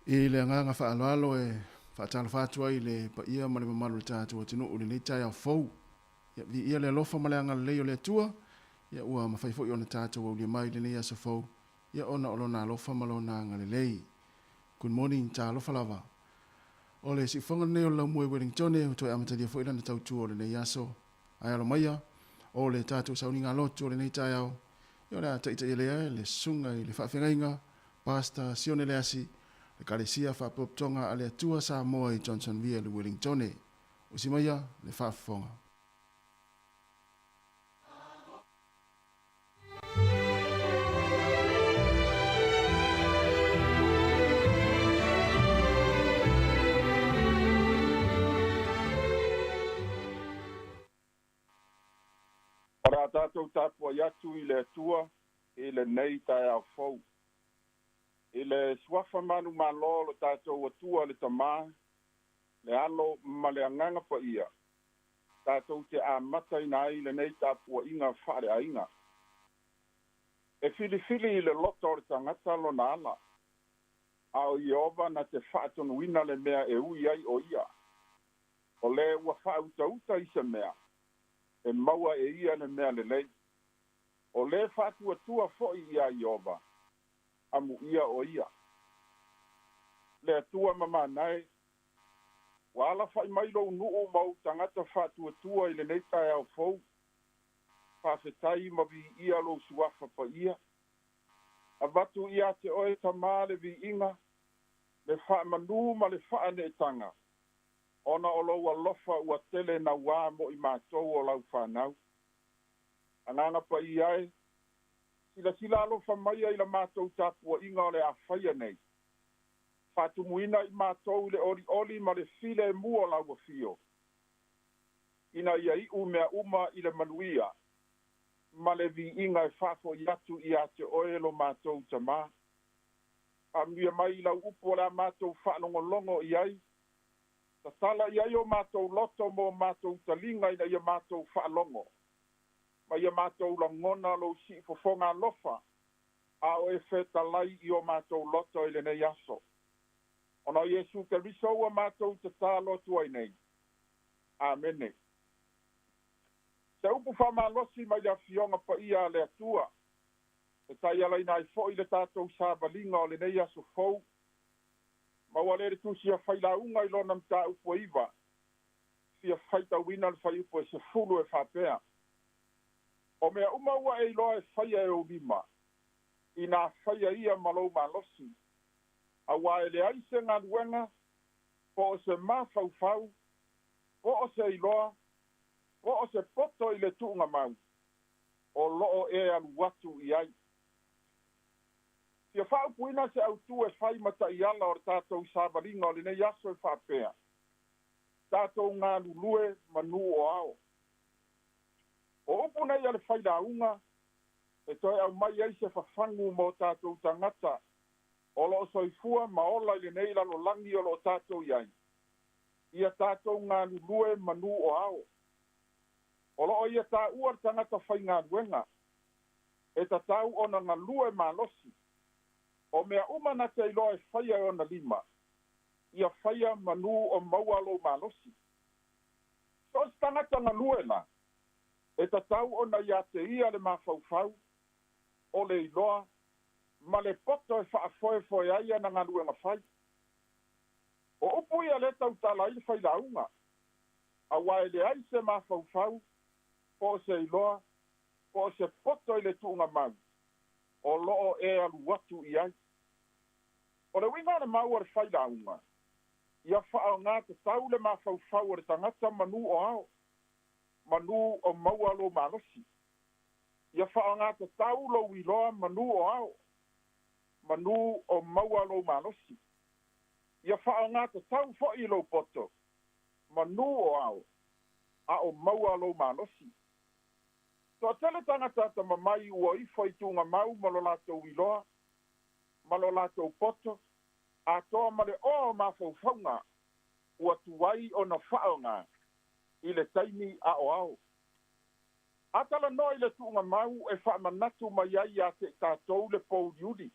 I le agaga faaaloalo e faatalofa atu ai i le paia ma le mamalu o le tatou atunuu i lenei taeao fou. Ia, viia le alofa ma le agalelei o le Atua, ia ua mafai foi ona tatou aulia mai i lenei aso fou, ia ona o Lona alofa ma Lona agalelei. Good morning, talofa lava. O le siufofoga lenei o le Laumue Wellingtone ua toe amatalia foi lana tautua o lenei aso. Ae alo maia, o le tatou sauniga lotu o lenei taeao, ia o le a taitaia lea e le Susuga i le Faafeagaiga, Pastor Sione Leasi, Ekalesia Faapotopotoga a le Atua Samoa i Johnsonville, Wellingtone. Usi maia le faafofoga. O le a tatou tapuai atu i le Atua i lenei taeao fou. I le suafa manumalo o lo tatou Atua le Tamā, le Alo ma le Agaga Paia, tatou te amataina ai lenei tapuaiga faaleaiga. E filifili i le loto o le tagata lona ala, a o Ieova na te faatonuina le mea e ui ai o ia. O le ua faautauta i se mea, e maua e ia le mea lelei. O le faatuatua foi iā Ieova, amuia o ia. Le Atua mamana e, ua alafaʻi mai lou nuu ma ou tagata faatuatua i lenei taeao fou. Faafetai ma viia lou suafa paia. Avatu ia te oe Tamā le viiga, le faamanū ma le faaneetaga, ona o lou alofa ua tele nauā mo i matou o lau fanau. Agaga Paia e, silasila alofa maia i la matou tapuaiga o le a faia nei. Faatumuina i matou i le olioli ma le filemu o lau afio, ina ia iu mea uma i le manuia ma le viiga e faafoi atu ia te oe lo matou Tamā. Faamanuia mai i lau upu o le a matou faalogologo i ai, tatala i ai o matou loto mo matou taliga ina ia matou faalogo, ma ia matou lagona lou siufofoga alofa, a o e fetalai i o matou loto i lenei aso. Ona o Iesu Keriso ua matou tatalo atu ai nei. Amene. Se upu faamalosi mai le Afioga Paia a le Atua, e taialaina ai foi le tatou savaliga o lenei aso fou. Maua lea le tusi a Failauga i lona mataupu e 9, fia faitauina le fuaiupu e 10 e faapea, O mea uma ua e iloa e faia e ou lima, inā faia ia ma lou malosi, auā e leai se galuega, po o se mafaufau, po o se iloa, po o se poto i le tuugamau, o loo e alu atu i ai. Fia faaupuina se autū e fai ma taiala o le tatou savaliga o lenei aso e faapea, tatou galulue manū o ao. O upu nei a le Failauga e toe aumai ai se fafagu mo tatou tagata o loo soifua ma ola i lenei lalolagi o loo tatou i ai, ia tatou galulue manū o ao. O loo ia taua le tagata faigaluega, e tatau ona galue malosi. O mea uma na te iloa e faia e ona lima, ia faia manū o maua lou malosi. So o se tagata galue la, e tatau ona ia te ia le mafaufau, o le iloa, ma le poto e faafoefoe ai ana galuega fai. O upu ia lea tautala ai le Failauga, auā e leai se mafaufau, po o se iloa, po o se poto i le tuugamau, o loo e alu atu i ai. O le uiga o le mau a le Failauga, ia faaaogā tatau le mafaufau o le tagata manū o ao, manū o maua lou malosi. Ia faaaogā tatau lou iloa manū o ao, manū o maua lou malosi. Ia faaaogā tatau foi lou poto, manū o ao, a o maua lou malosi. Toatele tagata atamamai ua ifo i tuugamau ma lo latou iloa, ma lo latou poto, atoa ma le oa o mafaufauga ua tuai ona faaaogā i le taimi a o ao. A talanoa i le tuugamau e faamanatu mai ai ia te i tatou le pouliuli.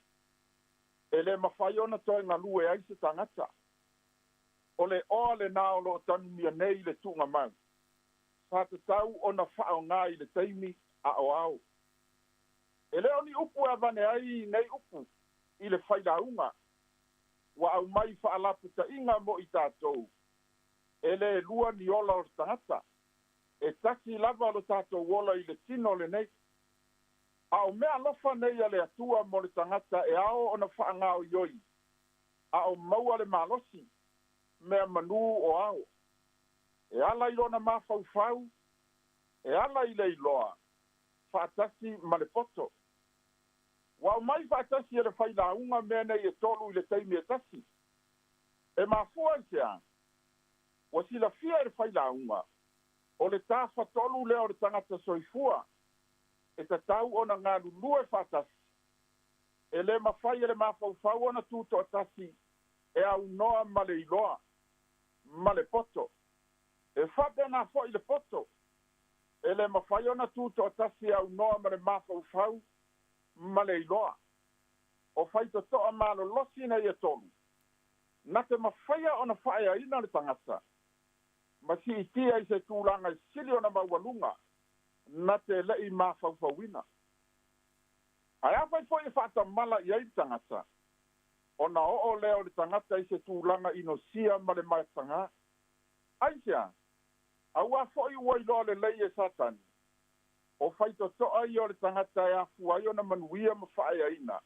E lē mafai ona toe galue ai se tagata. O le oa lenā o loo tanumia nei i le tuugamau sa tatau ona faaogā i le taimi a o ao. E lē o ni upu e avane ai nei upu i le failauga ua aumai faalaputaʻiga mo i tatou. E lē lua ni ola o le tagata, e tasi lava lo tatou ola i le tino lenei. A o mea alofa nei a le Atua mo le tagata e ao ona faagaoioi a o maua le malosi, mea manū o ao. E ala i lona mafaufau, e ala i le iloa, faatasi ma le poto. Ua aumai faatasi e le failauga mea nei e tolu i le taimi e tasi. E mafua i se a? Ua silafia e le failauga, o le tafatolu lea o le tagata soifua, e tatau ona galulue faatasi. E lē mafai e le mafaufau ona tutoatasi e aunoa ma le iloa ma le poto. E faapena foʻi le poto, e lē mafai ona tutoatasi e aunoa ma le mafaufau ma le iloa. O faitotoa malolosi nei e tolu na te mafaia ona faaeaina le tagata ma siitia i se tulaga e sili ona maualuga na te leʻi mafaufauina. Ae afai foʻi e faatamala i ai le tagata, ona oo lea o le tagata i se tulaga inosia ma le matagā. Ai se a? Auā foʻi ua iloa lelei e Satani, o faitotoa ia o le tagata e afua ai ona manuia ma faaeaina,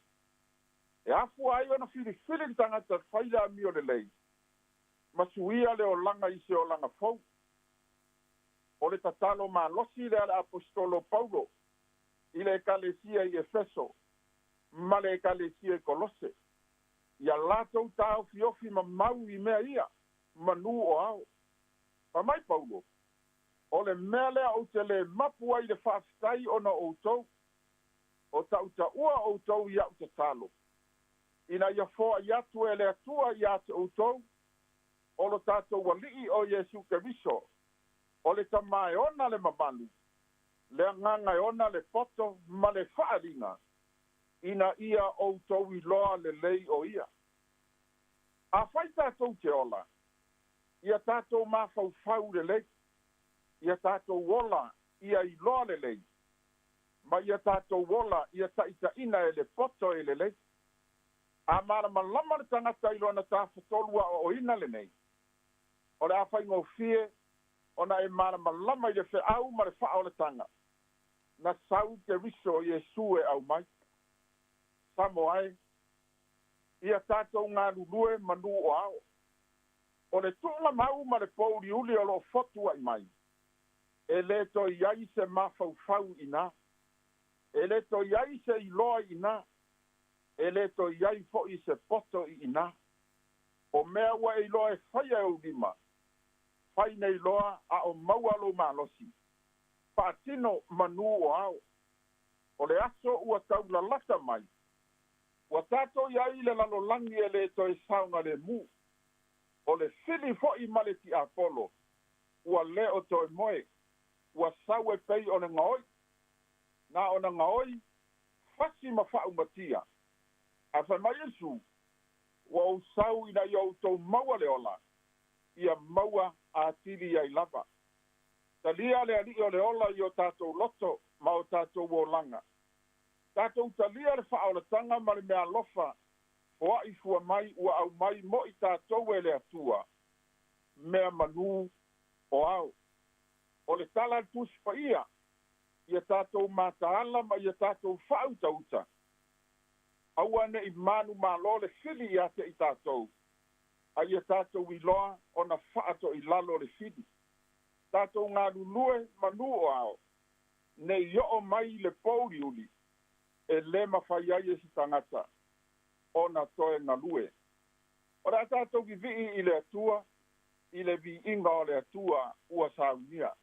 e afua ai ona filifili le tagata e fai le amio lelei ma suia le olaga i se olaga fou. O le tatalo malosi lea a le aposetolo Paulo i le ekalesia i Efeso ma le ekalesia i Kolose, ia latou taofiofi mamau i mea ia manū o ao. Fai mai Paulo, O le mea lea ou te lē mapu ai i le faafetai ona o outou, o taʻutaʻua outou i aʻu tatalo, ina ia foai atu e le Atua iā te outou, o lo tatou Alii o Iesu Keriso, o le Tamā e ona le mamalu, le Agaga e ona le poto ma le faaaliga, ina ia outou iloa lelei o Ia. Afai tatou te ola, ia tatou mafaufau lelei, ia tatou ola ia iloa lelei, ma ia tatou ola ia taʻitaʻina e le poto e lelei. A malamalama le tagata i lona tafatolu aoaoina lenei, o le a faigofie ona e malamalama i le feau ma le faaolataga na sau Keriso Iesu e aumai. Samoa e, ia tatou galulue manū o ao. O le tuugamau ma le pouliuli o loo fotuaʻi mai, e lē toe i ai se mafaufau iinā, e lē toe i ai se iloa iinā, e lē toe i ai foʻi se poto iinā. O mea ua e iloa e faia e ou lima, fai nei loa a o maua lou malosi, faatino manū o ao. O le aso ua taulalata mai, ua tatou i ai i le lalolagi e lē toe saogalēmū. O le fili foʻi ma le tiapolo ua lē o toe moe, ua sau e pei o le gaoi, na ona gaoi, fasi ma faaumatia. Ae fai mai Iesu, Ua ou sau ina ia outou maua le ola, ia maua atili ai lava. Talia le Alii o le ola i o tatou loto ma o tatou olaga. Tatou talia le faaolataga ma le meaalofa foaʻi fua mai ua aumai mo i tatou e le Atua, mea manū o ao. O le tala a le Tusi Paia, ia tatou mataala ma ia tatou faautauta, aua ne i manumalo le fili iā te i tatou, a ia tatou iloa ona faatoʻilalo le fili. Tatou galulue manū o ao, ne i oo mai le pouliuli e lē mafai ai e se tagata ona toe galue. O le a tatou vivii i le Atua i le viiga o le Atua ua saunia.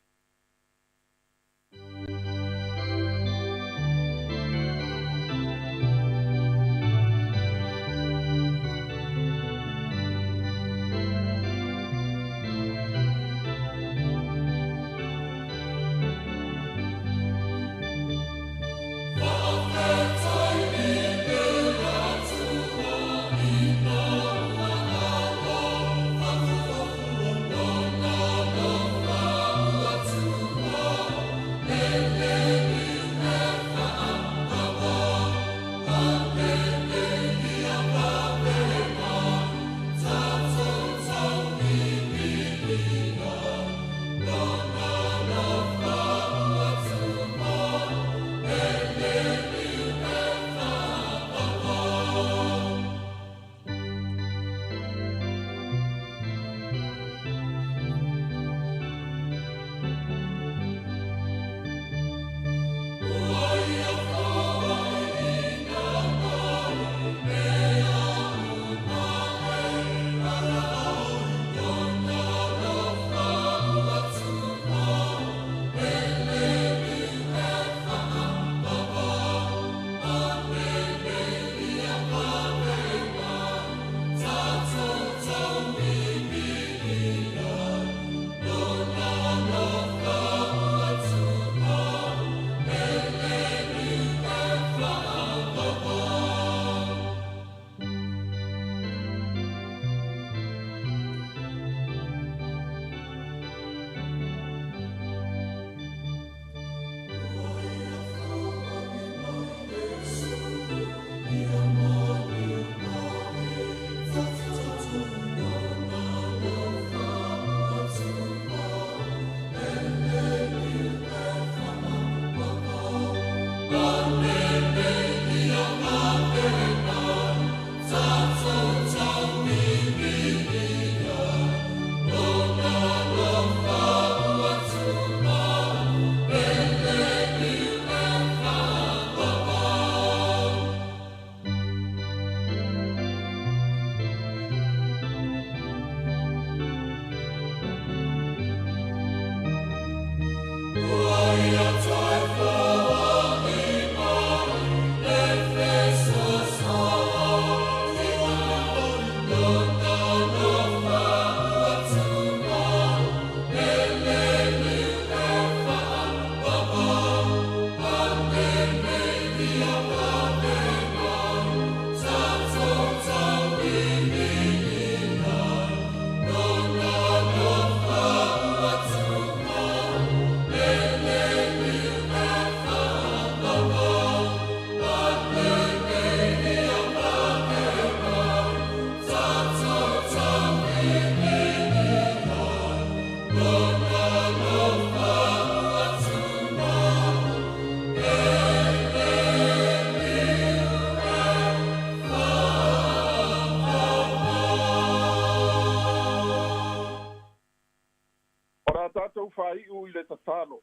Faiu i le tatalo.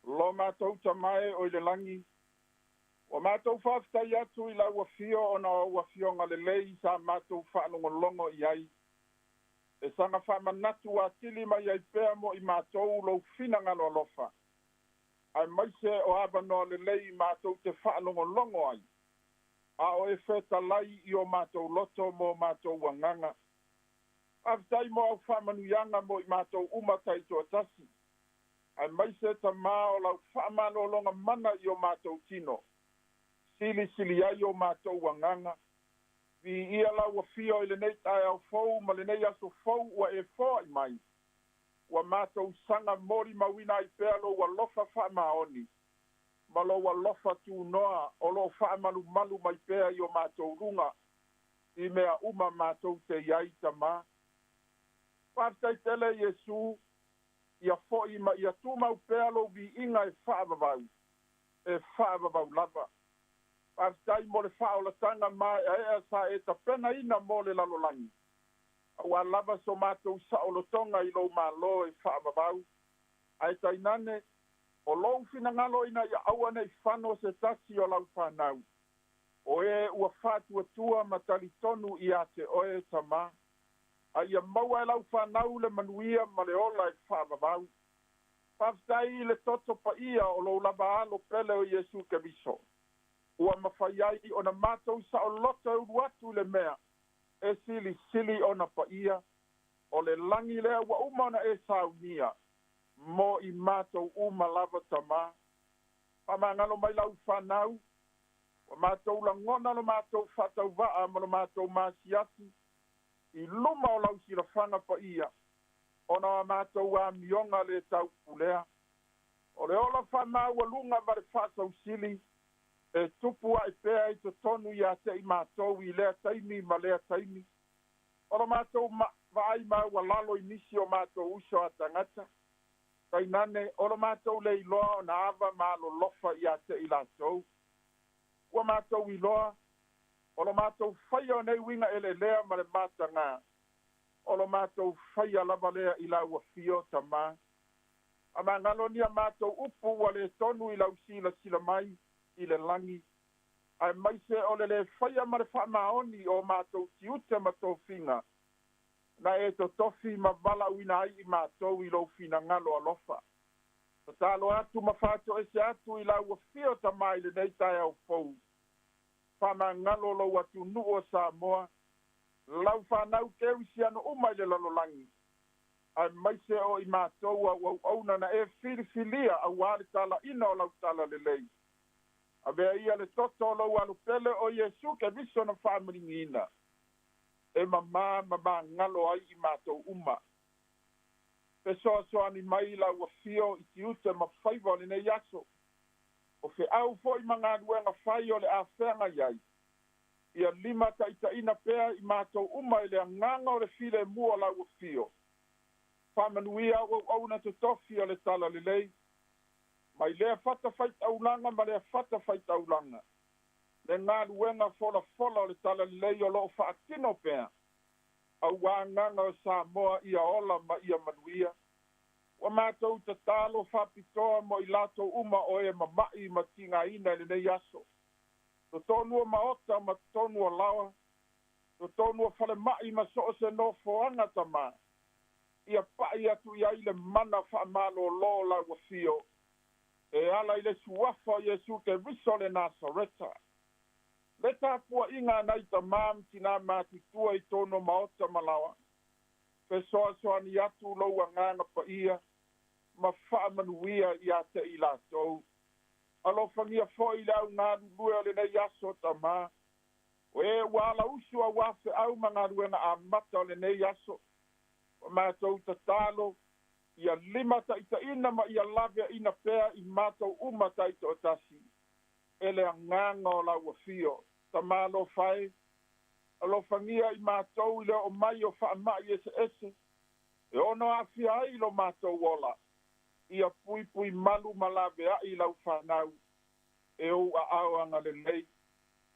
Lo matou tamae o i le lagi, ua matou faafetai atu i lau afio ona o au afioga lelei sa matou faalogologo i ai. E saga faamanatu atili mai ai pea mo i matou lou finagalo alofa. Aemaise o avanoa lelei matou te faalogologo ai. A o e fetalai i o matou loto mo matou agaga. Faafetai mo au faamanuiaga mo i matou uma taitoatasi. Aemaise tamā o lau faamalologa mana i o matou tino. Silisili ai o matou agaga. Viia lau afio i lenei taeao fou ma lenei aso fou ua e foai mai. Ua matou saga molimauina ai pea lou alofa faamaoni. Ma lou alofa tunoa o loo faamalumalu mai pea i o matou luga. I mea uma matou te i ai tamā. Faafetai tele Iesu, ia fo'i ma ia tumau pea lou viiga e faavavau, e faavavau lava. Faafetai mo le faaolataga maeaea sa e tapenaina mo le lalolagi. Auā lava so matou saolotoga i lou Malo e faavavau. Ae tainane, o lou finagalo ina ia aua nei fano se tasi o lau fanau. O e ua faatuatua ma talitonu ia te oe tamā. A ia maua e lau fanau le manuia ma le ola e faavavau. Faafetai i le toto paia o lou lava alo pele o Iesu Keriso. Ua mafai ai ona matou saoloto e ulu atu i le mea e silisili ona paia. O le lagi lea ua uma ona e saunia mo i matou uma lava tamā. Faamagalo mai lau fanau, ua matou lagona lo matou faatauvaa ma lo matou masiasi i luma o lau silafaga paia, ona o a matou amioga le taupulea. O le ola faamaualuga ma le faasausili e tupu ae pea i totonu ia te i matou i lea taimi ma lea taimi. O lo matou vaai maualalo i nisi o matou uso a tagata. Tainane, o lo matou le iloa ona ava ma alolofa ia te i latou. Ua matou iloa, o lo matou faia o nei uiga eleelea ma le matagā. O lo matou faia lava lea i lau afio tamā. Faamagalo ni a matou upu ua le tonu i lau silasila mai i le lagi. Aemaise o le le faia ma le faamaoni o matou tiute ma tofiga. Na e totofi ma valaauina ai i matou i lou finagalo alofa. Tatalo atu ma faatoese atu i lau afio tamā i lenei taeao fou. Faamagalo lou atunuu o Samoa, lau fanau kerisiano uma i le lalolagi. Aemaise o i matou au auauna na e filifilia auā le talaina o lau talalelei. Avea ia le toto o lou alo pele o Iesu Keriso na faamaligiina. E mamā ma magalo ai i matou uma. Fesoasoani mai lau afio i tiute ma faiva o lenei aso. O feau foi ma galuega fai o le a feagai ai. Ia limataitaiina pea i matou uma i le agaga o le filemu o lau afio. Faamanuia au auauna totofi o le talalelei. Mai lea fatafaitaulaga ma lea fatafaitaulaga le galuega folafola o le talalelei o loo faatino pea auā agaga o Samoa ia ola ma ia manuia. Ua matou tatalo faapitoa mo i latou uma o e mama'i ma tigaina i lenei aso, totonu o maota ma totonu o laoa, totonu o falema'i ma so o se nofoaga tamā, ia pa'i atu i ai le mana faamalōlō o lau afio e ala i le suafa o Iesu Keriso le Nasareta. Le tapua'iga a nai tamā ma tinā matutua i tonu o maota ma laoa, fesoasoani atu lou agaga paia ma faamanuia iā te i latou. Alofagia fo'i le augalulue o lenei aso tamā, o e ua alausu auā fe'au ma galuega amata o lenei aso. Ua matou tatalo ia lima ta'itaʻina ma ia laveaʻina pea i matou uma ta'ito'atasi e le agaga o lau afio. Tamā alofa e, alofagia i matou i le oo mai o faama'i eseese e ono aafia ai lo matou ola, ia puipui malu ma lavea'i lau fanau e ou aao agalelei.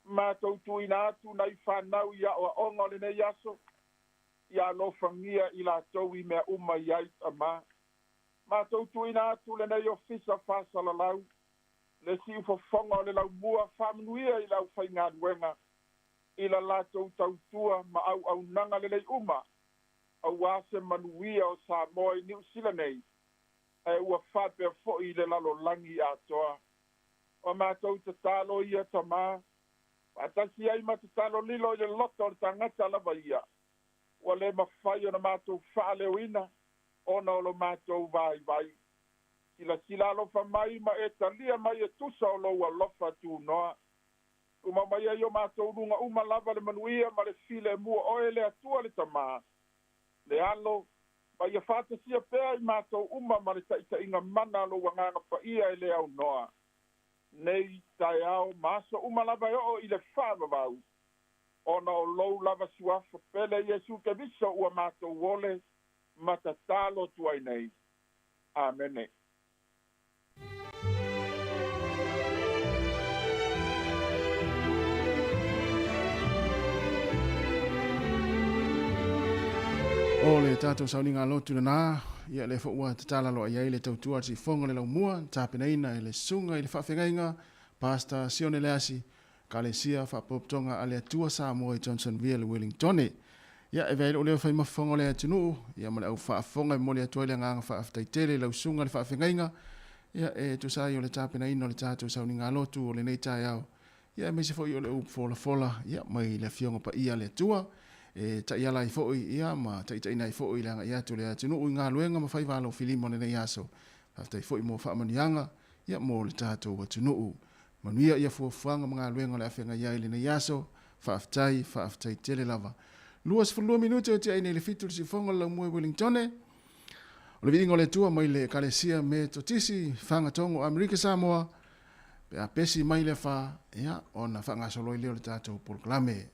Matou tuuina atu nai fanau i aʻoaʻoga o lenei aso, ia alofagia i latou i mea uma i ai tamā. Matou tuuina atu lenei ofisa faasalalau, le siufofoga o le laumua, faamanuia i le aufaigaluega i la latou tautua ma auaunaga lelei uma auā se manuia o Samoa i Niusila nei ae ua faapea fo'i i le lalolagi atoa. O matou tatalo ia tamā, faatasi ai ma tatalo lilo i le loto o le tagata lava ia ua lē mafai ona matou faaleoina ona o lo matou vaivai. Silasila alofa mai ma e talia mai e tusa o lou alofa tunoa. Tumau mai ai o matou luga uma lava le manuia ma le filemu o oe le Atua le Tamā, le Alo, ma ia faatasia pea i matou uma ma le taʻitaʻiga mana a lou agaga paia e lē aunoa nei taeao ma aso uma lava e oo i le faavavau, ona o lou lava suafa pele Iesu Keriso ua matou ole ma tatalo atu ai nei. Amene. O le tatou sauniga lotu lena, ia lea foi ua tatala loa i ai le tautua a le sifoga o le laumua, tapenaina e le susuga i le faafeagaiga Pastor Sione Leasi, Ekalesia Faapotopotoga a le Atua Samoa i Johnsonville, Wellingtone. Ia, e avea ai lou leo e fai ma fofoga o le atunuu, ia ma le au faafofoga e momoli atu ai le agaga faafetai tele i lau susuga i le faafeagaiga, ia, e tusa ai o le tapenaina o le tatou sauniga lotu o lenei taeao, ia aemaise foi o le upu folafola, ia, mai le Afioga Paia a le Atua, e taiala ai foi, ia, ma taitaiina ai foi le agai atu o le atunuu i galuega ma faiva alofilima o lenei aso. Faafetai foi mo faamanuiaga, ia, mo le tatou atunuu. Manuia ia fuafuaga ma galuega o le a feagai ai i lenei aso. Faafetai, faafetai tele lava. 22 minute o tiai nei le 7 le siufoga o le laumua i Wellingtone. O le viiga o le Atua mai le Ekalesia Metotisi Fagatogo Amerika Samoa, pe a pesi mai le fa, ia, ona faagasolo ai lea o le tatou polokalame.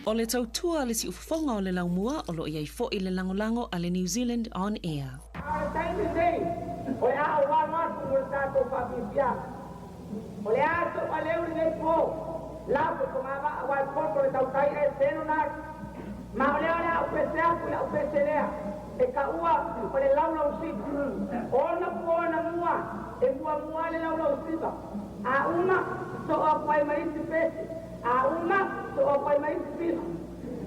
O le tautua le siufofoga o le laumua o lo o i ai foi le lagolago a le New Zealand On Air. A o le taimi lenei, o le a ou alo atu mo le tatou faafiafiaga. O le a sou aleu lenei po, lau fe fogavaa aua e poto le tautai ae selo na atu. Ma o lea o le a ou pese atu i lau pese lea, e taua o le laulausiva. Ona po na mua, e muamua le laulausiva. A uma, soo atu ai ma isi pese. A uma, soo atu ai ma isi pisi.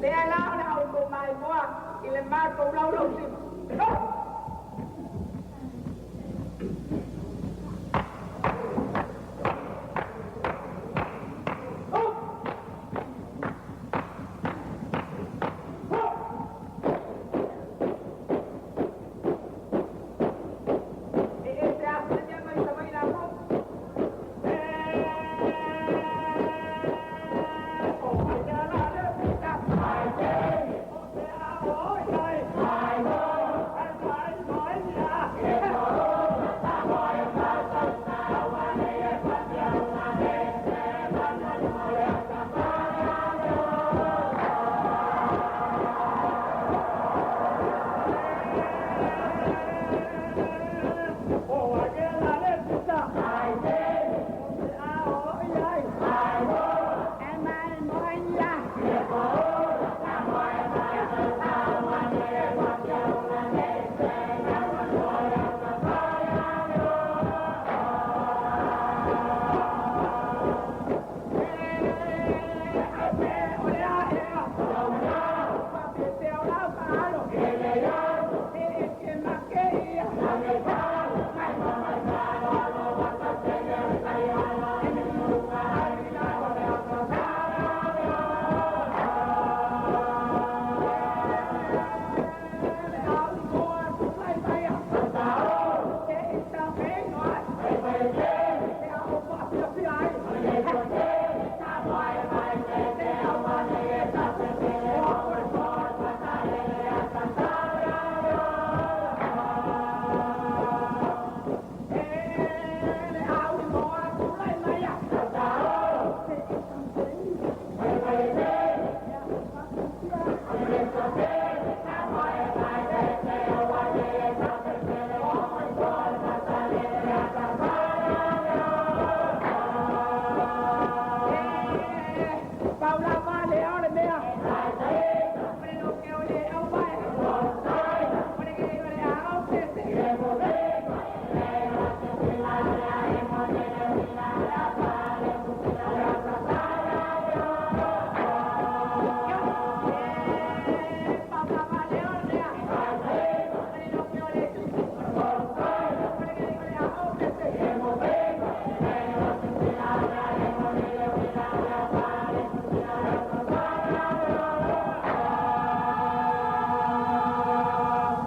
Lea la o le a outou maimoa i le matou laulausiva. E ese afu le mea mai Savaii la mo.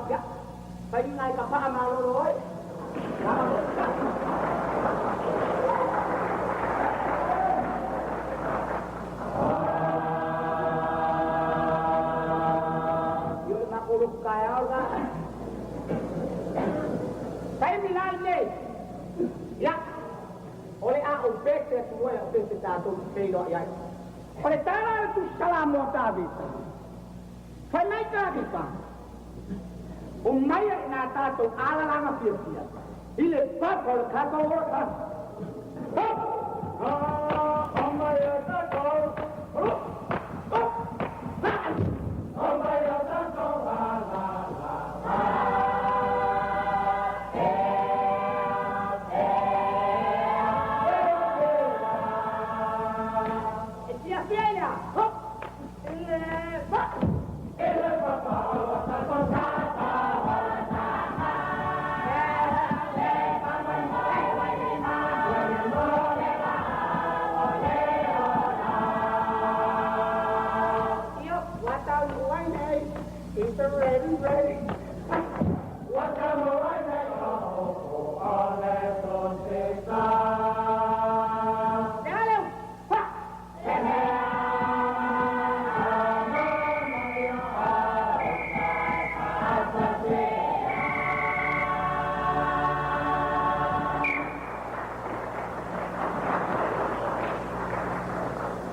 Ia, faiga i ka faamalolo ai. Io le makou lotu taeao lena. Taimi la lenei. Ia, o le a ou pese atu ai lau pese tatou te feiloai ai. O le tala a le Tusi Salamo a Tavita. Fai mai Tavita, Omaia i nā tatou alalaga fiafia i le papa o le tatou ola. E fiafia i le a? Hop! I le pa! Io, ua taunuu ai nei i se ready, ready. Le a leu? Pa!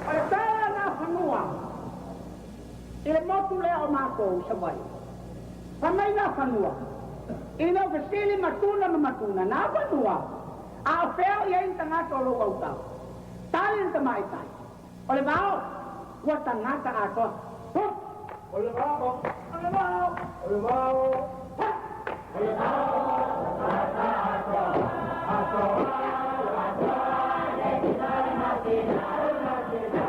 O le tala na fanua. matou i Savaii. Fai mai na fanua, I lou fesili matuna ma matuna, na fanua, a o fea o i ai ni tagata o lou autao? Tali le tamaitai, O le vao, ua tagata atoa. Hup! O le vao, o le vao, o le vao, hup! O le vao, ua tagata atoa, atoa, atoa, le tino le masina, le masina.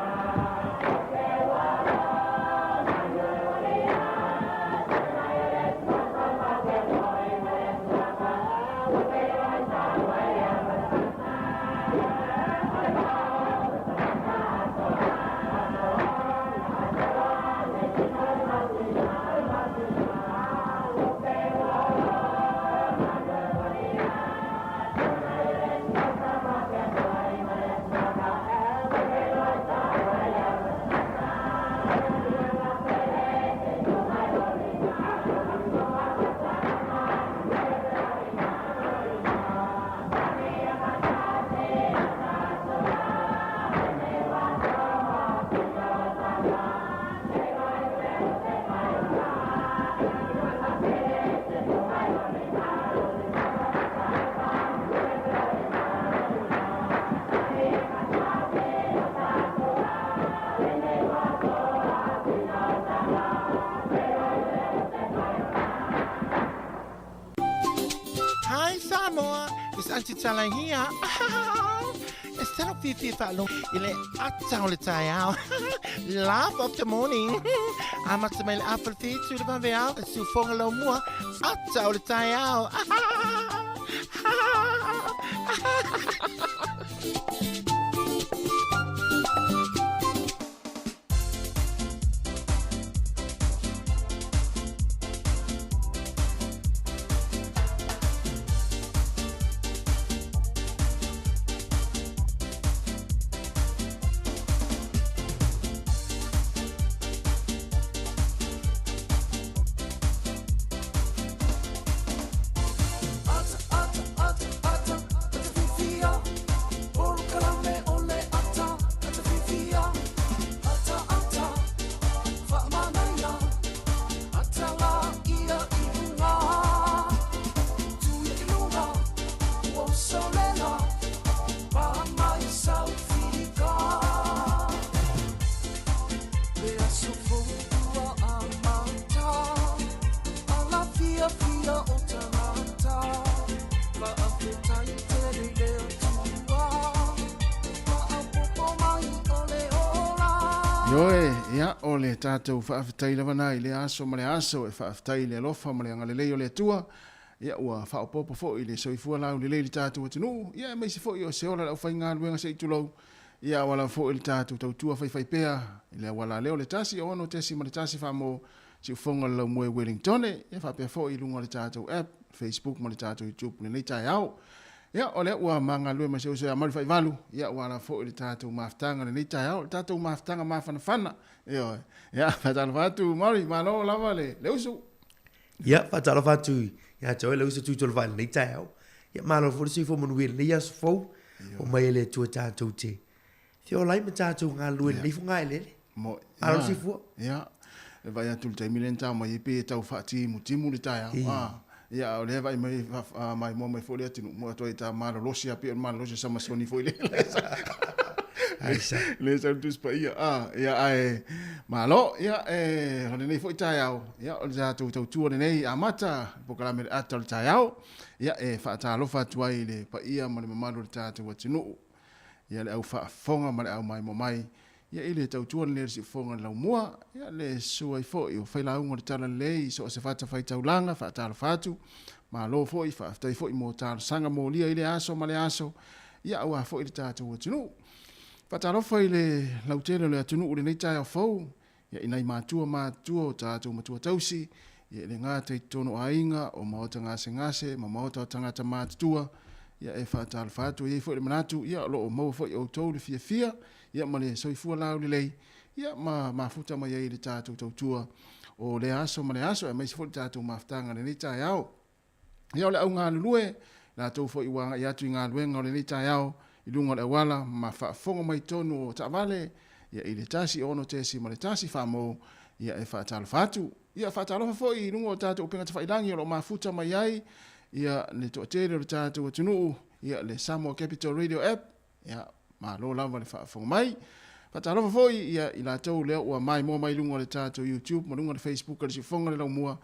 Hi Samoa, it's Auntie Tala here. E tino fiafia faalogo i le ata o le taeao. Laugh of the morning. Amata mai le afa le whitu i le vaveao, e siufoga lau mua, ata o le taeao. Ioe, ia, o le tatou faafetai lava na i lea aso ma le aso e faafetai i le alofa ma le agalelei o le Atua, ia ua faaopoopo foi le soifua laulelei i le tatou atunuu, ia aemaise foi o se ola le aufaigaluega se i tulou, ia auala foi le tatou tautua faifaipea i le auala lea o le 1 6.1 faamo siufoga o le laumoe Wellingtone, ia faapea foi i luga o le tatou app, Facebook ma le tatou YouTube i lenei taeao. Ia, o lea ua magalue ma se uso ia Malu Faivalu, ia ua ala foi le tatou mafutaga lenei taeao, le tatou mafutaga mafanafana. Ioe. Ia, faatalofa atu Mauri, malo lava le, le usu. Ia, faatalofa atu ia te oe le uso Tuitolovai i lenei taeao. Ia, malo foi le soifua manuia i lenei aso fou. O mai e le Atua tatou te feola ai ma tatou galulue i lenei fogaeleele. Mo, Malo le soifua. Ia, e vaai atu i le taimi lea na tau mai ai pei e tau faatimutimu le taeao. A, ia, a o lea e vaai mai, maimoa mai foi le atunuu, mo atu ai ta malolosi lava pei o le malolosi o Samasoni foi lea. Aisa. Le sau le Tusi Paia. A, ia, ae malo, ia, e, o lenei foi taeao, ia, o le tatou tautua lenei amata, le polokalame le ata o le taeao, ia, e faatalofa atu ai i le paia ma le mamalu o le tatou atunuu. Ia, le au faafofoga ma le au maimoa mai, Ia i le tautua lenei o le siufofoga i le laumua, ia le susu ai foi o failauga o le Talalelei i so o se fatafaitaulaga, faatalofa atu, malo foi, faafetai foi mo talosaga molia i lea aso ma lea aso, ia aua foi le tatou atunuu. Faatalofa i le lautele o le atunuu i lenei taeao fou, ia i nai matua matutua o tatou matua tausi, ia e le gata i totonu o aiga, o maota gasegase ma maota o tagata matutua, ia e faatalofa atu. E i ai foi le manatu, ia o lo o maua foi e outou le fiafia, ia ma le soifua laulelei, ia ma mafuta mai ai i le tatou tautua o lea aso ma lea aso, aemaise foi le tatou mafutaga i lenei taeao. Ia o le au galulue, latou foi ua agai atu i galuega o lenei taeao i luga o le auala ma faafofoga mai totonu o taavale, ia i le 1 6 ma le 1 faamou. Ia, e faatalofa atu. Ia, faatalofa foi i luga o tatou upega tafailagi o lo o mafuta mai ai, ia, le toatele o le tatou atunuu, ia, le Samoa Capital Radio App, ia, malo lava le faafofoga mai. Faatalofa foi, ia, i latou lea ua maimoa mai luga o le tatou YouTube ma luga o le Facebook a le Siufofoga le Laumua,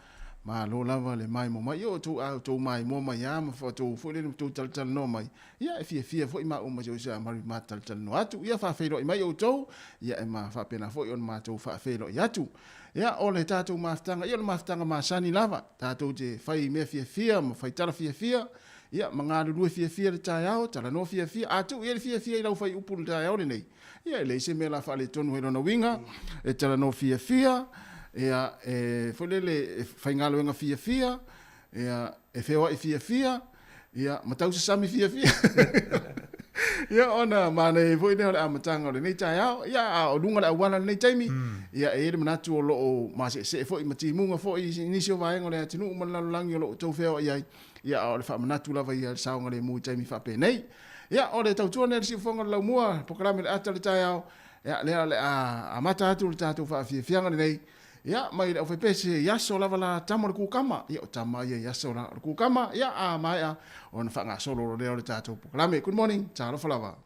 malo lava le maimoa mai. Ia, outou, a outou maimoa mai lava ma outou foi lele outou talatalanoa mai, Ia, e fiafia foi maua ma si ou uso ia Mary ma talatalanoa atu. Ia, faafeiloai mai outou, ia, e ma faapena foi ona matou faafeiloai atu. Ia, o le tatou mafutaga, ia o le mafutaga masani lava, tatou te fai mea fiafia ma fai tala fiafia, ia, ma galulue fiafia i le taeao, talanoa fiafia, a tuu i ai le fiafia i lau faiupu i le taeao lenei, ia, e leai se mea la faaletonu ai lona uiga, e talanoa fiafia, ia, e, foi lele, e faigaluega fiafia, ia, e feoai fiafia, ia, ma tausasami fiafia. Ia, ona manaia ai foi lea o le amataga o lenei taeao, ia, a o luga o le auala i lenei taimi, ia, e i ai le manatu o lo o maseesee foi ma timuga foi i nisi o vaega o le atunuu ma le lalolagi o lo o outou feoai ai, ia, a o le faamanatu lava ia i le saogalemu i taimi faapenei. Ia, o le tautua lenei a le Siufofoga o le Laumua, polokalame o le ata o le taeao, ia, lea o le a amata atu le tatou faafiafiaga lenei, Ia, mai le aufaipese i aso lava la tama o le kukama. Ia, o tama ia i aso la o le kukama. Ia, a maea ona faagasolo loa lea o le tatou polokalame. Good morning, talofa lava.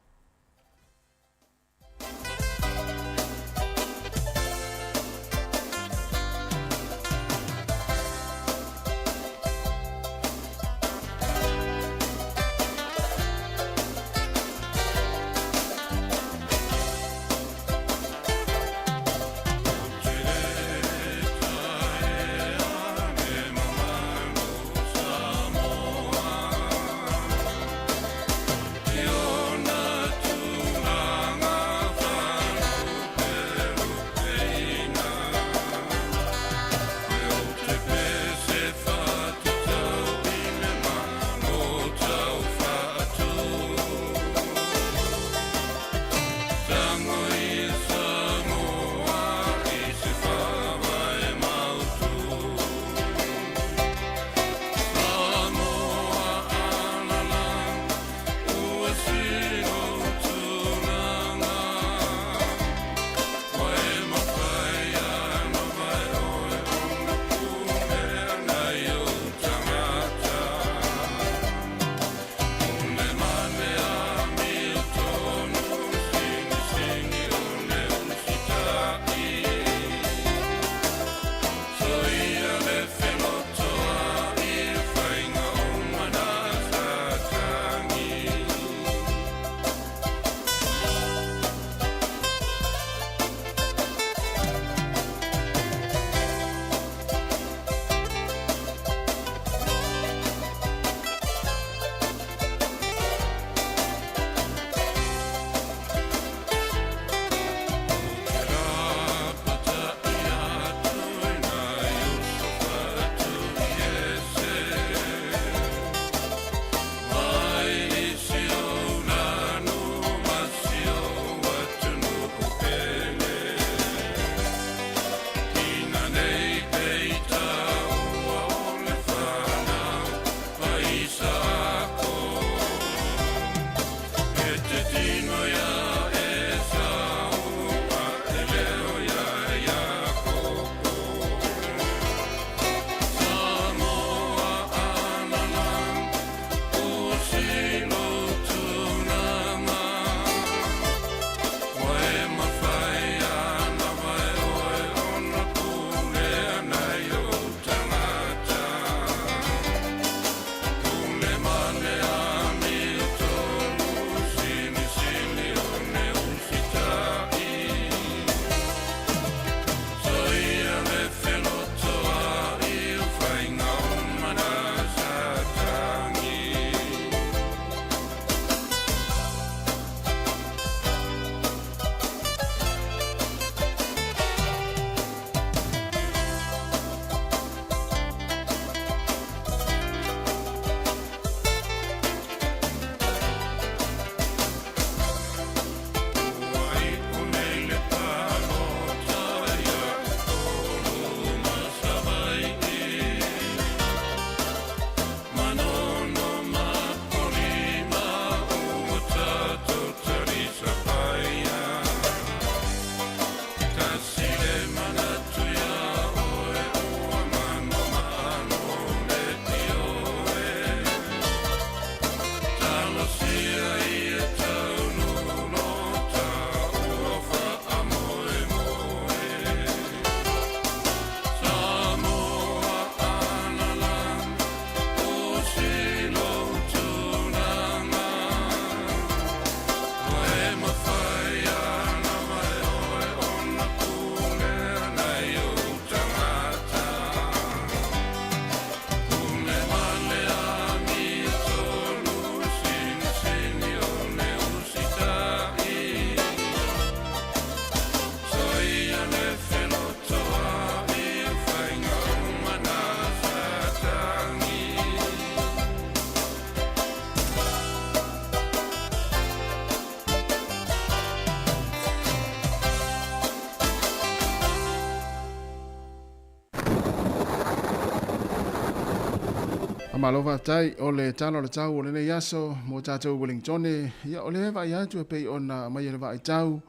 Faamalo faafetai o le tala o le tau o lenei aso mo tatou i Wellingtone. Ia, o lea e vaai atu e pei ona aumai e le vaaitau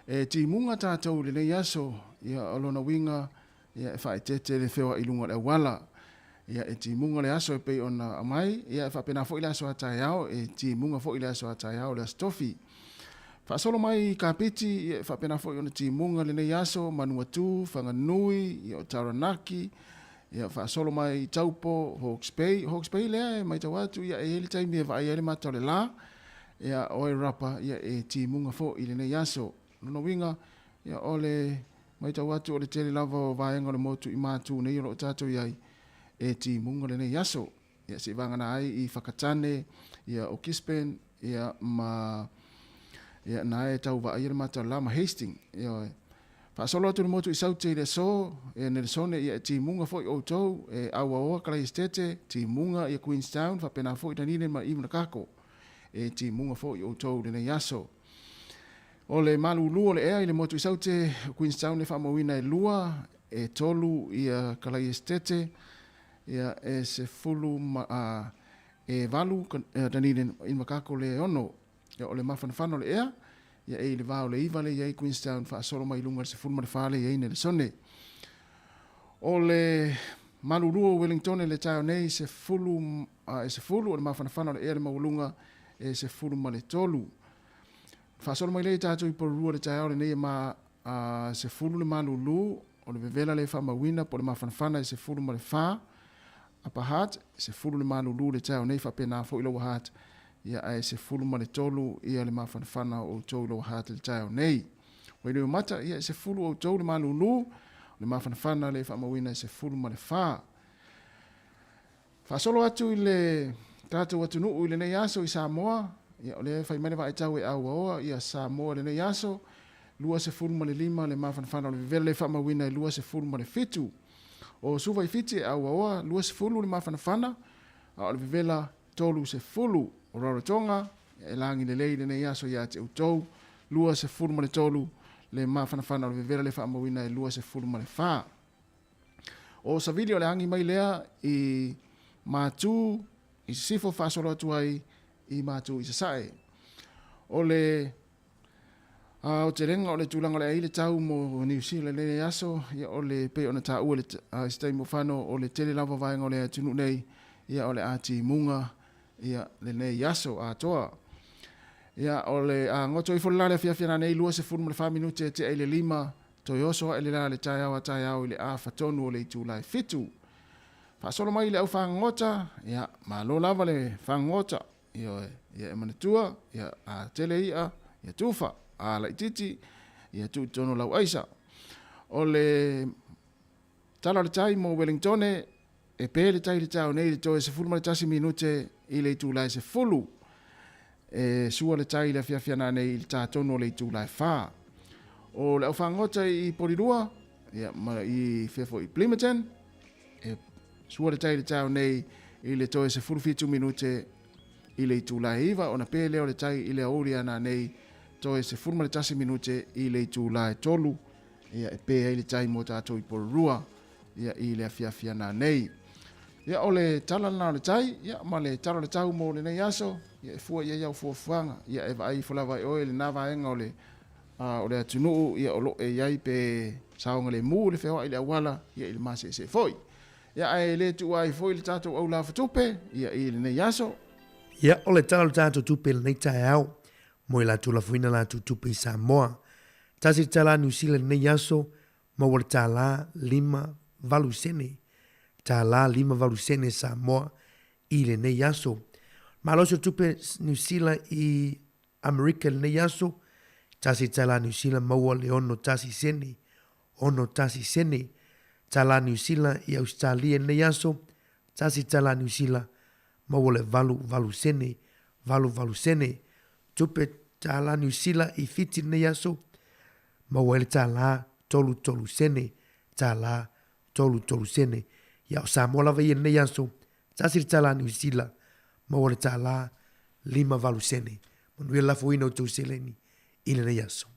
e timuga tatou i lenei aso. Ia, o lona uiga, ia, e faaeteete le feoai i luga o le auala. Ia, e timuga le aso e pei ona aumai, ia, e faapena foi le aso a taeao, e timuga foi le aso a taeao, le Aso Tofi. Faasolo mai i Kapiti, ia, e faapena foi ona timuga lenei aso, Manuatū, Whanganui, ia, o Taranaki, ia, faasolo mai i Taupo, Hawke's Bay. Hawke's Bay lea e matau atu, ia, e i ai le taimi e vaai ai le mata o le la, ia, o Wairarapa, ia, e timuga foi lenei aso. Lona uiga, ia, o le matau atu o le tele lava o vaega o le motu i Matu nei o lo o tatou i ai, e timuga lenei aso. Ia, se i vagana ai i Whakatane, ia, o Gisborne, ia, ma, ia, na e tau vaaia le mata o le la ma Hastings. Ioe. Faasolo atu le motu i Saute i le aso, e Nelesone, ia, e timuga foi outou, e Auaoa, Kalaesetete, timuga ia Queenstown, faapena foi Dunedin ma Ivanakako. E timuga foi outou i lenei aso. O le malulu o le ea i le motu i Saute, o Queenstown e faamauina e 2, e 3 ia Kalaesetete, ia e 10 ma, a, e 8 Dunedin i Makako le 6. Ia o le mafanafana o le ea, ia e i le va o le 9 le i ai Queenstown faasolo mai i luga i le 14 le i ai Nelesone. O le malulu o Wellington i le taeao nei, 10, a, e 10, o le mafanafana o le ea le maualuga e 13. Faasolo mai lea i tatou i Porirua i le taeao lenei e ma, a, 10 le malulu, o le vevela le faamauina po o le mafanafana e 14. Upper Hutt, 10 le malulu i le taeao nei, faapena foi Lower Hutt, ia ae 13 ia le mafanafana o outou i Lower Hutt i le taeao nei. Wainuiomata, ia e 10 outou le malulu, o le mafanafana le faamauina e 14. Faasolo atu i le tatou atunuu i lenei aso i Samoa, ia o lea e fai mai le vaaitau e auaoa ia Samoa i lenei aso, 25 le mafanafana o le vevela le faamauina e 27. O Suva i Fiti e auaoa 20 le mafanafana, a o le vevela 30. O Rarotonga, e lagi lelei lenei aso ia te outou, 23 le mafanafana o le vevela le faamauina e 24. O Savili o le agi mai lea i Matu i Sisifo faasolo atu ai i Matu i Sasae. O le aotelega o le tulaga o le ai le tau mo Niu Sila i lenei aso, ia o le pei ona taua i le se taimi o fano, o le tele lava vaega o le atunuu nei, ia o le a timuga ia lenei aso atoa. Ia o le a goto ifo le la le afiafi nanei 24 minute e tea i le 5, toe oso ae le la le taeao a taeao i le afa tonu o le itula e 7. Faasolo mai i le au fagogota, ia malo lava le fagogota, ioe, ia e manatua, ia a tele i'a, ia tufa, a laitiiti, ia tuu i totonu o lau aisa. O le tala o le tai mo Wellingtone, e pē le tai i le taeao nei i le toe 11 minute i le itula e 10. E sua le tai i le afiafi ananei i le tā tonu o le itula e 4. O le aufagota i Porirua, ia, ma i whea foi i Plimmerton, e sua le tai i le taeao nei i le toe 17 minute i le itula e 9, ona pē lea o le tai i le aoauli ananei toe 11 minute i le itula e 3, ia, e pē ai le tai mo tatou i Porirua, ia, i le afiafi ananei. Ia, o le tala lena o le tai, ia, ma le tala o le tau mo lenei aso, ia, e fua i ai au fuafuaga, ia, e vaai ifo lava e oe lena vaega o le, o le atunuu, ia, o lo o e i ai pe saogalemu le feoai i le auala, ia, i le maseesee foi. Ia, ae le tuua ai foi le tatou aulafutupe, ia, i lenei aso. Ia, o le tala o le tatou tupe i lenei taeao, mo i latou lafoina latou tupe i Samoa. Tasi le tala a Niu Sila i lenei aso, maua le tālā 5 valu sene, tālā 5 valu sene Samoa i lenei aso. Malosi o tupe Niu Sila i Amerika i lenei aso, tasi tālā Niu Sila maua le ono tasi sene, ono tasi sene. Tālā Niu Sila i Ausetalia i lenei aso, tasi tālā Niu Sila maua le valu valu sene, valu valu sene. Tupe tālā Niu Sila i Fiti i lenei aso, maua ai le tālā 33 sene, tālā 33 sene. Ia o Samoa lava ia i lenei aso, tasi le tālā Niu Sila, maua le tālā 58 sene. Manuia le lafoina o tou seleni i lenei aso.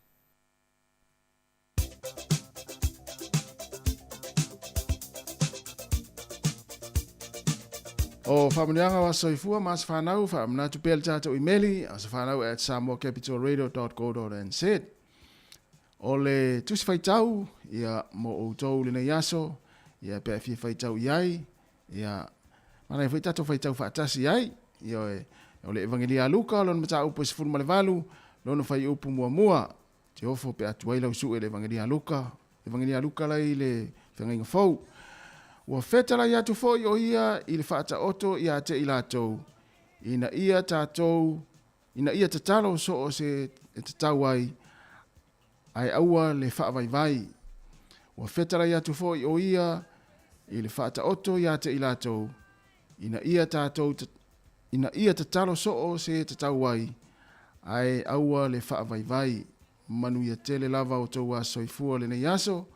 O faamanuiaga o aso soifua ma aso fanau, faamanatu pea le tatou imeli, asofanau@samoacapitalradio.co.nz. O le tusi faitau, ia, mo outou lenei aso, ia, pe a fia faitau i ai, ia, manaia foi tatou faitau faatasi ai. Ioe, o le Evagelia a Luka, lona mataupu e 18, lona fuaiupu muamua. Te ofo pe a tuai lau sue i le Evagelia a Luka, Evagelia a Luka la i le Feagaiga Fou. Ua fetalai atu foi o ia i le faataoto ia te i latou, ina ia tatou, ina ia tatalo so o se e tatau ai, ae aua le faavaivai. Ua fetalai atu foi o ia i le faataoto ia te i latou, ina ia tatou, ina ia tatalo so o se e tatau ai, ae aua le faavaivai. Manuia tele lava o tou aso soifua lenei aso.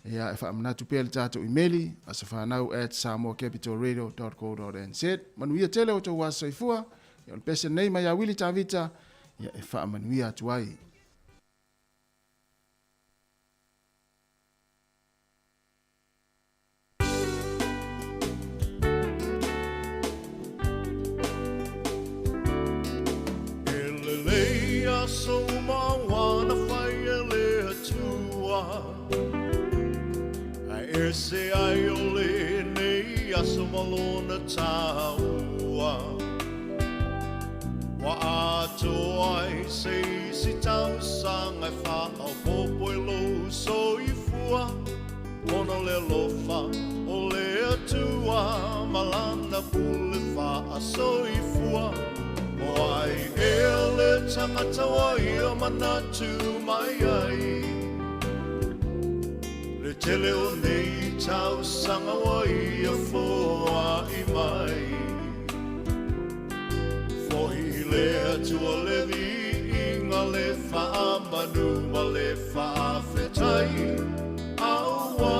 Ia, e faamanatu pea le tatou imeli, asofanau@samoacapitalradio.co.nz. Manuia tele o tou aso soifua. Ia, o le pese lenei mai ia Wili Tavita, ia e faamanuia atu ai. E lelei aso uma ua na fai e le Atua, Ae ese ai o lenei aso ma lona taua. Ua atoa ai se isi tausaga e faaopoopo i lou soifua. Ona o le alofa o le Atua ma Lana pule faasoifua. O ai ea le tagata ua ia manatu mai ai? Le tele o nei tausaga ua ia foai mai. Fohi i le Atua le viiga, le faamanu ma le faafetai, Aua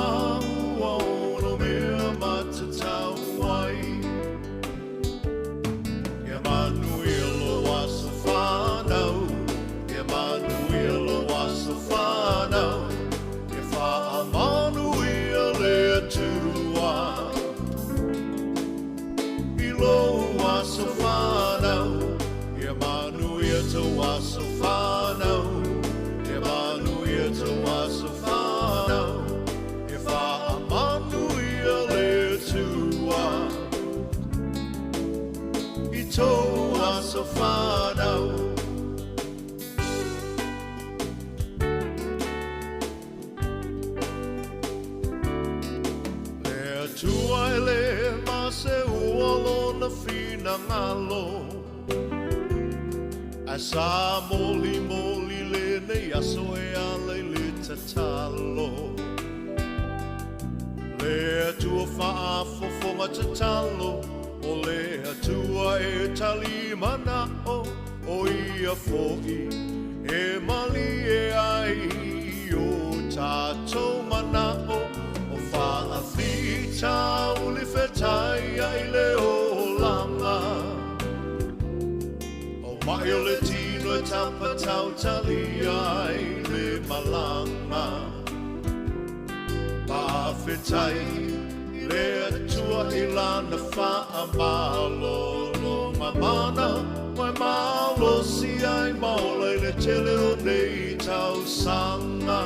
ua ono mea matatau ai. Ia manuia lou aso fanau, Ia manuia lou aso fanau, Ia faamanuia le Atua i lou aso fanau, Ia manuia tou aso fanau, Ia manuia tou aso fanau, Ia faamanuia le Atua i tou aso fanau. Le Atua e le maseua lona finagalo, Ae sa molimoli lenei aso e ala i le tatalo. Le Atua faafofoga tatalo, O le Atua e tali manao, O ia foi e malie ai i o tatou manao, O faafitauli fetai ai le olaga. O mai o le tino e tapatautalia ai le malaga. Faafetai i le Atua i Lana faamalologa mana, ua e malosi ai ma ola i le tele o nei tausaga.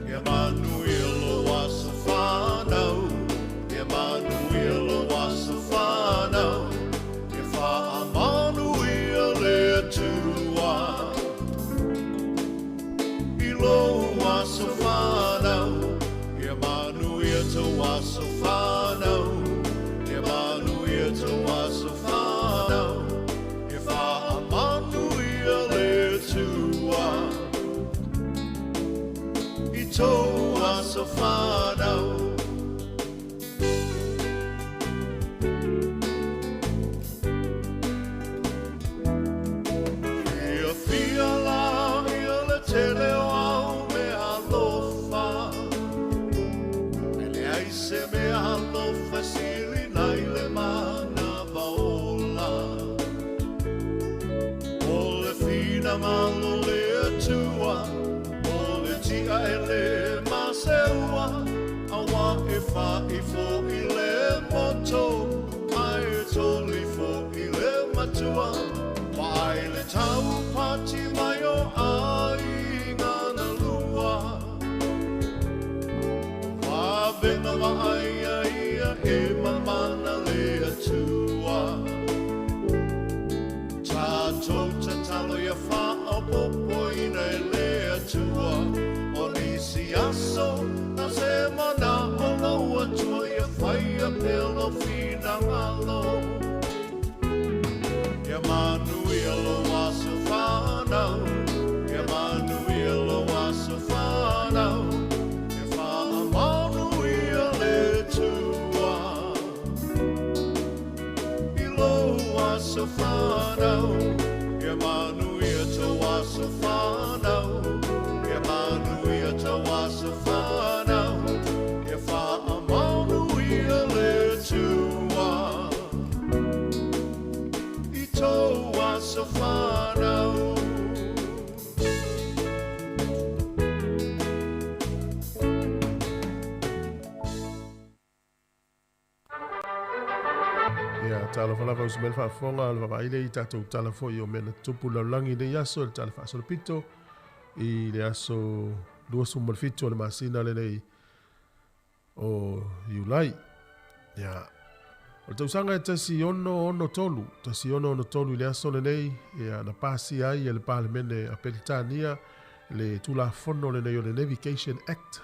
Ia manuia lou aso fanau, Ia manuia lou aso fanau, Ia faamanuia le Atua i lou aso fanau, Ia manuia tou aso fanau, Ia manuia tou aso fanau, Ia faamanuia le Atua i tou aso fanau. Fiafia la ia le tele o au mea alofa, Ae leai se mea alofa e sili nai le manava ola. O le finagalo o le Atua, o le tia e le maseua, Aua e faifo i le moto. Avega vaaia ia e mamana le Atua. Tatou tatalo ia faaopoopoina e le Atua. O nisi aso na se manao lou Atua ia faia pea lou finagalo. Ia manuia lou aso fanau, ia manuia lou aso fanau, ia faamanuia le Atua i lou aso fanau, ia manuia tou aso fanau, ia manuia tou aso fanau, ia faamanuia le Atua i tou aso fanau. Ia, talofa lava uso mai le faafofoga o le vaavaai lea i tatou tala foi o mea na tutupu i le lalolagi i lenei aso, le tala faasolopito i le aso 27 o le masina lenei o Iulai. Ia, o le tausaga e 1663, 1663 i le aso lenei, ia, na pasia ai e le Palemene a Peretania le Tulafono lenei o le Navigation Act.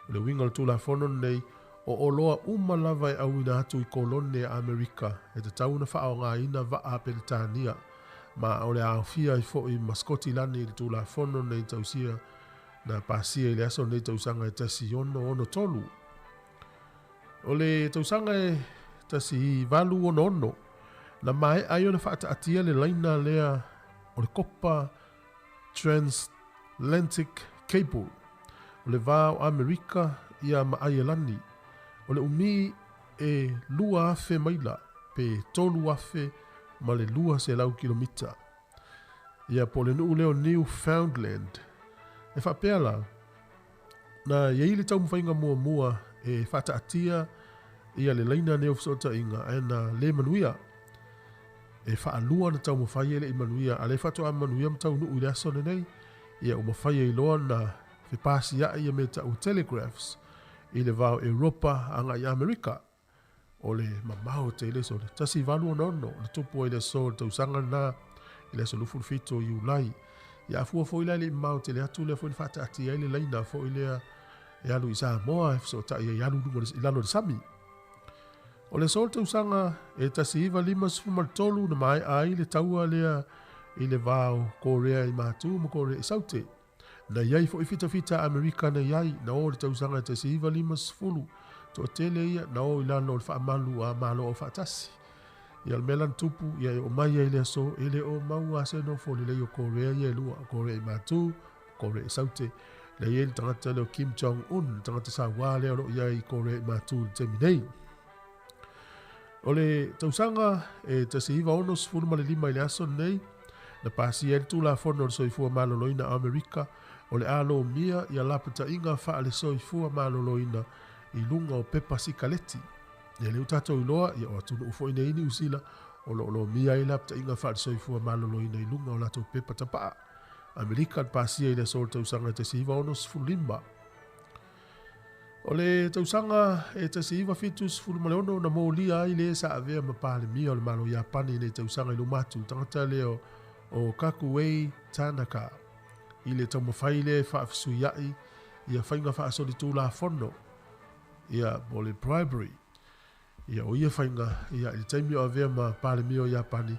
O le uiga o le Tulafono lenei, o oloa uma lava e auina atu i kolone a Amerika e tatau ona faaaogaina vaa a Peretania, ma o le a aofia ai foi ma Sikotilani i le Tulafono lenei tausia na pasia i le aso o lenei tausaga e 1663. O le tausaga e 1866, na maea ai ona faataatia le laina lea o le kopa Transatlantic Cable, o le va o Amerika ia ma Aielani. O le umi e 2,000 maila pe 3,200 kilomita. Ia po o le nuu lea o Newfoundland. E faapea la, na i ai le taumafaiga muamua e faataatia ia le laina nei o fesootaiga ae na le manuia. E faalua ona taumafai e le i manuia, a o lea faatoa manuia ma taunuu i le aso lenei, ia ua mafai ai loa ona fepasiai ia mea tau o telegraphs i le va o Europa agai i Amerika. O le mamao tele so le 1866 na tupu ai le aso o le tausaga lena i le aso 27 o Iulai. Ia a fua foi la e le i mamao tele atu lea foi na faataatia ai le laina foi lea e alu i Samoa e fesootai ai alu i lalo i le sami. O le aso o le tausaga e 1953 na maea ai le taua lea i le va o Korea i Matu ma Korea i Saute. Na i ai foi fitafita a Amerika na i ai, na o i le tausaga e 1950, toatele ia na o i lalo o le faamalu a Malo Aufaatasi. Ia o le mea la na tupu, ia e oo mai ai i le aso, e le o maua se nofo lelei o Korea ia e lua, o Korea i Matu, Korea i Saute. Lea e i ai le tagata lea o Kim Jong Un, le tagata sauā lea o lo o i ai i Korea i Matu i le taimi nei. O le tausaga e 1965 i le aso lenei, na pasia ai le Tulafono o le Soifua Maloloina o Amerika o le a lomia ia lapataiga faale-soifua maloloina i luga o pepa sikaleti. Ia lea ua tatou iloa, ia o atunuu foi nei Niu Sila o lo o lomia ai lapataiga faale-soifua maloloina i luga o latou pepa tapaa. Amerika na pasia i le aso o le tausaga e 1965. O le tausaga e 1976 na molia ai le sa avea ma Palemia o le Malo o Iapani i nei tausaga i luma atu, le tagata lea o Kakuei Tanaka, i le taumafai lea e faafesuia'i ia faiga faasolitulafono, ia po o le bribery. Ia o ia faiga, ia i le taimi o avea ma Palemia o Iapani,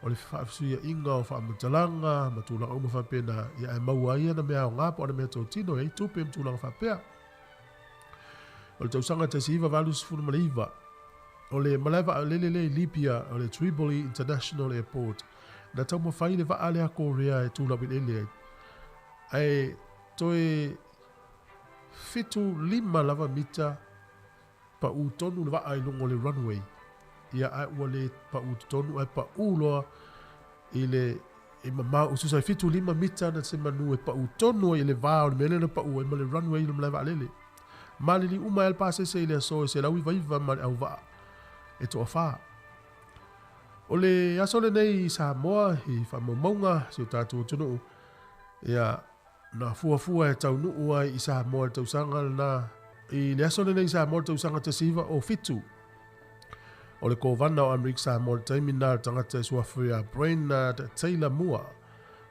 o le faafesuia'iga o faamatalaga ma tulaga uma faapena, ia ae maua ai ana mea aoga po o ana mea totino e ai tupe ma tulaga faapea. O le tausaga 1989, o le malae vaalele lea i Libya, o le Tripoli International Airport, na taumafai le vaa lea a Korea e tu laueleele ai, ae toe 75 lava mita Paʻū tonu le vaa i luga o le runway, ia ae ua le paʻū totonu ae paʻū loa i le i mamao ususa e 75 mita na se manu e paʻū tonu ai i le va o le mea lea na paʻū ai ma le runway i le malae vaalele. Malili uma ai le pasese i le aso e 199 ma le auvaa e toafa. O le aso lenei i Samoa i faamaumauga si o tatou atunuu, ia, na fuafua e taunuu ai i Samoa i le tausaga lena I le aso lenei Samoa le tausaga 1907, o le Kovana o Amerika Samoa i le taimi lena le tagata e suafa ia Brainerd Taylor Moore,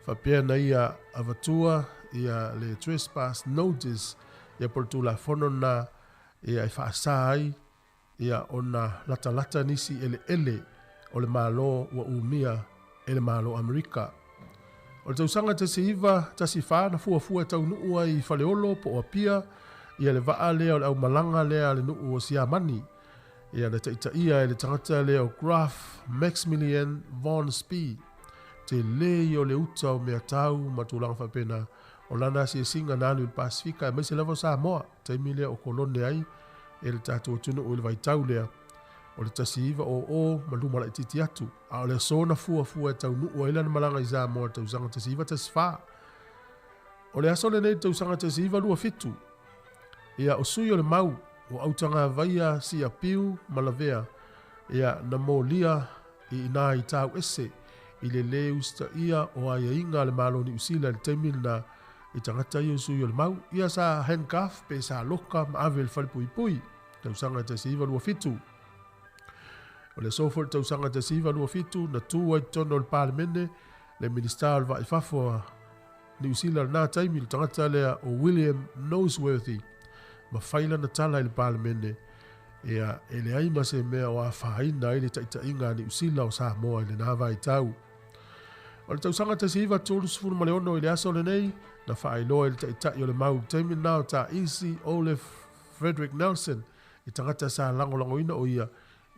faapea na ia avatua ia le Trespass Notice ia po o le Tulafono lena ia e faasa ai ia ona latalata nisi eleele o le Malo ua umia e le Malo Amerika. O le tausaga 1914 na fuafua e taunuu ai i Faleolo po o Apia ia le vaa lea o le aumalaga lea a le nuu o Siamani, ia na taitaia e le tagata lea o Graf Maximilian von Spee. Tele ia o le uta o meatau ma tulaga faapena o lana asiasiga na alu i le Pasefika aemaise lava o Samoa, taimi lea o kolone ai e le tatou atunuu i le vaitau lea o le 1900 ma luma laitiiti atu, a o le aso na fuafua e taunuu ai lana malaga i Samoa i le tausaga 1914. O le aso lenei i le tausaga 1927, ia o sui o le mau o Autagavaia Siapiu ma Lavea, ia na molia i ina i Tauese i le lē usitaia o aiaiga a le Malo o Niu Sila i le taimi lena i tagata ia o sui o le mau, ia sa handcuff pe sa loka ma ave i le falepuipui. Tausaga 1927. O le aso foi i le tausaga 1927 na tu ai totonu o le Palemene le Minisita o le Vaa i Fafo a Niu Sila i lena taimi, le tagata lea o William Noseworthy, ma fai lana tala i le Palemene, ia, e leai ma se mea o afaina ai le taitaiga a Niu Sila o Samoa i lena vaitau. O le tausaga 1936 i le aso lenei, na faailoa i le taitai o le mau i le taimi lena o Taisi Olaf Frederick Nelson, i tagata sa lagolagoina o ia,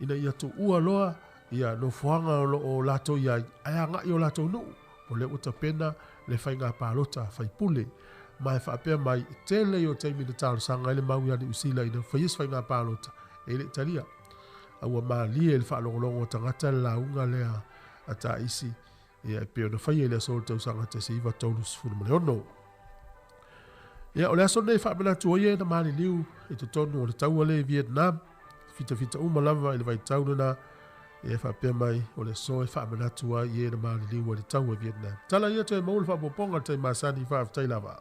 ina ia tuua loa ia nofoaga o lo o latou i ai, ae agai o latou nuu, o lea ua tapena le faiga palota faipule. Ma e faapea mai, e tele ia o taimi na talosaga ai le mau ia Niu Sila ina faia se faiga palota, e le i talia. A ua malie i le faalogologo a tagata le lauga lea a Taisi, ia e pei ona faia i le aso o le tausaga 1936. Ia, o le aso lenei e faamanatu ai e na maliliu i totonu o le taua lea i Vietnam, fitafita uma lava i le vaitau lena, ia e faapea mai o le aso e faamanatu ai i e na maliliu ai le taua i Vietnam. Tala ia toe maua le faaopoopoga i le taimi masani, faafetai lava.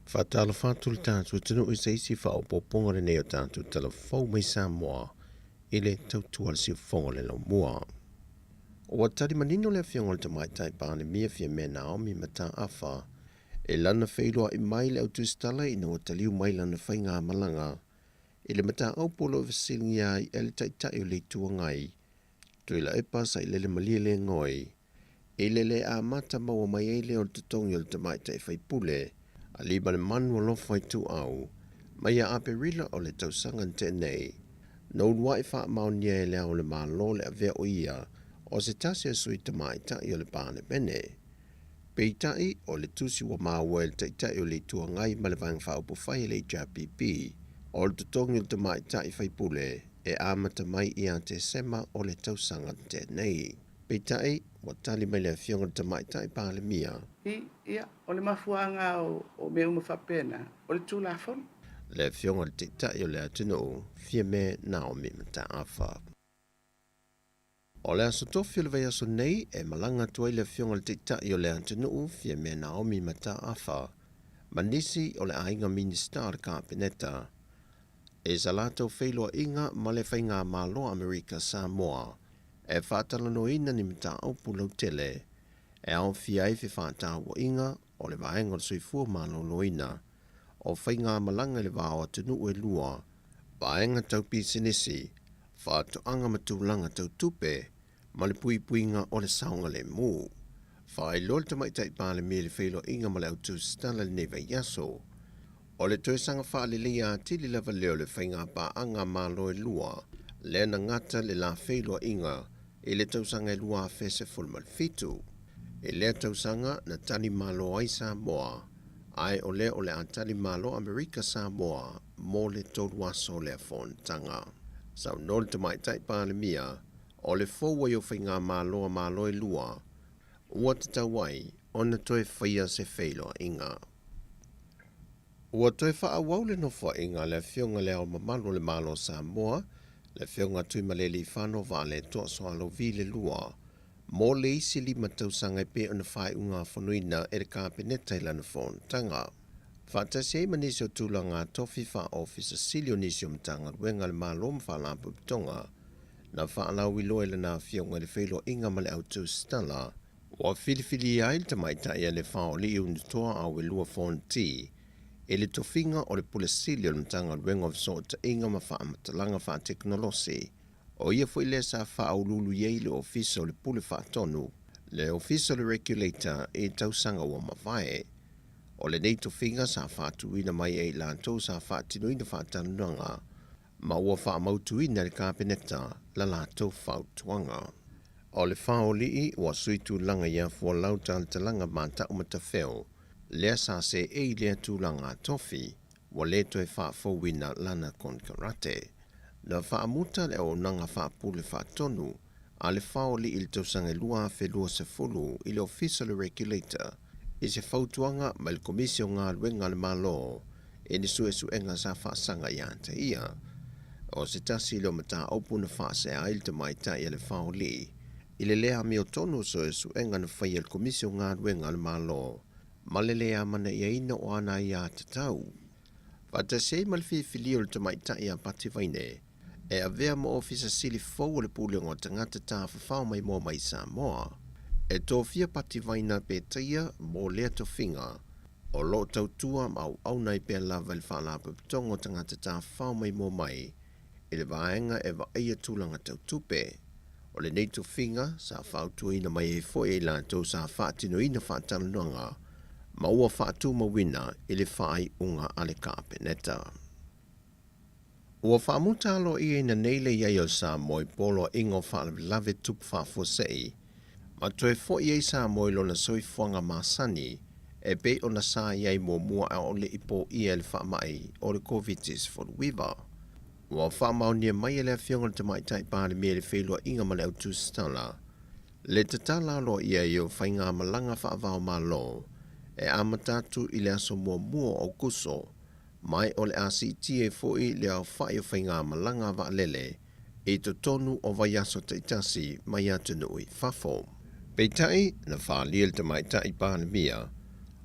Faatalofa atu le tatou atunuu i se isi faaopoopoga lenei o tatou tala fou mai Samoa i le tautua le siufofoga o le laumua. Ua tali manino le Afioga i le Tamaitai Palemia Fiamē Naomi Mataafa i lana feiloai mai le au tusitala ina ua taliu mai lana faigamalaga i le mataupu o lo o fesiligia ai e le Taitai o le Itu Agai Tuilaepa Sailele Malielegaoi I le le amata maua mai ai lea o le totogi o le tamaitai faipule, a Limalemanu Alofa Ituau, mai ia Aperila o le tausaga na tea nei, na uluai faamaonia e Le Ao o le Malo le avea o ia o se tasi o sui tamaitai o le Palemene. Peitai, o le tusi ua maua e le Taitai o le Itu Agai ma le Vaega Faaupufai a le HRPP, o le totogi o le tamaitai faipule e amata mai ia Tesema o le tausaga na tea nei. Peitai, ua tali mai le Afioga i le Tamaitai Palemia. I, ia, o le mafuaaga o mea uma faapena, o le Tulafono. Le Afioga i le Taitai o le atunuu, Fiame Naomi Mataafa. O le aso tofi o le vaiaso nei e malaga atu ai le Afioga i le Taitai o le atunuu, Fiame Naomi Mataafa, ma nisi o le aiga Minisita o le Kapeneta i sa latou feiloaiga ma le Faigamalo a Amerika Samoa e faatalanoaina ni mataupu lautele e aofia ai fefaatauaiga o le vaega o le soifua maloloina, o faigamalaga i le va o atunuu e lua, vaega tau pisinisi, faatoaga ma tulaga tau tupe, ma le puipuiga o le saogalemu. Faailoa le Tamaitai Palemia i le feiloaiga ma le au tusitala i lenei vaiaso. O le toe saga faaleleia atili lava lea o le faigapaaga a Malo e lua, lea na gata le la feiloaiga i le tausaga e 2017. I lea tausaga na tali malo ai Samoa, ae o lea o le a tali malo Amerika Samoa mo le tolu aso o lea fonotaga. Saunoa le Tamaitai Palemia, o le fou ai o faigamalo a Malo e lua, ua tatau ai ona toe faia se feiloaiga. Ua toe faaauau le nofoaiga a le Afioga i Le Ao Mamalu o le Malo o Samoa, Le Afioga a Tuimalealiifano Vaaletoa Sualauvi le lua, mo le isi 5 tausaga e pei ona faaiugafonoina e le Kapeneta i lana fonotaga. Faatasi ai ma nisi o tulaga tofi faa-ofisa sili o nisi o Matagaluega a le Malo ma Faalapotopotoga na faalauiloa e lana afioga i le feiloaiga ma le autusitala. Ua filifilia ai le tamaitai a le Faoli'i Unutoa Auelua Fonti i le tofiga o le Pule Sili o le Matagaluega o Fesootaiga ma Faamatalaga Faatekonolosi. O ia foi lea sa faauluulu i ai le Ofisa o le Pule Faatonu, le Ofisa o le Regulator i tausaga ua mavae. O lenei tofiga sa faatuina mai e i latou sa faatinoina faatalanoaga ma ua faamautuina e le Kapeneta la latou fautuaga. O le Faoli'i ua sui tulaga ia Fualau Talatalaga Mata'u Matafeo, lea sa seei lea tulaga tofi, ua le toe faafouina lana konekarate. Na faamuta le auaunaga faapule faatonu a le Faoli'i i le tausaga 2020 i le Ofisa o le Regulator i se fautuaga mai le Komisi o Galuega a le Malo i ni suesuega sa faasaga ia te ia. O se tasi lea o mataupu na faasea ai le tamaitai a le Faoli'i i le le amiotonu o suesuega na faia e le Komisi o Galuega a le Malo ma le le amanaiaina o ana aiatatau. Faatasi ai ma le filifilia o le tamaitai a Pati Vaine e avea ma Ofisa Sili fou o le Pulega o Tagata Tafafao Maimoa mai Samoa. E tofia Pati Vaina pe taia mo lea tofiga o loo tautua ma auauna ai pea lava i le Faalapotopotoga o Tagata Tafafao Maimoa mai i le vaega e vaaia tulaga tautupe. O lenei tofiga sa fautuaina mai ai foi e i latou sa faatinoina faatalanoaga ma ua faatumauina i le faaiuga a le Kapeneta. Ua faamuta aloaiaina nei le i ai o Samoa i poloaiga o faalavelave tupu faafuasei, ma toe fo'i ai Samoa i lona soifuaga masani e pei ona sa i ai muamua a o le'i po'ia i le faama'i o le Koviti-19. Ua faamaonia mai e le Afioga i le Tamaitai Palemia i le feiloaiga ma le autusitala le tatala aloaia ai o faigamalaga faava-o-Malo e amata atu i le aso muamua o Aokuso, mai o le a siitia ai foi le aofa'i o faigamalaga a vaalele i totonu o vaiaso taitasi mai atunuu i fafo. Peitai, na faaalia e le Tamaitai Palemia,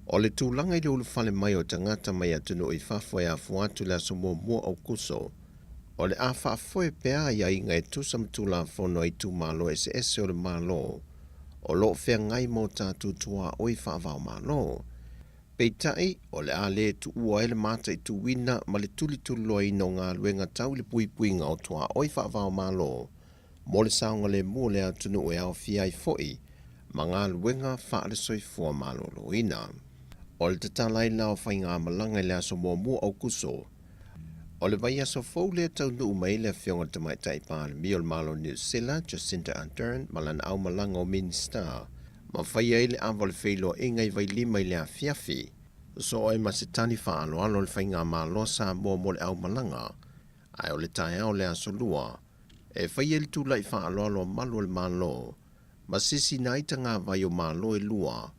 o le tulaga i le ulufale mai o tagata mai atunuu i fafo e afua atu i le aso muamua o Aokuso, o le a faafoe pea aiaiga e tusa ma Tulafono a itumalo eseese o le Malo o lo o feagai ma o tatou tuaoi faava-o-Malo. Peitai, o le a le tuua ai le mataituina ma le tulituliloaina o galuega tau i le puipuiga o tuaoi faava-o-Malo mo le saogalemu o le atunuu e aofia ai foi ma galuega faale-soifua maloloina. O le tatala ai la o faigamalaga i le aso muamua o Aokuso, o le vaiaso fou lea taunuu mai ai le Afioga i le Tamaitai Palemia o le Malo o Niu Sila, Jacinda Ardern, ma lana aumalaga o Minisita, ma faia ai le ava o le feiloaiga i Vailima i le afiafi. Sosoo ai ma se tali faaaloalo a le Faigamalo a Samoa mo le aumalaga, ae o le taeao o le aso Lua, e faia ai le tula'i faaaloalo a malu o le Malo, ma sisina ai tagavai o Malo e lua,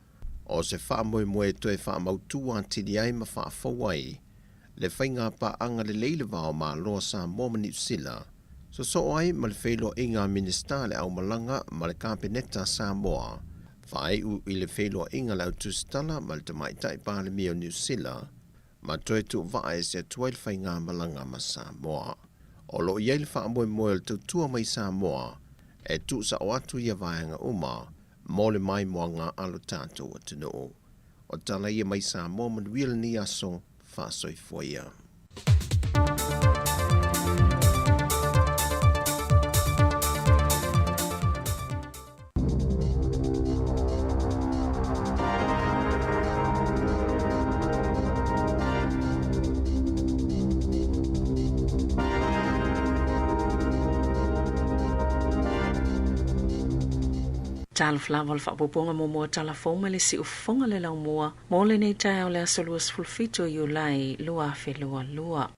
o se faamoemoe e toe faamautu atili ai ma faafou ai le faigapaaga lelei le va o Malo a Samoa ma Niu Sila. Sosoo ai ma le feiloaiga a Minisita le aumalaga ma le Kapeneta a Samoa, faaiu i le feiloaiga a le autusitala ma le Tamaitai Palemia o Niu Sila, ma toe tuuvaa ese atu ai le faigamalaga ma Samoa. O lo o i ai le faamoemoe o le tautua mai Samoa e tuusao atu ia vaega uma mo le maimoaga a lo tatou atunuu. O tala ia mai Samoa manuia lenei aso faasoifua ia. Talofa lava o le faaopoopoga muamua o tala fou mai le siufofoga le laumua mo lenei taeao le aso 27 o Iulai 2022.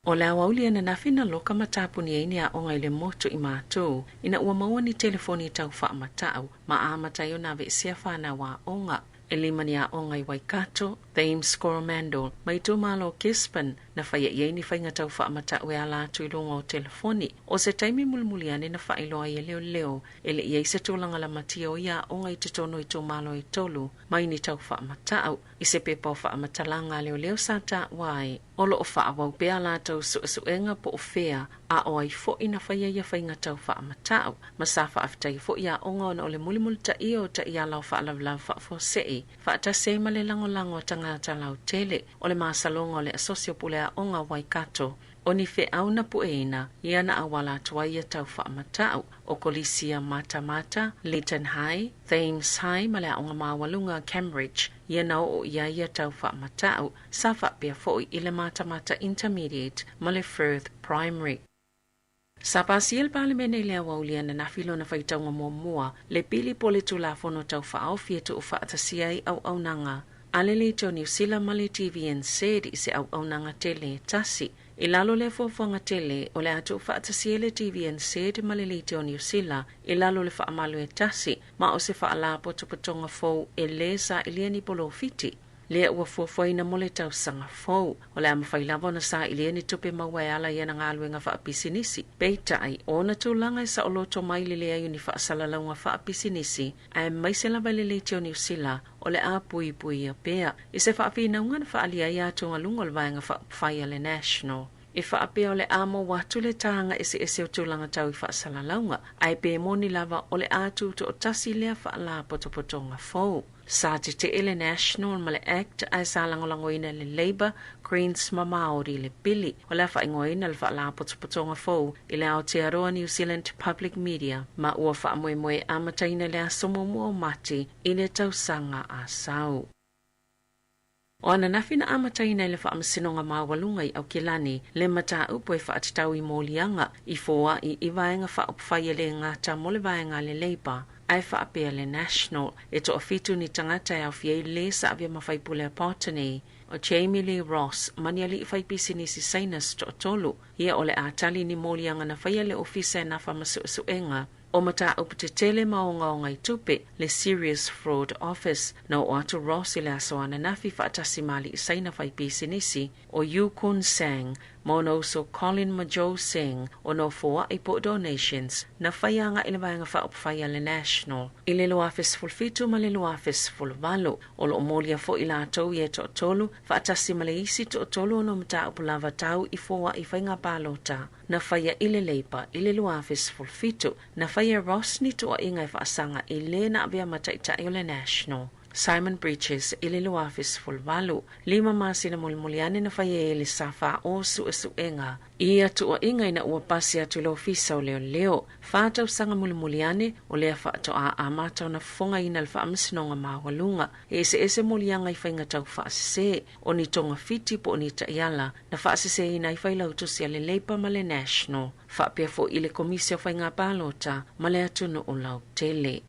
O le aoauli ananafi na loka ma tapuni ai ni aoga i le motu i Matu ina ua maua ni telefoni tau faamatau ma amata ai ona aveesea fanau aoga. E lima ni aoga i Waikato, Thames Coromandel, ma itumalo o Gisborne. Na faia i ai ni faiga tau faamata'u e ala atu i luga o telefoni. O se taimi mulimuli ane na faailoa ai e leoleo e le i ai se tulaga lamatia o ia aoga i totonu o itumalo e tolu mai ni tau faamata'u. I se pepa o faamatalaga a leoleo sa taua ai, o loo faaauau pea a latou suesuega po o fea a o ai foʻi na faia ia faiga tau faamata'u, ma sa faafetaia foʻi aoga ona o le mulimulitaia o taiala o faalavelave faafuasei faatasi ai ma le lagolago a tagata lautele. O le masaloga o le Asosi o Pule Aoga o Waikato, o ni feau na pueina ia na auala atu ai ia tau faamata'u. O Kolisi ia Matamata, Leeton High, Thames High ma le Aoga Maualuga Cambridge ia na oo i ai ia tau faamata'u, sa faapea foʻi i le Matamata Intermediate ma le Firth Primary. Sa pasia e le Palemene i le aoauli ananafi lona faitauga muamua le pili po o le Tulafono Tau Faaofi e tuufaatasia ai auaunaga a le Leitio Niu Sila ma le TVNZ i se auaunaga tele e tasi. I lalo o lea fuafuaga tele, o le a tuufaatasia le TVNZ ma le Leitio Niu Sila i lalo o le faamalu e tasi, ma o se faalapotopotoga fou e lē sailia ni polofiti. Lea ua fuafuaina mo le tausaga fou. O le a mafai lava ona sailia ni tupe maua e ala i ana galuega faapisinisi. Peitai, o ona tulaga e saoloto mai le leai o ni faasalalauga faapisinisi, aemaise lava i le Leitio Niu Sila, o le a puipuia pea. I se faafinauga na faaalia ai atugaluga o le Vaega Faaupufai a le National, e faapea o le a maua atu le taga eseese o tulaga tau i faasalalauga, ae pe moni lava o le a tutoatasi lea faalapotopotoga fou. Sa tetee le National ma le Act ae sa lagolagoina e le Labour, Greens ma Māori le pili. O le a faaigoaina le faalapotopotoga fou i le Aotearoa New Zealand Public Media ma ua faamoemoe e amataina i le aso muamua o Mati i le tausaga a sau. O ananafi na amataina e le Faamasinoga Maualuga i Aukilani le mataupu e faatatau i moliaga i foai i Vaega Faaupufai e lē gata mo le Vaega a le Labour ae faapea le National. E toafitu ni tagata e aofia ai lē sa avea ma faipule a Botany, o Jamie Lee Ross ma ni alii faipisinisi Saina se toatolu. Ia o le a tali ni moliaga na faia le Ofisa e nafa ma suesuega o mataupu tetele ma ogaoga i tupe, le Serious Fraud Office. Na oo atu Ross i le aso ananafi faatasi ma alii Saina faipisinisi o Yu Kun Sang ma ona uso Colin ma Joe Singh ona o foaʻi po o donations na faia agaʻi i le Vaega Faaupufai a le National i le 2017 ma le 2018. O loo molia foʻi latou ia e toatolu faatasi ma le isi toatolu ona o mataupu lava tau i foaʻi faiga palota na faia i le Labour i le 2017. Na faia e Ross ni tuuaiga e faasaga i lē na avea ma taitai o le National, Simon Bridges, i le 2018. Lima masina mulimuli ane na faia ai e le SFO suesuega i ia tuuaiga ina ua pasi atu i le Ofisa o Leoleo. Fa tausaga mulimuli ane, o lea faatoa amata ona fofogaina le Faamasinoga Maualuga e eseese moliaga i faiga tau faasese, o ni togafiti po o ni taiala na faaseseina ai failautusi a le Labour ma le National, faapea foʻi le Komisi o Faiga Palota ma le atunuu lautele.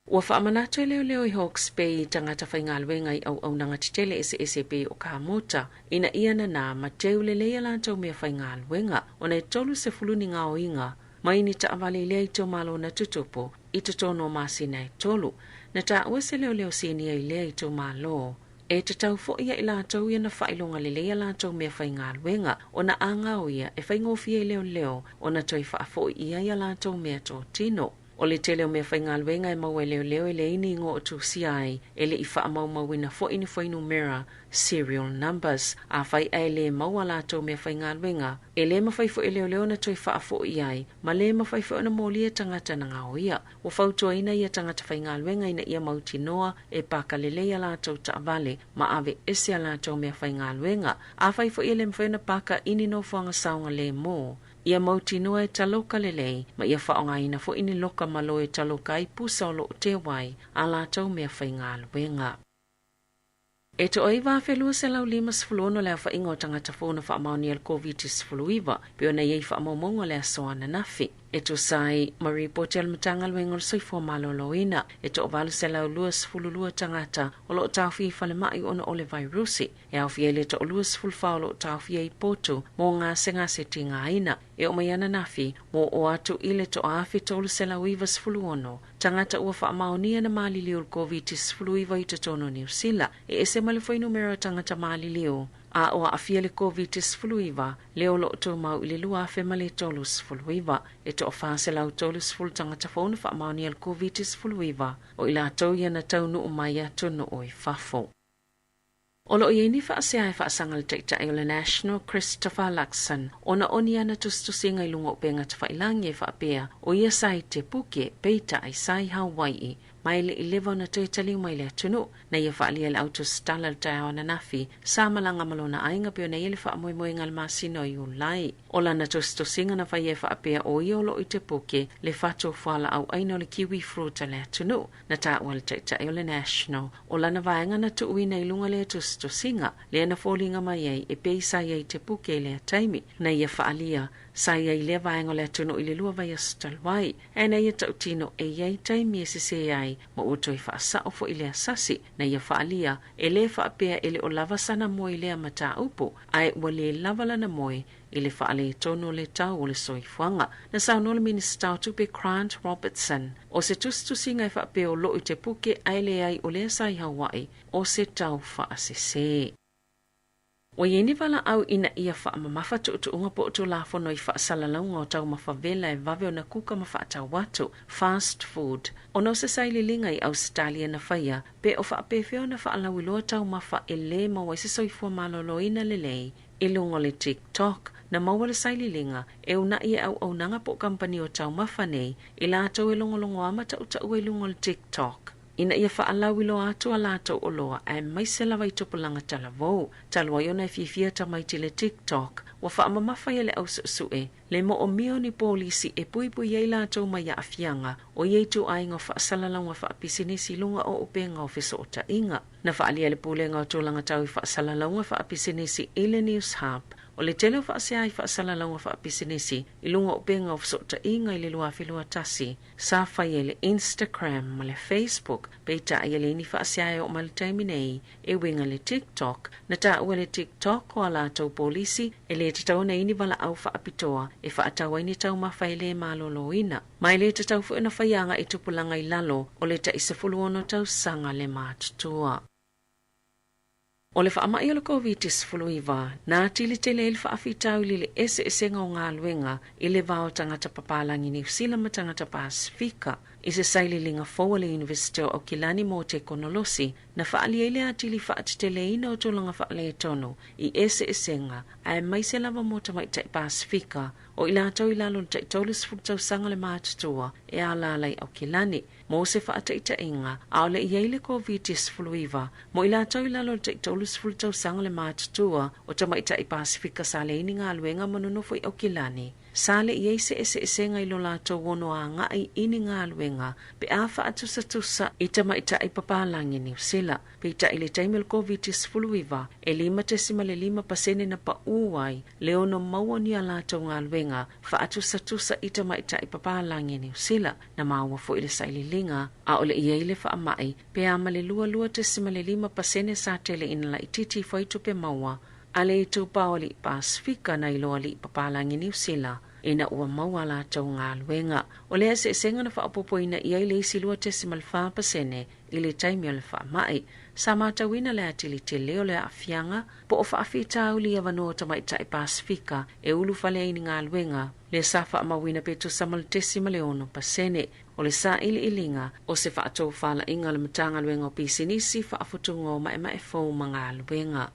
Ua faamanatu e leoleo i Hawke's Bay i tagata faigaluega i auaunaga tetele eseese e pei o kamota, ina ia nanā ma teu lelei a latou mea faigaluega, ona e 30 ni gaoiga mai ni taavale i lea itumalo na tutupu i totonu o masina e tolu. Na taua se leoleo sinia i lea itumalo, e tatau foʻi ia i latou ia na faailoga lelei a latou mea faigaluega, ona a gaoia e faigofie i leoleo ona toe faafoʻi i ai a latou mea totino. O le tele o mea faigaluega e maua e leoleo e leai ni igoa o tusia ai, e le i faamaumauina foʻi ni fuainumera, serial numbers. Afai ae lē maua a latou mea faigaluega, e lē mafai foʻi e leoleo ona toe faafoʻi ai, ma lē mafai foi ona molia tagata na gaoia. Ua fautuaina ia tagata faigaluega ina ia mautinoa e paka lelei a latou taavale ma aveese a latou mea faigaluega. Afai foi e lē mafai ona paka i ni nofoaga saogalēmō, ia mautinoa e taloka lelei ma ia faaaogaina foʻi ni loka malo e taloka ai pusa o loo teu ai a latou mea faigaluega. E 9256 le aofaiga o tagata fou na faamaonia i le Koviti-19 pei ona i ai faamaumauga o le aso ananafi. E tusa ai ma ripoti a le Matagaluega o le Soifua Maloloina, e 822 tagata o loo taofia i falemai ona o le vairusi, e aofia ai le 24 o loo taofia i potu mo gasegase tigaina. E oo mai ananafi, ua oo atu i le 1396 tagata ua faamaonia na maliliu i le Koviti-19 i totonu o Niu Sila, e ese mai le fuainumera o tagata maliliu a o aafia le COVID-19 le o loo tumau i le 2039. E toa-430 tagata fou na faamaonia le COVID-19 o i latou ia na taunuu mai atunuu i fafo. O loo i ai ni faasea e faasaga le Taitai o le National Christopher Luxon ona o ni ana tusitusiga i luga o upega tafailagi e faapea o ia sa i te puke peitai sa i Hawaii ma e le'i leva ona toe taliu mai le atunuu. Na ia faalia le autusitala le taeao ananafi sa malaga ma lona aiga pe ona ia le faamoemoega le masina o Iulai. O lana tusitusiga na faia e faapea o ia o loo i te puke le fatu fualaauaina o le kiwi fruit a le atunuu. Na taua le Taitai o le National o lana vaega na tuuina i luga lea tusitusiga lea na foliga mai ai e pei sa iai te puke i lea taimi. Na ia faalia sa iai lea vaega o le atunuu i le 2 vaiaso talu ai ae na ia tautino e iai taimi e sesē ai ma ua toe faasao fo'i lea sasi. Na ia faalia e lē faapea e le o lava sana moe i lea mataupu ae ua lē lava lana moe i le faaletonu o le tau o le soifuaga. Na saunoa le Minisita o Tupe Grant Robertson o se tusitusiga e faapea o loo i te puke ae leai o lea sa i Hawaii o se tau faasesē. Ua iai ni valaau ina ia faamamafa tuutuuga po o tulafono i faasalalauga o taumafa vela e vave ona kuka ma faatau atu, fast food, ona o se sailiiliga i Ausetalia na faia pe o faapefea ona faalauiloa taumafa e lē maua ai se soifua malōlōina lelei i luga o le TikTok. Na maua le sailiiliga e unaʻi e auaunaga po o kampani o taumafa nei i latou e logologo ma tautaua i luga o le TikTok ina ia faalauiloa atu a latou oloa aemaise lava i tupulaga talavou. Talu ai ona e fiafia tamaiti le TikTok, ua faamamafa ia le ausuesue le moomia o ni polisi e puipui ai latou mai aafiaga o ia ituaiga o faasalalauga faapisinisi i luga o upega o fesootaiga. Na faalia le Pulega o Tulaga Tau i Faasalalauga Faapisinisi i le News Hub o le tele o faasea i faasalalauga faapisinisi i luga o upega o fesootaiga i le 2021 sa faia i le Instagram ma le Facebook, peitai e leai ni faasea e oo mai le taimi nei e uiga le TikTok. Na taua le TikTok o a latou polisi e lē tatau ona i ni valaau faapitoa e faatau ai ni taumafa e lē malōlōina ma e lē tatau foi ona faia agaʻi tupulaga i lalo o le tai 16 tausaga le matutua. O le faamaʻi o le COVID-19 na atili tele ai le faafitauli i le eseesega o galuega i le va o tagata papalagi Niusila ma tagata Pasifika. I se sailiiliga fou a le Iunivesite o Aukilani mo Tekonolosi na faalia ai le atili faateteleina o tulaga faaletonu i eseesega aemaise lava mo tamaitai Pasifika o i latou i lalo o le tai 30 tausaga le matutua e alaala i Aukilani. Mo se faataitaiga, a o le i ai le COVID-19, mo i latou i lalo o le tai 30 tausaga le matutua o tamaitai Pasifika sa leai ni galuega ma nonofo i Aukilani, sa le i ai se eseesega i lo latou ono agaʻi i ni galuega pe a faatusatusa i tamaitai papalagi Niusila. Peitai i le taimi o le COVID-19, e 5.5% na paū ai le ono maua ni a latou galuega faatusatusa i tamaitai papalagi Niusila. Na maua foʻi le sailiiliga a o le i ai le faamaʻi pe a ma le 22.5% sa tele ina laititi ifo ai tupe maua a le itupa o alii Pasifika nai lo alii papalagi Niusila ina ua maua latou galuega. O lea eseesega na faaopoopoina i ai le isi 2.4% i le taimi o le faamaʻi. Sa matauina le atili tele o le aafiaga po o faafitauli avanoa o tamaitai Pasifika e ulufale ai ni galuega lea sa faamauina pe tusa ma le 0.6%. O le sailiiliga o se faatofalaiga o le Matagaluega o Pisinisi, Faafutuga o Maemae Fou ma Galuega.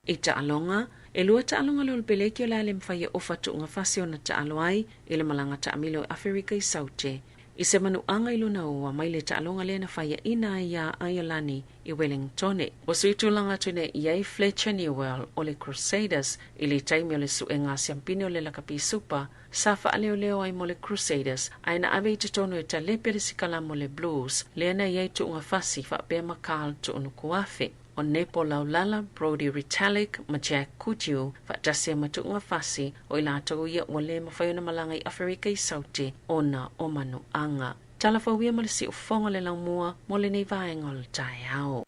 I taaloga, e 2 taaloga le Olepeleki o le a le mafai e ofa tuuga fasi ona taalo ai i le malaga taamilo i Aferika i Saute. I se manuaga i lona ua mai le taaloga lea na faiaʻina ai iā Aiolani i Wellingtone. Ua sui tulaga atu nei i ai Fletcher Newell o le Crusaders i le taimi o le suega siampine o le lakapi supa sa faaleoleo ai mo le Crusaders ae na ave i totonu e talepe le sikala mo le Blues lea na i ai tuuga fasi faapea ma Carl Tuunukuafe. O Nepo Laulala, Brody Retallick ma Jack Kuju faatasi ai ma tuuga fasi o i latou ia ua lē mafai ona malaga i Aferika i Saute ona o manuaga. Talafauia ma le siufofoga le laumua mo lenei vaega o le taeao.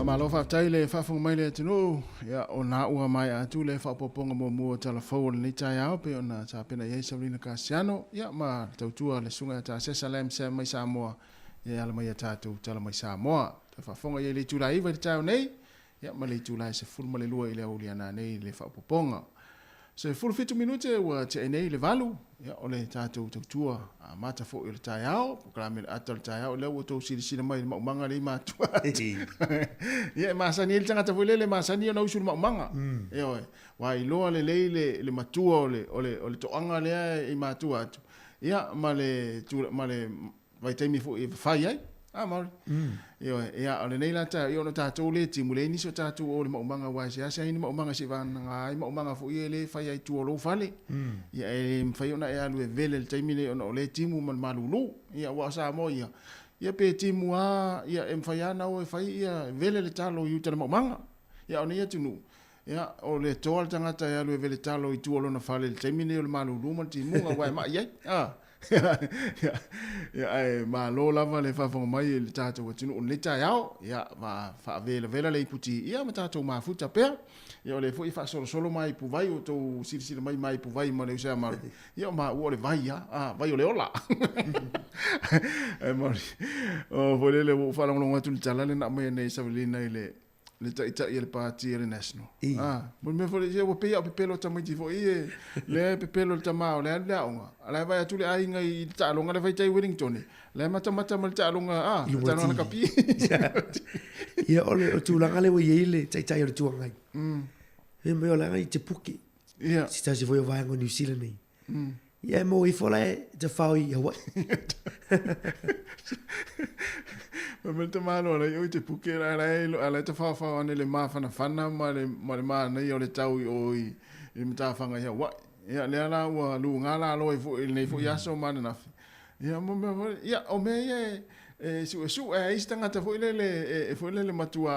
Faamalo faafetai le faafofoga mai le atunuu. Ia, o na ua maea atu le faaopoopoga muamua o tala fou o lenei taeao pei ona tapena i ai Saulina Kasiano, ia, ma le tautua a le Susuga ia Tasesa Lam Sam mai Samoa, ia e ala mai ia tatou Tala Mai Samoa. Toe faafofoga i ai i le itula e 9 i le taeao nei, ia, ma le itula e 12 i le aoauli a nanei i le faaopoopoga. 17 minute ua tea nei le 8, ia, o le tatou tautua amata foi o le taeao, polokalame le ata o le taeao, lea ua outou silasila mai i le maumaga lea i matua atu. Ia, e masani ai le tagata foi lele, e masani ona usu i le maumaga. Ioe, ua iloa lelei le, le matua o le, o le, o le toaga lea i matua atu, ia, ma le, ma le vaitaimi foi e fai ai. A Maori. Ioe, ia, o lenei la taeao, ia ona o tatou lea e timu, leai nisi o tatou o i le maumaga, aua e seasea ai ni maumaga seivagana ai maumaga foi ia lea e fai ai i tua o lou fale. Ia, e le mafai ona e alu e vele i le taimi lenei ona o lea e timu ma le malulu. Ia, aua o Samoa ia, ia pe timu lava, ia e mafai lava ona o e fai ia vele le talo i uta i le maumaga. Ia, a o nei atunuu, ia, o le toa le tagata e alu e vele talo i tua o lona fale i le taimi lenei o le malulu ma le timuga aua e mai ai. A. Ia, ae malo lava le faafofoga mai i le tatou atunuu i lenei taeao. Ia, faavelavela le iputi ia ma tatou mafuta pea. Ia, o lea foi e faasolosolo ma ipuvai, ua outou silasila mai ma ipuvai ma le uso ia Maru. Ia, o maua o le vai lava, a, vai o le ola. Ae mauri, o foi lele ua ou faalogologo atu i le tala lea na aumai nei e Savalina i le le taitai a le pati a le National. I. Ah, mo le mea foi lea, ua pei a o pepelo tamaiti foi e, lea e pepelo le tama o le alu le aoga. A la e vaai atu le aiga i le taaloga lea e fai tai Wellington. La e matamata ma le taaloga, ah, le taaloga lakapi. Ia, o le tulaga lea ua i ai le taitai o le Itu Agai. Fai mai o le aga i te puke. Ia. Se tasi foi o vaega o New Zealand nei. Ia e maua ifo la e te whao i Hawaii. Ma me te malo la i te puke la la e la te whao whao ane le māwhanawhana ma le ma le mānaia o le tau i o i i Matawhanga i Hawaii. Ia lea la ua lu ngā la loa i fo i nei fo i aso ma ananafi. Ia mo mea foi ia o mea ia e e suesu'e ai isi tagata foi lele e foi lele matuā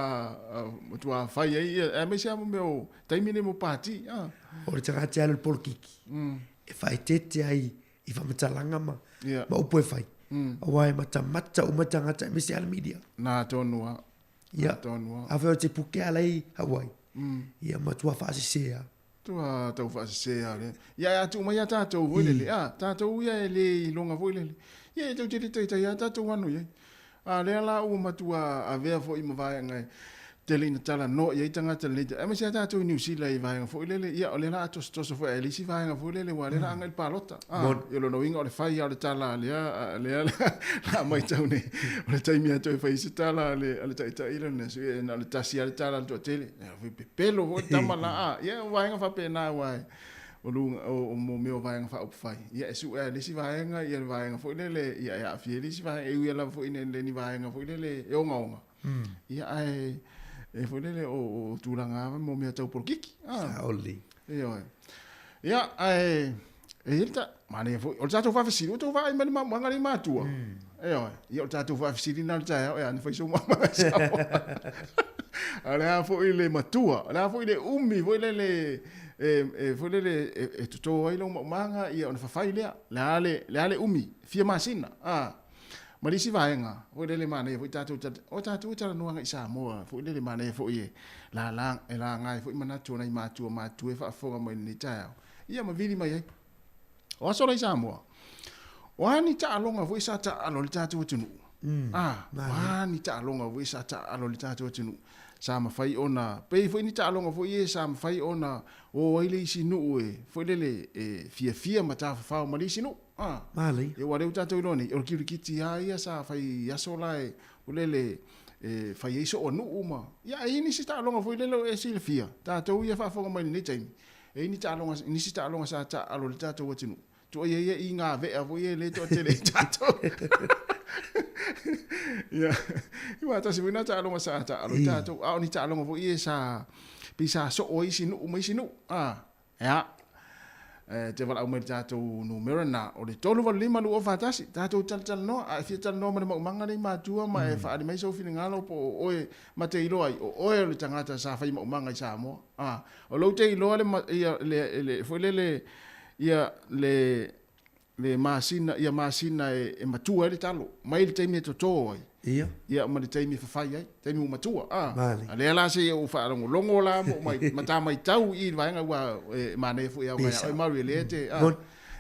matuā fai ai ia aemaise lava mo mea o taimi nei mo pati a. O le tagata e alu i le polokiki e faaeteete ai i faamatalaga ma ma upu e fai aua e matamata uma tagata aemaise lava le media. Na tonu lava. Ia, afai o te puke ala i Hawaii, ia matua faasese lava. Tua tau faasese lava lea. Ia, a tuu mai ia tatou foi lele, a, tatou ia e le iloga foi lele. Ia, e tou te le taitai lava tatou anu i ai. A lea la ua matua avea foi ma vaega e tele ina talanoa i ai tagata i lenei taimi, aemaise lava tatou i Niu Sila i vaega foi lele, ia o lea la a tosotoso foi ae le isi vaega foi lele, aua o lea la a agai i le palota. A, ia o lona uiga o le fai lava o le tala a lea, a lea la matau nei, o le taimi lava e toe fai ai se tala a le taitai lea, na o le tasi lava le tala a le toatele. Ia, foi pepelo foi le tama la, a, ia o vaega faapena aua e, o luga, o, o mo mea o vaega faaupufai. Ia e sue lava e le isi vaega ia le vaega foi lele, ia e aafia ai le isi vaega, e ui lava foi ina le ni vaega foi lele e ogaoga. Ia ae, e foi lele o, o tulaga lava mo mea tau polokiki. Ah. Sao lelei. Ioe. Ia, ae, e i ai le ta, manaia foi, o le tatou faafesili, ua outou vaai mai le mamoaga lea i matua. Ioe. Ia, o le tatou faafesili lena o le taeao, e a na fai sou mamoaga i Samoa. A o le a foi le matua, o le a foi le umi foi lele e, e foi lele e, e totō ai lou maumaga, ia ona fafai lea. Le a le, le a le umi, fia masina, a. Ma le isi vaega, foi lele manaia foi tatou, o tatou e talanoa agai i Samoa, foi lele manaia foi e lala, e laga ai foi manatu o nai matua matutua e faafofoga mai i lenei taeao. Ia ma vili mai ai. O aso la i Samoa, o a ni taaloga foi sa taaalo i le tatou atunuu? A, o a ni taaloga foi sa taaalo i le tatou atunuu? Sa mafai ona, pei foi ni taaloga foi ia sa mafai ona o ai le isi nuu e, foi lele, e fiafia ma tafafao ma le isi nuu. A, Malai. Ia aua o lea ua tatou iloa nei, o le kirikiti lava ia sa fai i aso la e, foi lele, e fai ai soo nuu ma, ia e i ai nisi taaloga foi lele e silafia, tatou ia e faafofoga mai i lenei taimi, E i ai ni taaloga, nisi taaloga sa taaalo i le tatou atunuu, tuuaia ia i ngā vea foi ia e le toatele i tatou. Ia, i wā tasi foi nā taaloga sa taaalo i tatou, a o ni taaloga foi ia sa, pei sa soo ai isi nuu ma isi nuu. A, ea, e te valaau mai i le tatou numera na, o le 385 241, tatou talatalanoa, a e fia talanoa ma le maumaga nei matua ma e faaali mai sou finagalo po o oe ma te iloa ai, o oe o le tagata sa fai maumaga i Samoa. A, o lou te iloa le, ia, le, le, foi lele, ia, le, le masina, ia masina e, e matua ai le talo, mai le taimi e totō ai. Ia. Ia ma le taimi e fafai ai, taimi ua matua, a. Male. A lea la seia ou faalogologo la ma ou mai, ma ta maitau i i le vaega ua e manaia foi au ia oe Mary lea e te, a,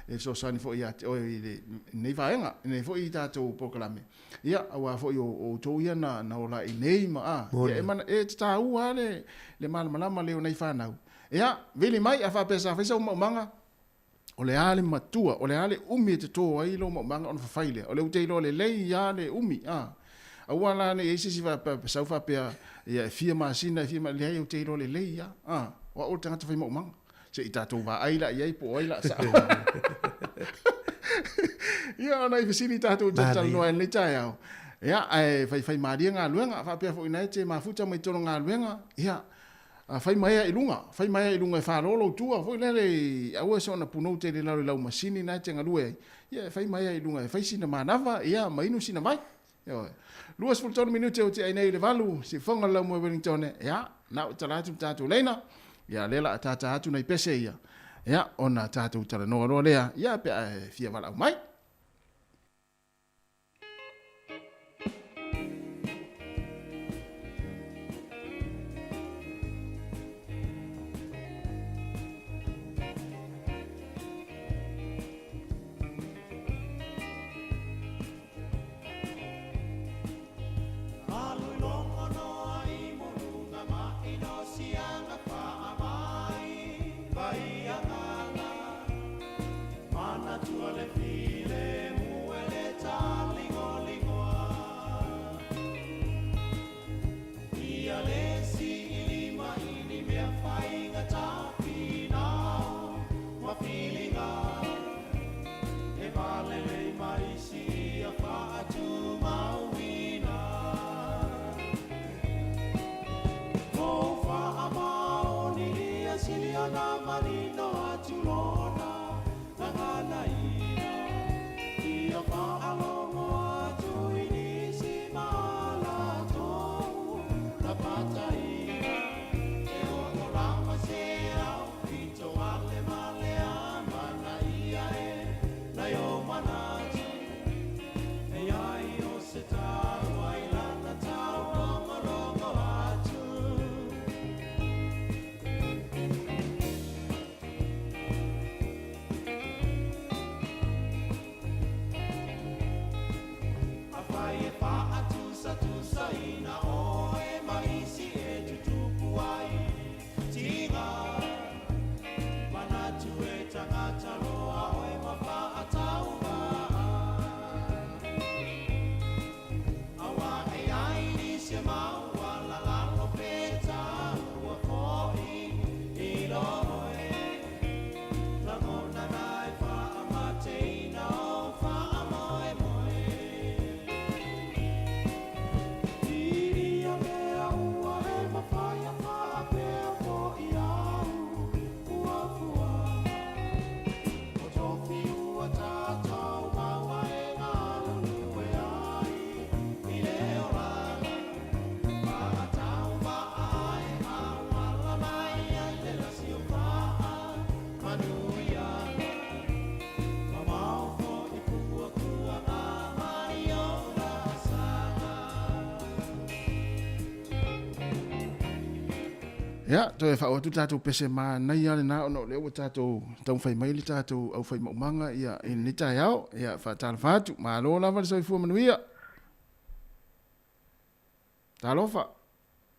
e fesoasoani foi ia te oe i lenei vaega, i lenei foi tatou polokalame. Ia, aua foi o outou ia na, na ola i nei ma, a, ia e, mana, e taua lava le, le malamalama lea o nai fanau. Ia, vili mai, a faapea sa fai sau maumaga, O le a le matua, o le a le umi e totō ai lou maumaga ona fafai lea. O lea ou te iloa lelei lava le umi, a. Aua la ne i ai se isi sau faapea, ia e fia masina, e fia ma, leai ou te iloa lelei lava, a. O au o le tagata fai maumaga. Se i tatou vaai la i ai po o ai la sao. Ia, o nai fesili tatou te talanoa ai i lenei taeao. Ia, ae faifai malie galuega, faapea foi na e te mafuta mai totonu o galuega, ia, Fai maea i luga, fai maea i luga e falo lou tua foi lele i aua e soona punou tele i lalo i lau masini na e te galue ai, ia e fai maea i luga e fai sina manava, ia ma inu sina vai. Ioe. 23 minute o te ai nei i le 8, siufofoga le laumua i Wellington, ia, na o tala atu le tatou leina, ia lea la a tata atu nai pese ia, ia, ona tatou talanoa loa lea, ia pe a e fia valaau mai. Ia, toe faaoo atu le tatou pese manaia lena ona o lea ua tatou taumafai mai le tatou aufai maumaga ia i lenei taeao. Ia, faatalofa atu. Malo lava le soifua manuia. Talofa.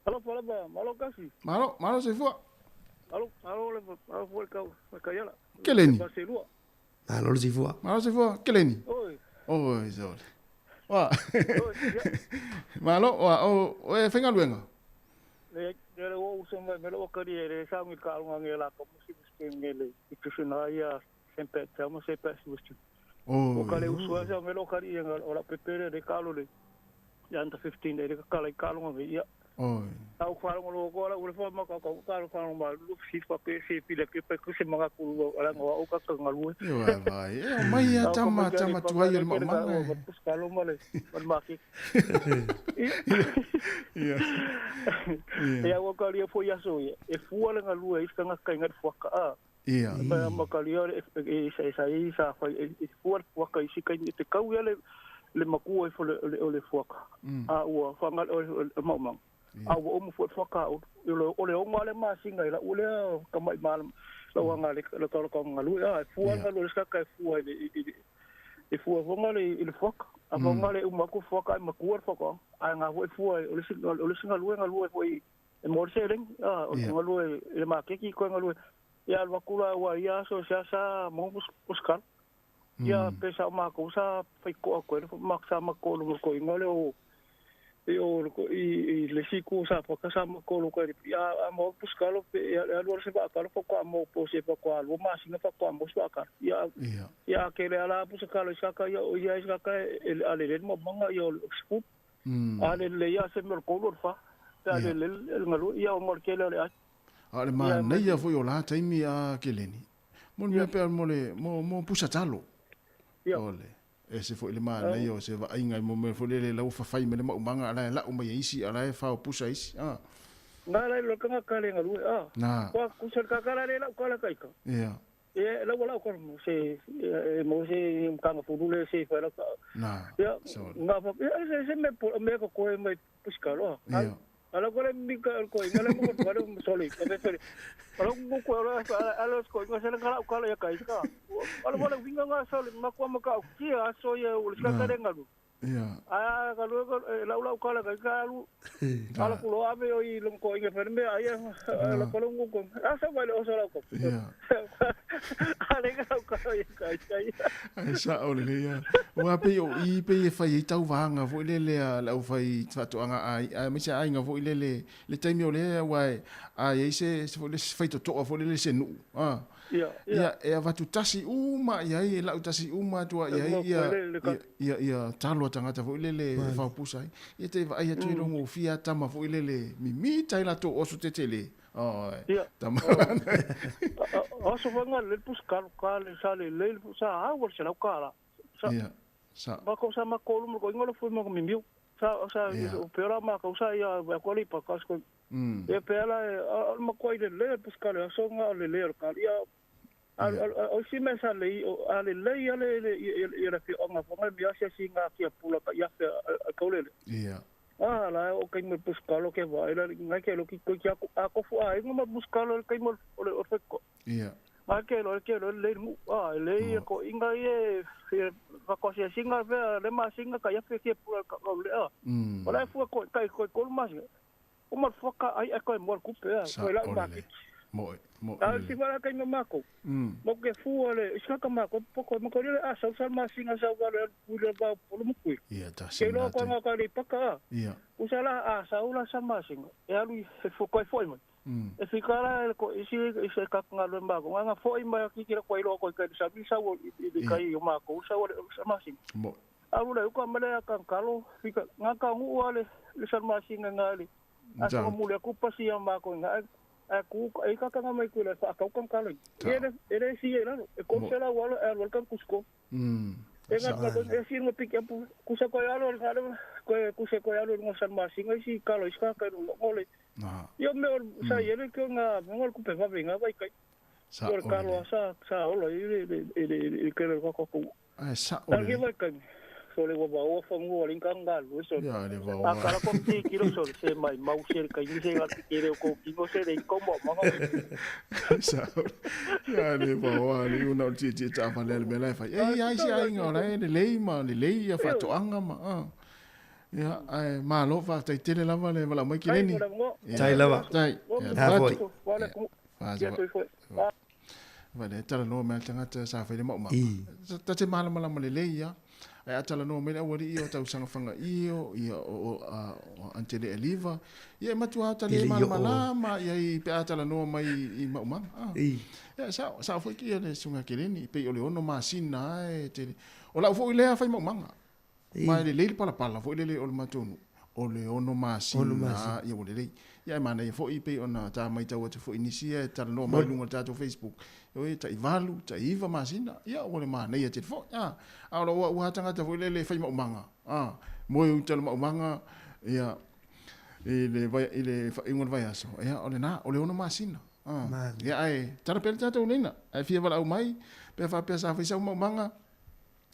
Talofa lava, malo kasi. Malo, malo soifua. Malo, malo lava, malo foi kau, kaiala. Keleni. Malo le soifua. Malo soifua, Keleni. Oi. Oi, sole. Wa. Malo, wa, o, o e faigaluega. Le, le o uso mai me lo kari e le sa ngi ka nga nge la ko musi musi nge le i tu na ia sempe te mo se pe su. O ka le uso sa me lo kari e o la pepere le kalo le. Ia under 15 le ka le kalo nge ia. Oi. Au wharongo lo ko ala ule fa ma ka ka ka ka ma lu si fa pe si pile ke pe ku se manga ku ala ngo au ka ka ngalu. E vai vai. E mai ia tama tama tuai o le maumaga. Ka lo male mal ma ki. Ia. Ia wa ka ria fo ia so ia. E fua le ngalu e ka ngaka ngat fua ka a. Ia. Ma makalia le e sa sa i sa fai e fua le fuaka i si kaimi te kau ia le makua i fo le o le fuaka. A ua whanga o le maumanga. A ua omu fua fuaka o le ongo ale masinga i la ule ka mai malam la wanga le le ka ka ngalu a fua ngalu le ska fua i e fua fonga le i le fuaka. A fonga le umaku fuaka i makua le fuaka. A ngā hoi fua o le singa lue ngalu e foi e mo le seleng a o ngalu e le makeki ko ngalu ia alua ua ia so sa sa mo puskal ia pesa o mako sa fai ko ko le mak sa mako lo ko ingole o e o i le siku sa pa sa mako lo ko ia a mo puskal ia alua se ba ka lo ko mo po se pa ko alua ma singa pa ko mo sa ka ia ia ke le ala puskal sa ka ia ia sa ka ale le mo manga ia spu ale le ia se mo ko lo fa ale le ngalu ia o mo ke le a le manaia foi o la taimi a Keleni. Mo le mea pea mo le mo pusa talo. Ole. E se foi le manaia o se vaaiga mo mea foi lele lau fafai me le maumanga ala e lau mai isi ala e fao pusa isi. Ah. Nga la lo kanga kale ngalu a. Na. Kwa kusa ka kala le lau kala kaika. Ia. E lau lau ko mo se mo se kanga fudule se fa la. Na. Ia. Nga fa se se me me ko ko me puska lo. Ia. Ala ko le mika ko ingala mo ko ko soli ko be ala mo ko ala ala ko inga sele kala kala ya kai ka ala wala winga nga soli makwa maka ki aso ye ul ka ka ngalu ia a ka lu ko la ula kala ka ka lu ala ko lo ave o i lo ko inga ferme ai ala ko lo ko asa wale o sala ko ia ale ka ko ya kai kai ai sa o le ia ua pe o i pe e fai i tau vanga foi le le la u fai fatoanga ai ai me se ai nga foi le le le taimi o le ua ai ai se foi le fai totoa foi le se nu a ia ia e avatu tasi uma ia e lau tasi uma tua ia ia ia ia talo tangata foi le le faupusa ia te vai atu i longo fia tama foi le le mimi tai la to oso tetele. Oh, tama. Oso fanga le puskal ka le sa le le sa a wal se la kala. Ia. Sa. Ma ko sa ma ko lu ko ingolo foi mo mimiu. Sa sa o pera ma ko sa ia ko li pa ka ko. E pera ma ko ile le puskal so nga le le ka ia o si me sa le a le le ia le le le fi onga fanga mi asia singa kia pula ka ia ka le. Ia. Ah, la o kai mo buscalo ke vai la ngai ke lo ki ko kia a ko fu ai mo buscalo kai mo o le o feko. Ia. A ke lo le mu a le ko inga ye ka ko se singa ve le ma singa ka ya fe ke pula ka le a. O la fu ko kai ko ko ma o mo fu ka ai ko mo ku pe a ko la ma ki. Mo mo. A si va kai mo mako. Mo ke fu le ska ka mako poko mo ko le a sa sa ma singa sa va le pu le ba pu mo ku. Ia ta si. Ke lo ko nga ka le paka. Ia. Usala a sa ula sa ma singa. E alu e fu ko foi mo. E fikara ko isi isi ka nga le ma ko nga foi ma ki ki ko ilo ko ka sa bi sa wo i ka i ma ko sa wo sa ma singa. Mo. Alu le ko ma le ka kalo fika nga ka ngu ale le sa ma singa nga le. A sa mo le ku pasi ma ko nga a ku e ka ka mai ku le fa ka ka kalo. Ele si era e ko se la wala e wal kan kusko. E nga ka e si no pique pu ku se ko alo le ko ku se ko alo ngo san ma singa si kalo iska ka no ngole. Yo me sa ele ko nga ngol ku pe va venga vai kai. Sa o kalo sa sa olo ile ile ke le ko ko. Ai sa o. Ke vai kai. So le wa o fa ngo le kanga lu so. Ya le va. A kala ko ti kilo so se mai mau se kai ni se ga ki le ko ki no se le ko mo mo. Sa. Ya le va wa le una ti ti ta fa le me la fa. Ei ai si ai ngo le le ma le le ya fa to anga ma. Ia ai ma lo fa tai tele lava le vala mai ki leni. Tai lava. Tai. Ha foi. Va. Va le tala no me tangata sa fa le mo ma. Ta te mala mala le le ia. Ai atala no me awali ia tau sanga fanga ia ia o ante le eliva. Ia matua tali mala mala ma ia i pe atala no mai i maumanga. Ia sa sa foi ki le sunga keleni pe o le ono masina e te. O la foi le fa maumanga. Ma le le pala pala foi le o le matonu. O le ono masina ia o le le. Ia mana ia foi pe ona ta mai tau atu foi nisia e tala no mai lunga tatou Facebook. Oi ta ivalu ta iva masina ia o le mana ia te foi. Ah a lo ua tangata foi le le fai maumanga. Ah mo e tala maumanga ia i le vai i le fa ingon vai aso. Ia o le na o le ono masina. Ah. Ia ae tala pea le tatou leina. Ae fia valaau mai pe faapea sa fai sau maumaga.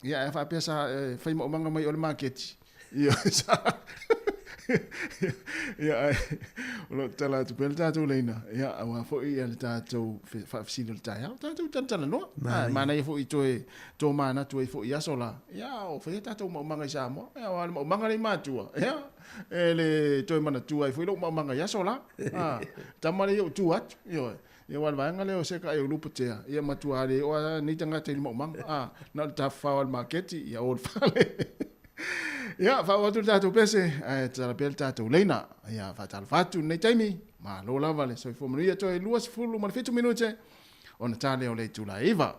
Ia ae faapea sa fai maumaga mai o le maketi. Ia sa Ia ae o lo o tatala atu pea le tatou leina. Ia aua foi ia le tatou faafesili o le taeao. Tatou talatalanoa. Ae manaia foi toe tomanatu ai foi i aso la. Ia o faia tatou maumaga i Samoa. Ia aua o le maumaga lea i matua. Ia e le toe manatua ai foi lou maumaga i aso la. A, tama lea ou tu atu. Ioe. Ia aua o le vaega lea o se ka e ulupu tea. Ia matua le oo lava nei tagata i le maumaga. A, na o le tafafao lava i le maketi, ia o le fale. Ia, faaoo atu le tatou pese, ae tatala pea le tatou leina. Ia, faatalofa atu i lenei taimi. Malo lava le soifua manuia toe 27 minute ona ta lea o le itula e 9.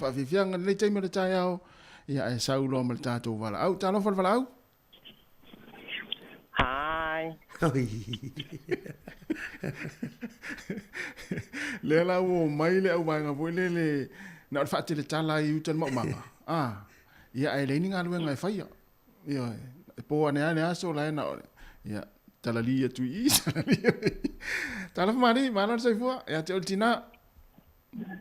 Faafiafiaga lenei taimi o le taeao, ia ae sau loa ma le tatou valaau. Talofa le valaau. Hi. Lea la ua omai le auvaega foi lele na o le faateletala ai i uta i le maumaga. Ah, ia ae leai ni galuega e faia. Ioe, e po ane lava le aso la e na o le, ia, talali atu i i, talali atu i i. Talofa Mali, malo le soifua, ia te oe le tina.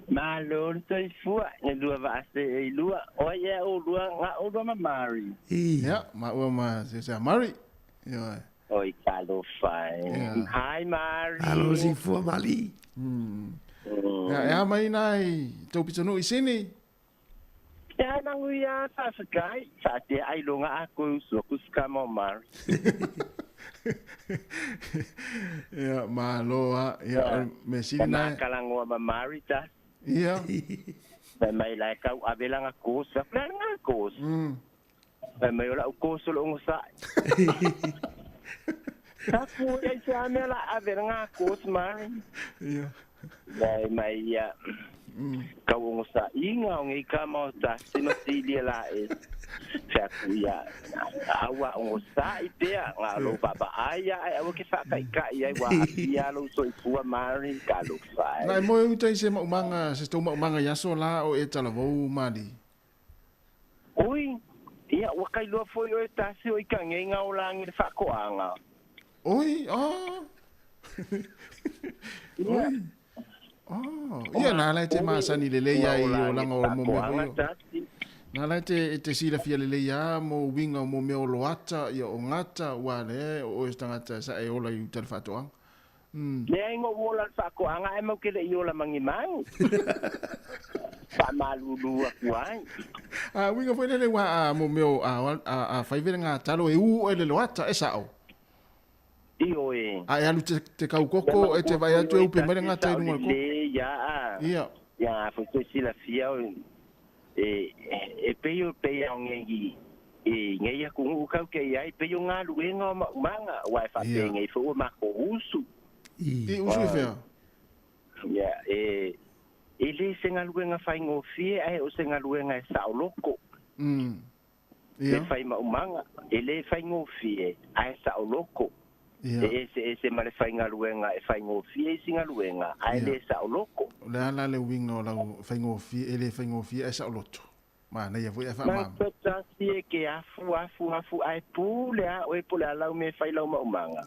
Malo le soifua, e lua vaa se e lua, o ai ea oulua, ga oulua ma Mari. Ia, maua ma se se a Mari. Ioe. Oi, talofa e. Hi Mari. Malo le soifua Mali. Ia, e a mai na i tau pitonuu i Sini? Ia manuia faafetai, faatea ailoga a koe usu aku se kama o Mari. Ia, malo a. Ia, o le mea sili na e. Ma kalagoa ma Mari tasi. Ia. Fai mai la e tau ave lana course. Fai atu, le a lena course? Fai mai o lau course o le onosai. Tapu ia i se a mea la ave lena course Mari. Ia. Fai mai ia, kau onosaiga o nei kama o tasi ma silia la e. Fai atu ia, aua onosai pea, na o lou vaavaai ia ae aua ke faataitai ai ua aafia lou soifua Mari, talofa e. Na e moe uta i se maumaga, se tou maumaga i aso la o e talavou mali. Oi, ia, ua kailoa foi oe tasi o i kageiga o lagi le faatoaga. Oi, ah. Oi. Oh, ia na la e te masani lelei ai i olaga o mo mea foi o. Na la e te, e te silafia lelei a mo uiga o mo mea o loata, ia o gata, ua le o oe se tagata sa e ola i uta i le faatoaga. Mm. Leai na ou ola i le faatoaga ae mau ke le i ola magimagi. Faamalulu atu ai. A uiga foi lele ua a mo mea o a, a, a fai vele ngā talo e u oe le loata, e sao. Ioe. A e alu te, te kau koko e te vaai atu e upe mai le gata i lunga o le koko. Ia a. Ia. Ia a foi toe silafia o e, e pei o pei ao ngei i ngei atunuu kau ke iai pei o galuega o maumaga aua e faapenei foi ua matou usu. I usu i fea? Ia, e, e le se galuega faigofie ae o se galuega e saoloko. Ia. Le fai maumaga, e le faigofie ae saoloko. Ia. E eseese ma le faigaluega e faigofie isi galuega ae le saoloko. O le a la le uiga o lau faigofie, e le faigofie ae saoloto? Manaia foi ae faamama. Matou tasi e ke afu afu afu ae pule a oe po le a lau mea fai lau maumaga.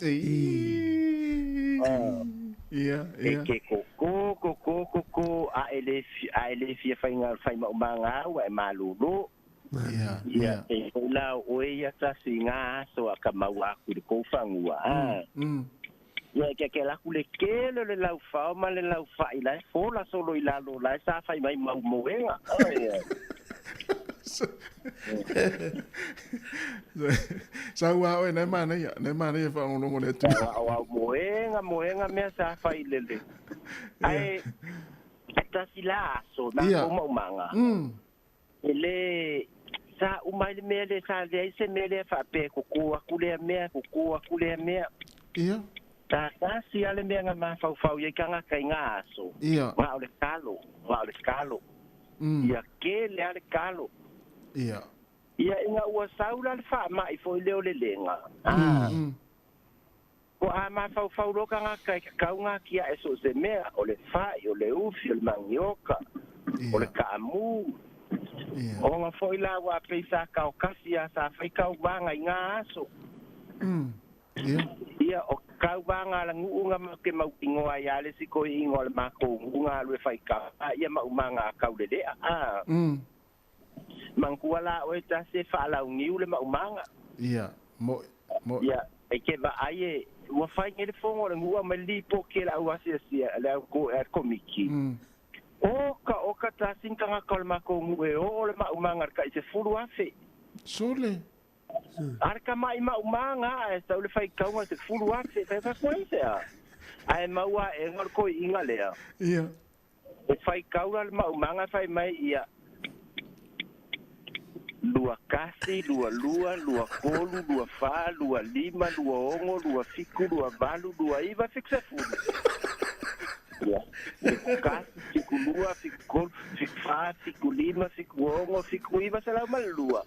Ia, E ia. ke koko koko koko a e le a e le fia faiga fai maumaga au ae malolo. Ia, Ia, ia. e foi la o oe ia tasi i ngā aso a ka maua aku i le kou fagua, a. Ia, e ke ke laku le kele o le laufao ma le laufa'i la e fola solo i lalo la e sa fai mai mau moega. Ai, ai. Sau a oe, nai manaia, nai manaia whaangolongo le atu. Au au moega, moega mea sa fai le le. Ae, e tasi la aso, nā Ia. kou maumaga. E le, sa uma ai le mea lea, sa leai se mea lea faapea e koko aku lea mea, koko aku lea mea. Ia. Sa tasi lava le mea na mafaufau i ai tagata i ngā aso. Ia. Na o le kalo, na o le kalo. Ia kele lava le kalo. Ia. Ia ina ua sau la le faama'i foi lea o le lega. Ah. Ko a mafaufau loa tagata e kakau ngā kiaʻe so o se mea, o le fa'i, o le ufi, o le manioka, o le kaamu. Ona foi la ua pei sa kaokasi a sa fai kauvaga i ngā aso. Ia. Ia, o kauvaga a le nuu na mau ke mautinoa ai a le isi toeaiina o le matou nuu na alu e fai kau a ia maumaga a kaulelea a. Manatua la oe tasi e faalauniu le maumaga. Ia, mo, mo. Ia, e ke vaai e ua fai nei le fono o le nuu ma le lipoti e le au asiasi a le au ko a le komiti. Oka, oka tasi ni tagata o le matou nuu e oo le maumaga i le tai 10,000. Sole. A le tama'i maumaga ae sau le faitauga i le 10,000, fai fai koe se a. Ae maua aʻega o le toeaiina lea. Ia. E faitau la le maumaga fai mai ia 21, 22, 23, 24, 25, 26, 27, 28, 29, 70. Ia. 71, 72, 73, 74, 75, 76, 79, 102.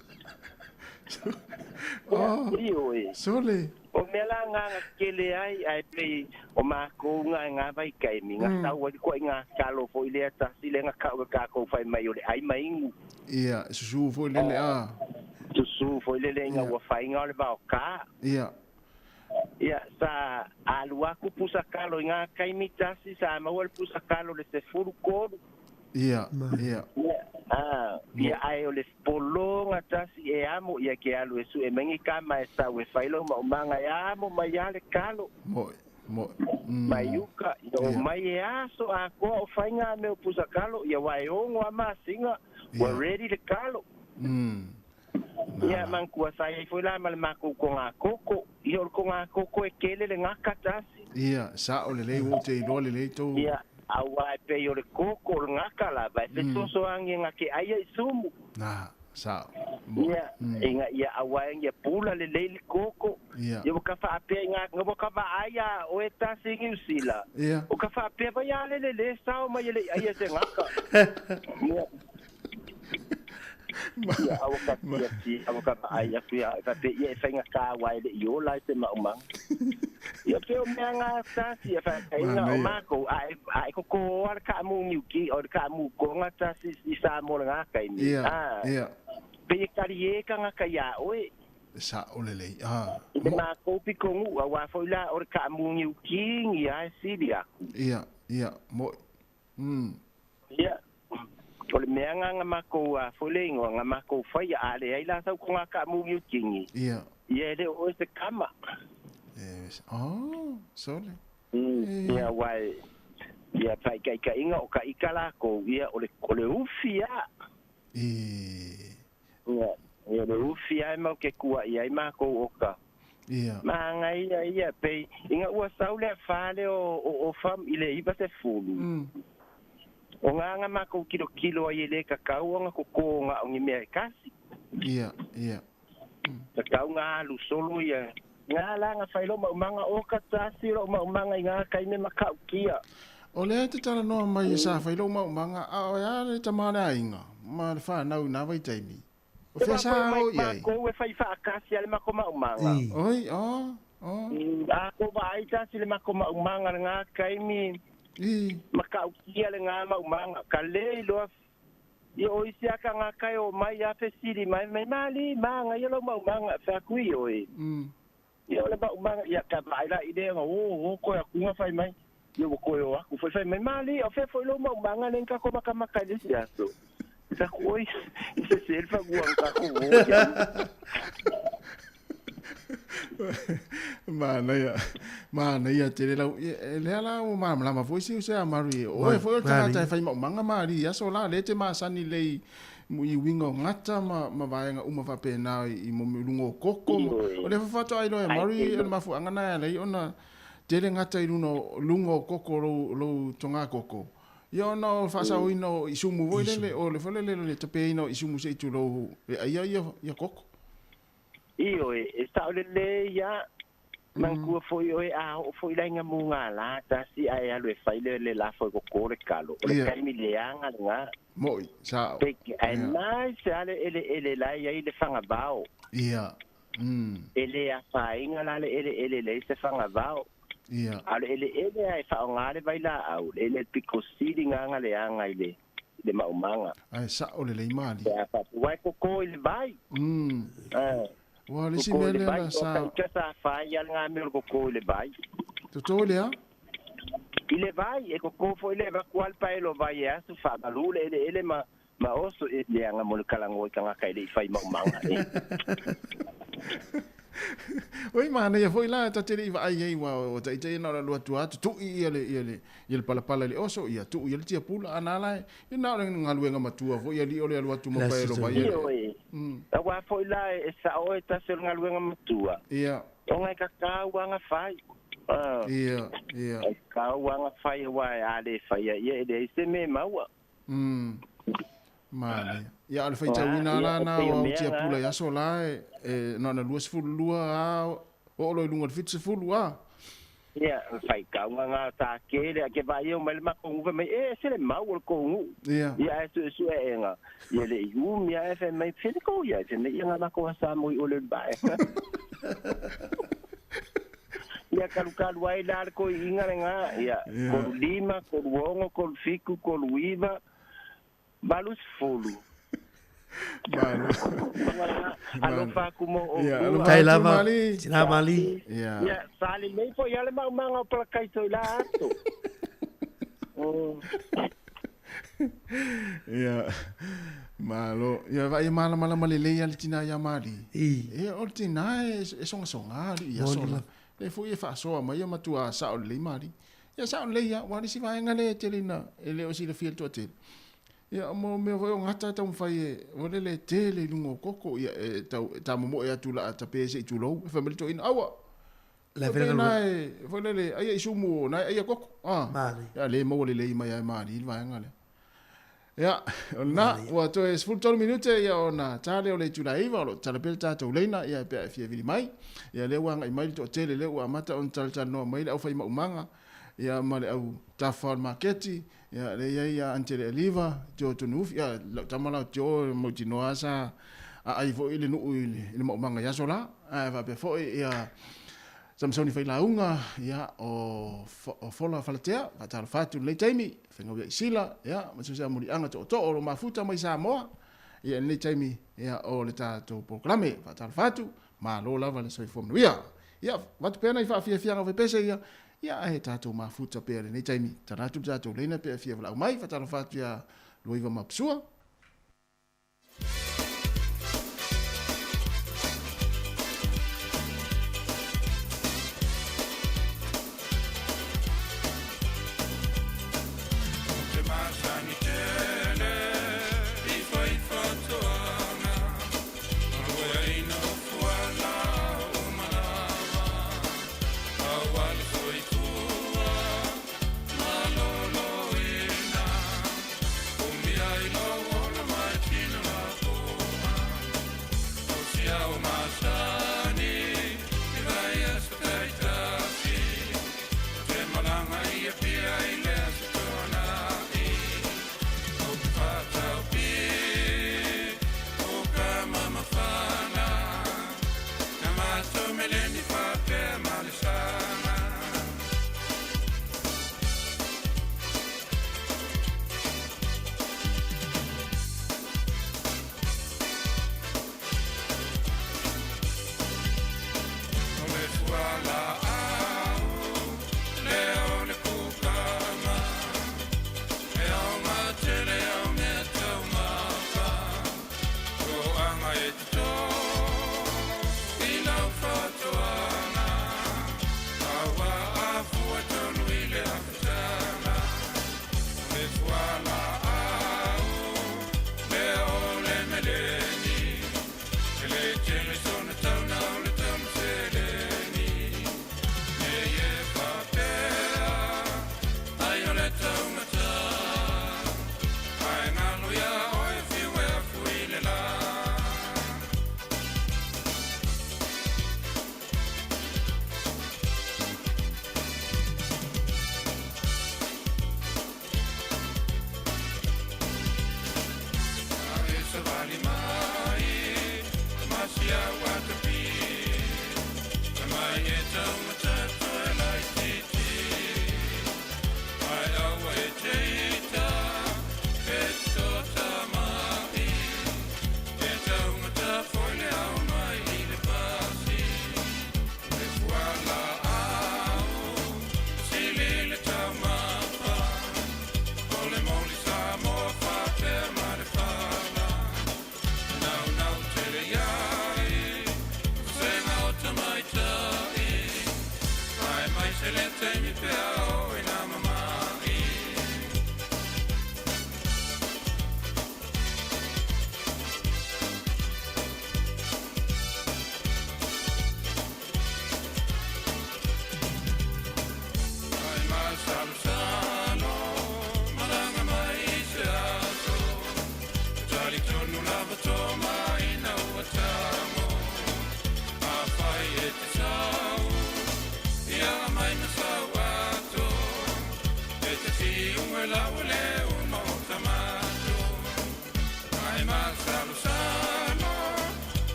Oh, Ioe. Sole. O mea la agaga tetele ai ae pei o makou ga e gā vaikaemi ga sau ai koaʻigā kalo foi lea tasi lea na ka'u e kākou fai mai o le ʻai ma inu. Ia, susu foi lele a. Susu foi lele ina ua faiga o le vaokā. Ia. Ia, sa alu aku pusa kalo i ngā kaimi tasi, sa maua le pusa kalo le 13. Ia, ia. Ah, ia ae o le pologa tasi e amo ia ke alu e suʻe mai ni kama e sau e fai lau maumaga e amo mai lava le kalo. Mo'i. Mo. Mai uka, ia o mai e aso atoa o faiga mea o pusa kalo, ia ua e 6 lava masina, ua ready le kalo. Ia manatua sa i ai foi la ma le matou togakoko, ia o le togakoko e tele le gaka tasi. Ia, sa'o lelei ua ou te iloa lelei tou. Ia, auā e pei o le koko o le gaka lava e fesoasoani e gake ai ai sumu. Na, sa'o. Ia, ina ia auā ia pula lelei le koko. Ia. Ia ua ka faapea i gā, ua ka vaai a oe tasi i Niu Sila. Ia. Ua ka faapea vai a lele le sao mai e le i aia se gaka. Ia. Ia, a ua ka fiafia, a ua ka vaai atu ia oe faapea, ia e faigata auā e le i ola ai se maumau. Ia pei o mea gā tasi e faataina o makou, a e, a e kokōa le kaamu niuki, o le kaamu konga tasi i Samoa i lena taimi, Ia, a, ia. pei e talie tagata iā oe. Sa'o lelei, a. I le makou pitonu'u, auā foi la o le kaamu niuki ia e sili aku. Ia, ia, mo'i. Ia, o le mea gā na makou a foi le igoa, na makou faia, a leai la sau ko ngā kaamu niutini. Ia. Ia e le o oe se kama. E, oh, sole. Ia, auā e, ia faitaitaiga o ka ika lakou, ia o le, o le ufi a. E. Ia, ia le ufi a e mau ke kua'i ai makou o ka. Ia. Magaia ia pei ina ua sau le afa lea o o Ofa i le 90. O nga nga makou kilokilo ai e le kakau ona koko nga o ni mea e kasi. Ia, ia. Kakau nga alu solo ia. Nga la nga fai lo maumaga o ka tasi lo maumaga i nga kaime makaukia. O lea e te talanoa mai e sa fai lou maumaga, a o ea le tama le aiga ma le whanau i nā vaitaimi? O E fea wā sa foi mai o i ai? makou e fai faakasi a le mako maumaga. Oi, o, o. A ko vaai tasi le mako maumaga le nga kaimi. Makaukia le nga maumaga. Ka le iloa ia o isi a tagata e omai a fesili mai, mai mali maga ia lou maumaga fai atu i oe. Ia o le maumaga ia ka vaai la i lea o o koe akuga fai mai. Ia ua koe o aku foi fai mai mali o fea foi lou maumaga le ka ko makamaka i le isi aso. Sa ku oi i se se le fanua ka ko o ia. Manaia, manaia tele lau, e lea la ua malamalama foi si o se a Mari. O oe foi o le tagata e fai maumaga mali i aso la, lea e te masani lelei i uiga o gata ma, ma vaega uma faapena i mo mea i luga o koko. Ma, o lea foi faatoa iloa e Mari o le mafuaaga na e ala ai ona tele gata i luna o, luga o koko o lou, lou togakoko. Ia ona o le faasaoina o isumu foi lele, o le foi lele o le tapeina o isumu se i tulou e aia ia, ia koko. Ioe, e sao lelei ia, manatua foi oe a oo foi la ina mugala tasi ae alu e fai le le lafo e koko le kalo. O le taimi leaga lena. Mo'i, sao. Pe, ae nice a le eleele la e i ai le fagavao. Ia. E le afaina la le eleele leai se fagavao. Ia. A o le eleele a e faaaoga le vailaau, le eleele pito sili gana leaga i le le maumaga. Ae sa'o lelei mali. Pe a faapea, ua e koko i le vai. Ua o le isi Koko mea i le lea vai, na o sa. ka ika sa fai a le nga mea o le koko i le vai. Toto i le a? I le vai, e koko foi le avatu a le paelo vai e asu faamalu le eleele ma ma oso e leaga mo le kalagoa i tagata e le i fai maumaga e. Oi manaia foi la ta te le i vaai ai ua o taitai na o le alu atu lava tutui ia le ia le ia le palapala i le oso ia tuu ia le tiapula a na la e na o le galuega matua foi alii o le alu atu ma paelo vai ia Ioe, auā foi la e sa'o e tasi o le galuega matua. Ia. Ona e kakau aga fai. Ia, ia. E kakau aga fai auā a le faia ia e leai se mea e maua. Manaia. Ia, o le faitauina la na o au tiapula i aso la e, e na ona 22 a oo loa i luga o le 70 a. Ia, faitauga nga sa kele a ke vaai o mai le makou nuu fai mai, e ese le mau o le kou nuu. Ia. Ia ae suesue ega, ia le i umi ae fai mai, fele kou ia, fai mai, ia nga makou asa mo i ole le vaega. Ia kalukalu ai la le koiiga lena, ia, 35, 36, 37, 39, 80. Malo. Alofa atu mo Ia, outou. alofa Tai atu, lava, Mali. tina mali. Ia. Ia, sa lelei foi ia le maumaga o Palakaito i la aso. Ia. Malo. Ia, vaai e malamalama lelei lava le tina ia Mali. I. Ia, o le tina e, e sogasoga alii i aso Moni la. lava. Lea foi e faasoa mai ia matua sao lelei mali. Ia sao lelei lava, aua o le isi vaega lea e tele ina e le o silafia e le toatele, ia mo mea foi o gata e taumafai e foi lele e tele i luga o koko, ia e tau e tamomoe atu o le a tape se i tulou, e fai mai le toeaina, aua! Le Pei na e foi lele aia i sumu na e aia koko, a. Ia le maua lelei mai lava e mali le vaega lea. Ia, o lena, ua toe 13 minute ia ona ta lea o le itula e 9, o lo o tatala pea le tatou leina, ia pe a e fia vili mai. Ia lea ua agai mai le toatele lea ua amata ona talatalanoa mai le aufai maumaga, ia ma le au tafafao o le maketi, ia lea e i ai ia Antele Aliva, Tio Tunuufi, ia lau tama la o Tio e mautinoa lava sa aai foi i le nuu i le maumaga i aso la. Ae faapea foi ia Samisoni Failauga, ia, o, o Fola Falatea, faatalofa atu i lenei taimi, Fegauia i Sila, ia, ma se muliaga tootoo o lo mafuta mai Samoa, ia, i lenei taimi, ia, o le tatou polokalame, faatalofa atu, malo lava le soifua manuia. Ia, avatu pea nai faafiafiaga o fepese ia, ia, ae tatou mafuta pea i lenei taimi, tala atu le tatou leina pe a fia valaau mai, faatalofa atu ia Luaiva Mapusua.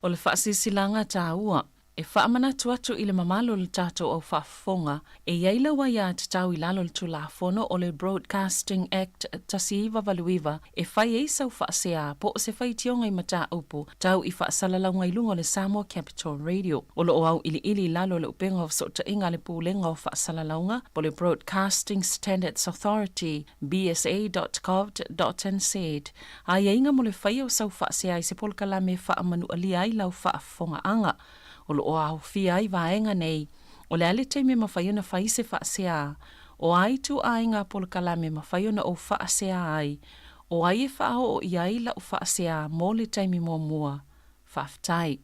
O le faasilasilaga taua, e faamanatu atu i le mamalu o le tatou au faafofoga, e i ai lau aiatatau i lalo o le Tulafono o le Broadcasting Act 1989 e fai ai sau faasea po o se faitioga i mataupu tau i faasalalauga i luga o le Samoa Capital Radio. O lo o auiliili i lalo o le Upega o Fesootaiga a le Pulega o Faasalalauga po o le Broadcasting Standards Authority, bsa.govt.nz, aiaiga mo le faia o sau faasea i se polokalame e faamanualia ai lau faafofogaaga. O lo o aofia ai vaega nei, o le a le taimi e mafai ona fai se faasea, o a ituaiga polokalame e mafai ona ou faasea ai, o ai e faaoo i ai lau faasea mo le taimi muamua. Faafetai.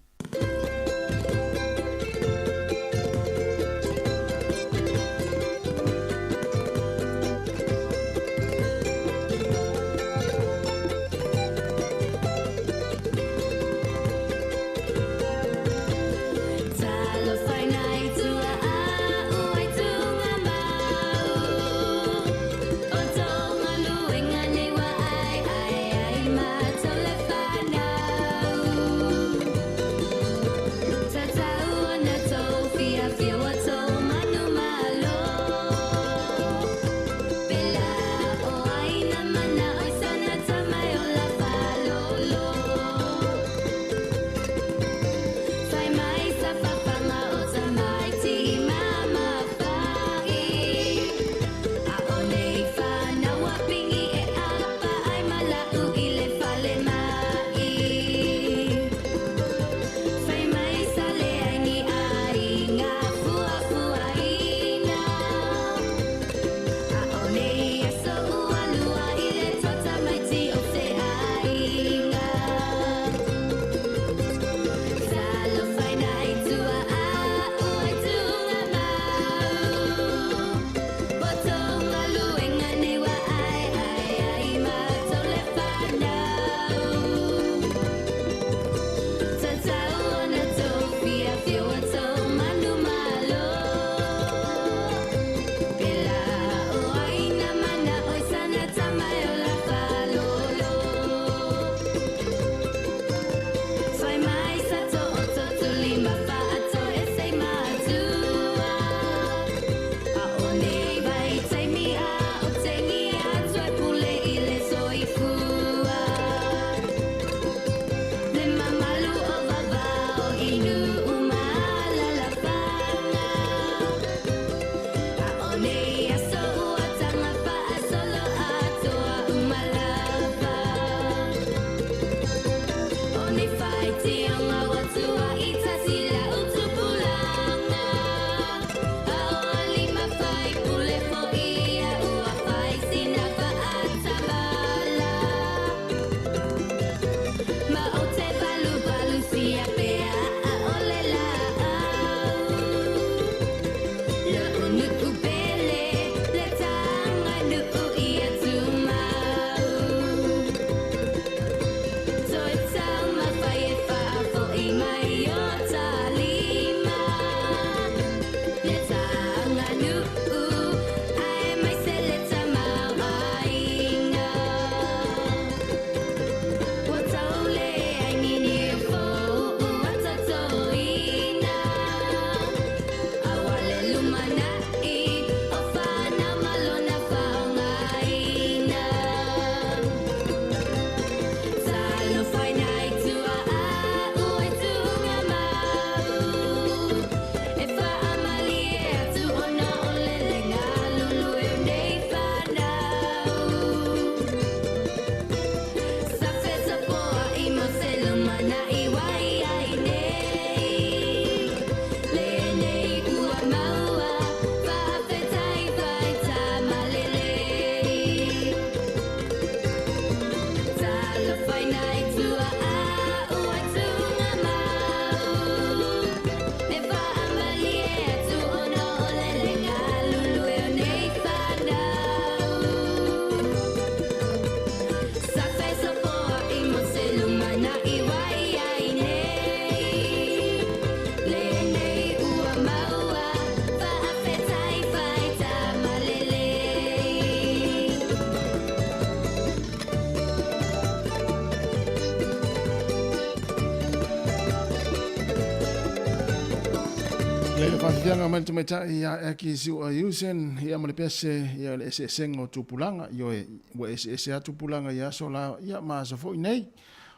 Ia le faafiafiaga mai le tamaitai ia Aki Siua Usen, ia ma le pese, ia le eseesega o tupulaga, ioe, ua eseese lava tupulaga i aso la, ia ma aso foi nei.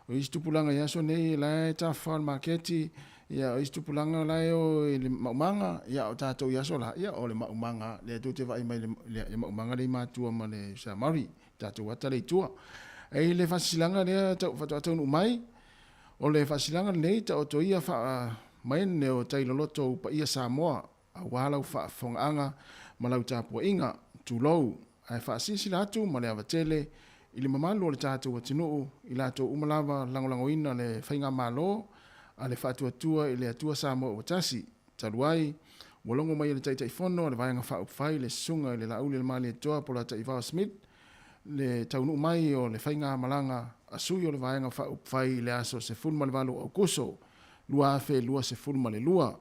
O isi tupulaga i aso nei la e tafafao i le maketi, ia o isi tupulaga la e o i le maumaga, ia o tatou i aso la, ia o le maumaga lea tou te vaai mai i le maumaga lea i matua ma le Samari, tatou ata lea i tua. I le faasilasilaga lea faatoa taunuu mai, O le faasilaga lenei taoto ia faamaene o tai loloto ou paia Samoa aua lau faafofogaaga ma lau tapuaiga, tulou, ae faasilasila atu ma le ava tele i le mamalu o le tatou atunuu i latou uma lava lagolagoina le Faigamalo a le Faatuatua i le Atua Samoa ua Tasi, talu ai ua logo mai e le Taitaifono a le Vaega Faaupufai le Susuga i le Laauli o le Malietoa Polataivao Smith le taunuu mai o le faigamalaga a sui o le Vaega Faaupufai i le aso 18 o Aokuso 2022.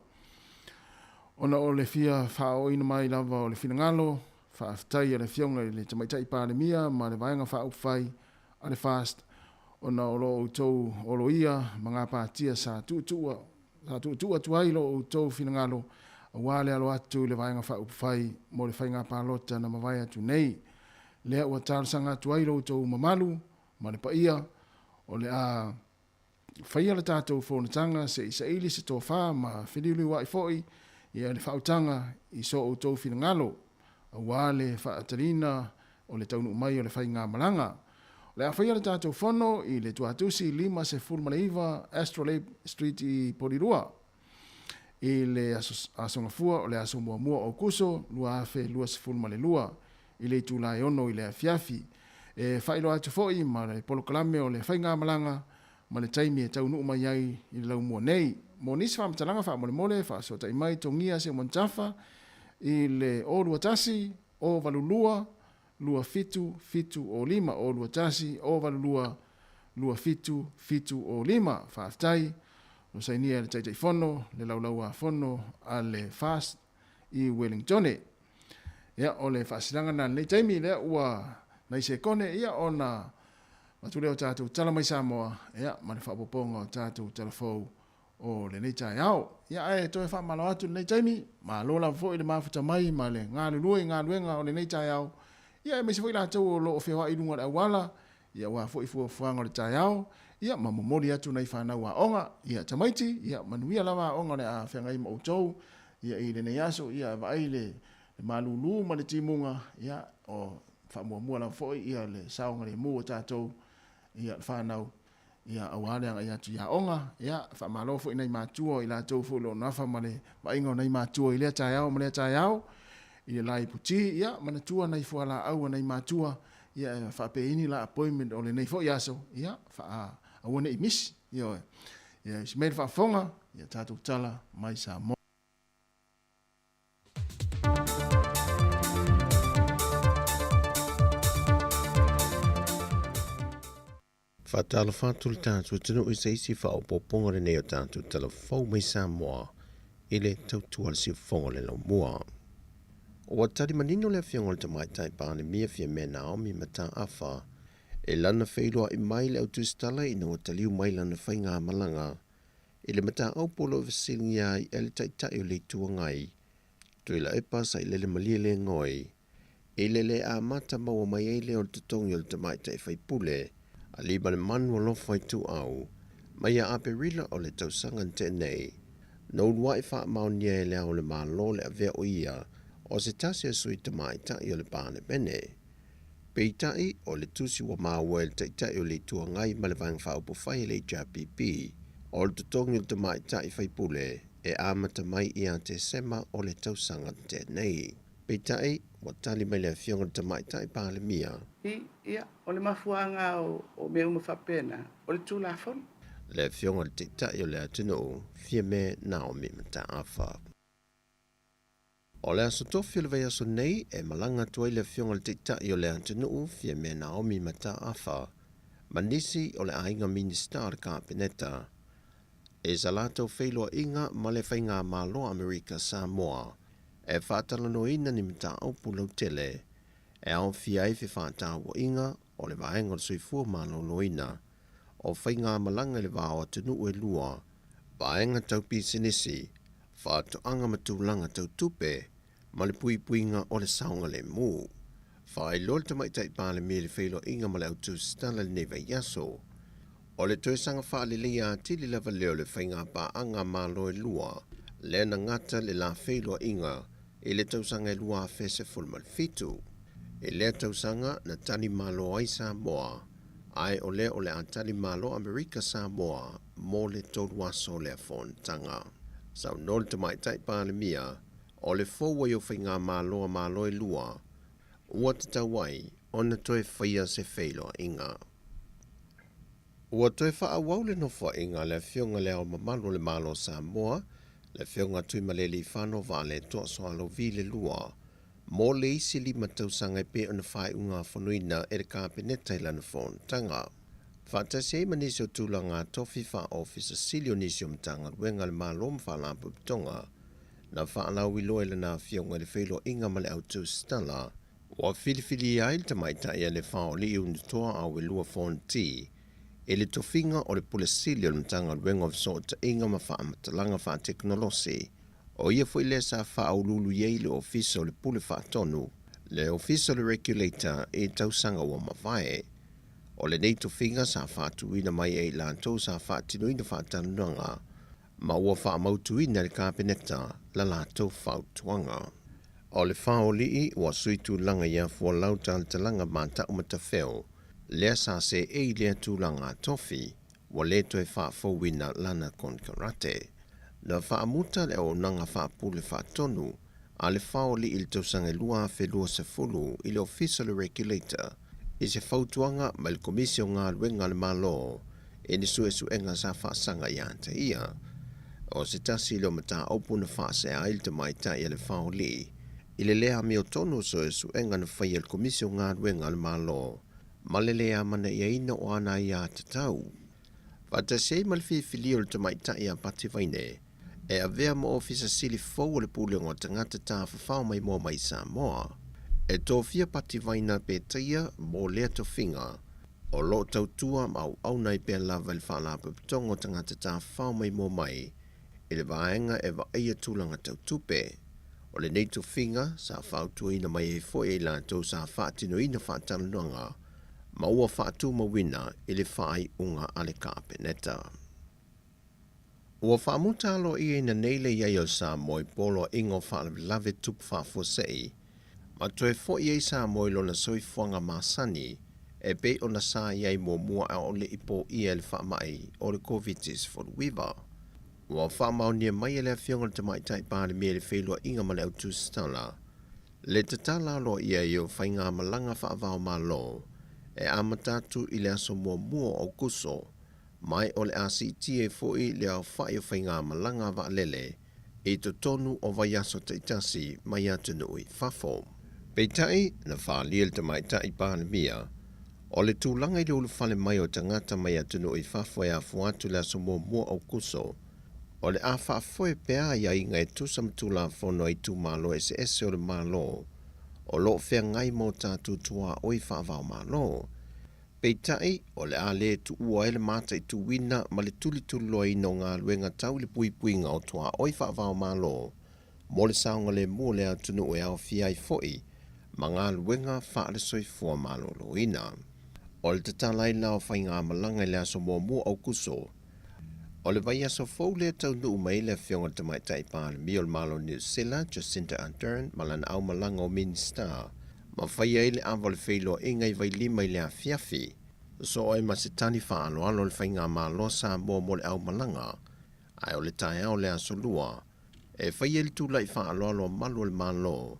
Ona o le fia faaooina mai lava o le finagalo, faafetai a le Afioga i le Tamaitai Palemia ma le Vaega Faaupufai a le FAST ona o lo outou oloia ma gapatia sa tuutuu atu ai lo outou finagalo aua le alo atu i le Vaega Faaupufai mo le faiga palota na mavae atu nei. Lea ua talosaga atu ai lo outou mamalu ma le paia, o le a faia le tatou fonotaga se i saili se tofa ma feliuliuai foi ia le faautaga i so outou finagalo aua le faatalina o le taunuu mai o le faigamalaga. O le a faia le tatou fono i le Tuatusi 59 Astrolabe Street i Porirua i le aso Gafua o le aso muamua o Aokuso 2022 i le itula e 6 i le afiafi. E faailoa atu foi ma le polokalame o le faigamalaga ma le taimi e taunuu mai ai i le laumua nei. Mo nisi faamatalaga faamolemole, faasootai mai Togia Seumanutafa i le 021 082 2775 021 082 2775. Faafetai. Ua sainia e le Taitaifono le Laulau-a-Fono a le FAST i Wellingtone. Ia, o le faasilaga lena i lenei taimi, lea ua nai sekone, ia, ona avatu lea o tatou tala mai Samoa, ia, ma le faaopoopoga o tatou tala fou o lenei taeao. Ia, ae toe faamalo atu i lenei taimi, malo lava foi le mafuta mai ma le galulue i galuega o lenei taeao, ia, aemaise foi latou o lo o feoai i luga o le auala, ia, aua foi fuafuaga o le taeao, ia, ma momoli atu nai fanau aoga, ia, tamaiti, ia, manuia lava aoga o le a feagai ma outou, ia, i lenei aso, ia, vaai le malulu ma le timuga, ia, o faamuamua lava foi, ia, le saogalemu o tatou, ia, le fanau, ia, aua le agai atu i aoga. Ia, faamalo foi i nai matua o i latou foi o lo o nafa ma le vaaiga o nai matua i lea taeao ma lea taeao, i le la iputi. Ia, manatua nai fualaau a nai matua, ia, e faapeini la appointment o lenei foi aso, ia, faa, aua ne i misi. Ioe. Ia, isi mai le faafofoga, ia tatou tala mai Samoa. Faatalofa atu le tatou atunuu i se isi faaopoopoga lenei o tatou tala fou mai Samoa i le tautua le siufofoga le laumua. Ua tali manino le afioga o le Tamaitai Palemia Fiamē Naomi Mataafa i lana feiloai mai le au tusitala ina ua taliu mai lana faigamalaga i le mataupu o lo o fesiligia ai e le Taitai o le Itu Agai Tuilaepa Sailele Malielegaoi i le le amata maua mai ai lea o le totogi o le tamaitai faipule a Limalemanu Alofa Ituau mai ia Aperila o le tausaga na tea nei. Na uluai faamaonia e Le Ao o le Malo le avea o ia o se tasi o sui tamaitai o le Palemene. Peitai, o le tusi ua maua e le Taitai o le Itu Agai ma le Vaega Faaupufai a le HRPP, o le totogi o le tamaitai faipule e amata mai ia Tesema o le tausaga na tea nei. Peitai, ua tali mai le Afioga i le Tamaitai Palemia. I, ia, o le mafuaaga o mea uma faapena, o le Tulafono. Le Afioga i le Taitai o le atunuu, Fiamē Naomi Mataafa. O le aso tofi o le vaiaso nei e malaga atu ai le Afioga i le Taitai o le atunuu, Fiamē Naomi Mataafa, ma nisi o le aiga Minisita o le Kapeneta i sa latou feiloaiga ma le Faigamalo a Amerika Samoa e faatalanoaina ni mataupu lautele e aofia ai fefaatauaiga o le vaega o le soifua maloloina, o faigamalaga i le va o atunuu e lua, vaega tau pisinisi, Faatoaga ma Tulaga Tau Tupe ma le Puipuiga o le Saogalemu. Faailoa le Tamaitai Palemia i le feiloaiga ma le au tusitala i lenei vaiaso, o le toe saga faaleleia atili lava lea o le faigapaaga a Malo e lua lea na gata le la feiloaiga i le tausaga e 2017. I lea tausaga na tali malo ai Samoa, ae o lea o le a tali malo Amerika Samoa mo le 3 aso o lea fonotaga. Saunoa le Tamaitai Palemia, o le fou ai o faigamalo a Malo e lua, ua tatau ai ona toe faia se feiloaiga. Ua toe faaauau le nofoaiga a le Afioga i Le Ao Mamalu o le Malo o Samoa, le Afioga Tuimalealiifano Vaaletoa Sualauvi le Lua, mo le isi 5 tausaga e pei ona faaiugafonoina e le Kapeneta i lana fonotaga. Faatasi ai ma nisi o tulaga tofi faa-ofisa sili o nisi o Matagaluega a le Malo ma Faalapotopotoga na faalauiloa e lana afioga i le feiloaiga ma le au tusitala, ua filifilia ai le tamaitai a le Faoli'i Unutoa Auelua Fonti i le tofiga o le Pule Sili o le Matagaluega o Fesootaiga ma Faamatalaga Faatekonolosi. O ia foi lea sa faauluulu i ai le Ofisa o le Pule Faatonu, le Ofisa o le Regulator i tausaga ua mavae. O lenei tofiga sa faatuina mai e i latou sa faatinoina faatalanoaga ma ua faamautuina e le Kapeneta la latou fautuaga. O le Faoli'i ua sui tulaga ia fualau talatalaga mata'u matafeo lea sa seei lea tulaga tofi ua le toe faafouina lana konekarate. Na faamuta le auaunaga faapule faatonu a le Faoli'i i le tausaga e 2020 i le Ofisa o le Regulator i se fautuaga mai le Komisi o Galuega a le Malo i ni suesuega sa faasaga ia te ia. O se tasi lea o mataupu na faasea ai le tamaitai a le Faoli'i i le le amiotonu o suesuega na faia e le Komisi o Galuega a le Malo ma le le amanaiaina o ana aiatatau. Faatasi ai ma le filifilia o le tamaitai a Pati Vaine e avea ma Ofisa Sili fou o le Pulega o Tagata Tafafao Maimoa mai Samoa. E tofia Pati Vaina pe taia mo lea tofiga o lo o tautua ma auauna ai pea lava i le Faalapotopotoga o Tagata Tafafao Maimoa mai i le vaega e vaaia tulaga tau tupe. O lenei tofiga sa fautuaina mai ai foi e i latou sa faatinoina faatalanoaga ma ua faatumauina i le faaiuga a le Kapeneta. Ua faamuta aloaiaina nei le i ai o Samoa i poloaiga o faalavelave tupu faafuasei, ma toe fo'i ai Samoa i lona soifuaga masani e pei ona sa i ai muamua a o le i pōia e le faamai o le Koviti-19. Ua faamaonia mai e le Afioga i le Tamaitai Palemia i le feiloaiga ma le au tusitala le tatala aloaia ai o faigamalaga faava-o-Malo e amata atu i le aso muamua o Aokuso mai o le a siitia ai foi le aofai o faigamalaga a vaalele i totonu o vaiaso taitasi mai atunuu i fafo. Peitai, na faaalia le Tamaitai Palemia, o le tulaga i le ulufale mai o tagata mai atunuu i fafo e afua atu i le aso muamua o Aokuso, o le a faafoe pea aiaiga e tusa ma Tulafono a itumalo eseese o le Malo o lo o feagai ma o tatou tuaoi faava-o-Malo. Peitai, o le a le tuua ai le mataituina ma le tulituliloaina o galuega tau i le puipuiga o tuaoi faava-o-Malo mo le saogalemu o le atunuu e aofia ai foi ma galuega faale-soifua maloloina. O le tatala ai la o faigamalaga i le aso muamua o Aokuso, o le vaiaso fou lea taunuu mai ai le Afioga i le Tamaitai Palemia o le Malo o Niu Sila, Jacinda Ardern, ma lana aumalaga o Minisita, ma faia ai le ava o le feiloaiga i Vailima i le afiafi, sosoo ai ma se tali faaaloalo a le Faigamalo a Samoa mo le aumalaga, ae o le taeao o le aso Lua, e faia ai le tula'i faaaloalo a malu o le Malo,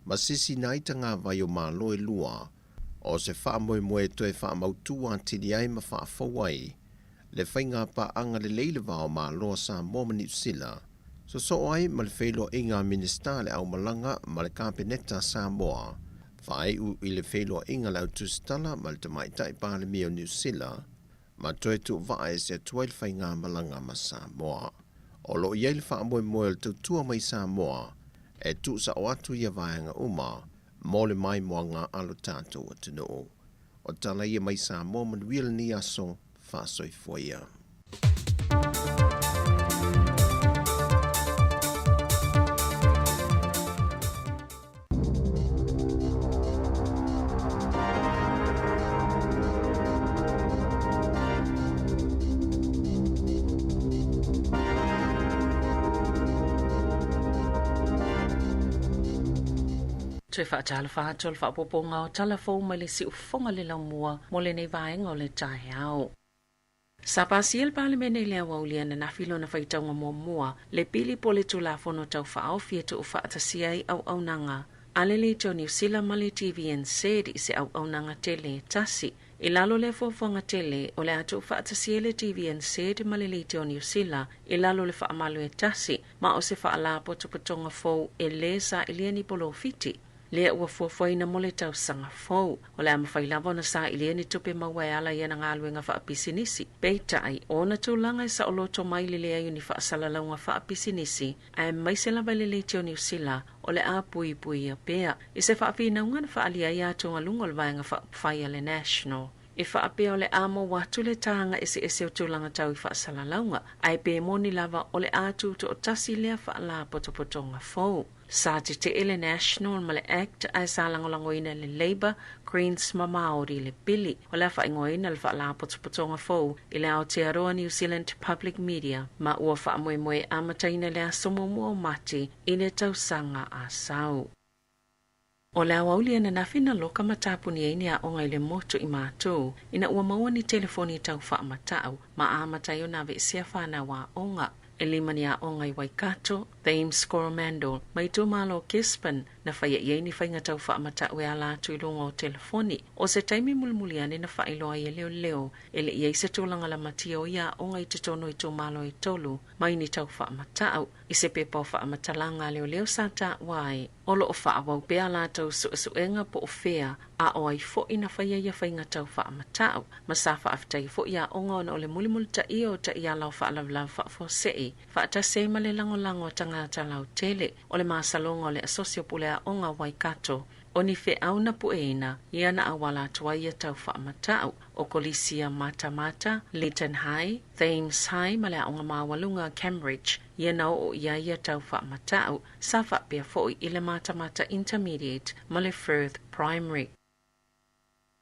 ma sisina ai tagavai o Malo e lua, o se faamoemoe e toe faamautu atili ai ma faafou ai le faigapaaga lelei le va o Malo a Samoa ma Niu Sila, sosoo ai ma le feiloaiga a Minisita a le Aumalaga ma le Kapeneta a Samoa, faaiu i le feiloaiga a le Au Tusitala ma le Tamaitai Palemia o Niu Sila, ma toe tuuvaa ese atu ai le faigamalaga ma Samoa. O lo o i ai le faamoemoe o le tautua mai Samoa e tuusao atu ia vaega uma mo le maimoaga a lo tatou atunuu. O tala ia mai Samoa manuia lenei aso faasoifua ia. Toe faatalofa atu o le faaopoopoga o Tala Fou mai le Siufofoga le Laumua mo lenei vaega o le taeao. Sa pasia le Palemene i le aoauli ananafi lona faitauga muamua le pili po o le Tulafono Tau Faaofi e tuufaatasia ai auaunaga a le Leitio Niu Sila ma le TVNZ i se auaunaga tele e tasi. I lalo o lea fuafuaga tele, o le a tuufaatasia le TVNZ ma le Leitio Niu Sila i lalo o le faamalu e tasi, ma o se faalapotopotoga fou e lē sailia ni polofiti. Lea ua fuafuaina mo le tausaga fou. O le a mafai lava ona sailia ni tupe maua e ala i ana galuega faapisinisi. Peitai, o ona tulaga e saoloto mai le leai o ni faasalalauga faapisinisi, aemaise lava i le Leitio Niu Sila, o le a puipuia pea. I se faafinauga na faaalia ai atugaluga o le Vaega Faaupufai a le National, e faapea o le a maua atu le taga eseese o tulaga tau i faasalalauga, ae pe moni lava o le a tutoatasi lea faalapotopotoga fou. Sa tetee le National ma le Act ae sa lagolagoina e le Labour, Greens ma Māori le pili. O le a faaigoaina le faalapotopotoga fou i le Aotearoa New Zealand Public Media ma ua faamoemoe e amataina i le aso muamua o Mati i le tausaga a sau. O le aoauli ananafi na loka ma tapuni ai ni aoga i le motu i Matu ina ua maua ni telefoni tau faamatau ma amata ai ona aveesea fanau aoga. E lima ni aoga i Waikato, Thames Coromandel ma itumalo o Gisborne na faia i ai ni faiga tau faamatau e ala atu i luga o telefoni. O se taimi mulimuli ane na faailoa ai e leoleo e le i ai se tulaga lamatia o ia aoga i totonu o itumalo e tolu mai ni tau faamatau. I se pepa o faamatalaga a leoleo sa taua ai, o lo o faaauau pea a latou suesuega po o fea a o ai foi na faia ia faiga tau faamatau, ma sa faafetaia foi aoga ona o le mulimulitaia o taiala o faalavelave faafuasei faatasi ai ma le lagolago a tagata lautele. O le masaloga o le Asosi o Pule Aoga o Waikato, o ni feau na pueina ia na auala atu ai ia tau faamatau. O Kolisi ia Matamata, Leeton High, Thames High ma le Aoga Maualuga Cambridge ia na oo i ai ia tau faamatau, sa faapea foi i le Matamata Intermediate ma le Firth Primary.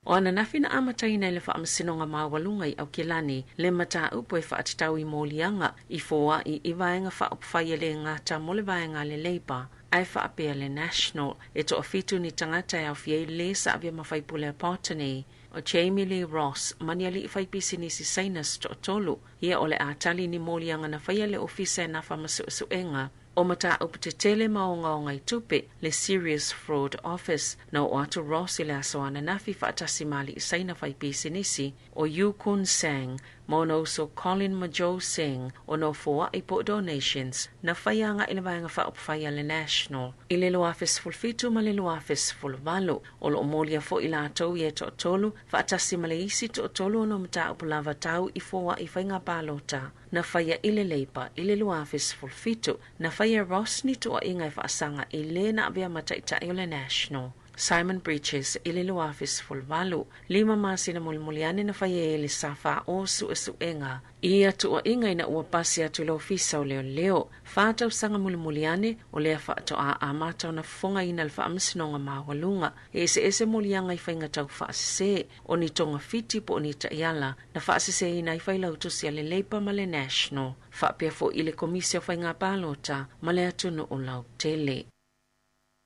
O ananafi na amataina e le Faamasinoga Maualuga i Aukilani le mataupu e faatatau i moliaga i foai i Vaega Faaupufai e le gata mo le Vaega a le Labour ae faapea le National. E toafitu ni tagata e aofia ai le sa avea ma faipule a Botany, o Jamie Lee Ross ma ni alii faipisinisi Saina se toatolu. Ia o le a tali ni moliaga na faia le Ofisa e nafa ma suesuega o mataupu tetele ma ogaoga i tupe, le Serious Fraud Office. Na oo atu Ross i le aso ananafi faatasi ma alii Saina faipisinisi o Yu Kun Sang ma ona uso Colin ma Joe Singh ona o foai po o donations na faia agai le Vaega Faaupufai a le National i le 2017 ma le 2018. O lo o molia foi latou ia e toatolu faatasi ma le isi toatolu ona o mataupu lava tau i foai faiga palota na faia i le Labour i le 2017. Na faia e Ross ni tuuaiga e faasaga i le na avea ma taitai o le National, Simon Bridges, i le 2018. Lima masina mulimuli ane na faia ai e le SFO suesuega i ia tuuaiga ina ua pasi atu i le Ofisa o Leoleo. Fa tausaga mulimuli ane, o lea faatoa amata ona fofogaina le Faamasinoga Maualuga e eseese moliaga i faiga tau faasese, o ni togafiti po o ni taiala na faaseseina ai failautusi a le Labour ma le National, faapea foi i le Komisi o Faiga Palota ma le atunuu lautele.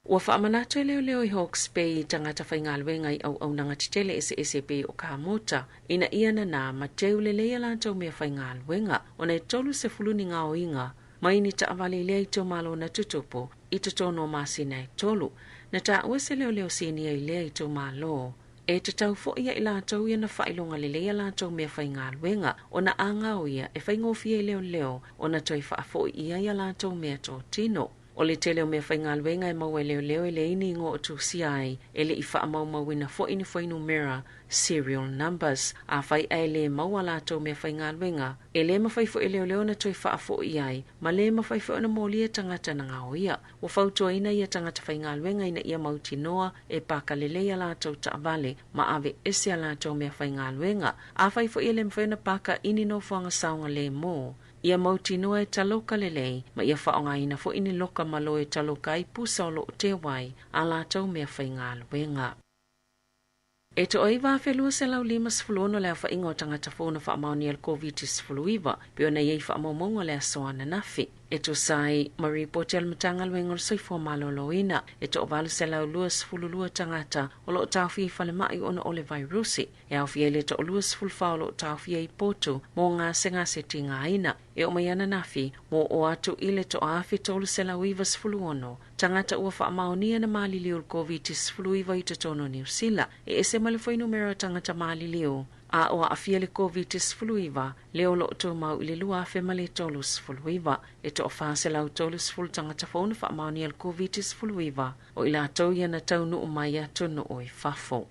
Ua faamanatu e leoleo i Hawke's Bay i tagata faigaluega i auaunaga tetele eseese e pei o kamota, ina ia nanā ma teu lelei a latou mea faigaluega, ona e 30 ni gaoiga mai ni taavale i lea itumalo na tutupu i totonu o masina e tolu. Na taua se leoleo sinia i lea itumalo. E tatau foi ia i latou ia na faailoga lelei a latou mea faigaluega, ona a gaoia e faigofie i leoleo ona toe faafoi i ai a latou mea totino. O le tele o mea faigaluega e maua e leoleo e leai ni igoa o tusia ai, e le i faamaumauina foi ni fuainumera, serial numbers. Afai ae le maua a latou mea faigaluega, e le mafai foi e leoleo ona toe faafoi ai, ma le mafai foi ona molia tagata na gaoia. Ua fautuaina ia tagata faigaluega ina ia mautinoa e paka lelei a latou taavale ma aveese a latou mea faigaluega. Afai foi e le mafai ona paka i ni nofoaga saogalemu, ia mautinoa e taloka lelei ma ia faaaogaina foi ni loka malo e taloka ai pusa o lo o teu ai a latou mea faigaluega. E 19,256 le aofaiga o tagata fou na faamaonia i le Koviti-19, pei ona i ai faamaumauga o le aso ananafi. E tusa ai ma ripoti a le Matagaluega o le Soifua Maloloina, e 822 tagata o lo o taofia i falemai ona o le vairusi, e aofia ai le 24 o lo o taofia i potu mo gasegase tigaina. E oo mai ananafi, ua oo atu i le 1,396 tagata ua faamaonia na maliliu i le Koviti-19 i totonu o Niu Sila, e ese mai le fuainumera o tagata maliliu a o aafia i le Koviti-19 lea o lo o tumau i le 2039. E 430 tagata fou na faamaonia i le Koviti-19, o i latou ia na taunuu mai atunuu i fafo.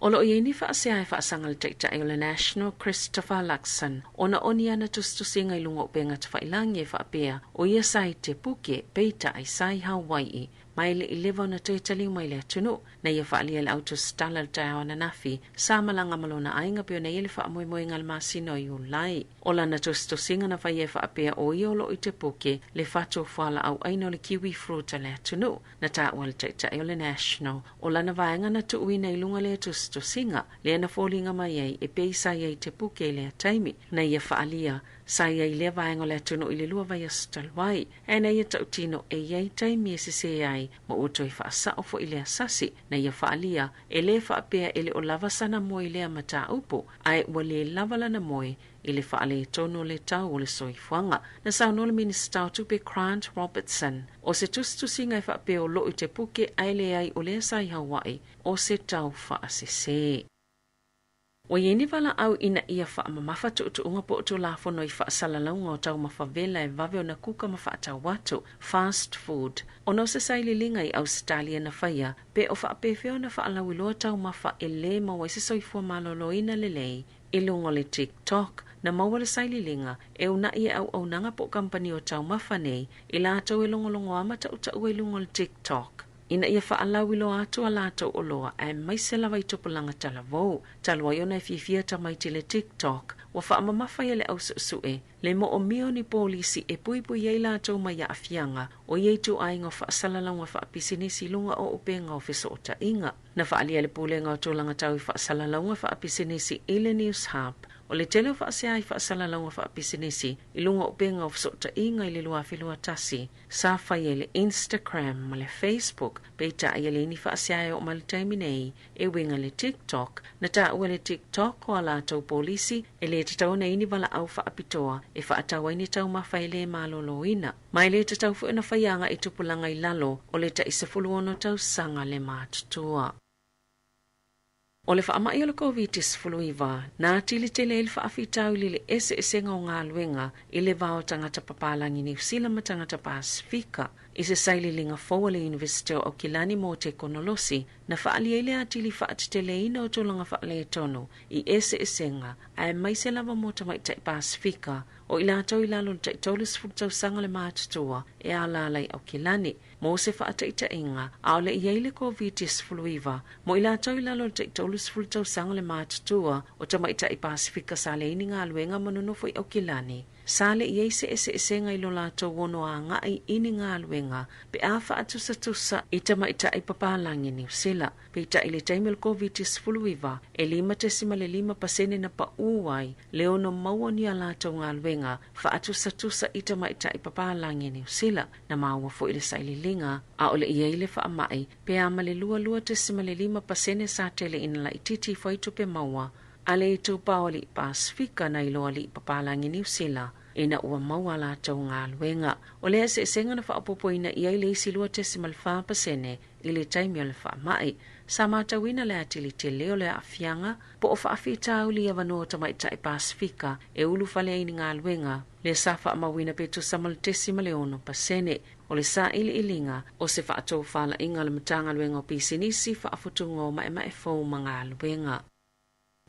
O lo o i ai ni faasea e faasaga i le Taitai o le National Christopher Luxon ona o ni ana tusitusiga i luga o upega tafailagi e faapea o ia sa i te puke peitai sa i Hawai'i ma e le i leva ona toe taliu mai i le atunuu. Na ia faaalia e le au tusitala i le taeao ananafi sa malaga ma lona aiga pei ona i ai le faamoemoega i le masina o Iulai. O lana tusitusiga na faia e faapea o ia o lo o i te puke le fatu o fualaau aina o le kiwi fruit a le atunuu. Na taua e le Taitai o le National o lana vaega na tuuina i luga lea tusitusiga lea na foliga mai ai e pei sa i ai te puke i lea taimi. Na ia faaalia sa i ai lea vaega o le atunuu i le 2 vaiaso talu ai. Ae na ia tautino e i ai taimi e sesē ai ma ua toe faasao foi lea sasi. Na ia faaalia e lē faapea e le o lava sana moe i lea mataupu ae ua lē lava lana moe i le faaletonu o le tau o le soifuaga. Na saunoa le Minisita o Tupe Grant Robertson, o se tusitusiga e faapea o loo i te puke ae leai o lea sa i Hawaii o se tau faasesē. Ua i ai ni valaau ina ia faamamafa tuutuuga po o tulafono i faasalalauga o taumafa vela e vave ona kuka ma faatau atu, fast food, ona o se sailiiliga i Ausetalia na faia pe o faapefea ona faalauiloa taumafa e lē maua ai se soifua maloloina lelei i luga o le TikTok. Na maua le sailiiliga e unaʻi e auaunaga po o kamupani o taumafa nei i latou e logologo ma taʻutaʻua i luga o le TikTok ina ia faalauiloa atu a latou oloa aemaise lava i tupulaga talavou. Talu ai ona e fiafia tamaiti i le TikTok, ua faamamafa ai e le au suesue le moomia o ni polisi e puipui ai latou mai aafiaga o ia ituaiga o faasalalauga faapisinisi i luga o upega o fesootaiga. Na faaalia e le Pulega o Tulaga Tau i Faasalalauga Faapisinisi i le News Hub o le tele o faasea i faasalalauga faapisinisi i luga o upega o fesootaiga i le 2021 sa faia i le Instagram ma le Facebook, peitai e leai ni faasea e oo mai i le taimi nei e uiga i le TikTok. Na taua e le TikTok o a latou polisi e lē tatau ona i ai ni valaau faapitoa e faatau ai ni taumafa e lē maloloina, ma e lē tatau foi ona faia agaʻi tupulaga i lalo o le tai 16 tausaga le matutua. O le faamai o le Koviti-19 na atili tele ai le faafitauli i le eseesega o galuega i le va o tagata papalagi Niu Sila ma tagata Pasifika. I se sailiiliga fou a le Iunivesite o Aukilani mo Tekonolosi, na faaalia ai le atili faateteleina o tulaga faaletonu i eseesega aemaise lava mo tamaitai Pasifika o i latou i lalo o le tai 30 tausaga le matutua e alaala i Aukilani. Mo se faataitaiga, ʻaʻole i ai le Koviti-19 mo i latou i lalo o le tai 30 tausaga le matutua o tamaitai Pasifika sa leai ni galuega ma nonofo i Aukilani. Sa le i ai se eseesega i lo latou ono agaʻi i ni galuega pe a faatusatusa i tamaitai papalagi Niu Sila. Peitai i le taimi o le Koviti-19, e 5.5% na paʻū ai le ono maua ni a latou galuega faatusatusa i tamaitai papalagi Niu Sila. Na maua foi i le sailiiliga, ʻaʻole i ai le faamai pe a ma le 22.5% sa tele ina laitiiti ifo ai tupe maua a le itupa o alii Pasifika nai lo alii papalagi Niu Sila ina ua maua a latou galuega. O lea eseesega na faaopoopoina i ai le isi 2.4% i le taimi o le faamai. Sa matauina le atili tele o le aafiaga po o faafitauli i avanoa o tamaitai Pasifika e ulufale ai i ni galuega, lea sa faamauina pe tusa ma le 0.6%. O le sailiiliga o se faatofalaiga a le Matagaluega o Pisinisi, Faafutuga o Maemae Fou ma Galuega.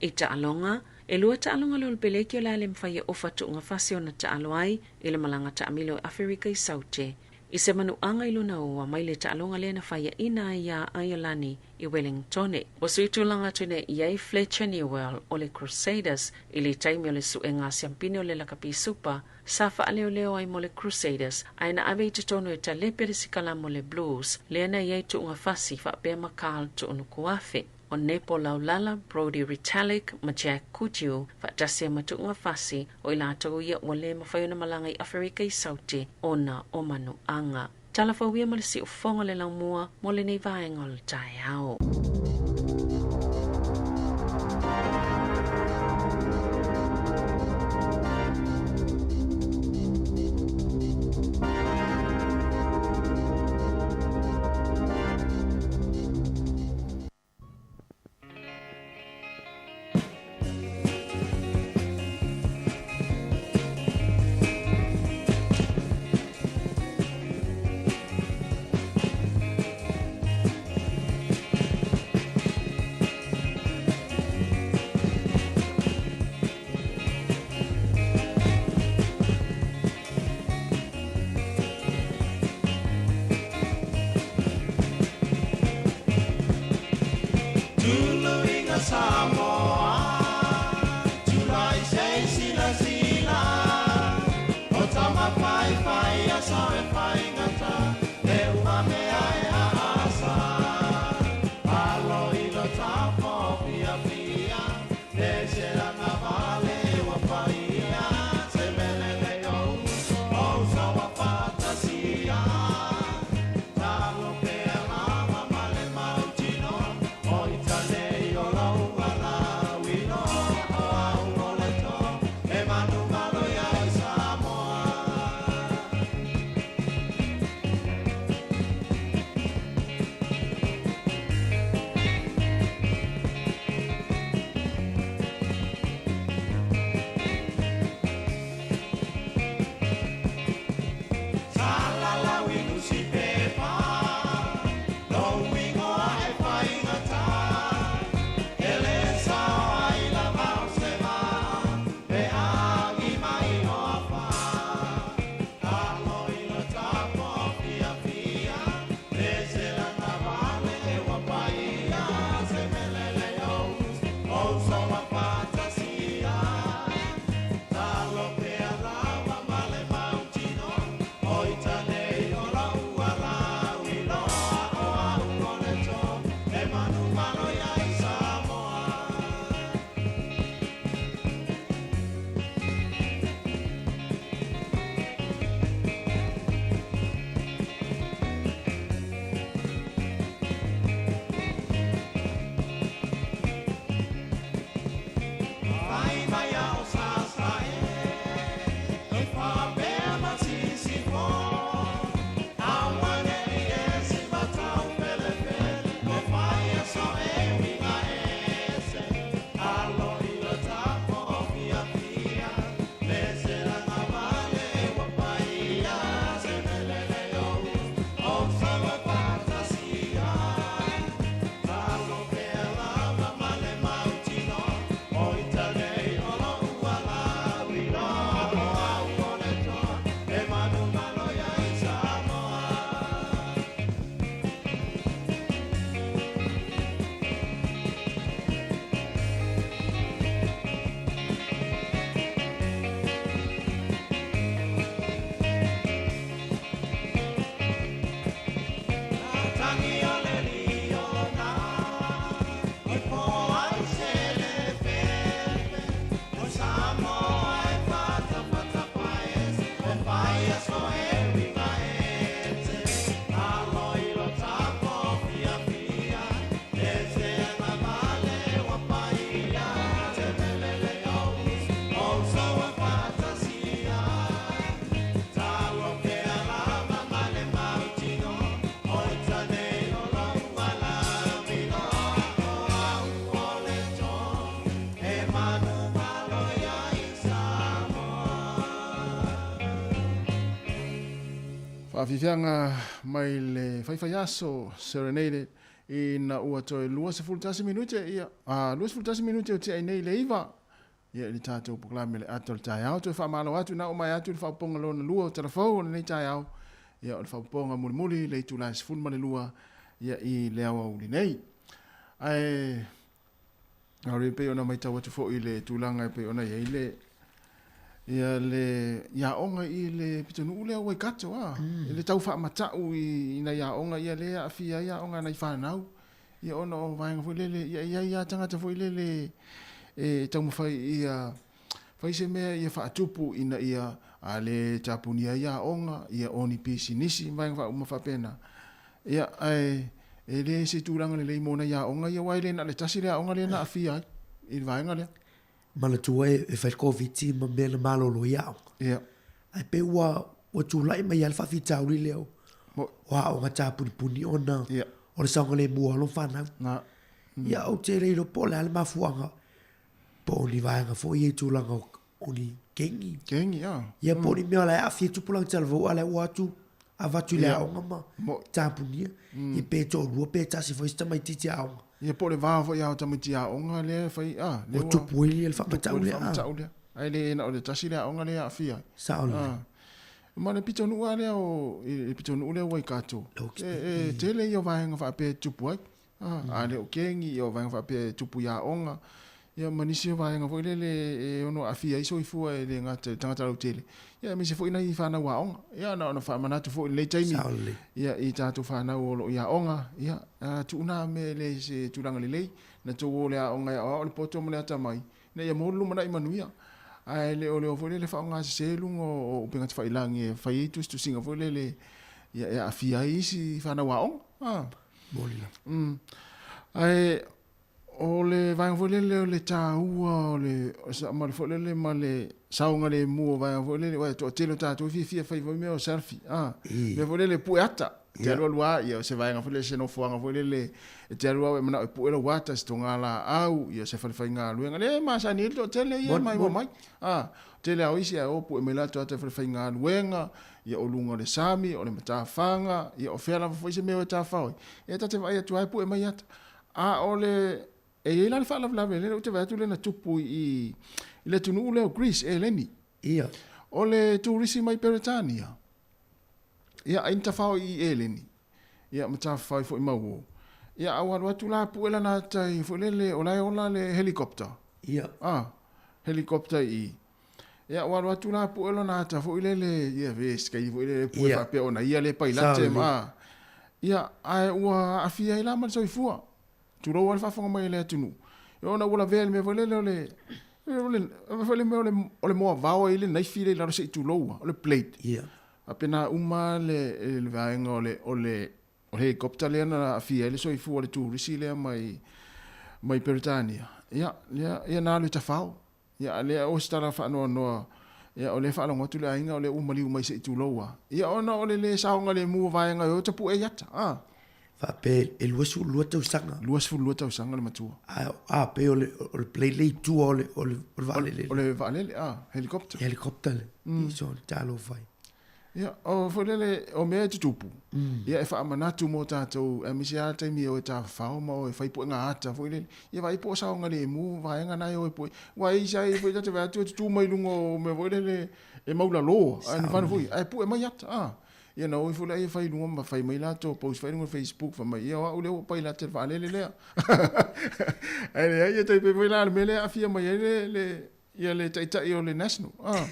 I taaloga, e 2 taaloga le Olepeleki o le a le mafai e ofa tuugafasi ona taalo ai i le malaga taamilo i Aferika i Saute. I se manuaga i lona ua mai le taaloga lea na faiaʻina ai iā Aiolani i Wellingtone. Ua sui tulaga atu nei i ai Fletcher Newell o le Crusaders i le taimi o le suega siampine o le lakapi supa sa faaleoleo ai mo le Crusaders ae na ave i totonu e talepe le sikala mo le Blues lea na i ai tuugafasi faapea ma Carl Tuunukuafe. o Nepo Laulala, Brodie Retallick ma Jack Kuju, faatasi ai ma Tu'ugafasi, o i latou ia ua lē mafai ona malaga i Aferika i Saute ona o manuaga. Tala fou ia ma le siufofoga o le laumua mo lenei vaega o le taeao. Faafiafiaga mai le faifaiaso Serenade ina ua toe 21 minute ia a 21 minute o tea nei le 9 ia i le tatou polokalame le ata o le taeao. Toe faamalo atu na oo mai atu i le faaopoopoga lona lua o talafou o lenei taeao ia o le faaopoopoga mulimuli le itula e 12 ia i le aoauli nei. Ae Aore e pei ona matau atu foi i le tulaga e pei ona i ai le ia le i aoga i le pitonuu lea o Waikato a. I le tau faamatau i nai aoga ia lea e aafia ai aoga a nai fanau Ia ona o vaega foi lele, ia e i ai lava tagata foi lele e taumafai ia fai se mea ia faatupu ina ia a le tapunia ai aoga, ia o ni pisinisi ma vaega uma faapena. Ia, ae e le se tulaga lelei mo nai aoga ia aua e le na o le tasi le aoga lea na aafia ai i le vaega lea. Manatua e fai le Koviti ma mea na malolo ai aoga. Ia. Ae pei ua ua tulai mai lava le faafitauli lea o o aoga tapunipuni ona Ia. o le saogalemu o alo ma fanau. Na. Ia ou te le iloa po o le a le mafuaaga po o ni vaega foi ia i tulaga o o ni kengi. Kengi, ia. Ia po o ni mea o la e aafia ai tupulaga talavou a o la ua atu avatu i le aoga ma tapunia. Ia pe toalua pe tasi foi si tamaitiiti aoga. Ia po o le va foi lava o tamaiti aoga lea e fai, a, lea ua tupu ai le faamatau lea. Faamatau lea. Ae le na o le tasi le aoga lea e aafia ai. Sao lelei. Ma le pitonuu lava lea o, i le pitonuu lea o Waikato, e tele ia o vaega faapea e tupu ai. A le o kengi, ia o vaega faapea e tupu i aoga, ia ma nisi o vaega foi lele e ono aafia ai soifua e le gata i le tagata lautele, ia aemaise foi nai fanau aoga. Ia na ona faamanatu foi i lenei taimi, ia i tatou fanau o lo o i aoga, ia tuuna mea e le se tulaga lelei, na tou o i le aoga e aoao le poto ma le atamai, ina ia maua le lumanai manuia. Ae le o le o foi lele faaaoga sese luga o upega tafailagi e fai ai tusitusiga foi lele ia e aafia ai isi fanau aoga. Moni lava. Ae o le vaega foi lele o le taua o le ma le foi lele ma le saogalemu o vaega foi lele, aua e toatele o tatou e fiafia e fai foi mea o selfie, a, mea foi lele e pue ata, e te alualu lava, ia o se vaega foi lele, se nofoaga foi lele e te alu lava ua e manao e pue lou ata, se togalaau, ia se falefaigaluega, lea e masani ai le toatele ia e maimoa mai, a, tele lava o isi ae o pue mai latou ata i falefaigaluega, ia o luga o le sami, o le matafaga, ia o fea lava foi se mea o e tafao ai, ia ta te vaai atu lava e pue mai ata. A o le, e i ai la le faalavelave lea ou te vaai atu lea na tupu i le atunuu lea o Greece, Eleni. Ia. O le turisi mai Peretania, ia ai na tafao i Eleni, ia ma tafafao ai foi ma uo. Ia a ua alu atu la pue lana ata i foi lele, o la e ola le helicopter. Ia. A, helicopter i i. Ia ua alu atu la pue lona ata foi lele, ia ve se taimi foi lele pue faapea ona ia lea pailate ma ia ae ua aafia ai la ma le soifua. Tulou lava le faafofoga mai a le atunuu. Ia ona ua lavea i le mea foi lele o le o le foi le mea o le o le moavao e i ai le naifi lea i lalo se i tulou lava, o le blade. Ia. Faapena uma le le vaega o le o le o le helicopter lea na aafia ai le soifua o le turisi lea mai mai Peretania. Ia, lea ia na alu i tafao. Ia, a lea o se tala faanoanoa, ia, o lea e faalogo atu le aiga o lea ua maliu mai se i tulou a. Ia, ona o le lē saogalemu o vaega e o tapue ai ata, a. Faapea e 22 tausaga. 22 tausaga le matua. A, a pei o le, o le plane le i tua o le, o le, o le vaalele. O le vaalele, a, helicopter. Helicopter le. Mm. So, talofa ai. Ia, o foi lele, o mea e tutupu, ia e faamanatu mo tatou, aemaise lava taimi e o e tafafao ma o e fai puega ata foi lele. Ia vaai po o saogalemu vaega na e o e pue. Aua e i ai foi ta te vaai atu e tutū mai luga o mea foi lele e maulalo, ae na foi, ae pue mai ata. A, ia na o ifo lea e fai i luga ma fai mai latou post fai i luga o Facebook fai mai, ia o au lea ua pailate i le vaalele lea. Ae leai, e tai pei foi la o le mea lea e aafia mai ai le, le, Ia le taitai o le National. Ah.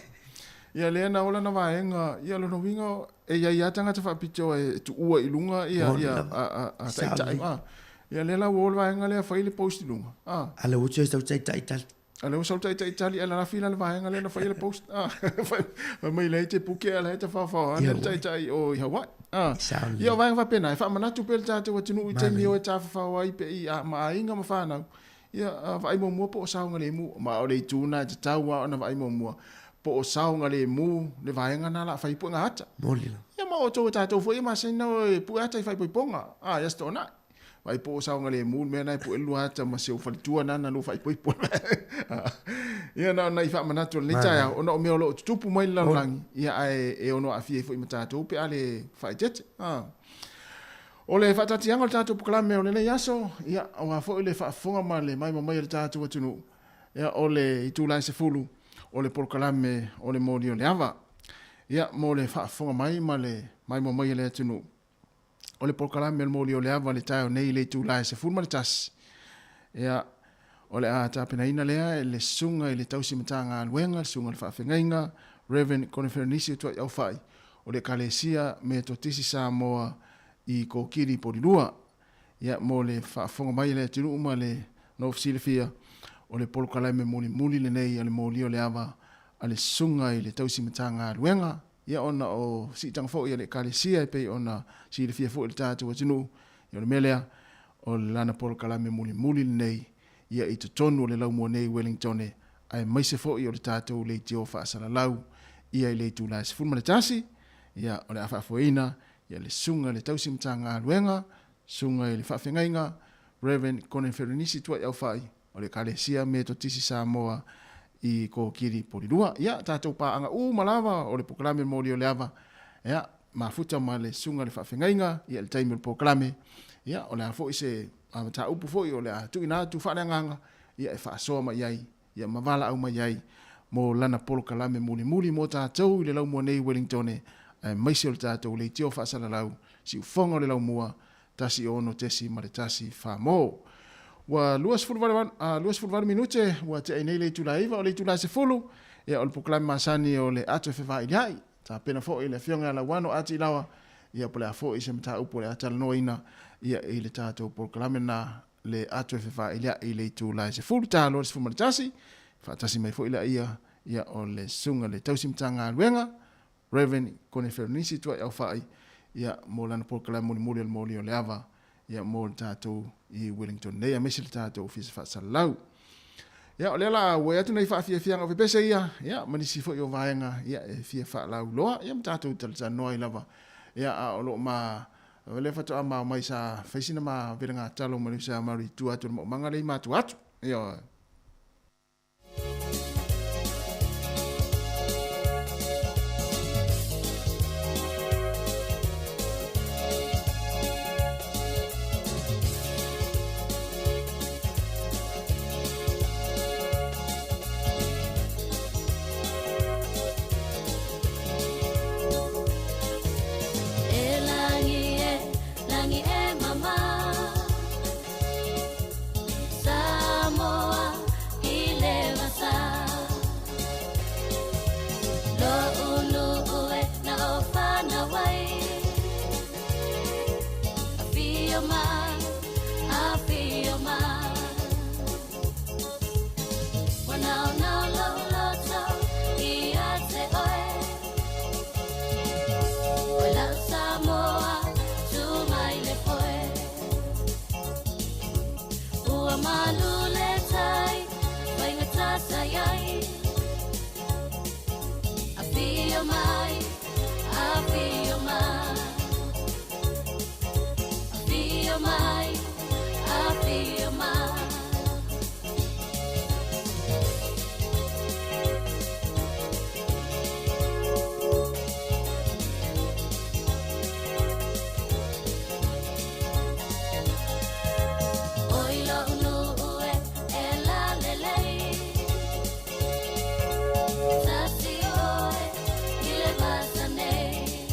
Ia lea na ola na vaega, ia lona uiga e i ai lava tagata faapitoa e tuua i luga ia ia a a a taitai. Ah. Ia lea la ua o le vaega lea fai le post i luga. Ah. A lea ua toe sau taitai tali. A lea ua sau taitai tali ae lalafi la le vaega lea na fai le post. Ah. Fai mai la e te puke a la e te whawhao ana le taitai o i Hawaii. Ah. Ia o vaega faapena e faamanatu pea le tatou atunuu i taimi o e tafafao ai pe i a ma aiga ma whanau. Ia, vaai muamua po o saogalemu, ma o le itu lena e tatau lava ona vaai muamua, po o saogalemu le vaega lena o le a fai ai puega ata. Moni la. Ia ma outou e tatou foi e masani na o e pue ata i faaipoipoga, a, i Aso Toonai. Vaai po o saogalemu le mea lena e pue lua ata ma si ou faletua lena na lua faaipoipo. Ia na ona i faamanatu o lenei taeao, ona o mea o lo o tutupu mai i le lalolagi, ia ae e ono aafia ai foi ma tatou pe a le faaeteete. O le faataatiaga o le tatou polokalame o lenei aso, ia, aua foi le faafofoga ma le maimoa mai a le tatou atunuu, ia, o le itula e 10 o le polokalame o le moli o le ava. Ia, mo le faafofoga mai ma le maimoa mai a le atunuu, o le polokalame o le moli o le ava i le taeao nei i le itula e 11, ia, o le a tapenaina lea e le Susuga i le Tausi Matagaluega, le Susuga i le Faafeagaiga, Rev. Koneferenisi Tuaiaufai, o le Ekalesia Metotisi Samoa i Kokiri Polilua. Ia, mo le faafofoga mai a le atunuu ma le nofo silafia, o le polokalame mulimuli lenei a le Moli o le Ava a le Susuga i le Tausi Matagaluega, ia ona o siitaga foi a le Ekalesia e pei ona silafia foi e le tatou atunuu, ia o le mea lea, o lana polokalame mulimuli lenei ia i totonu o le laumua nei i Wellingtone, aemaise foi o le tatou leitio faasalalau ia i le itula e 11, ia o le a faafoeina ia le Susuga i le Tausi Matagaluega, Susuga i le Faafeagaiga, Rev. Conan Ferenisi Tuaiaufai o le Ekalesia Metotisi Samoa i Kokili Polilua. Ia, tatou paaga uma lava o le polokalame Moli o le Ava, ia, mafuta ma le Susuga i le Faafeagaiga, ia, i le taimi o le polokalame, ia, o le a foi se mataupu foi o le a tuuina atu faaleagaga, ia, e faasoa mai ai, ia, ma valaau mai ai mo lana polokalame mulimuli mo tatou i le laumua nei i Wellingtone, aemaise o le tatou leitio faasalalau, siufoga o le laumua, 16.1 mo. Ua 28, 28 minute ua tea ai nei le itula e 9, o le itula e 10, ia o le polokalame masani o le ato e fevailiai. Tapena foi le afioga ia Lauano Ati Laoa, ia po o le a foi se mataupu o le a talanoaina ia i le tatou polokalame lena le ato e fevailiai i le itula e 10 talo le 11, faatasi mai foi laia ia o le susuga i le tausi Matagaluega Rev. Kone Ferenisi Tuaiaufai, ia, mo lana polokalame mulimuli o le moli o le ava, ia, mo le tatou i Wellington nei, aemaise le tatou Ofisa Faasalalau. Ia, o lea la ua atu nei faafiafiaga o pepese ia, ia, ma nisi foi o vaega, ia, e fia faalauiloa, ia, ma tatou talatalanoa ai lava, ia, a o lo o ma, o lea faatoa ma omai sa fai sina ma velagatalo ma le uso ia Maori i tua atu o le maumaga lea i matua atu. Ia, E lagi e, lagi e mama Samoa i le vasa Lo'u e na o whanau ai Afio mai, afio mai Ua nao nao lou loto ia te oe Oe lau Samoa, tu mai le foe Ua malu le tai, faigata sa i ai Afio mai, afio mai Afio mai, afio mai Oi lo'u nuu e, e lalelei Tasi oe i le vasa nei.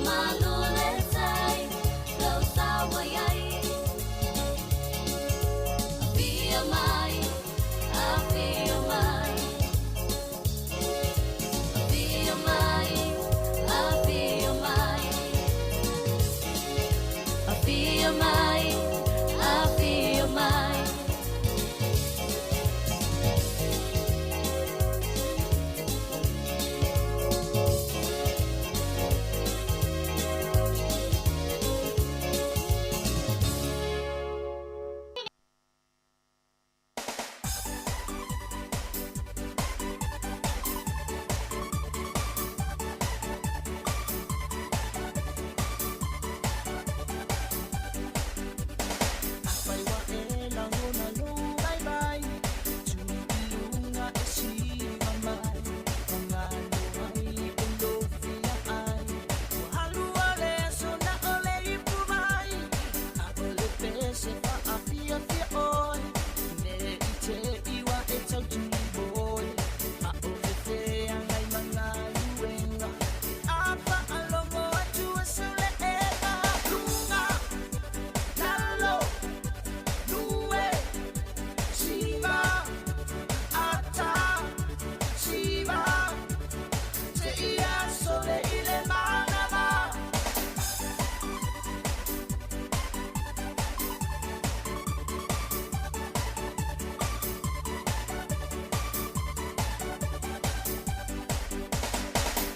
malu le tai, lau sawa iai. Afio mai, afio mai. Afio mai, afio mai. Afio mai, afio mai. Afai ua e lagona lou vaivai, tuu i luga e siva mai, ua galo ai e lofia ai. Ua alu o le aso na o le ipu mai, a o le pese faafiafia oe. Ne i te i ua e tautuli oe, a o fefe agai ma galuega. A faalogo atu e sauleega, luga, lalo, lue, siva, ata, siva, seia sole i le manava.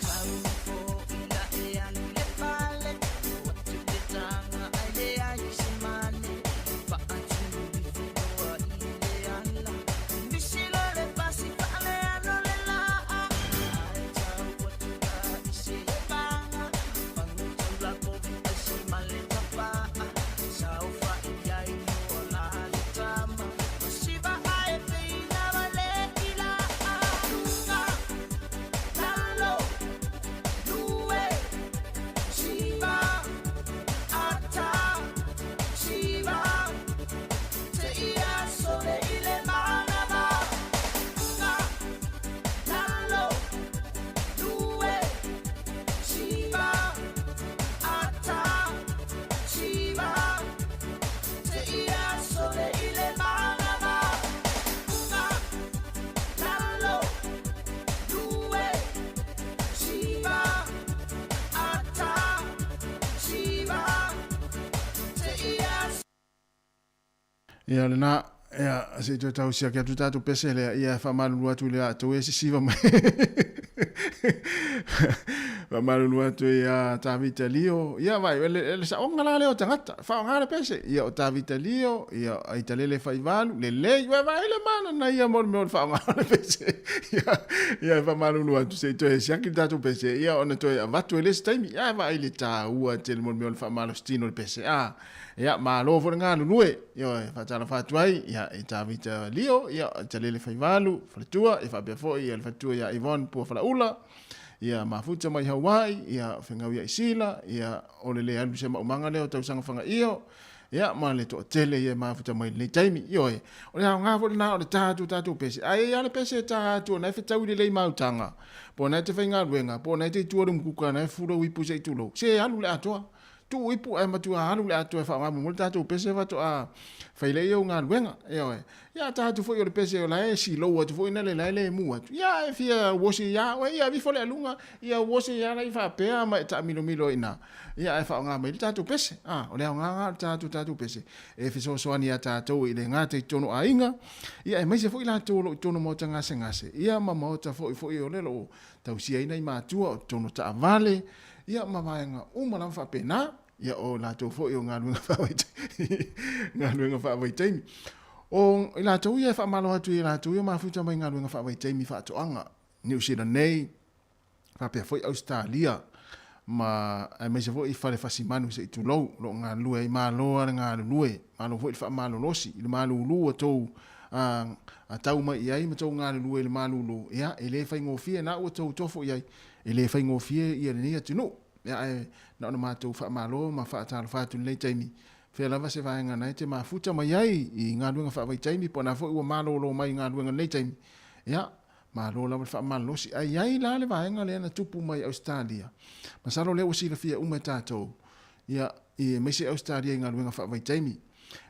Tau fo'i la e alu i le fale, o atu le taga ae leai se male. Faatuli filoa i le ala, misi loa le pasi faaleano le laa. Ae tau atu la i se vaga, fagu taula povi ai se male tapaa. Saofai ai loa la le tama, masiva ae feina ma le ilaa. Luga, lalo, lue, siva, ata, siva, seia sole i le manava. Luga, lalo, lue, siva, ata, siva, seia sole i le manava. Luga, lalo, lue, siva, ata, siva, seia. Ia lena, ia se i toe tausia ke atu tatou pese lea, ia faamalulu atu i le atou e sisiva mai. Faamalulu atu ia Tavita Lio, ia vai, le saoga la lea o tagata, faaaoga le pese. Ia o Tavita Lio, ia aitalele faivalu, lelei, vai vai le mana na ia mo le mea o le faaaoga o le pese. Ia, ia faamalulu atu se i toe siaki le tatou pese, ia ona toe avatu e le isi taimi. Ia vaai le taua tele mo le mea o le faamalositino o le pese. A, ia malo foi le galulue. Ioe, faatalofa atu ai, ia i Tavita Lio, ia Talele Faivalu, faletua, ia faapea foi ia le faletua ia Yvonne Pua Falaula, ia mafuta mai Hawaii, ia fegau ia Isila, ia o le le alu se maumaga lea o tausaga fagaio, ia ma le toatele ia e mafuta mai lenei taimi. Ioe, o le aoga foi lena o le ta atu o tatou pese. Ae i ai lava le pese e ta atu o na e fetaui lelei mautaga, po o na e te faigaluega, po o na e te i tua i le umukuka na e fulou ipu se i tulou, se alu le atoa. Tuu ipu ae matua alu le atoa e faaaoga muamua le tatou pese faatoa fai lea ou galuega. Ioe. Ia ta atu foi o le pese o la e silou atu foi na le la e le mu atu. Ia e fia uosi ia oe ia vifo le aluga ia uosi ia la i faapea ma e taamilomilo i ina. Ia ae faaaoga mai le tatou pese. A o le aoga lena o le ta atu o tatou pese e fesoasoani ia tatou i le gata i totonu o aiga. Ia aemaise foi latou o lo o i totonu o maota gasegase ia ma maota foi foi o le o lo o tausia ai nai matua o totonu o taavale, ia ma vaega uma lava faapena, ia o latou foi o galuega faavaitaimi, galuega faavaitaimi. O i latou ia e faamalo atu i latou ia mafuta mai galuega faavaitaimi faatoaga, Niu Sila nei, faapea foi Ausetalia, ma aemaise foi fale fasimanu se i tulou, o lo o galulue ai, malo lava le galulue, malo foi le faamalolosi i le malulu ua tou a tau mai i ai ma tou galulue i le malulu, ia, e le faigofie na ua tou tofo i ai, e le faigofie ia lenei atunuu. Ia, ae na ona matou faamalo ma faatalofa atu i lenei taimi, fea lava se vaega na e te mafuta mai ai i galuega faavaitaimi, po o na foi ua malolo mai i galuega i lenei taimi, ia, Malo lava le faamalolosi. Ae i ai la le vaega lea na tupu mai Ausetalia, masalo o lea ua silafia uma e tatou, ia, aemaise Ausetalia i galuega faavaitaimi.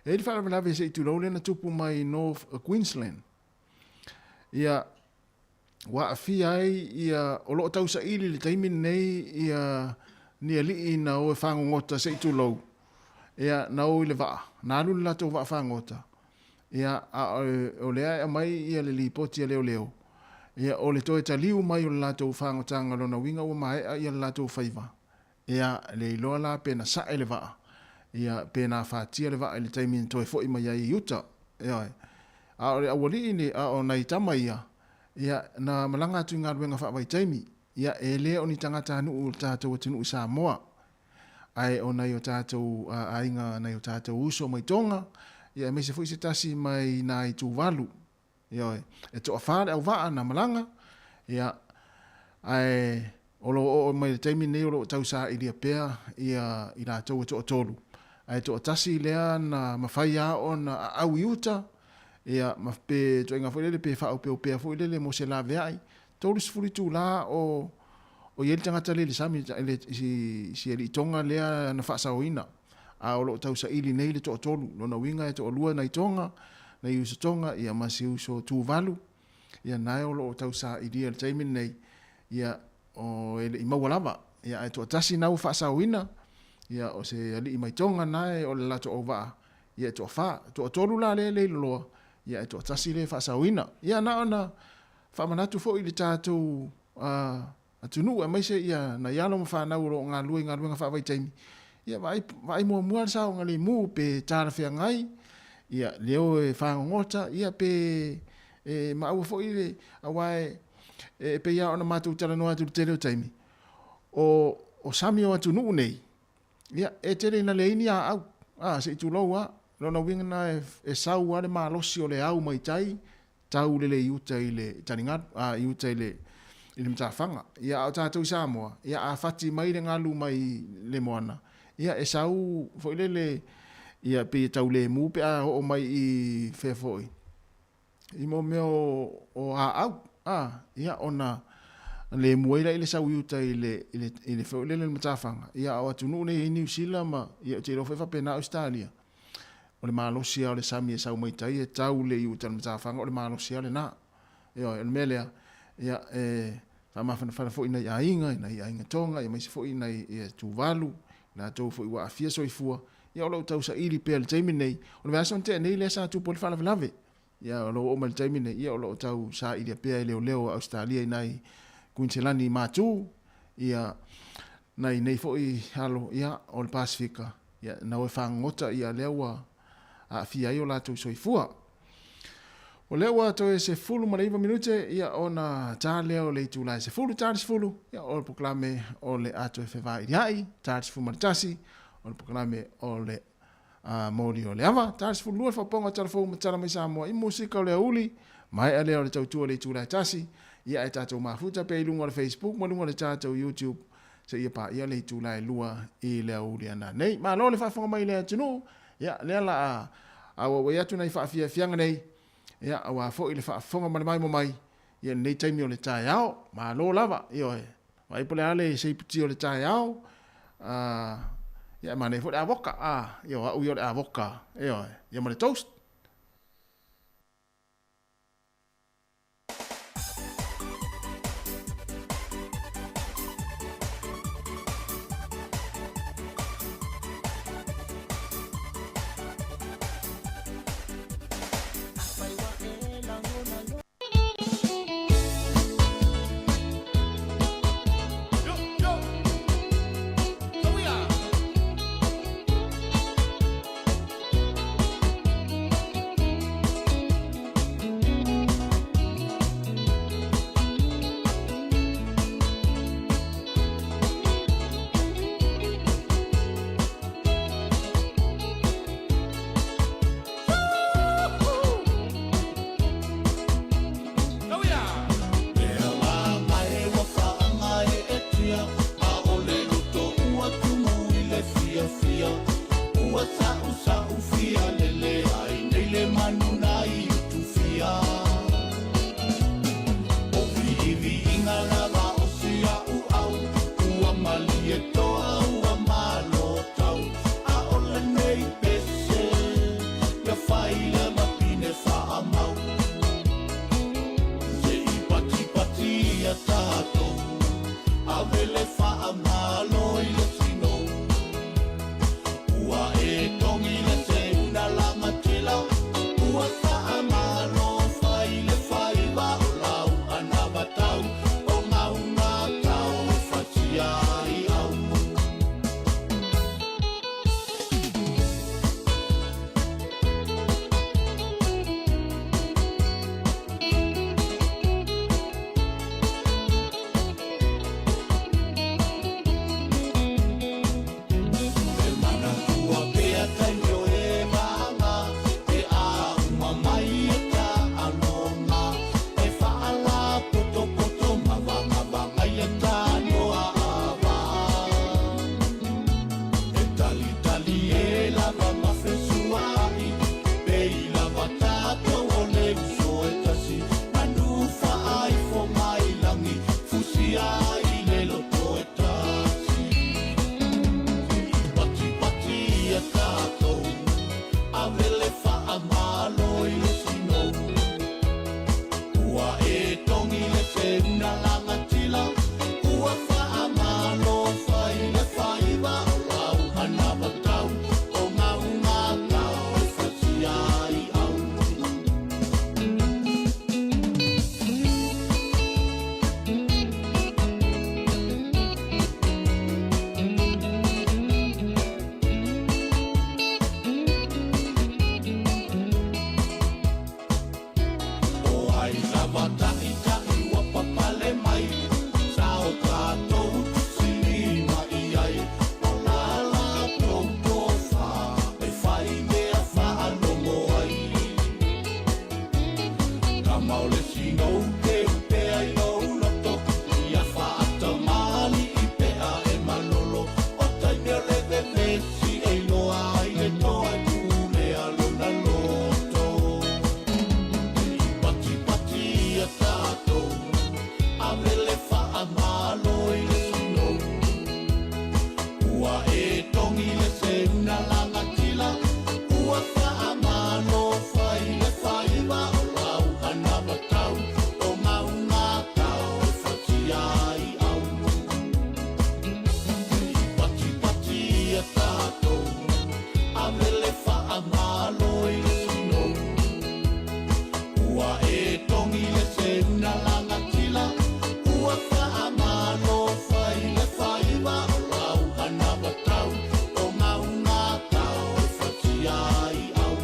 E i ai le faalavelave se i tulou lea na tupu mai North Queensland. Ia, ua aafia ai ia, o lo o tausaili i le taimi lenei ia ni alii na o e fagogota se i tulou, ia, na o i le vaa, na alu i le latou vaa fagota, Ia, a o lea e aumai ia le lipoti a leoleo, ia, o le toe taliu mai o le latou fagotaga lona uiga ua maea ia le latou faiva. Ia, le iloa la pe na sae le vaa, ia, pe na afatia le vaa i le taimi na toe foi mai ai i uta. Ioe. A o le aualii nei, a o nai tama ia, ia, na malaga atu i galuega faavaitaimi. Ia, e le o ni tagatanuu o le tatou atunuu i Samoa. Ae o nai o tatou aiga, nai o tatou uso mai Toga, ia aemaise foi se tasi mai nai Tuvalu. Ioe, e toafa le auvaa na malaga, ia, ae o lo o oo mai le taimi lenei o lo o tausailia pea ia i latou e toatolu. Ae toatasi lea na mafai lava ona aau i uta, ia, ma pe ituaiga foi lele pe faaopeopea foi lele mo se laveai, 30 itula o o i ai le tagata lea i le sami, i si, si alii Toga lea na faasaoina, a o lo o tausaili nei le toatolu. Lona uiga e toalua nai Toga, nai uso Toga, ia ma si uso Tuvalu, ia na o lo o tausailia i le taimi lenei, ia o e le i maua lava. Ia ae toatasi na ua faasaoina, ia o se alii mai Toga na e o le latou auvaa, ia e toafa. Toatolu la lea e leiloloa, ia ae toatasi lea e faasaoina. Ia na ona faamanatu foi i le tatou atunuu aemaise ia nai alo ma fanau o lo o galulue i galuega faavaitaimi, ia vaai, vaai muamua le saogalemu pe talafeagai, ia leo e fagogota, ia pe e maua foi le, aua e, e pei lava ona matou talanoa atu i le tele o taimi, o, o sami o atunuu nei, ia, e tele ina leai ni aau, a, se i tulou lava, lona uiga lena e, e sau lava le malosi o le au mai tai, tau lele i uta i le taligalu, a, i uta i le, i le matafaga. Ia, a o tatou i Samoa, ia, a fati mai le galu mai le moana, ia, e sau foi lele, ia, pei e tau lemu pe a oo mai i fea foi, i mo mea o, o aau, a, ia, ona lemu ai lea i le sau i uta i le, i le, i le foi lele i le matafaga. Ia, a o atunuu nei e i ai Niu Sila ma, ia, ou te iloa foi e faapena Ausetalia. O le malosi lava o le sami e sau mai tai e tau le i uta i le matafaga, o le malosi lava lena. Ioe, o le mea lea, ia, e faamafanafana foi i nai aiga, i nai aiga Toga, aemaise foi i nai ia, Tuvalu, i latou foi ua aafia soifua, ia o lo o tausaili pea i le taimi lenei. O le vaiaso na tea nei lea sa tupu ai le faalavelave. Ia, o lo o oo mai i le taimi lenei, ia o lo o tausailia pea e leoleo a Ausetalia i nai Kuiniselani matu, ia, nai nei foi alo, ia, o le Pasefika, ia, na o e fagogota, ia, lea ua aafia ai o latou soifua. O lea ua toe 19 minute, ia, ona ta lea o le itula e 10, ta le 10, ia, o le polokalame o le a toe fevailiai, ta le 11, o le polokalame o le a moli o le ava, ta le 12 le faapopoga o tala fou ma tala mai Samoa i musika o le aouli, maea lea o le tautua i le itula e 1, ia ae tatou mafuta pea i luga o le Facebook ma luga o le tatou YouTube seia paia le itula e 2 i le aouli a nanei. Malo le faafofoga mai i le atunuu, ia lea la a auauai atu nai faafiafiaga nei, ia aua foi le faafofoga ma le maimoa mai ia lenei taimi o le taeao. Malo lava, ioe. Vaai po o le a le seiputi o le taeao, ia e manaia foi le avoka, ia o au ia o le avoka, ioe, ia ma le toast. Ave le faamalo i le sinou. Ua e togi le seuna lagatila, ua faamalo fai le faiva o lau anavatau, o gauga tau e fasia ai au. E manatua pea taimi o e vaga, e auma mai e taaloga, e faalapotopoto ma vagavaga i le tanoa ava. E talitali e lava ma fesua'i, pe i lava tatou o le uso e tasi, manu faaifo mai lagi, fusia i le loto e tasi. Patipati ia tatou, ave le faamalo i le sinou. Ua e togi le seuna lagatila, ua faamalo fai le faiva o lau anavatau, o gauga tau e fasia ai au. O ai lava ta'ita'i ua papale mai, sa o tatou tusilima i ai, o la latou tofa e fai mea faalogo ai. Tama o le sinou teupea i lou loto, ia faatamali'i pea e malolo, o taimi o le vevesi e iloa ai le toa e pulea lona loto. Patipati ia tatou, ave le faamalo i le sinou. Ua e togi le seuna lagatila, ua faamalo fai le faiva o lau anavatau, o gauga tau e fasia ai au. Patipati ia tatou, ave le faamalo i le sinou. Ua e togi le seuna lagatila, ua faamalo fai le faiva o lau anavatau, o gauga tau e fasia ai au.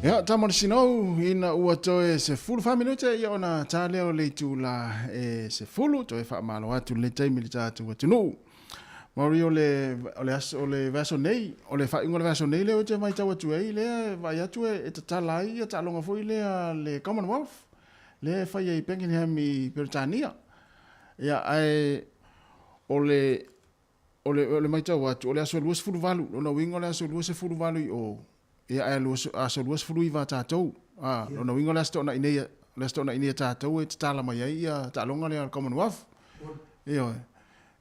Ia, tama o le sinou, ina ua toe 14 minute ia ona tā lea o le itula e 10, toe faamalo atu lenei taimi i le tatou atunuu. Maori o le, o le aso, o le vaiaso nei, o le faaiuga o le vaiaso nei lea ou te matau atu ai, lea e vaai atu e tatala ai ia taaloga foi lea a le Commonwealth, lea e fai ai i Beckenham i Peretania. Ia, ae o le, O le, o le matau atu, o le aso 28, lona uiga o le aso 28 i o, ia ae aso 29 a tatou. A, lona uiga o le aso Toonai nei, o le aso Toonai nei a tatou e tatala mai ai ia taaloga lea a le Commonwealth. Ioe.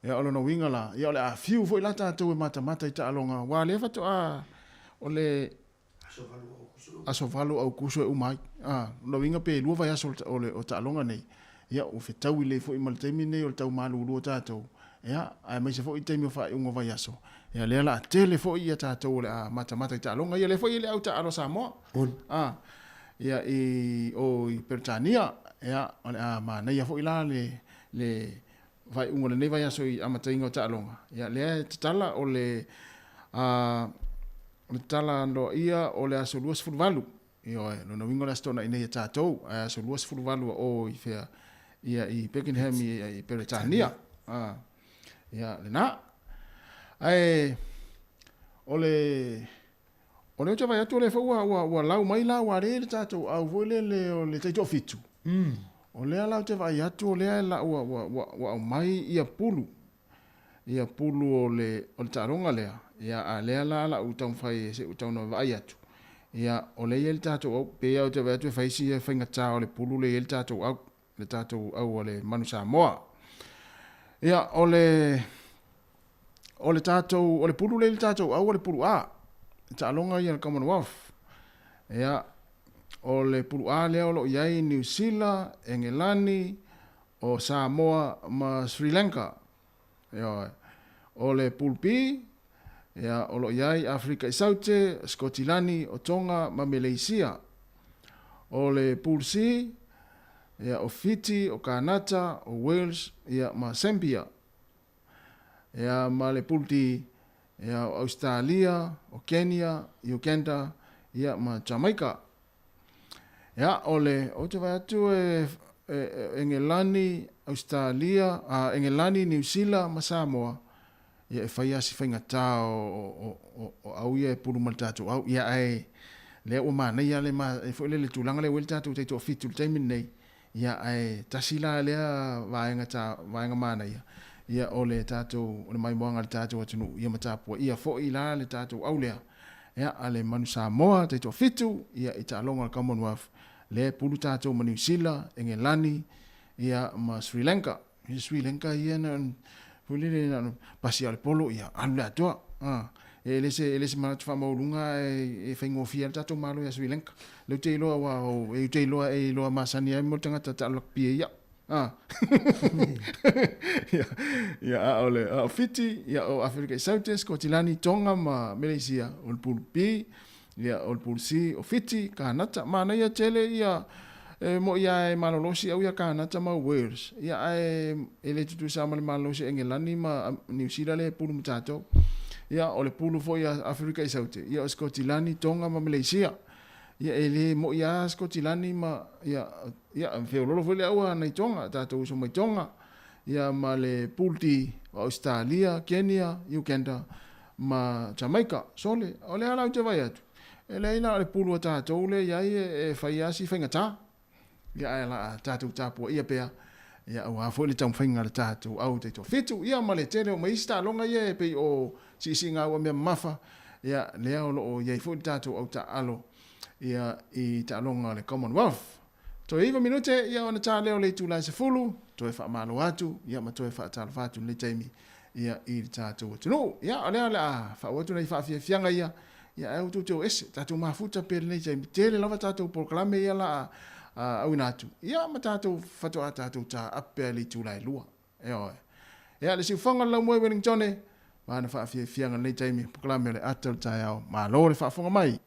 Ia o lona uiga la, ia o le a fiu foi la tatou e matamata i taaloga, aua lea faatoa o le aso 8 Aokuso e uma ai. A, lona uiga pe 2 vaiaso o le o taaloga nei, ia ua fetaui lelei foi ma le taimi lenei o le tau malulu o tatou, ia, aemaise foi taimi o faaiuga o vaiaso, ia lea la a tele foi ia tatou o le a matamata i taaloga ia, lea foi e le au taaalo a Samoa. A, ia i o i Peretania, ia o le a manaia foi la le le faaiuga o lenei vaiaso i amataina o taaloga, ia lea e tatala o le a O le tala aloaia o le aso 28, ioe, lona uiga o le aso Toonai nei a tatou, ae aso 28 a o i fea, ia i Beckenham i Peretania. A, ia, lena. Ae, o le, o lea ou te vaai atu o lea foi ua, ua, ua lau mai la, ua le le tatou au foi lele o le taitoafitu. O lea la ou te vaai atu o lea la ua, ua, ua, ua aumai ia pulu ia pulu o le o le taaloga lea, ia a lea la la'u taumafai e se'u tau na vaai atu, ia o lea e i ai le tatou au, pei lava ou te vaai atu e fai si faigatā o le pulu lea e i ai le tatou au. le tatou au a le Manu Samoa. Ia, o le o le tatou o le pulu lea i le tatou au o le pulu A. Taaloga ia a le Commonwealth. Ia, o le pulu A lea o lo o i ai Niu Sila, Engelani, o Samoa ma Sri Lanka. Ioe. O le pulu B, ia, o lo o i ai Aferika i Saute, Skotilani, o Tonga ma Meleisia. O le pulu C, ia, o Fiti, o Kanata, o Wales, ia, ma Sambia. Ia, ma le pulu D, ia, o Ausetalia, o Kenya, Uganda, ia, ma Jamaika. Ia, o le, ou te vaai atu e, e, Engelani, Ausetalia, a, Engelani, Niu Sila ma Samoa, ia e fai lava si faigata o, o, o, o au ia e pulu ma le tatou au. Ia, ae, lea ua manaia le, ma, e foi lea le tulaga lea ua i ai le tatou taitoafitu i le taimi lenei. Ia, ae tasi la lea vaega ta, vaega manaia, ia o le tatou, o le maimoaga a le tatou atunuu, ia ma tapuaia foi la le tatou au lea, ia, a le Manu Samoa taitoafitu, ia, i taaloga o le Commonwealth, lea e pulu tatou ma Niu Sila, Engelani, ia, ma Sri Lanka. Ia, Sri Lanka ia na, foi lele na ona pasi lava o le polo, ia, alu le atoa. A, e le se, e le se manatu faamaualuga ae e faigofie ai le tatou Malo ia Sri Lanka. Lea ou te iloa aua o, e ou te iloa e iloa masani ai mo le tagata taalo lakupī e ia. A. ia, ia, a o le, a o Fiti, ia o Aferika i Saute, Skotilani, Tonga ma Meleisia, o le Pool B, ia o le Pool C, o Fiti, Kanata. Manaia tele ia, e mo'i lava e malolosi au ia Kanata ma Wales. Ia ae e le tutusa ma le malolosi o Engelani ma Niu Sila lea e pulu ma tatou. Ia o le pulu foi a Aferika i Saute, ia o Skotilani, Tonga ma Meleisia. Ia e le mo'i lava Skotilani ma ia ia feololo foi le aua nai Tonga, tatou uso mai Tonga. Ia ma le Pool D o Ausetalia, Kenya, Uganda ma Jamaica. Sole, o le a la ou te vaai atu? E leai la o le pulu a tatou lea i ai e fai lava si faigata. Ia ae la a tatou tapuaia pea, ia aua foi le taumafaiga a le tatou au taitoafitu, ia ma le tele o ma isi taaloga ia e pei o siisiiga ua mea mamafa, ia lea o lo o i ai foi le tatou au taaalo ia i taaloga a le Commonwealth. Toe 9 minute ia ona ta lea o le itula e 10, toe faamalo atu ia ma toe faatalofa atu i lenei taimi ia i le tatou atunuu. Ia o lea o le a faauu atu nai faafiafiaga ia, ia ae outou te o ese, tatou mafuta pea i lenei taimi. Tele lava tatou polokalame ia la a auina atu, ia ma tatou faatoa tatou ta ape pea i le itula e 2. Ioe. Ia le siufofoga o le laumua i Wellingtone, ma ana faafiafiaga i lenei taimi, polokalame o le ata o le taeao. Malo le faafofoga mai.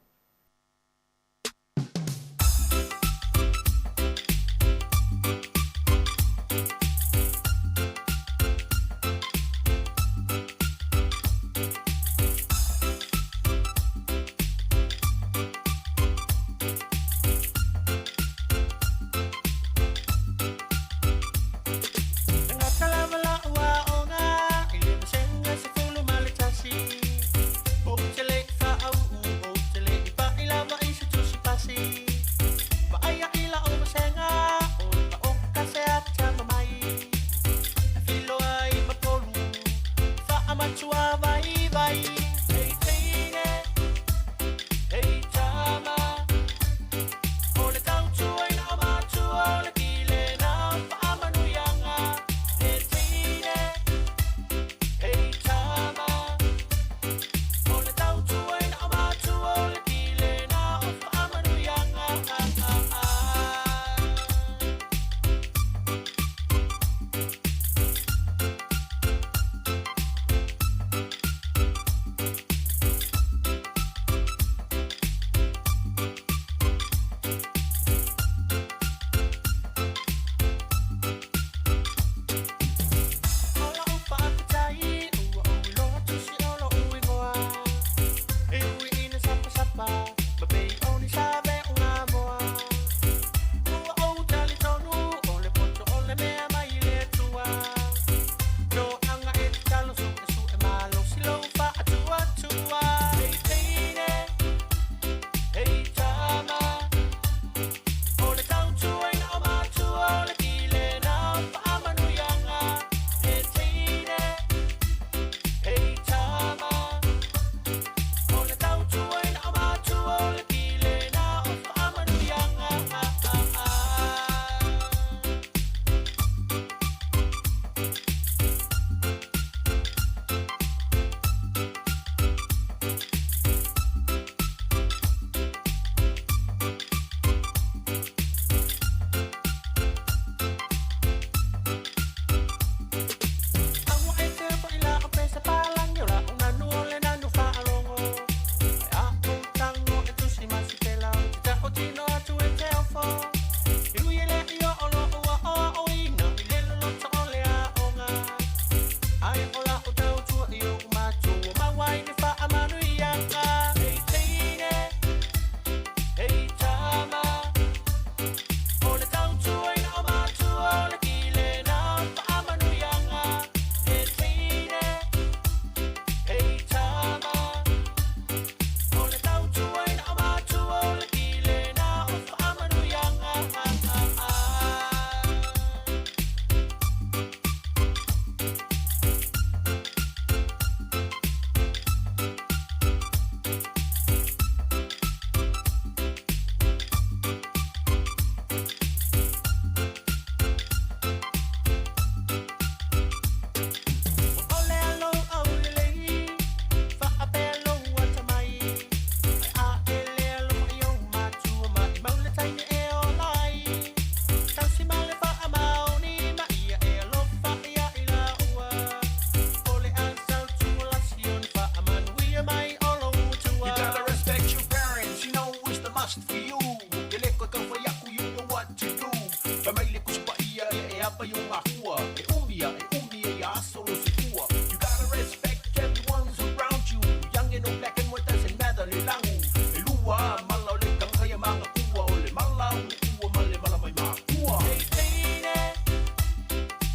ava i o ngā hua E umia, e umia i a aso lo sifua You gotta respect everyone's around you Young and or black and white doesn't matter le langu E lua, mala o le kanga ia manga kua O le mala o le ua ma le mala mai makua Hey teine,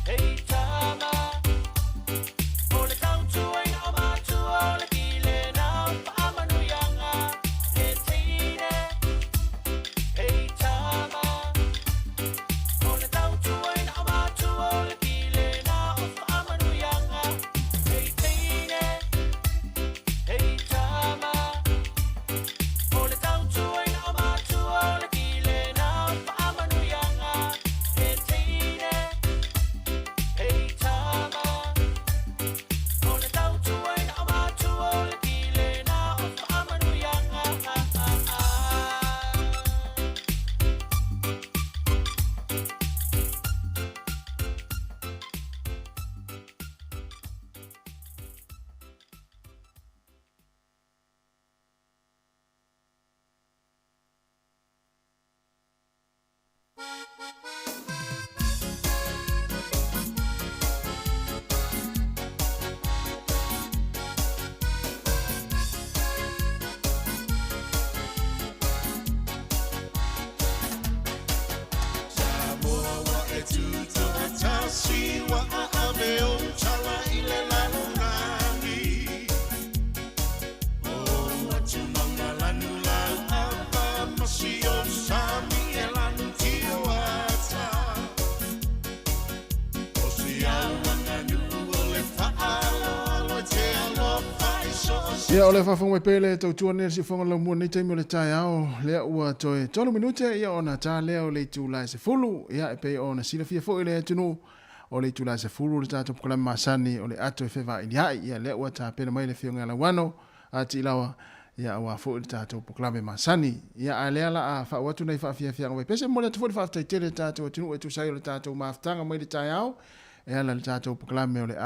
hey tama O le tautuaina o matua o le kile na o faamanuiaga He teine, hey tama O le tautuaina o matua o le kile na o faamanuiaga Hey teine, hey tama O le tautuaina o matua o le kile na o faamanuiaga He teine, hey tama O le tautuaina o matua o le kile na o faamanuiaga Samoa wa e tutoatasi wa aave o tala i le lalolagi. O atu magalanu lau ava ma si o sami e lanu tio ata. O si au aganuu o le faaaloalo e te alofa i so o se Ia, o le faafofoga mai pea le tautua nei a le siufofoga o le laumua i lenei taimi o le taeao, lea ua toe tolu minute ia ona ta lea o le itula e 10. Ia, e pei ona silafia foi le atunuu, o le itula e 10 le tatou polokalame masani o le ato e fevailiai. Ia, lea ua tapena mai le Afioga ia Lauano a Tiilawa, ia aua foi le tatou polokalame masani. Ia, a lea la a faauu atu nai faafiafiaga mai pese, momoli atu foi le faafetai tele i le tatou atunuu e tusa ai o le tatou mafutaga mai le taeao e ala i le tatou polokalame o le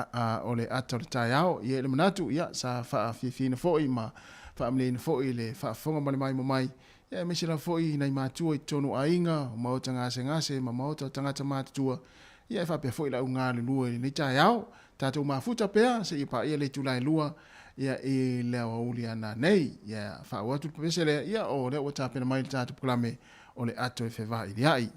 o le ata o le taeao. Ia i le manatu, ia, sa faafiafiaina foi ma faamalieina foi le faafofoga ma le maimoa mai, ia aemaise lava foi nai matua i totonu o aiga, o maota gasegase ma maota o tagata matutua, ia e faapea foi le au galulue i lenei taeao. Tatou mafuta pea seia paia le itula e 2 ia i le aoauli a nanei. Ia faauu atu le pese lea, ia o lea ua tapena mai le tatou polokalame o le ato e fevailiai.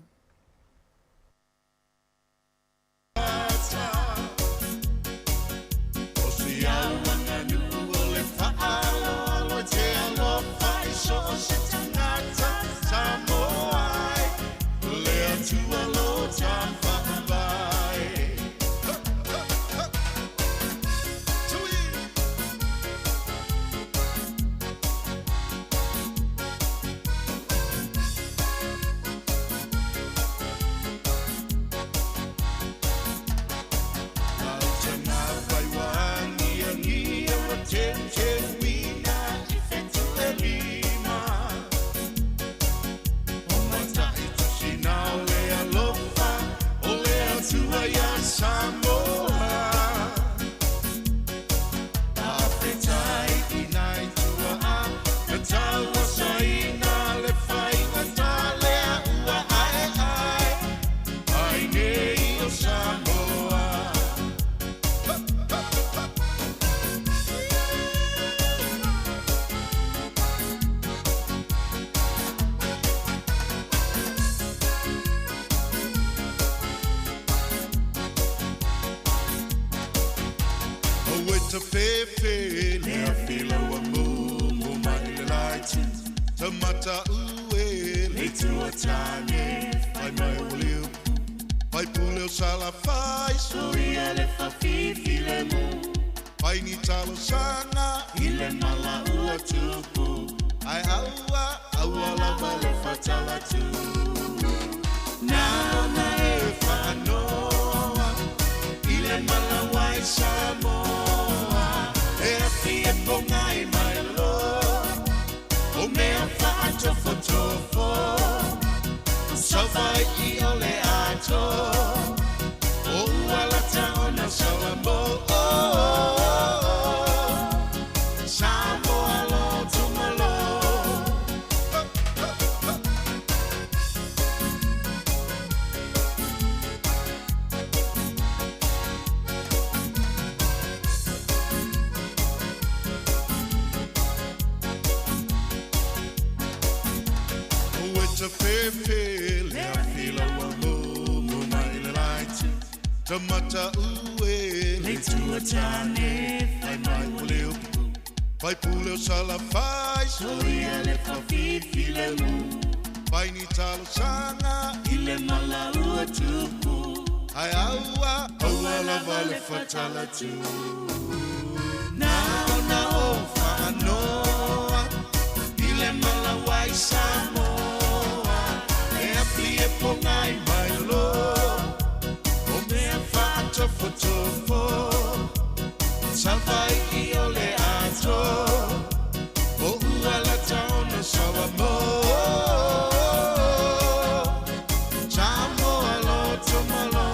O si au aganuu o le faaaloalo e te alofa i so o se tagata Samoa ai le Atua lo ta faavae. Samoa Afetai i nai tuaa Na taua saina le faigata lea ua ae ae Ai nei o Samoa. Aue tafefe le afi laua mumu mai le laitu Tamata ue le tuatane Fai mai o le upu Fai pule o salafai Soia le fafifi le mu Fai ni talosaga I le mala ua tupu Ae aua, aua lava le fatalatu Na ona e faanoa I le mala ua i Samoa E afi e pogai mai lo O mea faatofotofo Savaii o le ato O ua lata ona Salamo Samoa lo tumalo. Pe le afi lau mo mai le laiti Tamata ue Le tua tane Fai mai o le upu Fai pule o sala fai Soia le whafifi le mu Fai ni talo sanga I le mala ua tupu Ai aua aua lava le fatala tu Na ona o whaanoa I le mala wai Samoa E api e pongai mai lo O mea whaatofotofo Savai i o le ato O ua la taona sawa mo Samoa loto malo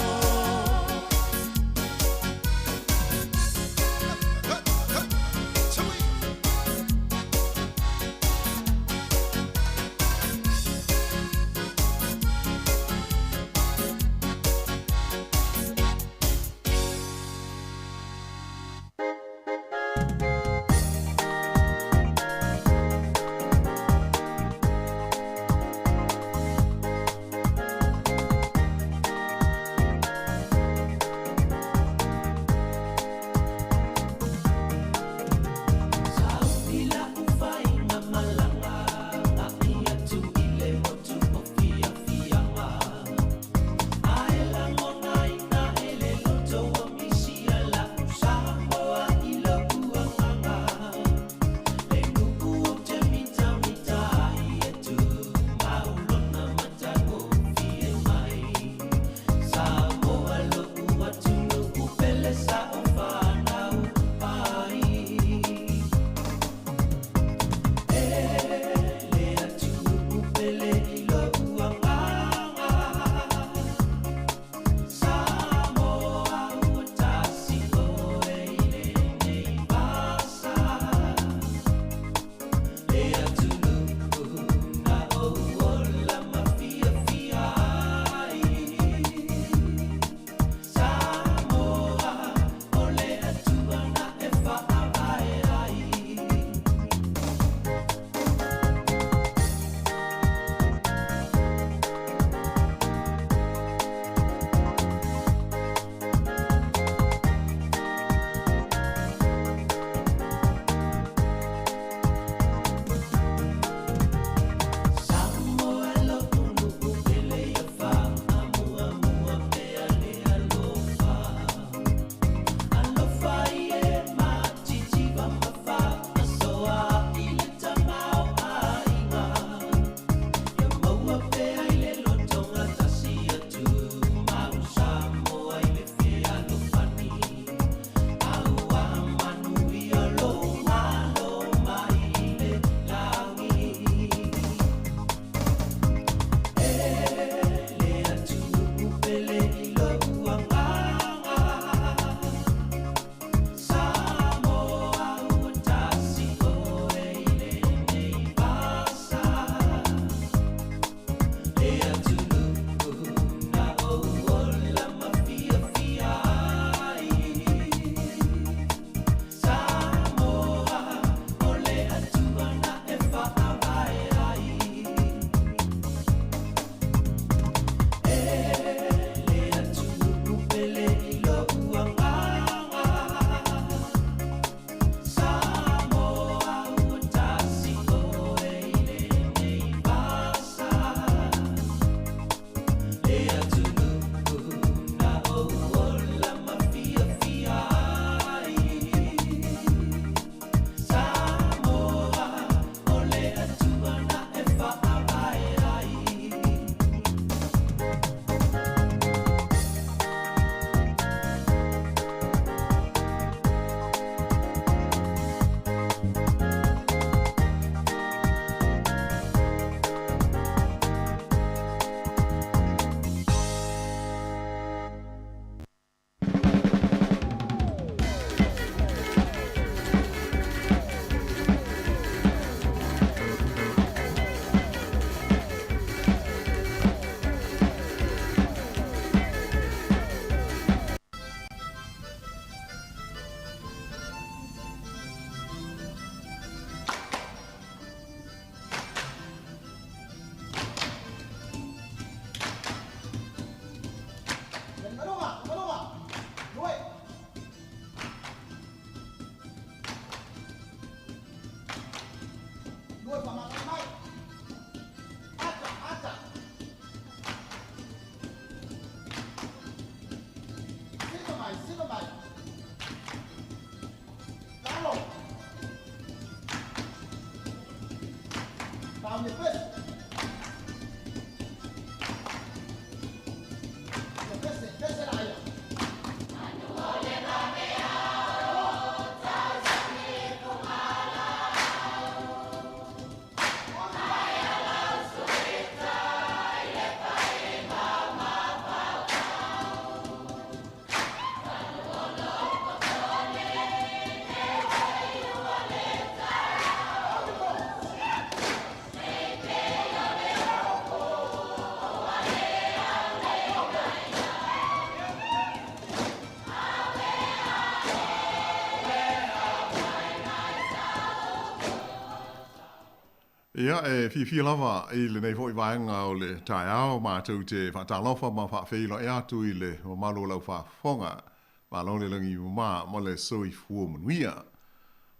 Ia, e fiafia lava i lenei foi vaega o le taeao matou te faatalofa ma faafeiloai atu i le mamalu o lau faafofoga. Malo le lagi mama ma le soifua manuia.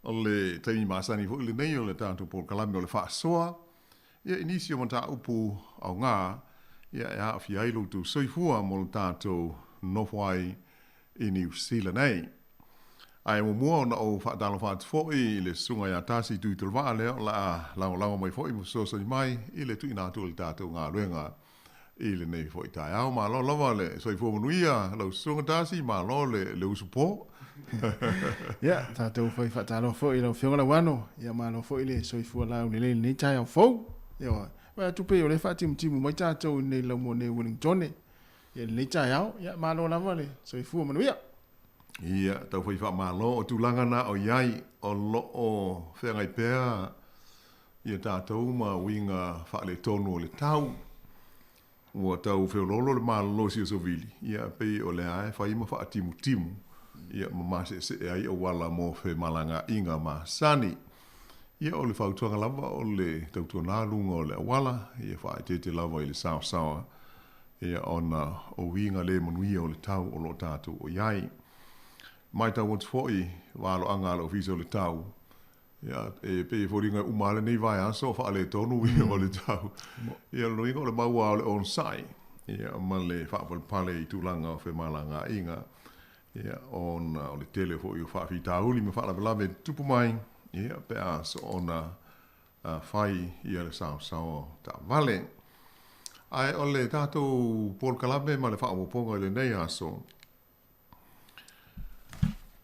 O le taimi masani foi lenei o le tatou polokalame o le faasoa, ia i nisi o mataupu aoga, ia e aafia ai lo outou soifua mo le tatou nofo ai i Niu Sila nei. Ae muamua ona ou faatalofa atu foi i le susuga ia Tasi Tuitolovaa lea o le a lagolago mai foi ma fesoasoani mai i le tuuina atu o le tatou galuega i lenei foi taeao. Malo lava le soifua manuia lau susuga Tasi, malo le usupo. Ia, tatou fai faatalofa foi i lau Afioga Lauano, ia malo foi le soifua laulelei i lenei taeao fou. Ioe, vaai atu pei o lea e faatimutimu mai tatou i lenei laumua nei i Wellingtone i lenei taeao. Ia, malo lava le soifua manuia. Ia, tau fai faamalo, o tulaga na o i ai, o lo o feagai pea ia tatou ma uiga faaletonu o le tau. Ua tau feoloolo le malolosi o Sovili, ia pei o lea e fai ma faatimutimu, ia ma maseesee ai auala mo femalagaaiga masani. Ia o le fautuaga lava o le tautuana luga o le auala, ia faaeteete lava i le saosaoa, ia ona o uiga le manuia o le tau o lo o tatou o i ai. Matau atu foi valoaga a le Ofisa o le Tau, ia, e pei e foliga e uma lava lenei vaiaso o faaletonu uiga o le tau. Ia, o le uiga o le mau lava o le onosai, ia, ma le faapalepale i tulaga o femalagaaiga, ia, ona o le tele foi o faafitauli ma faalavelave e tutupu mai, ia, pe a soona fai ia le saosaoa taavale. Ae o le tatou polokalame ma le faaopoopoga i lenei aso,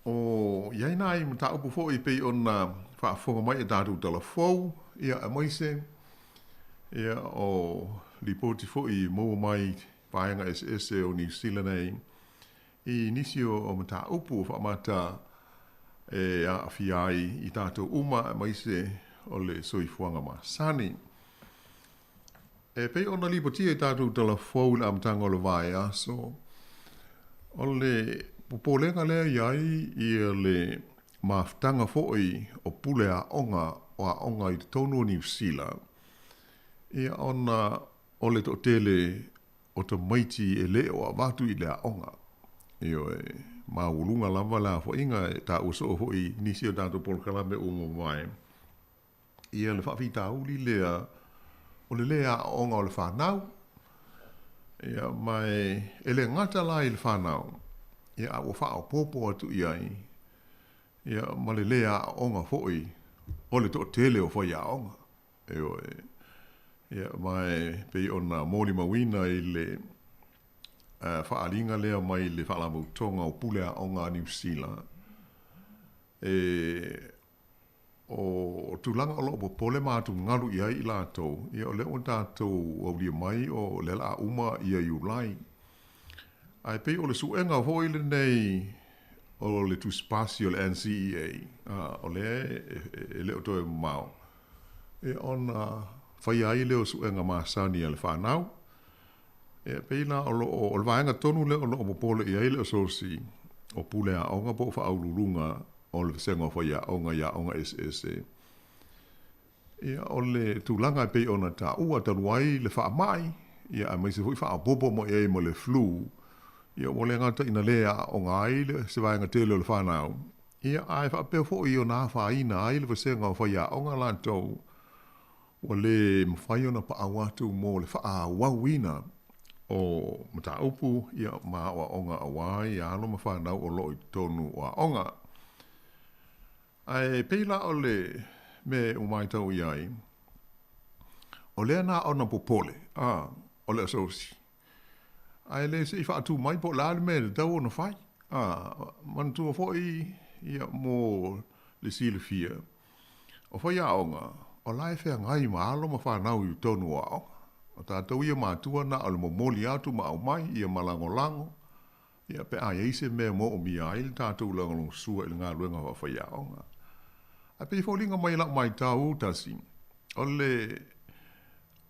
O i ai nai mataupu foi pei ona faafofoga mai i a tatou tala fou, ia, aemaise ia, o lipoti foi i maua mai vaega eseese o Niu Sila nei i nisi o mataupu o faamata e aafia ai i tatou uma, aemaise o le soifuaga masani. E pei ona lipotia i tatou tala fou i le amataga o le vaiaso, o le popolega lea i ai ia le mafutaga foi o pule aoga o aoga i totonu o Niu Sila, ia ona o le toatele o tamaiti e le o avatu i le aoga. Ioe, maualuga lava le aofaiga e taua soo foi i nisi o tatou polokalame ua mavae. Ia le faafitauli lea o le lē aoaoga o le fanau. Ia ma e le gata la i le fanau, ia a ua faaopoopo atu i ai ia ma le lē aoaoga foi o le toatele o faiaoga. Ioe. Ia ma e pei ona molimauina i le faaaliga lea mai le Faalapotopotoga o Pule Aoga a Niu Sila, e O tulaga o lo o popole ma atugalu i ai i latou, ia o lea ua tatou aulia mai o lea o le a uma ia Iulai. Ae pei o le suega foi lenei o le tusipasi o le NCEA, o lea e le o toe mamao, ia ona faia ai lea o suega masani a le fanau. Ia pei la o lo o, o le vaega tonu lea o lo o popole i ai le Asosi o Pule Aoga po o Faauluuluga o le Vasega o Faiaoga i aoga eseese, ia, o le tulaga e pei ona taua talu ai le faamai, ia, aemaise foi faaopoopo mai ai ma le flu, ia, ua le gata ina le aooga ai le, se vaega tele o le fanau, ia, ae faapea foi ona afaina ai le vasega o faiaoga latou ua le mafai ona paau atu mo le faaauauina o mataupu ia ma aoaoga aua ia alo ma fanau o lo o i totonu o aoga. Ae pei la o le mea ua matau i ai, o lea na ona popole, a, o le asosi, ae le se i faatu mai po o le a le mea e tatau ona fai. A, manatua foi ia mo le silafia, O faiaoga, o la e feagai ma alo ma fanau i totonu o aoga. O tatou ia matua na o le momoli atu ma aumai ia ma lagolago, ia pe a i ai se mea moomia ai le tatou lagolagosua i le galuega faafaiaoga. Ae pei e foliga mai i lau maitau tasi, o le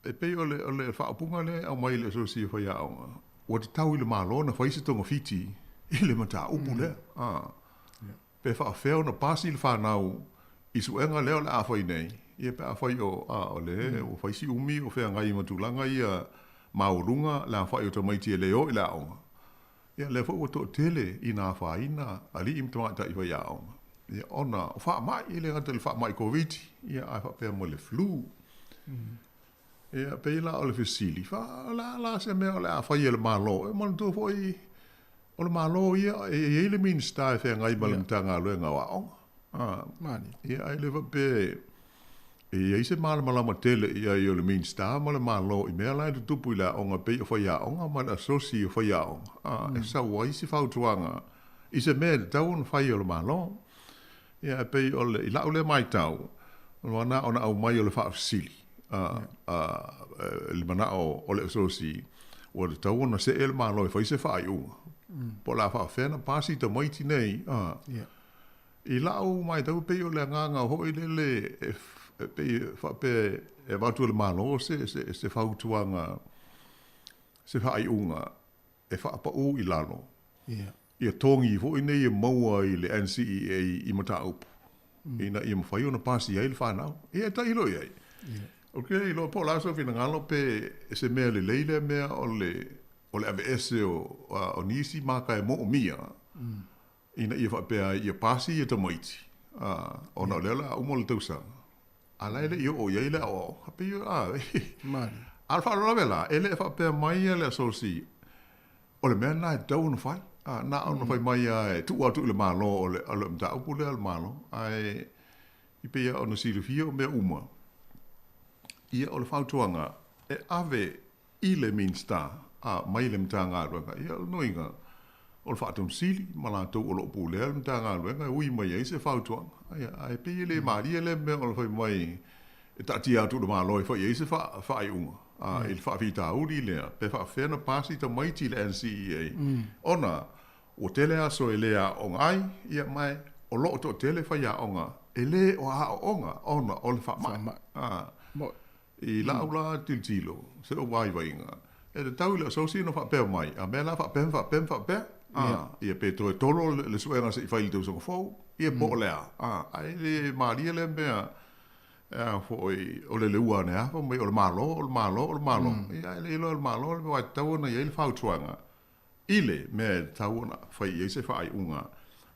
e pei o le o le faaupuga lea e aumai i le Asosi o Faiaoga, ua tatau i le Malo ona fai se togafiti i le mataupu lea. Pe faafefea ona pasi le fanau i suega lea o le a fai nei, Ia pe afai o a o le ua fai si umi o feagai ma tulaga ia maualuga le aofa'i o tamaiti e lē o i le aoga. Ia lea foi ua to'atele i na afaina ali'i ma tama'ita'i faiaoga, ia ona o fa'ama'i, e le gata i le fa'ama'i Koviti, ia ae fa'apea ma le flu. Ia pei la o le fesili, fa o le a la se mea o le a fai e le Malo? E manatua foi o le Malo ia e i ai le Minisita e feagai ma le Matagaluega o Aoga. Ia ae le faapea e i ai se malamalama tele i ai o le Minisita ma le Malo i mea la e tutupu i le aoga pei o faiaoga ma le asosi o faiaoga, e sau ai se fautuaga i se mea e tatau ona fai e le Malo. Ia e pei o le, i la'u lea maitau, ua na ona aumai o le faafesili, le mana'o o le asosi, ua tatau ona se'e le Malo e fai se faaiuga. Po o le a faafefea ona pasi tamaiti nei, I la'u maitau e pei o le agaga foi lele e pei e faapea e avatu e le Malo se fautuaga, se faaiuga e faapaū i lalo ia togi foi nei e maua i le NCEA i mataupu ina ia mafai ona pasi ai le fanau. Ia e tailo i ai. Ou te le iloa po o le a sou finagalo pe se mea lelei lea mea o le aveese o nisi maka e moomia ina ia faapea ai ia pasi ia tamaiti, ona o lea o le a uma le tausaga, a la e le i oo i ai le aoaoga. Pei o, a, a o le faalavelave la, e le faapea mai le asosi, o le mea lena e tatau ona fai. A, na ona fai mai lava e tuu atu i le Malo, o le, o le mataupu lea a le Malo. Ae i pei lava ona silafia o mea uma, ia o le fautuaga e ave i le Minisita a mai le Matagaluega, ia o le nuiga o le Faatonusili ma latou o lo o pulea le Matagaluega e ui mai ai se fautuaga. Ia, ae pei e le malie lea mea o le fai mai e taatia atu i le Malo e fai i ai se faaiuga i le faafitauli lea, pe faapefea ona pasi tamaiti i le NCEA, ona ua tele aso e le aooga ai, ia ma o lo o toatele faiaoga e le o aooga ona o le faamai. I la'u la tilotilo, se o vaivaiga, e tatau i le asosi ona faapea mai, a mea la faapea ma faapea ma faapea, a, ia pe toe tolo le suega se i fai i le tausaga fou, ia po o le a, a, ae le malie lea mea, a foi, o le leua ane lava fai mai o le Malo, o le Malo, o le Malo, ia ae le iloa e le Malo le mea aua e tatau ona i ai le fautuaga i le mea e tatau ona fai i ai se faaiuga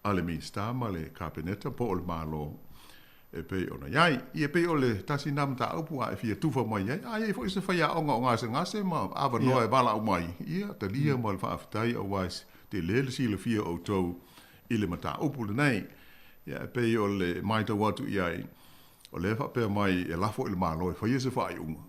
a le Minisita ma le Kapeneta po o le Malo e pei ona i ai. Ia pei o le tasi lena mataupu a e fia tufa mai ai, a i ai foi se faiaoga o gasegase ma avanoa e valaau mai, ia talia ma le faafetai aua e tele le silafia o outou i le mataupu lenei. Ia e pei o le matau atu i ai, o lea e faapea mai e lafo i le Malo e faia se faaiuga,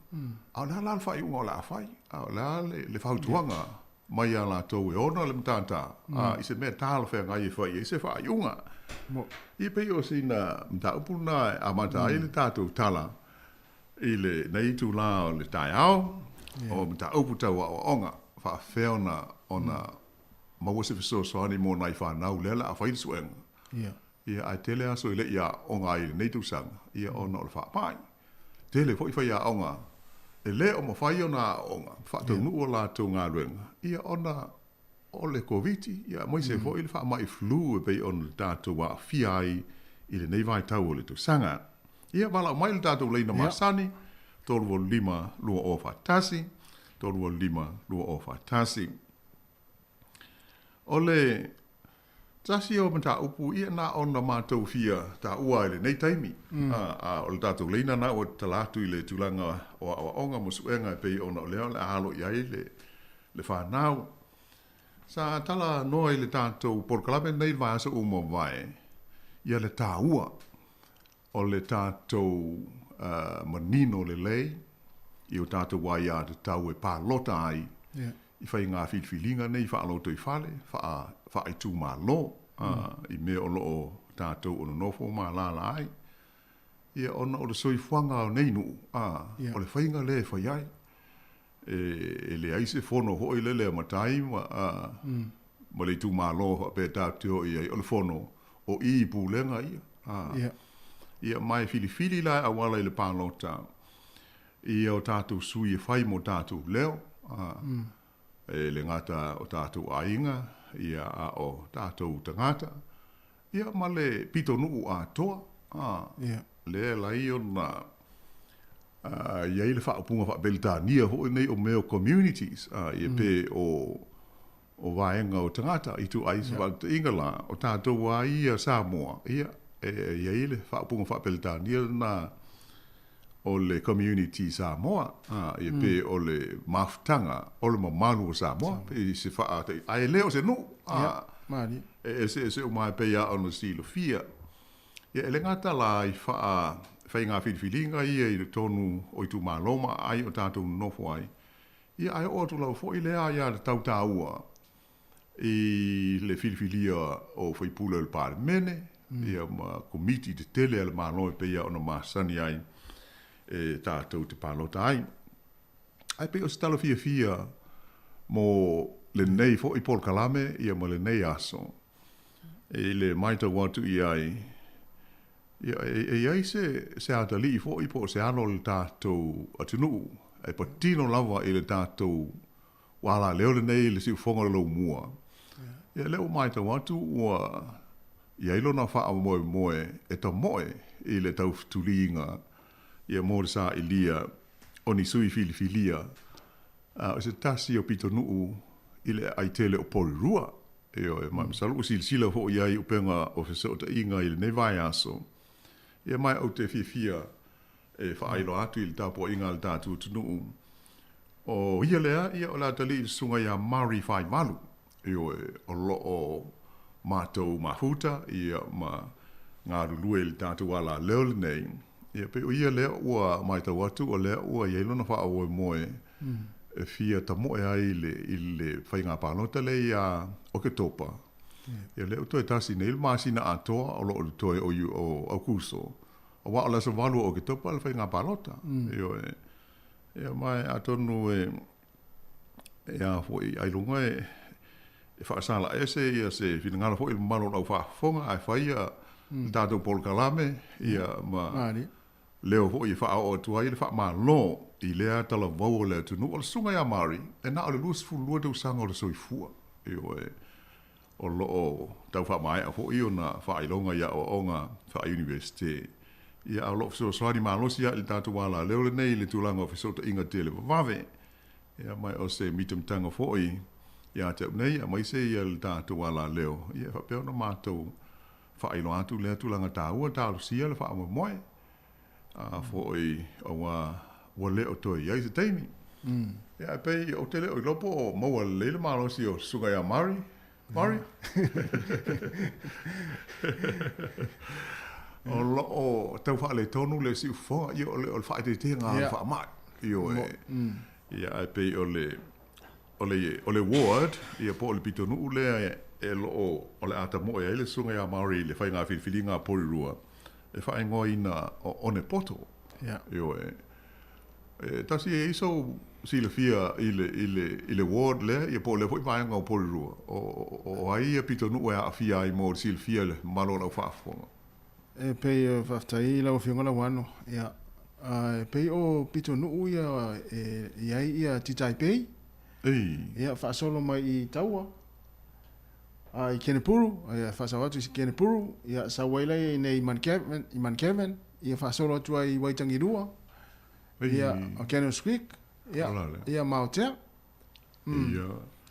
a o le a la le faaiuga o le a fai? A o le a le fautuaga mai iā latou e ona le matata, a i se mea talafeagai e fai ai se faaiuga. Ia pei o sina mataupu lena e amata ai le tatou tala i lenei itulā o le taeao, o mataupu tau aoaoga, faapefea ona ona maua se fesoasoani mo nai fanau lea o le a fai le suega. Ia, ae tele aso e le i aooga ai i lenei tausaga, ia ona o le faamai. Tele foi faiaoga e le o mafai ona aooga ma faataunuu a latou galuega, ia ona o le Koviti, ia aemaise foi le faamai flu e pei ona tatou aafia ai i lenei vaitau o le tausaga. Ia, valaau mai le tatou laina masani, 385 2041, 385 2041. O le tasi o mataupu ia na ona matou fia taua i lenei taimi, a o le tatou laina na ua tatala atu i le tulaga o aoaoga ma suega e pei ona o lea o le a alo i ai le fanau. Sa tala noa i le tatou polokalame lenei i le vaiaso ua mavae, ia le taua o le tatou manino lelei i o tatou aiatatau e palota ai i faiga filifiliga nei faalotoifale, faaitumalo, i mea o lo o tatou o nonofo ma alaala ai. Ia, ona o le soifuaga o nei nuu, o le faiga lea e fai ai. E leai se fono foi lele a matai ma le itumalo faapea tatou te o i ai, o le fono o i i pulega ia. Ia, ma e filifili la e auala i le palota ia o tatou sui e fai mo tatou leo, e le gata o tatou aiga, ia, a o tatou tagata, ia, ma le pitonuu atoa, lea e ala ai ona. I ai le faaupuga faa-Peretania foi lenei o mea o communities, ia pe o o vaega o tagata i ituai se faataitaiga la, o tatou lava ia Samoa, ia, e i ai le faaupuga faa-Peretania lena o le community Samoa, ia pe o le mafutaga o le mamalu o Samoa, pe se faataitaiga, ae le o se nuu, e eseese uma lava e pei lava ona silafia. Ia, e le gata la i faa faiga filifiliga ia i totonu o itumalo ma aai o tatou nonofo ai, ia ae oo atu lava foi lea aia tatau taua i le filifilia o faipule o le Palemene, ia ma komiti tetele a le Malo e pei ona masani ai e tatou te palota ai. Ae pei o se tala fiafia mo lenei foi polokalame ia ma lenei aso, I le matau atu i ai, ia, e i ai se, se atalii foi po o se alo o le tatou atunuu e patino lava i le tatou alaleo lenei i le siufofoga o le laumua. Ia, lea ua matau atu ua i ai lona faamoemoe e tamoe i le tautuliga ia mo le sailia o ni sui filifilia a o se tasi o pitonuu i le aai tele o Porirua. Ioe, ma masalo ua silasila foi i ai i upega o fesootaiga i lenei vaiaso. Ia ma ou te fiafia e faailoa atu i le tapuaiga a le tatou atunuu, o ia lea, ia o le atalii le susuga ia Murray Faivalu, ioe, o lo o matou mafuta, ia, ma galulue i le tatou alaleo lenei. Ia, pei o ia lea ua matau atu o lea ua i ai lona faamoemoe e fia tamoe ai i le faiga palota lea ia Oketopa. Ia lea ua toe tasi nei le masina atoa o lo o totoe o Aukuso, aua o le aso 8 o Oketopa le faiga palota. Ioe. Ia ma atonu e a foi ailoga e faasala ese ia se finagalo foi i le mamalu o le au faafofoga ae fai ia le tatou polokalame ia ma leo foi e faaoo atu ai le faamalo i lea talavou o le atunuu. O le susuga ia Mari, e na o le 22 tausaga o le soifua, ioe, o lo o tau faamaea foi ona faailoga i aoaoga faa-Iunivesite. Ia, a o lo o fesoasoani malosi lava i le tatou alaleo lenei i le tulaga o fesootaiga televavave. Ia, ma o se mitamitaga foi ia te au nei, aemaise ia le tatou alaleo, ia e faapea ona matou faailoa atu lea tulaga taua, talosia le faamoemoe, a foi aua ua le o toe i ai se taimi. Ia, ae pei ou te le o iloa po o maua lelei le malosi o Susuga ia Murray. Murray? O lo o tau faaletonu le siufofoga, ia o le faaeteetega o le faamai. Ioe. Ia, ae pei o le o le ward, ia po o le pitonuu lea e lo o o le a tamoe ai le susuga ia Murray i le faiga filifiliga a Porirua, e faaigoaina o Onepoto. Ioe. E tasi e i ai sou silafia i le, i le, i le ward lea, ia po o lea foi vaega o Porirua, o ai ia pitonuu e aafia ai mo le silafia i le mamalu o lau faafofoga? E pei e faafetai i lau Afioga Lauano, ia, e pei o pitonuu ia e i ai ia Titai Bay, ia faasolo mai i Taua, a i Kenepuru, ia faasau atu i Kenepuru, ia sau ai lea i nei i Mount Kevin, ia faasolo atu ai i Waitangirua, ia o Cannons Creek, ia, ia ma Aotea.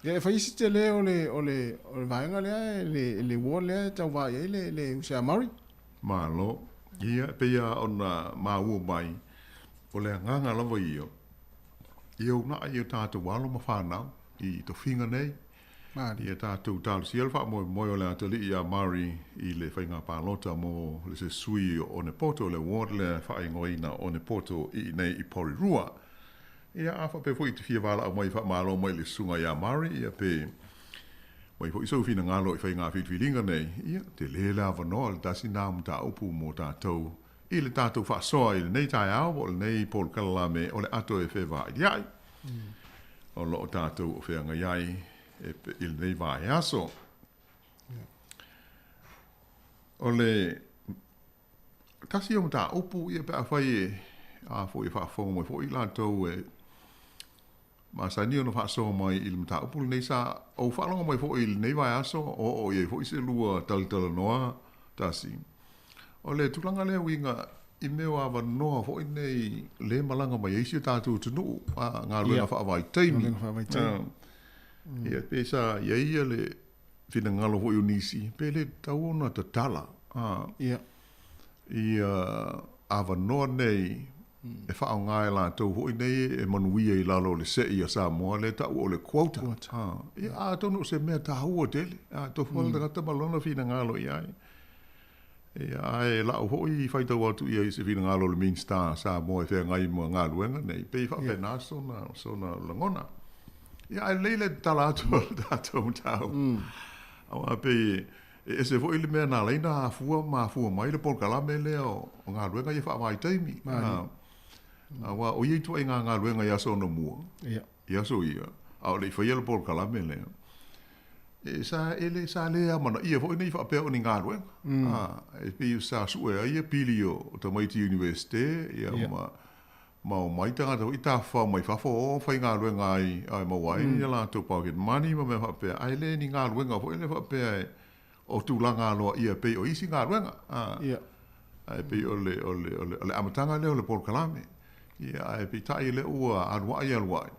Ia e fai si tele o le o le o le vaega lea le le ward lea e tau vaai ai le le uso ia Murray. Malo. Ia, e pei lava ona maua mai, o le agaga lava ia, ia uunai o tatou alo ma fanau i tofiga nei, ia tatou talosia le faamoemoe o le atalii ia Murray i le faiga palota mo le se sui o Onepoto, le ward lea e faaigoaina o Onepoto i inei i Porirua. Ia, a faapea foi e te fia valaau mai e faamalo mai i le susuga ia Murray, ia pe mai foi sou finagalo i faiga filifiliga nei, ia, tele le avanoa, le tasi lena mataupu mo tatou i le tatou faasoa i lenei taeao po o lenei polokalame o le ato e fevailiai o lo o tatou o feagai ai i lenei vaiaso. O le tasi o mataupu ia pe afai e a foi e faafofoga mai foi i latou e masani ona faasoa mai i le mataupu lenei sa ou faalogo mai foi i lenei vaiaso o oo i ai foi se lua talatalanoa tasi. O le tulaga lea uiga i mea o avanoa foi nei le malaga mai ai si o tatou atunuu, a, galuega faavaitaimi. Galuega faavaitaimi. Ia, pe sa i ai ia le finagalo foi o nisi, pe le tatau ona tatala, a, ia avanoa nei e faaaoga e latou foi nei e manuia i lalo o le se'i a Samoa lea e ta'u o le quota. Ia, atonu o se mea taua tele, a, tofu lava le tagata ma lona finagalo i ai. Ia, ae la'u foi faitau atu i ai i se finagalo o le Minisita a Samoa e feagai ma galuega nei, pei e faapena sona lagona. Ia, ae lelei le tatala atu o le tatou mataupu. Aua pei e ese foi le mea na ala ai ona afua ma afua mai le polokalame lea o galuega ia faavaitaimi. Aua o ia ituaiga galuega i aso anamua, i aso ia, a o le i faia le polokalame lea, e sa e le sa le amanaia foi nei faapea o ni galuega. E pei sa sue ai ia pili o tamaiti Iunivesite, ia ma ma omai tagata foi tafafao mai fafo o faigaluega ai ae maua ai ia latou pocket money ma mea faapea, ae le ni galuega foi lea faapea e o tulaga aloaia e pei o isi galuega. Ae pei o le o le o le amataga lea o le polokalame. Ia ae peitai lea ua alu ae alu ae,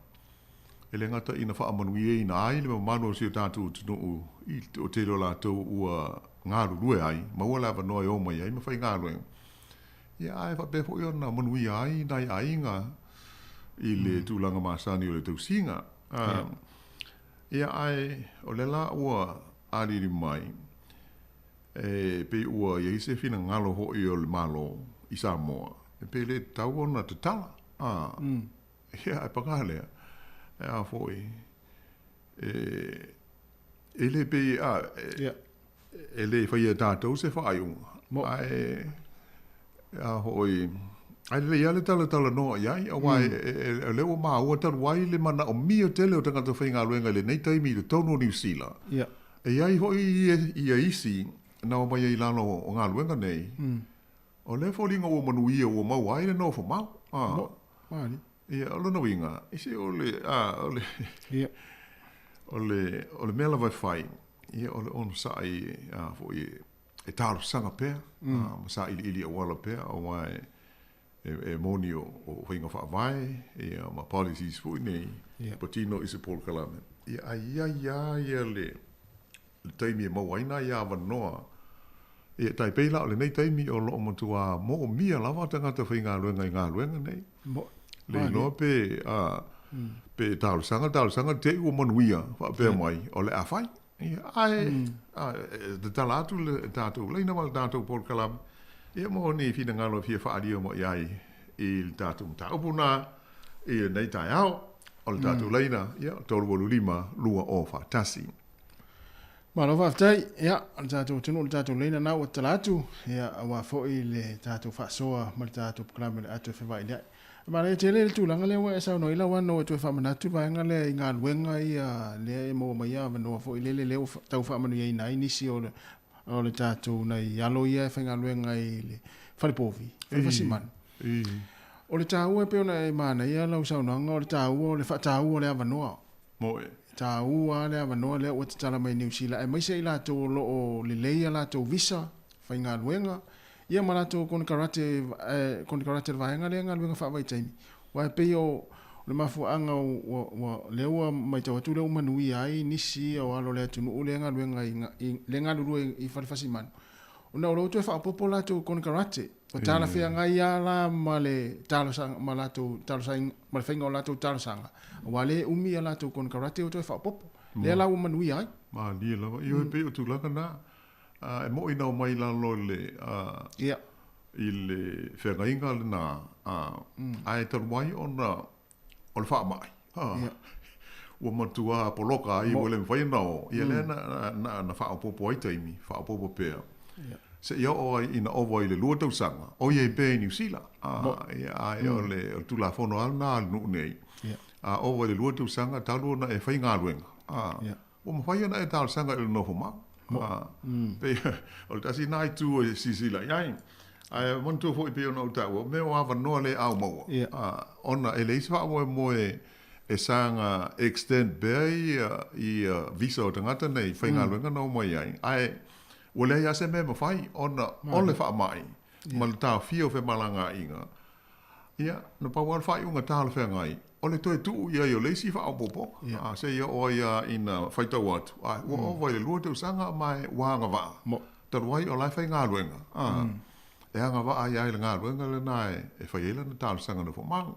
e le gata ina faamanuiaina ai le mamalu o si o tatou atunuu i le toatele o latou ua galulue ai, maua le avanoa e o mai ai ma faigaluega, ia ae faapea foi ona manuia ai nai aiga i le tulaga masani o le tausiga. Ia ae o lea la ua aliali mai, e pei ua i ai se finagalo foi o le Malo i Samoa, e pei e le tatau ona tatala. Ia, ae paga lea, e a foi, e, e le pei, a, e, e le faia e tatou se faaiuga, ae, a foi, ae lelei lava le talatalanoa i ai, aua e, e, o lea ua maua talu ai le manaomia tele o tagata faigaluega i lenei taimi i totonu o Niu Sila. E i ai foi ia isi na omai ai i lalo o galuega nei, O lea foliga ua manuia ua maua ai le nofo mau. Mo, mali. Ia, o lona uiga, i se o le, a, o le, ia. o le, o le mea lava e fai, ia, o le onosai, a, foi e, e talosaga pea, a, ma sailiili auala pea, aua e, e, e moni o, o faiga faavae, ia, ma policies foi nei, Ia. patino i se polokalame. Ia, ae i ai lava ia le, le taimi e maua ai nai avanoa. Ia, tai pei la o lenei taimi o loo matuā moomia lava tagata faigaluega i galuega nei. Mo, Le iloa pe, a, pe talosaga, talosaga te i ua manuia faapea mai o le a fai. Ia, ae, a, e tatala atu le tatou laina ma le tatou polokalame, ia mo ni finagalo e fia faaalia mai ai i le tatou mataupu na i lenei taeao. O le tatou laina, ia, 385 204. Malo faafetai. Ia, o le tatou atunuu, le tatou laina na ua tatala atu, ia, aua foi le tatou faasoa ma le tatou polokalame o le a toe fevailiai. E manaia tele le tulaga lea ua e saunoa ai lau Ana ua e toe faamanatu vaega lea i galuega ia lea e maua mai avanoa foi lele lea ua tau faamanuiaina ai nisi o le, o le tatou nai alo ia e faigaluega i le falepovi, fale fasimanu. O le taua e pei ona e manaia lau saunoaga, o le taua o le faataua o le avanoa. Moe. E taua lava le avanoa lea ua tatala mai i Niu Sila, aemaise i latou o lo o lelei a latou visa faigaluega, ia ma latou konekarate, konekarate o le vaega lea galuega faavaitaimi. Aua e pei o le mafuaaga ua, ua, lea ua matau atu lea ua manuia ai nisi o alo o le atunuu lea galuega i, lea galulue i fale fasimanu, ona o lea ua toe faaopoopo latou konekarate. Ua talafeagai lava la ma le talosaga, ma latou talosaga, ma le faiga o latou talosaga, aua lea e umi a latou konekarate ua toe faaopoopo. Lea la ua manuia ai. Malie lava. Ioe pei o tulaga na, e moi na omai i lalo i le, i le feagaiga lena, ae talu ai ona o le faamai, ua matua poloka ai, ua le mafai ona o, ia lea na faaopoopo ai taimi, faaopoopo pea, seia oo ai ina ova i le 2 tausaga, o i ai pea i Niu Sila. Ia, ae o le Tulafono lava lena a le nuu nei, a ova i le 2 tausaga talu ona e faigaluega, ua mafai ona e talosaga i le nofo mau. Pei o le tasi lena itu e silasila i ai. Ae manatua foi pei ona ou taua, o mea o avanoa le ao maua, ona e leai se faamoemoe e saga extend pea ia visa o tagata nei faigaluega na omai ai, ae ua leai lava se mea e mafai ona o le faamai. Ma le taofia o femalagaaiga, ia, na pau lava le faaiuga talafeagai, o le toe tuu i ai o le isi faaopoopoga, a, seia oo ai lava ina faitau atu, a, ua ova i le 2 tausaga ma e ua agavaa, talu ai o la e faigaluega, a, e agavaa ai lava i le galuega lena e fai ai lana talosaga nofomau.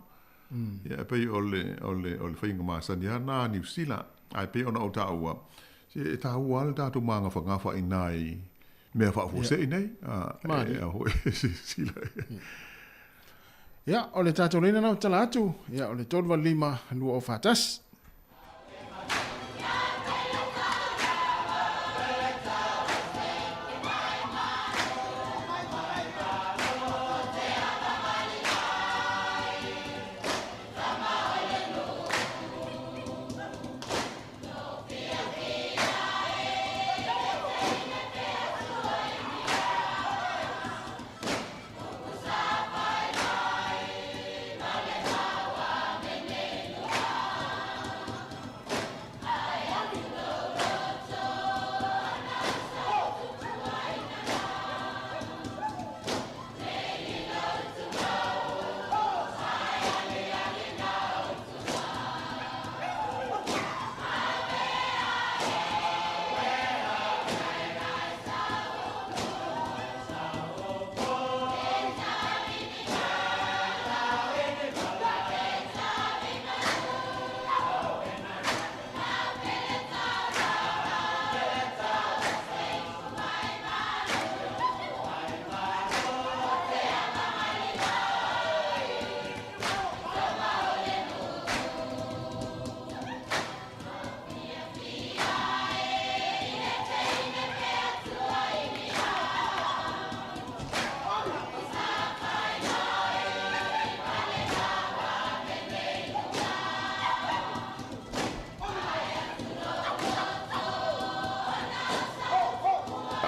Ia, e pei o le, o le, o le faiga masani lava lena a Niu Sila, ae pei ona ou taua, se e taua lava le tatou magafagafa i nai mea faafuasei nei, a, e ao foi e silasila. Ia, o le tatou laina na tala atu, ia, o le 385 241.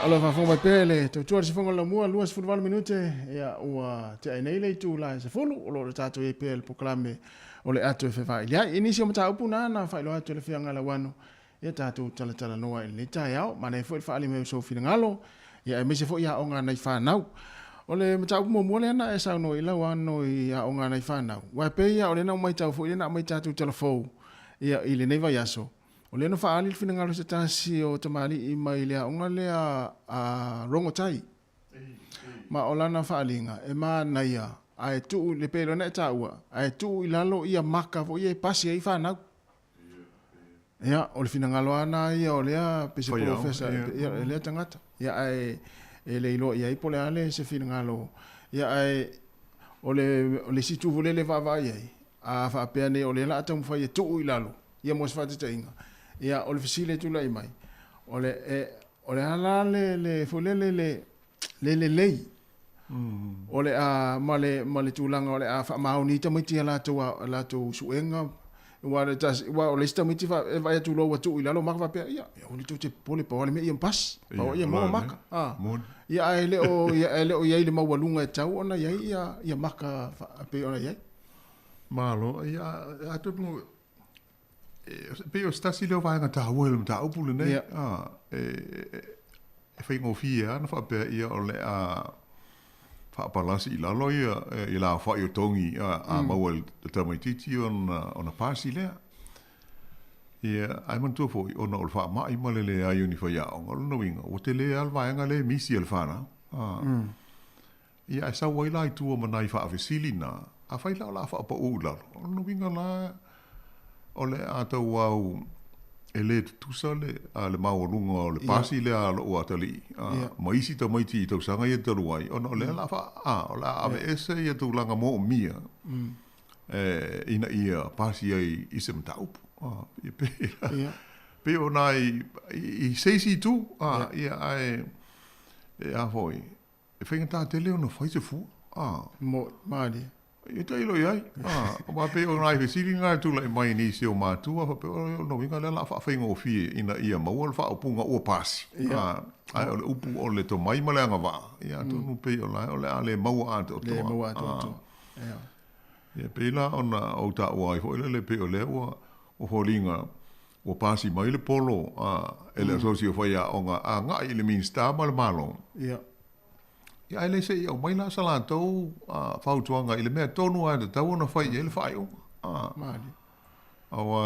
O lo o faafofoga mai pea le tautua i le sifoga o le laumua 28 minute ia ua tea nei le itula e 10 o lo o tatou i ai pea i le polokalame o le ato e fevaili ai. I nisi o mataupu na na faailoa atu e le Afioga Lauano ia tatou talatalanoa i lenei taeao. Manaia foi le faaali mai o sou finagalo ia aemaise foi aoga a nai fanau. O le mataupu muamua lea na e saunoa i Lauano i aoga a nai fanau. Aua e pei lava o lea na ou matau foi lea na aumai tatou tala fou ia i lenei vaiaso. O lea na faaali le finagalo o se tasi o tamalii mai le aoga lea a Rongotai. Ma o lana faaaliga, e manaia ae tuu, le pei ona e taua, ae tuu i lalo ia maka foi ia e pasi ai fanau. Ia, o le finagalo lava na ia o lea pei se polofesa, ia, lea tagata. Ia, ae e le iloa i ai po o le a le se finagalo. Ia, ae o le, o le isi itu foi lele e vaavaai i ai, a faapea nei o lea o le a taumafai e tuu i lalo, ia mo se faataitaiga, ia, o le fesili e tulai mai, o le, e, o le a la le, le, foi lele, le, le lelei o le a, ma le, ma le tulaga o le a faamaoni ai tamaiti i a latou, a latou suega, aua le tasi, aua o le isi tamaiti fa, e vaai atu loa ua tuu i lalo maka faapea, ia, aua le tou te popole, pau lava le mea ia pasi, pau lava ia maua maka, a. Ia ae le o, ia, ae le o i ai le maualuga e tatau ona i ai ia, ia maka fa, pei ona i ai. Malo, ia, atonu, E pei o se tasi lea o vaega taua i le mataupu lenei, e faigofie lava ona faapea ia o le a faapalasi i lalo ia i le aofai o togi a maua e le tamaitiiti ona pasi lea. Ia, ae manatua foi, ona o le faamai ma le leai o ni faiaoga, o lona uiga, ua tele lava le vaega lea e misi e le fanau. Ia, ae sau ai la i tua ma nai faafesili na, afai la o le a faapauu i lalo, o lona uiga la o le a tauau e le tutusa le, a, le maualuga o le pasi lea a lou atalii, a, ma isi tamaiti i tausaga ia talu ai, ona o lea o le a faa, a, o le a aveese ia tulaga moomia, e, ina ia pasi ai i se mataupu. A, ia pei, pei o nai, i, i se isi itu, a, ia, ae, e a foi, E faigata tele ona fai se fua. A. Mo, malie. E tailo i ai. A, aua pei o nai fesili na e tulai mai i nisi o matua, faapea, o lona uiga lea o le a faafaigofie ina ia maua le faaupuga ua pasi. A, ae o le upu o le tomai ma le agavaa, ia atonu pei o la e o le a le maua atoatoa. Le maua atoatoa. Ia. Ia, pei la ona ou taua ai foi lele, pei o lea ua foliga ua pasi mai le polo a e le Asosi o Faiaoga agai i le Minisita ma le Malo. Ia. Ia ae le seʻi aumai la sa latou fautuaga i le mea tonu lava e tatau ona fai i ai le faaiuga. Malie. Auā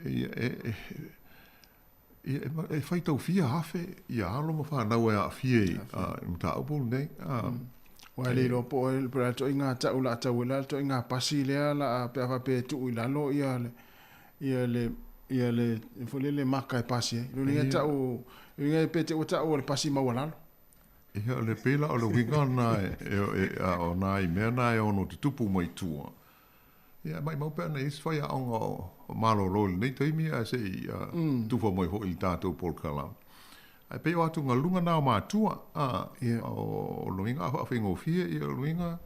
ia e ia e faitau fia afe ia alo ma fanau e aafia i le mataupu lenei. Aua e le iloa po o po o le a le ituaiga tau o le a tau ai la le ituaiga pasi lea o le a pe a faapea e tuu i lalo ia le ia le ia le foi lele maka e pasi ai. Lona uiga e tau lona uiga pe te i ua tau o le pasi maualalo. Ia o le pei la o le uiga lena e o nai mea na e ono tutupu mai tua. Ia e maumau pe ana i ai se faiaoga o malolo i lenei taimi ae se i tufa mai foi i le tatou polokalame. Ae pei o atugaluga na o matua, o lona uiga a faafaigofie, ia o lona uiga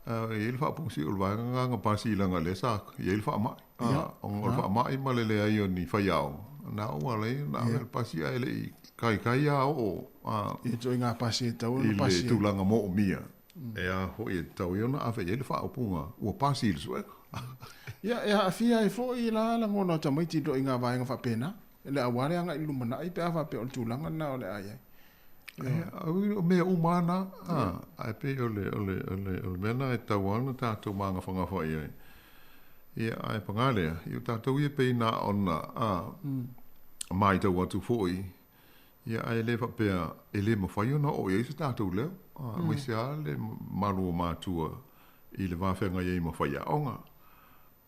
e i ai le faapusi o le vaega lena na pasi leaga o lea sa i ai le faamai. Ona o le faamai ma le leai o ni faiaoga, na ua ala ai ona ave le pasi ae le i taitai lava oo i ituaiga pasi e tatau ona pasi ai. I le tulaga moomia. E a foi e tatau ai ona ave i ai le faaupuga ua pasi i le suega. Ia, e aafia ai foi la lagona o tamaiti i ituaiga vaega faapena, le aua le agai i le lumanai pe a faapea o le tulaga lena o le a i ai. Ia, o mea uma lava na, ae pei o le, o le, o le, o le mea lena e tatau lava ona tatou magafagafa i ai. Ia, ae paga lea, ia o tatou ia pei na ona matau atu foi Ia, ae le faapea e le mafai ona oo i ai se tatou leo, aemaise lava le malu o matua i le va feagai ai ma faiaoga,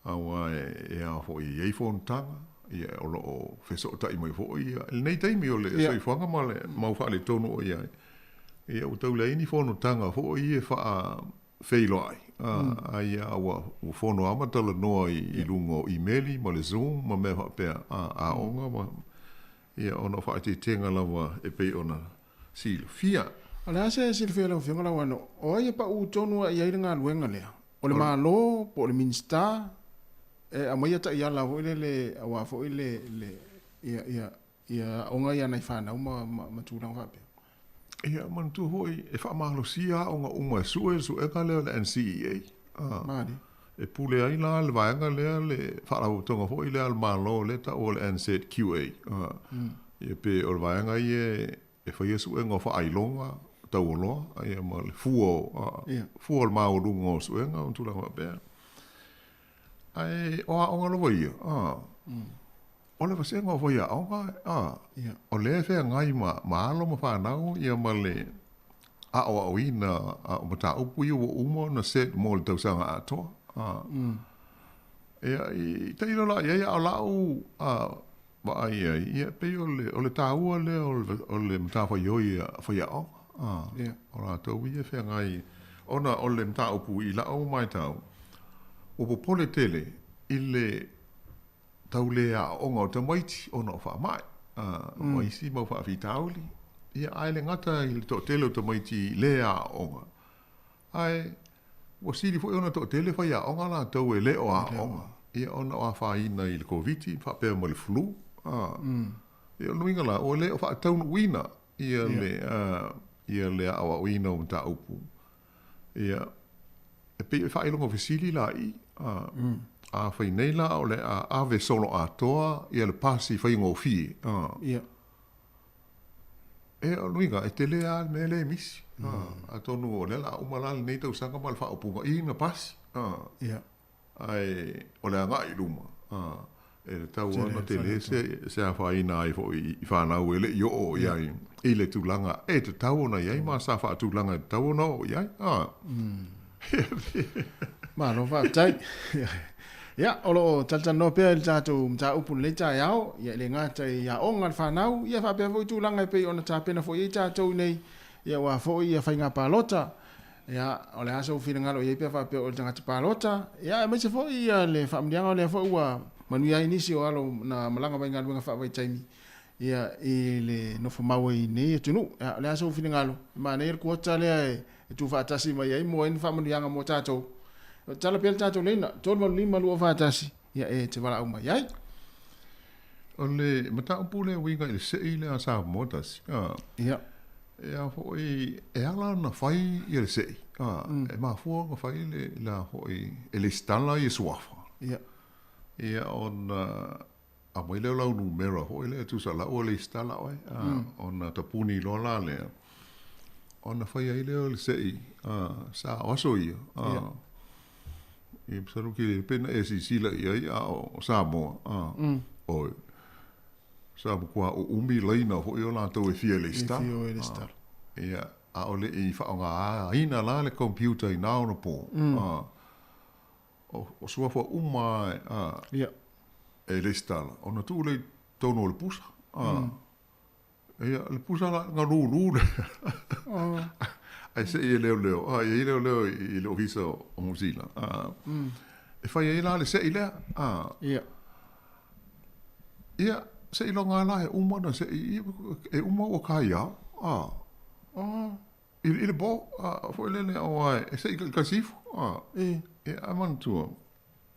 aua e ao foi e i ai fonotaga, ia, o lo o fesootai mai foi i lenei taimi o le soifuaga ma le mau faaletonu o i ai, ia, ua tau leai ni fonotaga foi ia e faafeiloai, a ia ua fono lava ma talanoa i luga o imeli ma le Zoom ma mea faapea, aoga ma Ia, ona o faaeteetega lava e pei ona silafia. O le a se silafia e lau Afioga Lauano, o ai e paʻu tonu i ai le galuega lea? O le Malo po o le Minisita e aumaia taiala foi lele aua foi le, le, ia, ia, ia aoga ia a nai fanau ma, ma, ma tulaga faapea? Ia, manatua foi, e faamalosia aoga uma e sue le suega lea o le NCEA. Malie. E pule ai la le vaega lea le faalapotopotoga foi lea a le Malo lea e taua o le NZQA. Ia pe o le vaega ia e faia suega o faailoga taualoa ia ma le fua o, fua o le maualuga o suega ma tulaga faapea. Ae o aoga lava ia, o le vasega o faiaoga, o lea e feagai ma, ma alo ma fanau ia ma le aoaoina o mataupu ia ua uma ona set mo le tausaga atoa. Ia, i tailo la i ai, a o lau vaai i ai, ia, pei o le, o le taua lea o le matafaioi a faiaoga, o latou ia e feagai, ona o le mataupu i lau matau, ua popole tele i le tau le aooga o tamaiti ona o faamai, ma isi mau faafitauli. Ia, ae le gata i le toatele o tamaiti le aooga, ae ua sili foi ona toatele faiaoga latou e le o aooga, ia, ona o afaina i le Koviti faapea ma le flu. Ia, o lona uiga la, ua le o faataunuuina ia le, ia le aoaoina o mataupu. Ia, e pei e faailoga fesili la i i, afai nei la o le a ave solo atoa ia le pasi faigofie, e, o lona uiga, e tele lava le mea lea e misi. Atonu o lea o le a uma la lenei tausaga ma le faaupuga i na pasi. Ae o le agai i luma, e tatau lava ona tele se afaina ai foi i fanau e le i oo i ai i le tulaga e tatau ona i ai ma sa faatulaga e tatau ona oo i ai. Malo faafetai. Ia, o lo o talatalanoa pea i le tatou mataupu i lenei taeao, ia e le gata i aoga a le fanau, ia faapea foi tulaga e pei ona tapena foi i ai tatou nei, ia aua foi ia faiga palota. Ia, o le a sou finagalo i ai pe a faapea o oe le tagata palota, ia aemaise foi ia le faamanuiaga o lea foi ua manuia ai nisi o alo na malaga mai galuega faavaitaimi ia i le nofo mau ai i nei atunuu. Ia, o le a sou finagalo, e manaia le quota lea e tuufaatasi mai ai mo ai ni faamanuiaga mo tatou. Tala pea le tatou laina, 385 241, ia e te valaau mai ai. O le mataupu lea e uiga i le sei lea a Samoa tasi, a, Ia. e a foi, e ala ona fai ia le sei, a, e mafua ona fai le, le a foi, e lesitala ia suafa. Ia. Ia ona aumai lea o lau numera foi lea e tusa la ua lesitala oe, a, ona tapuni loa la lea. Ona fai ai lea o le se'i, sa o aso ia, ia masalo ke le pe na e silasila i ai a o Samoa, oi, sa matua uumi laina foi o latou e fia lesitala. E fia o e lesitala. Ia, a o le'i faaaogaina la le computer i na ona po, o suafa uma lava e lesitala, ona tuu lea i totonu o le pusa. Ia, le pusa la na lūlū lea. Ae se'i e leoleo, e i ai leoleo i le ofisa o Niu Sila. E fai ai la le se'i lea. Ia. Ia, seiloga lava la e uma ona se'i, e uma ua taiao. I le po, foi lele aua e se'i taitasi ifo. Ia, ae manatua,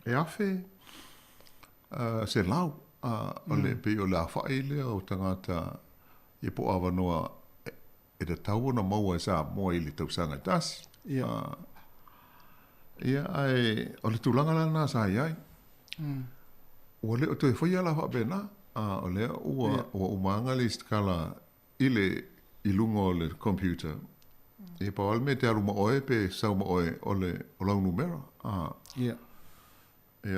e 1,100 o le pei o le afa'i lea o tagata ia po o avanoa e tatau ona maua e Samoa i le tausaga e tasi. Ia, ae o le tulaga la lena sa i ai. Ua le o toe faia la faapena, o lea ua uma lava le lesitala i le i luga o le computer. Ia pau lava le mea e te alu ma oe pe sau ma oe o le o lau numera. Ia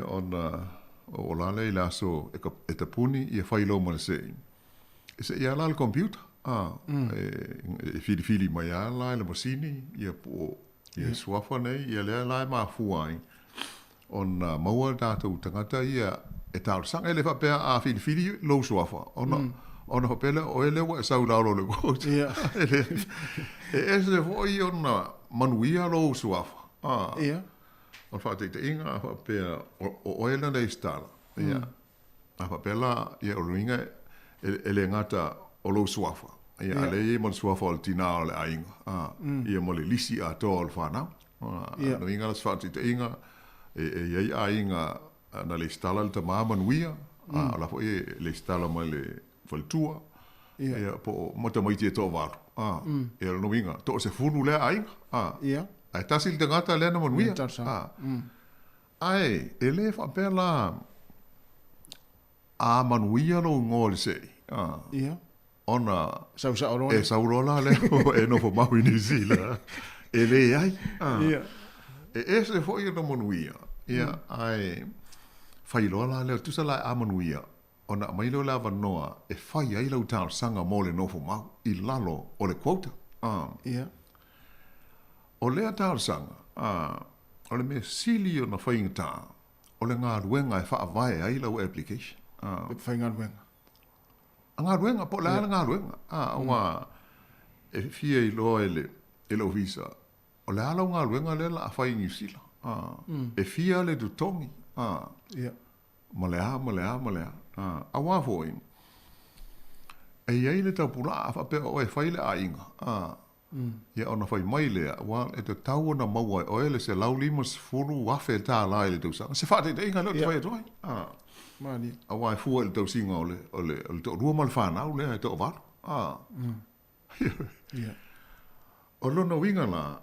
ona oo la lea i le aso e, e tapuni ia fai lou ma le se'i. E se'i lava la le computer, a, e filifili mai lava la e le masini ia po o ia suafa nei, ia lea la e mafua ai ona maua tatou tagata ia e talosaga. E le faapea a filifili lou suafa ona ona faapea lea o oe lea ua e sau i lalo o le quota. E le, e ese foi ona manuia lou suafa, a. O le faataitaiga a faapea o oe lena lesitala, ia, a faapea la, ia o le uiga e le gata o lou suafa, ia, a lea e i ai ma le suafa o le tinā o le aiga, a, ia ma le lisi atoa o le fanau. A, o le uiga la o se faataitaiga, e i ai aiga na lesitala le tamā manuia, a o la foi e lesitala mai le faletua, ia, po o ma tamaiti e toavalu, a, ia o lona uiga, toasefulu lea aiga, a, ae tasi le tagata lea na manuia, a, ae e le faapea la a manuia lou igoa i le se'i, a, ona Sau sao loa e sau loa la lea e nofo mau i Niu Sila, e leai, a, e ese foi ona manuia, ia, ae fai loa la lea, tusa la e a manuia, ona aumai lea o le avanoa e fai ai lau talosaga mo le nofo mau i lalo o le quota. O lea talosaga, o le mea sili ona faigata, o le galuega e faavae ai lau application. Pepa faigaluega. A galuega, po o le a le galuega. Aua e fia iloa e le ofisa, o le a lau galuega lea o le a fai i Niu Sila. E fia le totogi. Ma le a, ma le a, ma le a. Aua foi, e i ai le taupulaa a faapea o oe e fai le aiga, a, ia ona fai mai lea, ua e tatau ona maua e oe le $150,000 i le tausaga. Se faataitaiga lea ou te fai atu ai. A, Malie. Aua e fua i le tausiga o le, o le, o le toalua ma le fanau lea e toavalu. A. O lona uiga la,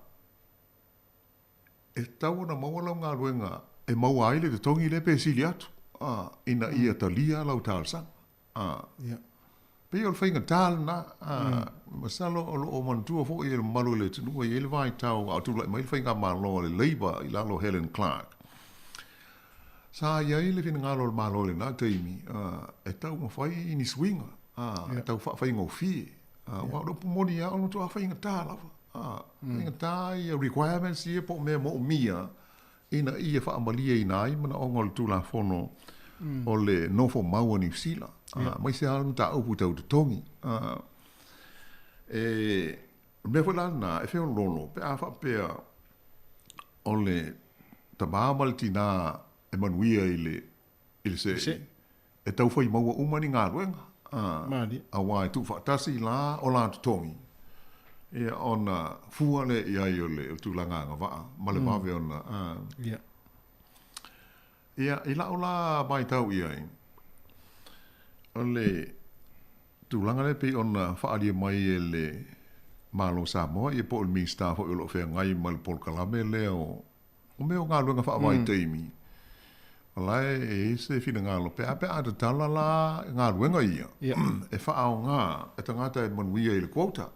E tatau ona maua lau galuega e maua ai le totogi lea pe sili atu, ā, ina ia talia lau talosaga. Ā, pei o le faigata lena, ā, masalo o lo o manatua foi e le mamalu o le atunuu e i ai le vaitau a o tulai mai le faigamalo a le Labour i lalo o Helen Clark. Sa i ai le finagalo o le Malo i lena taimi, ā, e taumafai ni suiga, ā, e tau faafaigofie, ā, aua o le upu moni lava o le matua faigata lava. Faigata ia requirements ia po o mea moomia ina ia faamalieina ai manaoga o le Tulafono o le nofo mau a Niu Sila, aemaise lava le mataupu tau totogi. E, o le mea foi la lena, e feoloolo pe a faapea o le tamā ma le tinā e manuia i le i le se'i, e tau fai maua uma ni galuega, aua e tuufaatasi la o la totogi, ia ona fua lea i ai o le tulaga agavaa ma le vave ona, Ia, i la'u la matau i ai, o le tulaga lea pei ona faaalia mai e le Malo o Samoa, ia po o le Minisita foi o lo o feagai ma le polokalame lea o O mea o galuega faavaitaimi, o la e i ai se finagalo pe a pe a tatala la galuega ia e faaaoga e tagata e manuia i le quota.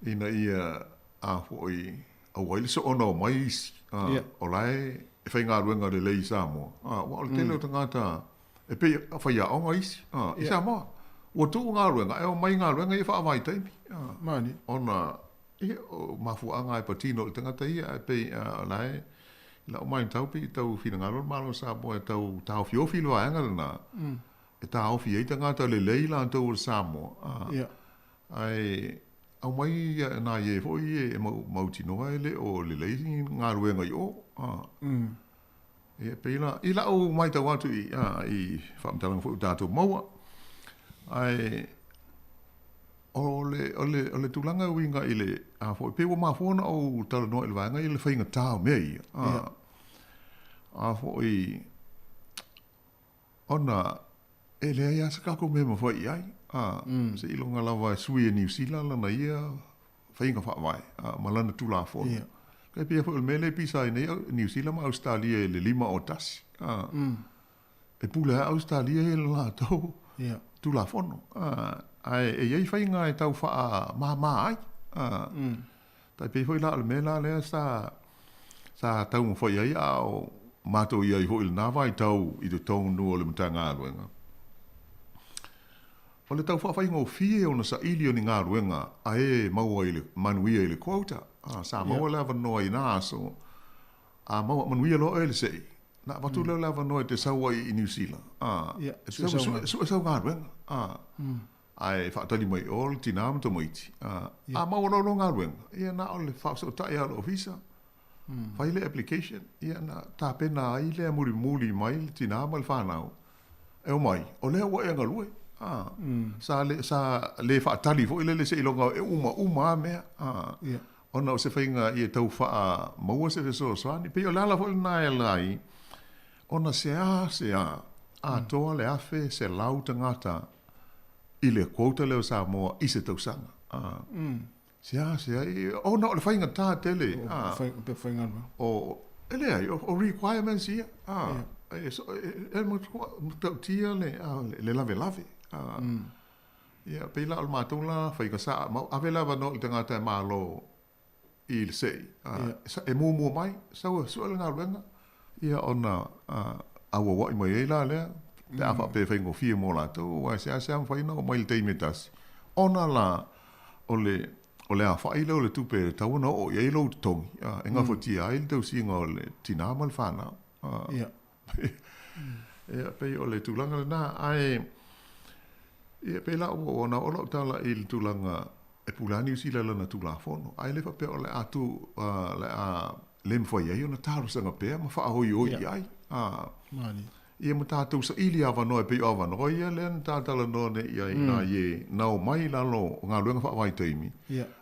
Ina ia a foʻi aua ai le soona o mai isi a o la e faigaluega lelei i Samoa a ua o le tele o tagata e pei e faiaoga isi a i Samoa ua tuu galuega ae omai galuega ia faavaitaimi a ona ia o mafuaaga e patino i le tagata ia ae pei o la e i lau matau pei e tau finagalo le Malo o Samoa e tau taofiofi le vaega lena e taofi ai tagata lelei latou o le Samoa a Ae aumai nai e foi e mautinoa e le o lelei galuega i o. Ia pei la, i lau matau atu i, i faamatalaga foi ua tatou maua, ae o le, o le, o le tulaga e uiga i le, a foi, pei ua mafua ona ou talanoa i le vaega ia le faigata o mea ia. A foi, Ona e leai lava se tatou mea e mafai i ai, a, seiloga lava e sui e Niu Sila lana ia faiga faavae, a, ma lana Tulafono. E pei foi o le mea lea e pisa ai nei Niu Sila ma Ausetalia i le 5 o 1, a, e pule lava Ausetalia i le latou Tulafono, a, ae e i ai faiga e tau faamama ai, a. Tai pei foi la o le mea la lea sa sa taumafai ai a o matou i ai foi i lena vaitau i totonu o le Matagaluega, o le tau faafaigofie ona saili o ni galuega a e maua i le manuia i le quota. A, sa maua le avanoa i na aso, a maua manuia loa oe i le se'i, na avatu lea o le avanoa e te sau ai i Niu Sila, a, e te sau e sue sau galuega, a. Ae faatali mai i o le tinā ma tamaiti, a, a maua loa lou galuega, ia na o le faafesootai lava o le ofisa, fai le application, ia na tapena ai lea mulimuli mai le tinā ma le fanau, e omai, o lea ua e galue. A, sa le, sa le faatali foi lele seiloga e uma uma lava mea, a, ona o se faiga ia tau faamaua se fesoasoani. Pei o le ala foi lena e ala ai ona seā seā atoa le 1,100 tagata i le quota lea o Samoa i se tausaga. A, Seā, seā, ona o le faigata tele. A, o, e leai, o requirements ia. A, e, e, e matautia le, a, le lavelave. A, ia, pei la o le matou la faiga sa, ma ave le avanoa i le tagata e malo i le se'i, e muamua mai, sau e sue le galuega, ia ona auaua'i mai ai la lea, pe a faapea e faigofie mo latou, aua e seasea mafai ona oo mai i le taimi e tasi, ona la o le, o le afa'i lea o le tupe e tatau ona oo i ai lou totogi, e gafatia ai le tausiga o le tinā ma le fanau. Ia, pei o le tulaga lena, ae, ia, pei la ua ona oo lau tala i le tulaga e pule lava Niu Sila i lana Tulafono, ae le faapea o le a tu, le a le mafai ai ona talosaga pea ma faaoioi i ai. Ia ma tatou saili avanoa e pei o avanoa ia lea na ta talanoa nei i ai nai e na omai i lalo o galuega faavaitaimi,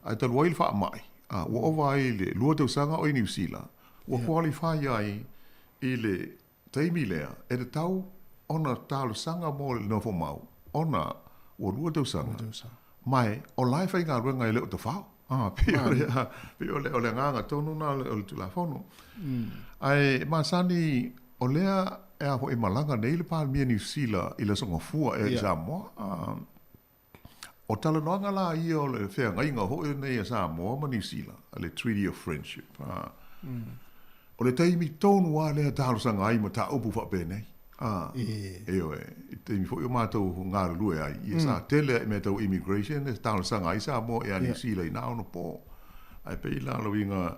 ae talu ai le faamai, ua ova ai le 2 tausaga o i Niu Sila, ua qualify ai I le taimi lea, e tatau ona talosaga mo le nofomau ona ua 2 tausaga, ma e o la e faigaluega e le o tafao. Pei o le, pei o le, o le agaga tonu lena o le Tulafono. Ae masani o lea e a foi e malaga nei le Palemia Niu Sila i le Aso Gafua ea i Samoa. O talanoaga la ia o le feagaiga foi lenei a Samoa ma Niu Sila, le Treaty of Friendship. O le taimi tonu lava lea e talosaga ai mataupu faapenei. Ioe, i taimi foi o matou galulue ai, ia sa tele lava i mea tau immigration e talosaga ai Samoa ia Niu Sila i na onapo. Ae pei la o le uiga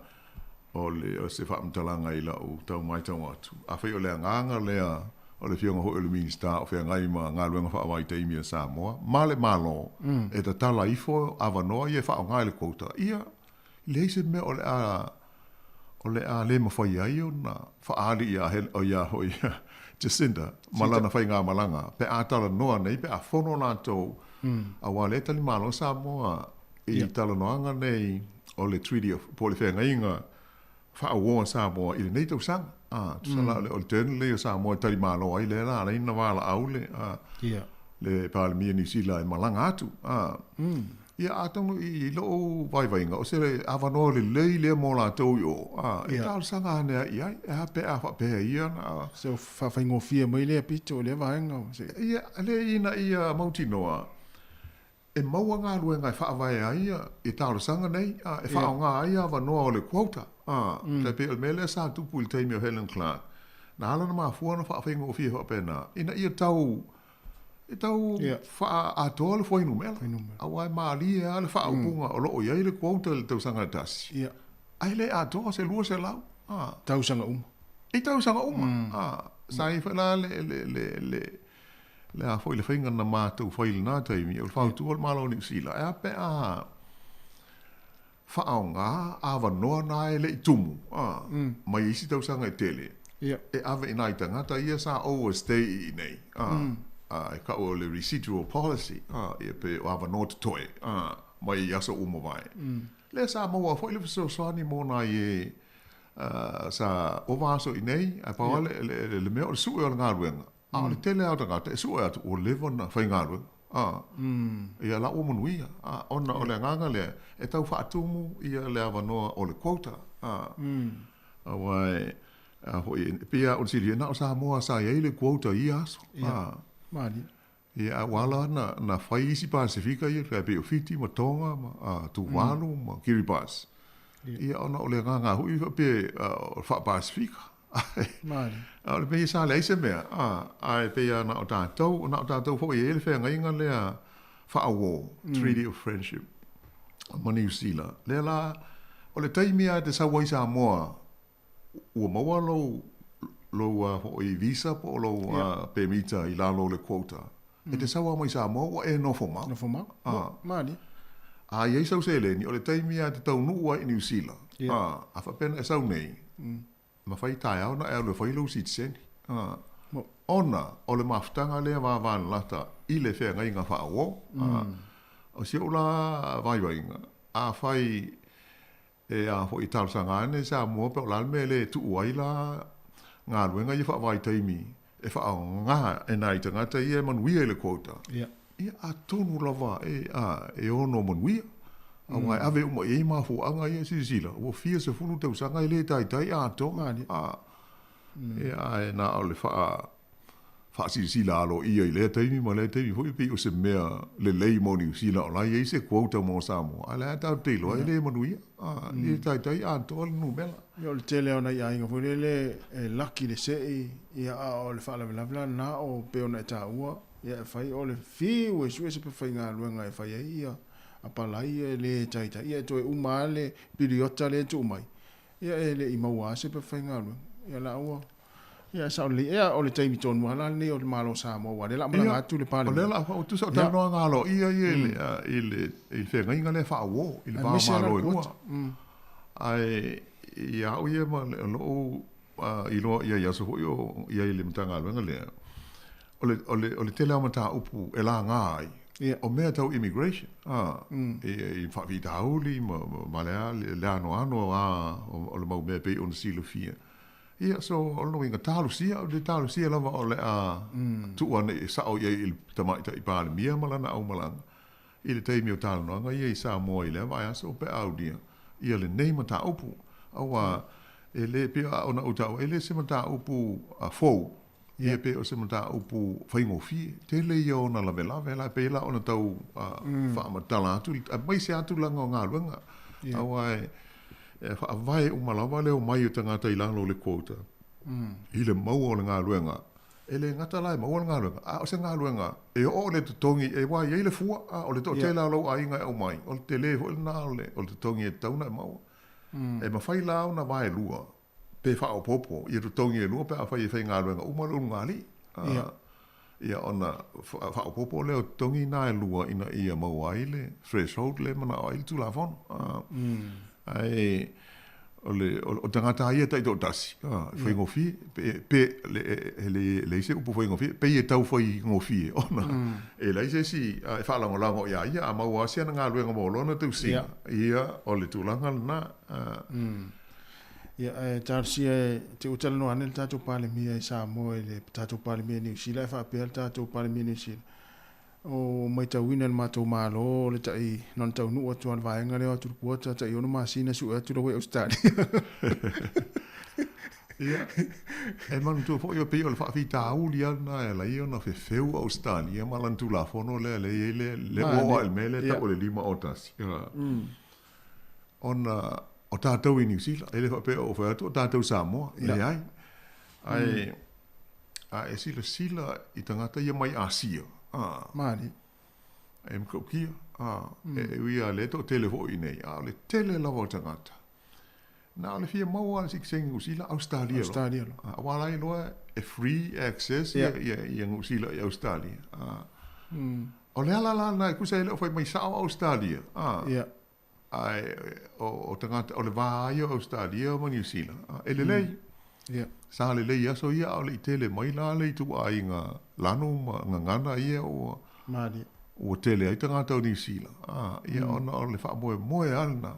O le, o se faamatalaga i lau tau matau atu, afai o le agaga lea o le Afioga foi o le Minisita o feagai ma galuega faavaitaimi a Samoa ma le Malo e tatala ifo avanoa ia e faaaoga i le quota, ia, leai se mea o le a, o le a le mafai ai ona faaali ia Hel, ia foi ia Jacinda ma lana faigamalaga pe a talanoa nei, pe a fono latou, aua o lea e talimalo Samoa i talanoaga nei o le Treaty of, po o le Feagaiga Faauo a Samoa i lenei tausaga. A, tusa la o le turn lenei o Samoa e talimalo ai, lea la ala ai ona valaau le, a, le Palemia Niu Sila e malaga atu. A, ia atonu i lou vaivaiga, o se avanoa lelei lea mo latou i o, a, e talosaga ane ai i ai, e a pe a faapea ia na. Se faafaigofie mai lea pito i lea vaega. Ia, le ina ia mautinoa. e maua galuega e faavae ai ia talosaga nei, a, e faaaogā ai avanoa o le quota. A, tai pei o le mea lea sa tupu i le taimi o Helen Clark, na ala ona mafua ona faafaigofie faapena, ina ia tau e tau faaatoa le fuainumera, auā e malie lava le faaupuga o lo o i ai le quota i le tausaga e tasi, ae le atoa se 200. A. Tausaga uma. I tausaga uma. A, sa i ai foi la le, le, le, le, le a foi le faiga na matou fai i lena taimi, o le fautua o le Malo o Niu Sila, e a pe a faaaogā avanoa na e le i tumu, a, mai isi tausaga e tele, e ave i nai tagata ia sa overstay i inei, a, a, e kau o le residual policy, a, ia pe o avanoa totoe, a, mai i aso ua mavae. Lea sa maua foi le fesoasoani mo nai e, a, sa ova aso i nei, ae pau lava le, le, le mea o le sue o le galuega, A o le tele lava o tagata e sue atu ua leva ona faigaluega. A, ia la ua manuia. A, ona o le agaga lea e tau faatumu ia le avanoa o le quota. A, aua e, a foi, e pei lava ona silafia, na o Samoa sa i ai le quota i ia aso. A, malie. Ia, a ua ala ona na fai isi Pasefika ia, e pei o Fiti ma Tonga ma a, Tuvalu ma Kiribati. Ia, ona o le agaga foi faapea o le faa-Pasefika. Malie. A o le mea ia sa leai se mea, a, ae pei lava na o tatou, na o tatou foi e i ai le feagaiga lea faauo, Treaty of Friendship ma Niu Sila. Lea la, o le taimi lava e te sau ai Samoa, ua maua lou, lou a foi visa po o lou a pemita i lalo o le quota. E te sau lava mai Samoa ua e nofo mau. Nofo mau. A. Malie. A i ai sau seleni, o le taimi lava e te taunuu ai i Niu Sila, a, a faapea na e sau nei, Mafai taeao na e alu e fai lou sitiseni. A, ona o le mafutaga lea vavalalata i le feagaiga faauo. A, o si ou la vaivaiga, afai e a foi e talosaga ane Samoa pe o le a le mea e le tuu ai la galuega ia faavaitaimi e faaaoga e nai tagata ia e manuia i le quota. Ia, atonu lava e, a, e ono manuia. Aua e ave uma i ai mafuaaga ia, silasila, ua fia sefulu tausaga e le taitai atoa. A, ia, ae na o le faa, faasilasila aloaia i lea taimi ma lea taimi foi, pei o se mea lelei mo Niu Sila o la e i ai se quota mo Samoa, a o lea lava tatou te iloa e le manuia. A, e le taitai atoa le numera. Ia, o le tele lava o nai aiga foi lele e laki le sei, ia, a o le faalavelave la lena o pei ona e taua, Ia e fai o le fiu e sue se pefaigaluega e fai ai ia apalai ia e le taitai. Ia e toe uma lava le piliota lea e tuu mai, ia e le i maua lava se pefaigaluega. Ia la ua, ia e sao lelei. Ia o le taimi tonu lava la lenei o le Malo o Samoa aua o lea o le a malaga atu le Palemia. O lea o le a tusa o talanoaga aloaia ia i le feagaiga lea faauo i le va o Malo e lua. Ae ia au ia ma lou iloa i ai aso foi o i ai i le Matagaluega lea, o le, o le, o le tele lava o mataupu e laga ai, o mea tau immigration, a, i, i faafitauli ma, ma, ma le a, le anoano a, o, o le mau mea e pei ona silafia. Ia, so, o lona uiga, talosia, o le talosia lava o le a tuu ane e sao i ai i le Tamaitai Palemia ma lana aumalaga, i le taimi o talanoaga ia i Samoa i lea vaiaso pe a aulia ia lenei mataupu. Aua e le pei ona ou taua, e le se mataupu fou, ia pe o se mataupu faigofie. Tele ia ona lavelave la, pei la ona tau faamatala atu, aemaise lava tulaga o galuega. Aua e faavae uma lava le omai o tagata i lalo o le quota i le maua o le galuega. E le gata la e maua le galuega, a o se galuega e oo le totogi e ua i ai le fua, a o le toatele lava o lou aiga e aumai, o le tele foi lena o le totogi e tatau ona e maua. E mafai la ona vaelua pe faaopoopo ia totogi e lua pe afai e faigaluega uma le ulugalii. Ia ona faaopoopo lea o totogi na e lua ina ia maua ai le threshold lea e manao ai le Tulafono. Ae o le o tagata lava ia taitoatasi, e faigofie, pe, e leai se upu faigofie, pei e tau faigofie ona e leai se isi e faalagolago iā ia, a maua lava si ana galuega mo lona tausiga, ia, o le tulaga lena. Ia, ae talosia e te ua talanoa ane le tatou Palemia i Samoa i le tatou Palemia i Niu Sila, e faapea le tatou Palemia i Niu Sila, Ua matauina e le matou Malo le tai na ona taunuu atu lava o le vaega lea o atu le kuota tai ono masina sue atu lau e Ausetalia. Ia, e manatua foi e pei o le faafitauli lava lena e ala ai ona fefeu Ausetalia ma lana Tulafono lea lea e i ai le le ua oo lava i le mea lea e tau o le 501. Ona o tatou i Niu Sila, e le faapea o fai atu o tatou Samoa, leai. Ae a e silasila i tagata ia mai Asia, Malie. E matautia, e ui lava o lea e toatele foi i inei, a o le tele lava o tagata, na o le fia maua lava o le sitiseni Niu Sila, Ausetalia loa. Ausetalia loa. Aua la e iloa e free access ia Niu Sila i Ausetalia. O le ala la lena e tusa e le o fai mai sao Ausetalia, Ae o tagata, o le va ia o Ausetalia ma Niu Sila, e lelei. Sa lelei i aso ia, a o le i tele mai la le ituaiga lanu ma gagana ia ua, Malie. ua tele ai tagata o Niu Sila. Ia ona o le faamoemoe lava lena.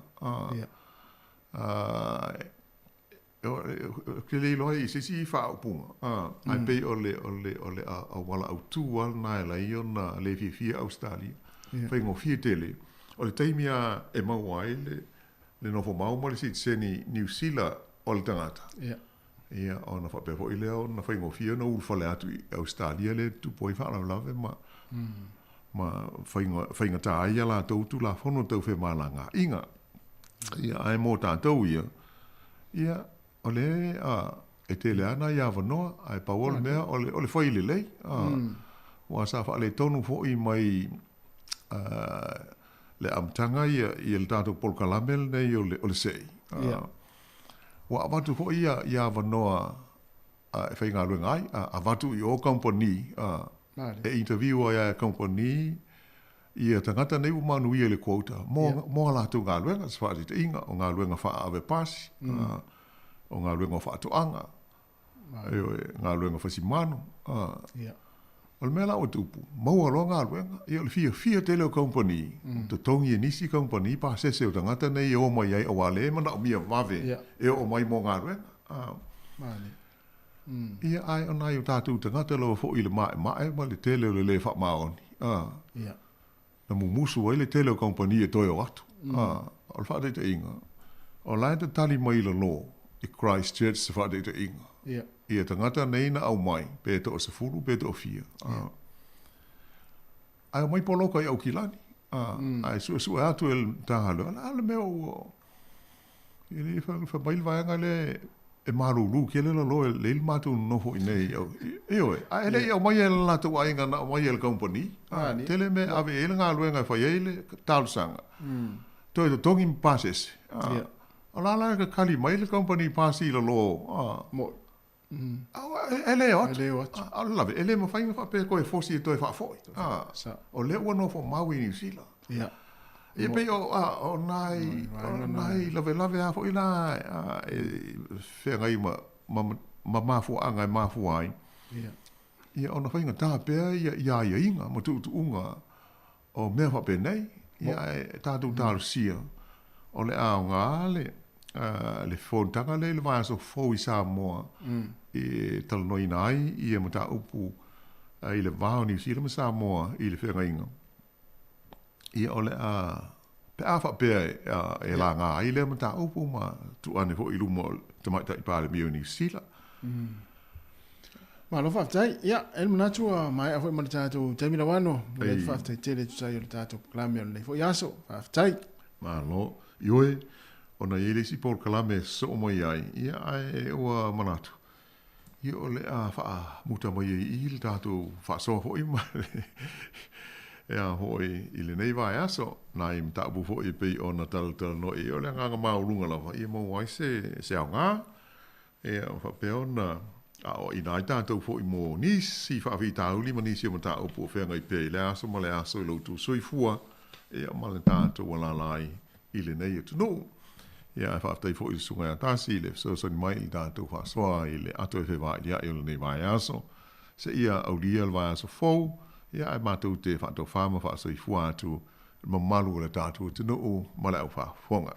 Ou te le iloa i se isi faaupuga, ae pei o le, o le, o le auala autū lava lena e ala ai ona le fiafia Ausetalia. Faigofie tele. O le taimi lava e maua ai le, le nofomau ma le sitiseni Niu Sila o le tagata, ia, ona faapea foi lea ona faigofie ona ulufale atu i Ausetalia lea e tutupu ai faalavelave ma, ma faiga, faigata ai a latou Tulafono tau femalagaaiga. Ia, ae mo tatou ia, ia, o le, a, e tele lava nai avanoa, ae pau o le mea, o le, o le fai lelei. A, aua sa faaletonu foi mai a, le amataga ia, ia le tatou polokalame lenei o le, o le SEI. A, ua avatu foi ia, ia avanoa a, e faigaluega ai, a, avatu i o kamupani, a, e interview ai lava e kamupani ia tagata nei ua manuia i le quota mo, yeah. mo a latou galuega, se faataitaiga, o galuega faaave pasi, o galuega o faatoaga, ioe, galuega fasimanu. Yeah. O le mea la ua tupu, maua loa galuega, ia o le fiafia tele o kamupani, totogi e nisi kamupani pasese o tagata nei e o mai ai, aua o lea e manaomia vave e oo mai mo galuega. Ia, ae o nai o tatou tagata lava foi i le maemae ma le tele o le lē faamaoni, a, na mumusu ai le tele o kamupani e toe o atu. A, o le faataitaiga, o la e tatali mai i lalo i Christchurch se faataitaiga, ia tagata nei na aumai, pe toasefulu pe toafia, a, ae omai poloka i Aukilani, a, ae suesue atu e le Matagaluega, o le a le mea ua E le fai mai le vaega lea e malūlū tele lalo e lei le matou nonofo i inei. Ioe, ae e le i aumaia e le latou aiga na aumaia e le kamupani. Tele mea e ave i ai le galuega e fai ai le talosaga. Toe totogi ma pasese. O la la e kakali mai le kamupani pasi i lalo. E le o atu. A o le lave, e le mafai ona faapea toe fosi e toe faafoi. O lea ua nofo mau i Niu Sila. Ia pei o, o nai, o nai lavelave lava foi la e feagai ma, ma, ma mafuaaga e mafua ai. Ia ona faigata pea ia aiaiga ma tuutuuga o mea faapenei. Ia ae tatou talosia, o le aoga le, le fonotaga lea i le vaiaso fou i Samoa e talanoaina ai ia mataupu i le va o Niu Sila ma Samoa i le feagaiga. Ia o le a, pe a faapea e laga ai lea mataupu ma tuu ane foi i luma o le Tamaitai Palemia o Niu Sila. Malo faafetai. Ia, e le manatu ua maea foi ma le tatou taimi Lauano. Momoli atu faafetai tele e tusa ai o le tatou polokalame o lenei foi aso. Faafetai. Malo. Ioe, ona e i ai le isi polokalame e sosoo mai ai, ia ae ua manatu, ia o le a faamuta mai ai i i le tatou faasoa foi ma le e a foi i lenei vaiaso, nai mataupu foi e pei ona talatalanoa i ai, o le agaga maualuga lava ia maua ai se se aoga. Ia, ua faapea ona aoaina ai tatou foi mo nisi faafitauli ma nisi o mataupu o feagai pea i lea aso ma lea aso i lo outou soifua, ia, ma le tatou alaala ai i lenei atunuu. Ia, ae faafetai foi i le Susuga ia Tasi i le fesoasoani mai i le tatou faasoa i le ato e fevailia'i o lenei vaiaso. Seia aulia le vaiaso fou, ia, ae matou te faatofa ma faasoifua atu i le mamalu o le tatou atunuu ma le aufaafofoga.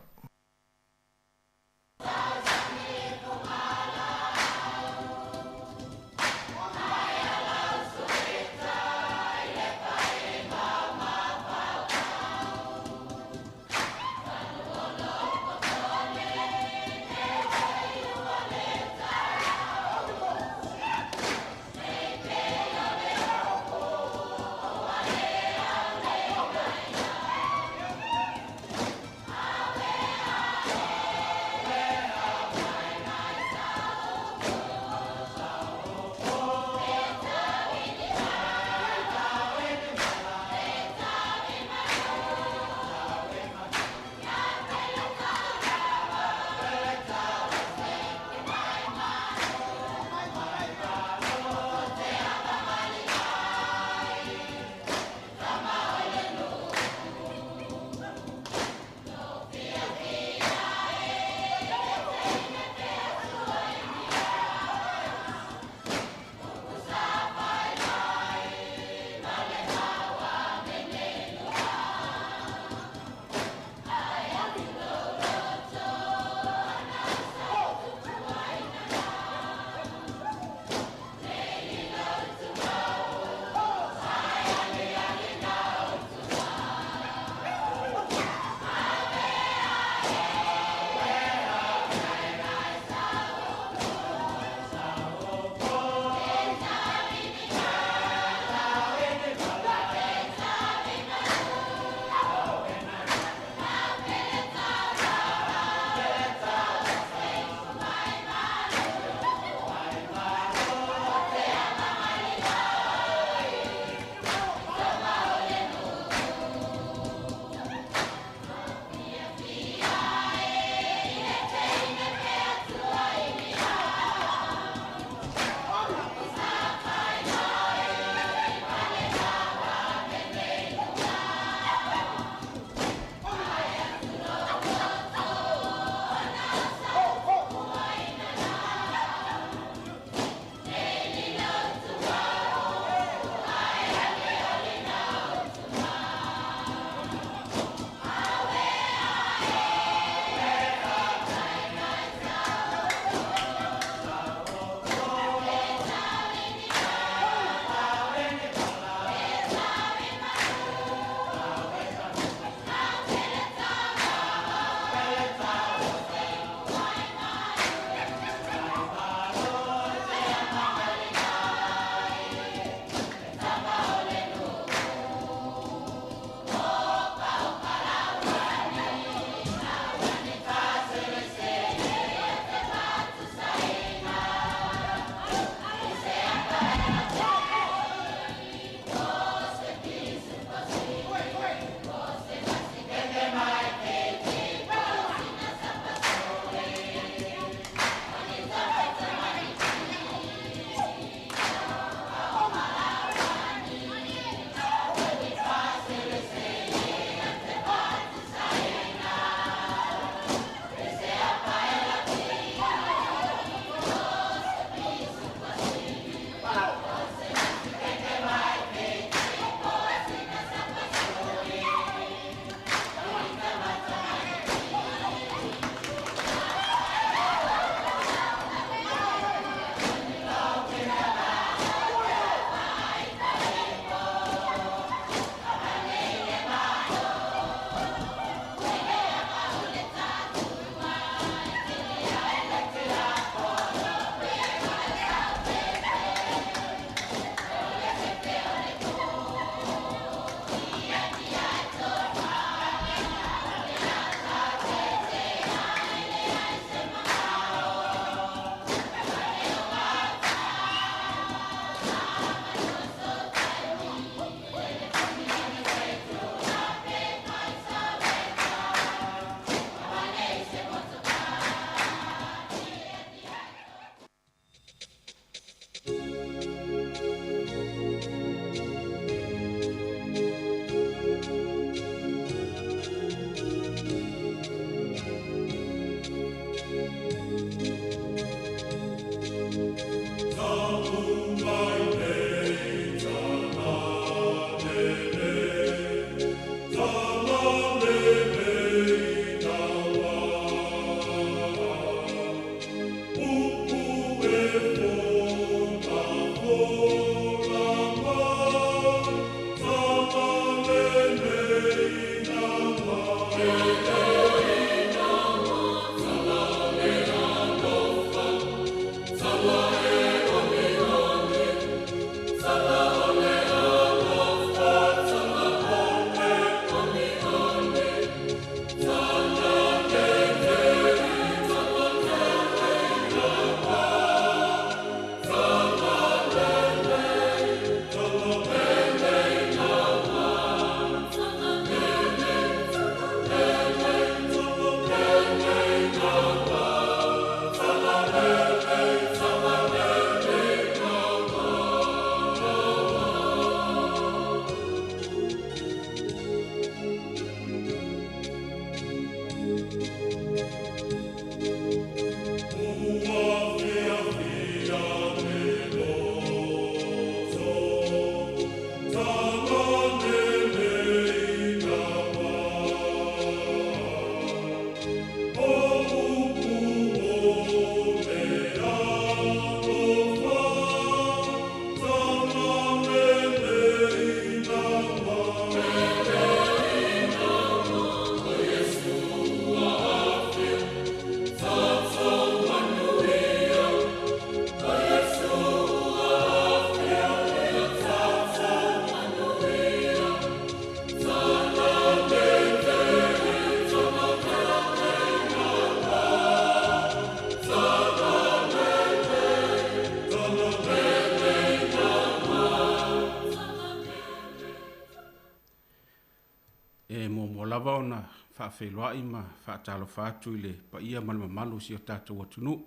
E muamua lava ona faafeiloai ma faatalofa atu i le paia ma le mamalu o si o tatou atunuu,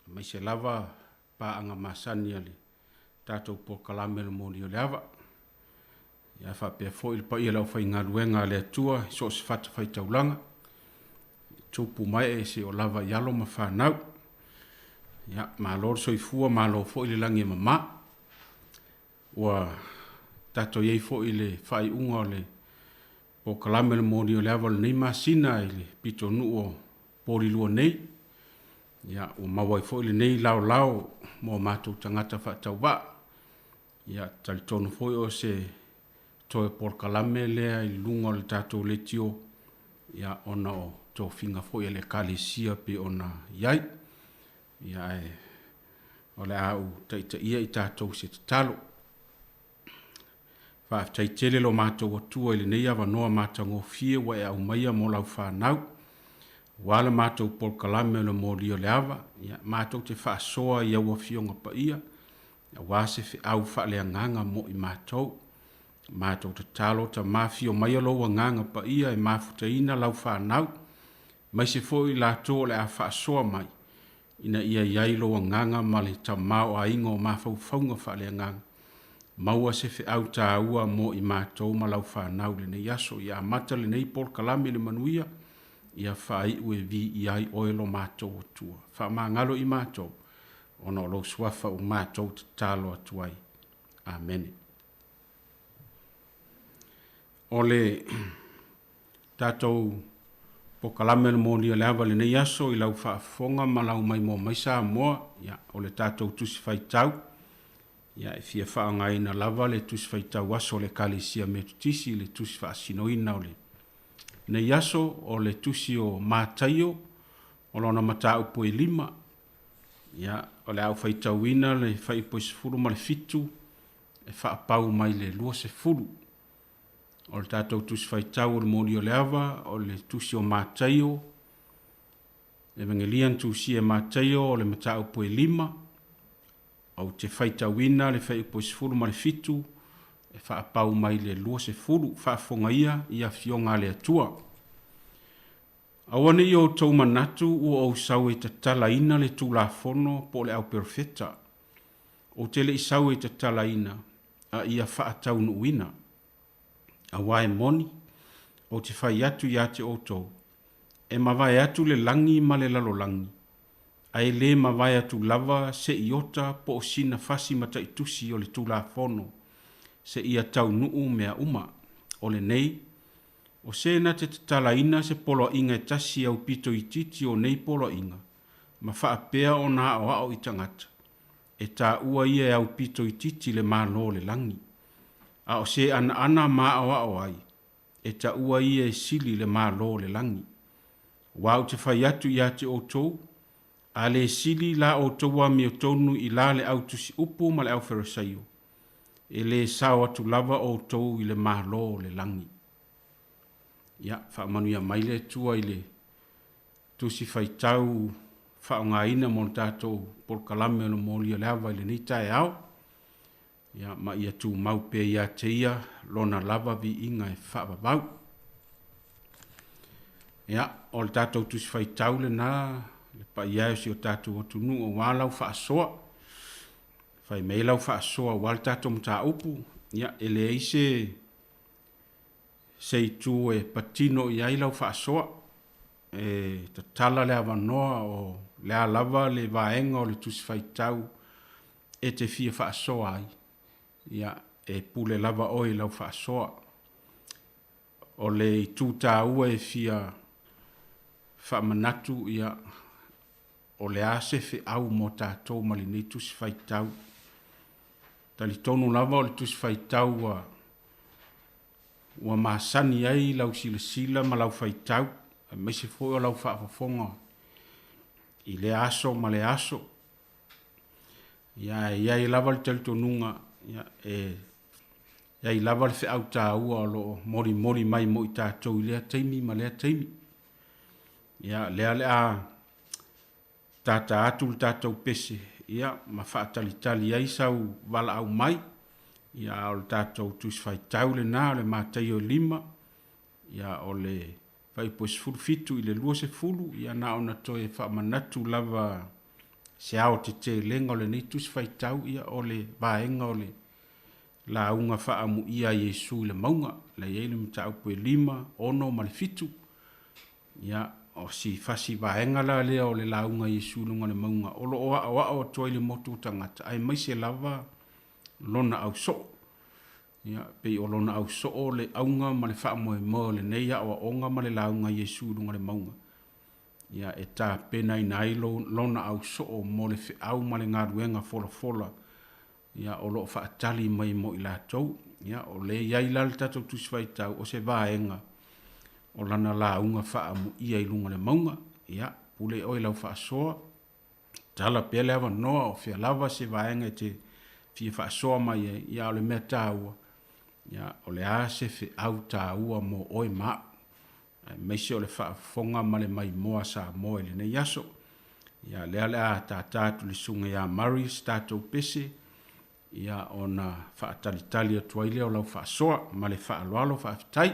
aemaise lava paaga masani a le tatou polokalame o le Moli o le Ava. Ia faapea foi le paia o le aufaigaluega a le Atua i so o se fatafaitaulaga, tupu ma ee seia lava i alo ma fanau. Ia, malo le soifua, malo foi le lagi e mama. Ua tatou i ai foi i le faaiuga o le polokalame o le Moli o le Ava o lenei masina i le pitonuu o Polilua nei. Ia, ua maua ai foi lenei laolao mo matou tagata faatauvaa. Ia, talitonu foi o se toe polokalame lea i luga o le tatou leitio, ia, ona o tofiga foi a le Ekalesia pei ona i ai. Ia, ae o le a ou taitaia i tatou se tatalo. Faafetai tele lo matou Atua i lenei avanoa matagofie ua e aumaia mo lau fanau. Aua le matou polokalame o le Moli o le Ava, ia, matou te faasoa i au Afioga Paia, aua se feau faaleagaga mo i matou. Matou tatalo, Tama, afio maia lou Agaga Paia e mafutaina lau fanau, aemaise foi i latou o le a faasoa mai, ina ia i ai lou agaga ma le tamaoaiga o mafaufauga faaleagaga. Maua se feau taua mo i matou ma lau fanau i lenei aso. Ia amata lenei polokalame i le manuia, ia faaiu e viia ai oe lo matou Atua. Faamagalo i matou, ona o lou suafa ua matou tatalo atu ai. Amene. O le tatou polokalame o le Moli o le Ava i lenei aso i lau faafofoga ma lau maimoa mai Samoa, ia, o le tatou Tusi Faitau, ia, e fia faaaogaina lava le Tusi Faitau Aso o le Ekalesia Metotisi i le Tusi Faasinoina o lenei aso, o le Tusi o Mataio, o lona mataupu e 5, ia, o le a ou faitauina le fuaiupu e 17 e faapau mai le 20. O le tatou Tusi Faitau o le Moli o le Ava, o le Tusi o Mataio, Evagelia na tusia e Mataio, o le mataupu e 5, ou te faitauina le fuaiupu e 17 e faapau mai le 20. Faafofoga ia i Afioga a le Atua. Aua ne i outou manatu ua ou sau e tatalaina le Tulafono po o le auperofeta. Ou te le i sau e tatalaina, a ia faataunuuina. Aua e moni, ou te fai atu ia te outou, e mavae atu le lagi ma le lalolagi, a e lē mavae atu lava se iota po o sina fasi mataitusi o le Tulafono, seia taunuu mea uma. O lenei, o se na te tatalaina se poloaiga e tasi aupito itiiti o nei poloaiga, ma faapea ona aoao i tagata, e taua ia e aupito itiiti le Malo o le lagi. A o se anaana ma aoao ai, e taua ia e sili i le Malo o le lagi. Aua ou te fai atu ia te outou, a le sili la outou amiotonu i la le au tusiupu ma le au Farisaio, e lē sao atu lava outou i le Malo o le lagi. Ia, faamanuia mai le Atua i le tusi faitau faaaogaina mo le tatou polokalame o le molia o le ava i lenei taeao. Ia, ma ia tumau pea ia te ia lona lava viiga e faavavau. Ia, o le tatou tusi faitau lena, le paia e o si o tatou atunuu aua lau faasoa. Fai mai lau faasoa aua le tatou mataupu, ia, e leai se se itu e patino i ai lau faasoa. E tatala le avanoa o le a lava le vaega o le tusi faitau e te fia faasoa ai, ia, e pule lava oe i lau faasoa. O le itu taua e fia faamanatu, ia, o le a se feau mo tatou ma lenei tusi faitau. Talitonu lava o le tusi faitau ua ua masani ai lau silasila ma lau faitau, aemaise foi o lau faafofoga i lea aso ma lea aso. Ia, e i ai lava le talitonuga, ia, e i ai lava le feau taua o lo o molimoli mai mo i tatou i lea taimi ma lea taimi. Ia, lea o le a tātā atu le tatou pese, ia, ma faatalitali ai sau valaau mai. Ia, a o le tatou tusi faitau lena o le Mataio e 5, ia, o le fuaiupu e 17 i le 20, ia na ona toe faamanatu lava se aotetelega o lenei tusi faitau, ia, o le vaega o le lauga faaamuia a Iesu i le mauga, la e i ai le mataupu e 5, 6 ma le 7. Ia, o si fasi vaega la lea o le lauga a Iesu i luga o le mauga, o lo o aoao atu ai le motu o tagata, aemaise lava lona ausoo. Ia, pei o lona ausoo le auga ma le faamoemoe o lenei aoaoga ma le lauga a Iesu i luga o le mauga, ia, e tapenaina ai lona ausoo mo le feau ma le galuega folafola, ia, o lo o faatali mai mo i latou. Ia, o lea e i ai la le tatou tusi faitau, o se vaega o lana lauga faaamuia i luga o le mauga. Ia, pule oe i lau faasoa, tala pea le avanoa o fea lava se vaega e te fia faasoa mai ai, ia, a o le mea taua, ia, o le a se feau taua mo oe ma au, aemaise o le faafofoga ma le maimoa a Samoa i lenei aso. Ia, lea o le a tātā atu i le susuga ia Murray se tatou pese, ia, ona faatalitali atu ai lea o lau faasoa ma le faaaloalo. Faafetai.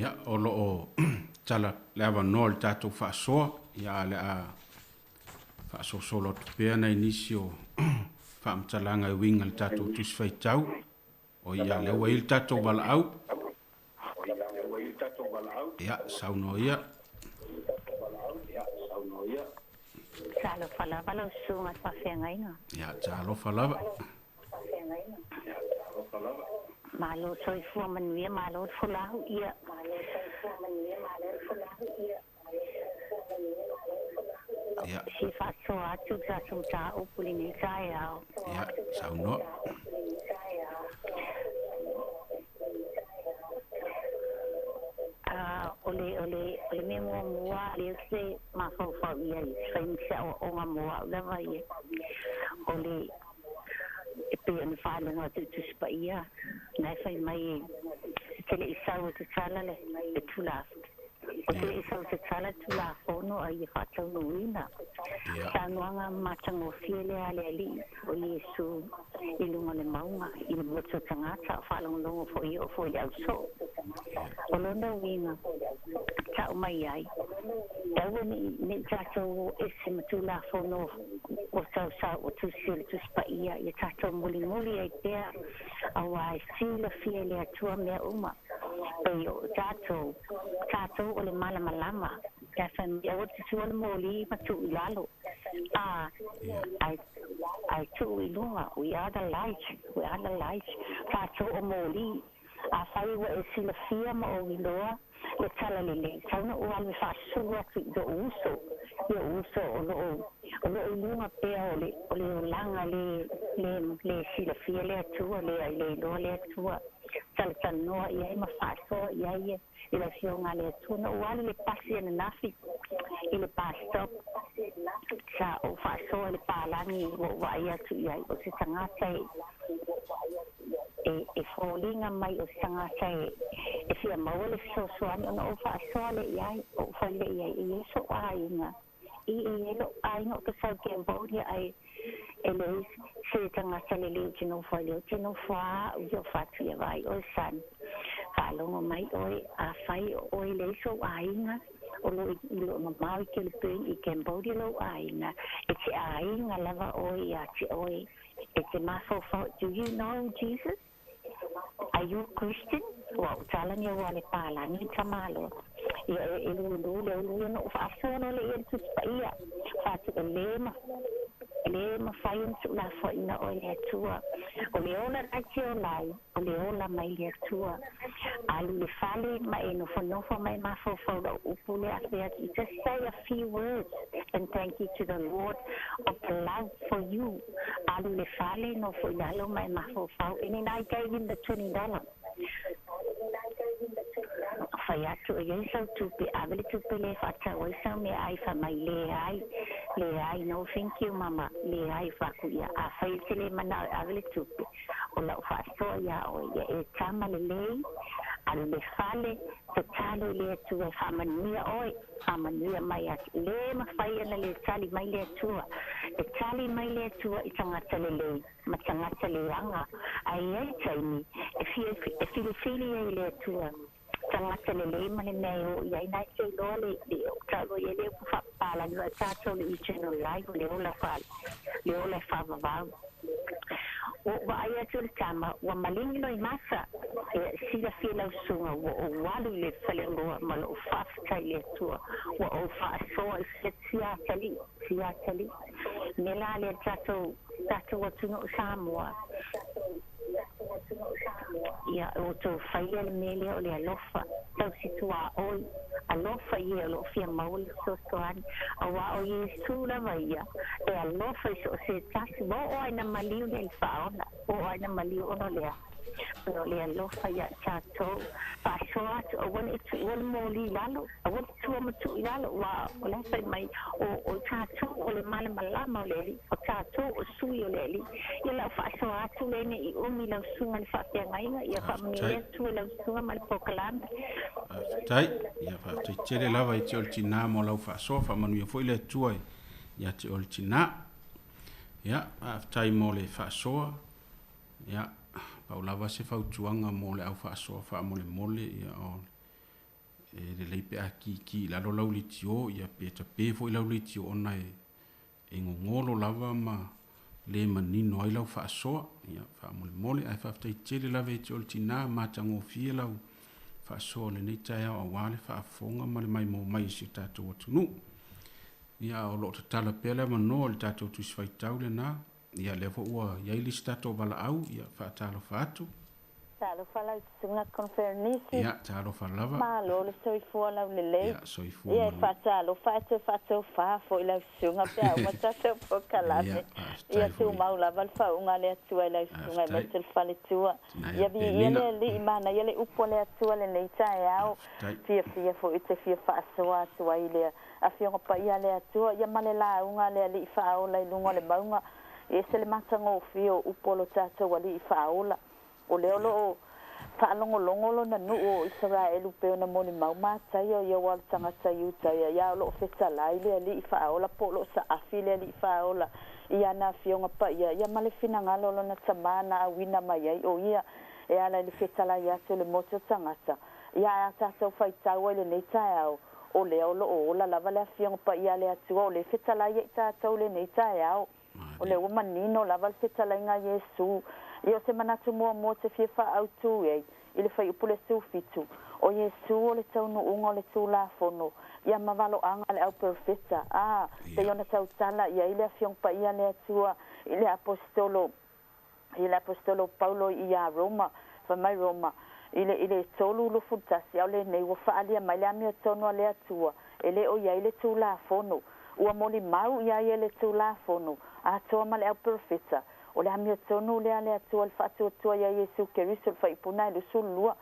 Ia, o lo o tala le avanoa i le tatou faasoa, ia a o le a faasolosolo atu pea nai nisi o faamatalaga e uiga i le tatou Tusi Faitau. O ia, lea ua i ai le tatou valaau. Ia, saunoa ia. Talofa lava lau susuga i le faafeagaiga. Ia, talofa lava. Malo soifua manuia, malo le folau ia. Ia. Si faasoa atu le tatou mataupu i lenei taeao. Ia, saunoa. Ah, o le, o le, o le mea muamua lea ou te mafaufau i ai, e fai ma se aoaoga mo au lava ia, o le, e pei ona faalogo atu i Tusi Paia, na e fai mai e te le i sau e tatala le, le Tulafono. O te le i sau e tatala le Tulafono a ia faataunuuina. Saunoaga matagofie lea a le Alii o Iesu i luga o le mauga i le motu o tagata, o faalogologo foi e oo foi i le ausoo. O lona uiga, tau mai ai, e aua ne i tatou o ese ma Tulafono ua sausau ua tusi o le Tusi Paia, ia tatou mulimuli ai pea, auā e silafia e le Atua mea uma. Pei o tatou, o tatou o le malamalama, pe a fai mai, aua te tua le moli ma tuu i lalo, a, ae, ae tuu i luga, we are the light, we are the light, tatou o moli. Afai ua e silafia ma ou iloa le tala lelei, tau na ou alu e faasulu atu i lou uso, i ou uso o lo o, o lo o i luga pea o le, o le olaga le, le, le silafia le Atua, le, le iloa le Atua. Talatalanoa i ai ma faasoa i ai ia i le Afioga a le Atua. Na ou alu i le pasi ananafi i le bus stop, sa ou faasoa i le palagi ua ou vaai atu i ai, o se tagata e, e, e foliga mai o se tagata e, e fia maua le fesoasoani, ona ou faasoa lea i ai, ou fai lea i ai, e i ai sou aiga i e i ai lou aiga ou te sau i Cambodia ae e leai se tagata lelei ou te nofo ai lea ou te nofo a au ia o fatu ia vaai oe son faalogo mai oe afai o oe leai sou aiga o lo i loo mamao i Kelipin i Cambodia lou aiga e te aiga lava oe ia te oe e te mafaufau do you know Jesus Are you a Christian? Ua ou tala nei ua le palagi le tamaloa. Ia e, e lulu le ulu ia na ou faasoa loa le ia le Tusi Paia. Fatu e le ma, e le mafai ona tuulafoaina oe le Atua. O le ola la e te ola ai, o le ola mai le Atua. Alu i le fale ma e nofonofo ma e mafaufau lau upu lea a fai atu, just say a few words and thank you to the Lord of the love for you. Alu i le fale, nofo i lalo ma e mafaufau, and then I gave him the $20. Fai atu, e iai sau tupe, ave le tupe lea e faatau ai sau meaai, fai mai, leai, leai, no thank you mama, leai, fai atu ia, afai e te le manao e ave le tupe, o lau faasoa iā oe, ia e tama lelei, alu i le fale, tatalo i le Atua e faamanuia oe, faamanuia mai atu. Le mafai ona le tali mai le Atua. E tali mai le Atua i tagata lelei ma tagata leaga, ae i ai taimi e fia e filifili ai e le Atua tagata lelei ma le mea e o i ai. Na e te iloa le le o taua i ai le upu faapapalagi o tatou le eternal life, o le ola fa le ola e faavavau. Ua ou vaai atu i le tama, ua maligi loimata, e silafia lau susuga, ua ou alu i le faleoloa ma lou faafetai i le Atua, ua ou faasoa i se siatalii, siatalii. Mea la lea le tatou, tatou atunuu Samoa, ia outou faia le mea lea o le alofa, tausi tuaoi, alofa i e o lo o fia maua le fesoasoani, auā o Iesu lava ia e alofa i so o se tasi, ua oo lava ina maliu le Faaola, ua oo lava ina maliu ona o le a? Ona o le alofa ia tatou. Faasoa atu, aua ne i tuua le moli i lalo, aua le tua ma tuu i lalo, aua o la e fai mai, o, o tatou o le malamalama o le Alii, o tatou o sui o le Alii. Ia lau faasoa atu lea ne i umi lau susuga i le faafeagaiga, ia faamanuia le Atua i lau susuga ma le polokalame. Faafetai. Ia faafetai tele lava i te oe le tinā mo lau faasoa, faamanuia foi le Atua ia te oe le tinā. Ia, faafetai mo le faasoa. Ia, pau lava se fautuaga mo le au faasoa faamolemole, ia o E lelei pe a kiki i lalo lau leitio, ia pe tape foi lau leitio ona e gogolo lava ma le manino ai lau faasoa. Ia faamolemole ae faafetai tele lava ia te oe le tinā matagofie lau faasoa o lenei taeao auā le faafofoga ma le maimoa mai a si o tatou atunuu. Ia o loo tatala pea le avanoa i le tatou Tusi Faitau lenā. Ia lea foi ua i ai le isi tatou valaau, ia faatalofa atu. Talofa lau susuga Conferenisi. Ia, talofa lava. Malo le soifua laulelei. Ia, soifua Ia, e manuia. faatalofa ae toe faatofa foi lau susuga pe a uma tatou polokalame. Ia, faafetai Ia foi. tumau lava le faauuga a le Atua i lau susuga Faafetai. aemaise le faletua. Tina Ia ia viia Penina. le Alii, manaia le upu a le Atua lenei taeao. Faafetai. Fiafia foi te fia faasoa atu ai i le Afioga Paia a le Atua, ia ma le lauga a le Alii faaola i luga o le mauga. E ese le matagofie o upu o lo tatou Alii faaola. O lea o loo faalogologo lona nuu o Isaraelu pe ona molimau mataia ia ua o le tagata Iutaia ia o loo fetalai le Alii faaola po o loo saafi le Alii faaola i ana afioga paia ia ma le finagalo o lona tamā na auina mai ai o ia e ala i le fetalai atu o le motu o tagata ia ae a tatou faitau ai lenei taeao o lea o loo ola lava le afioga paia a le Atua o le fetalai ai tatou lenei taeao o lea ua manino lava le fetalaiga a Iesu. Ia o se manatu muamua te fia faaautu ai i le fuaiupu le 17 o Iesu o le taunuuga o le Tulafono ia ma valoaga a le auperofeta a pei ona tautala i ai le afioga paia a le Atua i le aposetolo i le aposetolo Paulo ia Roma fai mai Roma i le 3:21 a o lenei ua faaalia mai le amiotonu a le Atua e le o i ai le Tulafono ua molimau i ai e le Tulafono atoa ma le auperofeta o le amiotonu lea a le Atua le faatuatua ia Iesu Keriso le faipuna e 22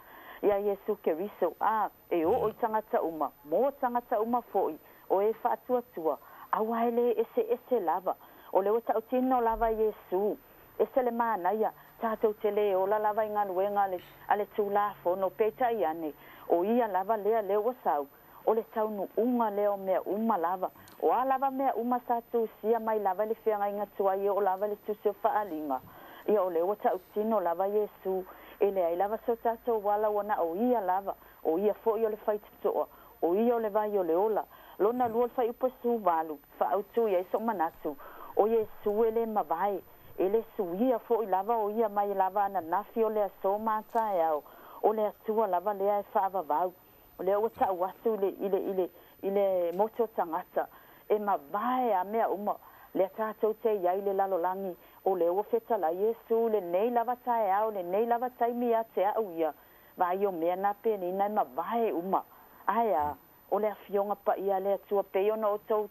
ia Iesu Keriso a e oo i tagata uma mo tagata uma foi o e faatuatua aua e le eseese lava o le ua tautino lava Iesu ese le manaia tatou te le ola lava i galuega a le Tulafono peitai ane o ia lava lea lea ua sau o le taunuuga lea o mea uma lava o a lava mea uma sa tusia mai lava i le feagaiga tuai e oo lava i le tusi o faaliga ia o lea ua tautino lava Iesu e leai lava so tatou ala ua na o ia lava o ia foi o le faitotoa o ia o le vai o le ola lona lua o le fuaiupu e 18 faaautu i ai sou manatu o Iesu e le mavae e le suia foi lava o ia mai lava ananafi o le aso ma taeao o le Atua lava lea e faavavau o lea ua tau atu i le i le i le i le motu o tagata e mavae a mea uma lea tatou te iai le lalolagi o lea ua fetalai Iesu lenei lava taeao lenei lava taimi ia te au ia vaai o mea na penina e mavae uma ae a o le afioga paia a le Atua pei ona outou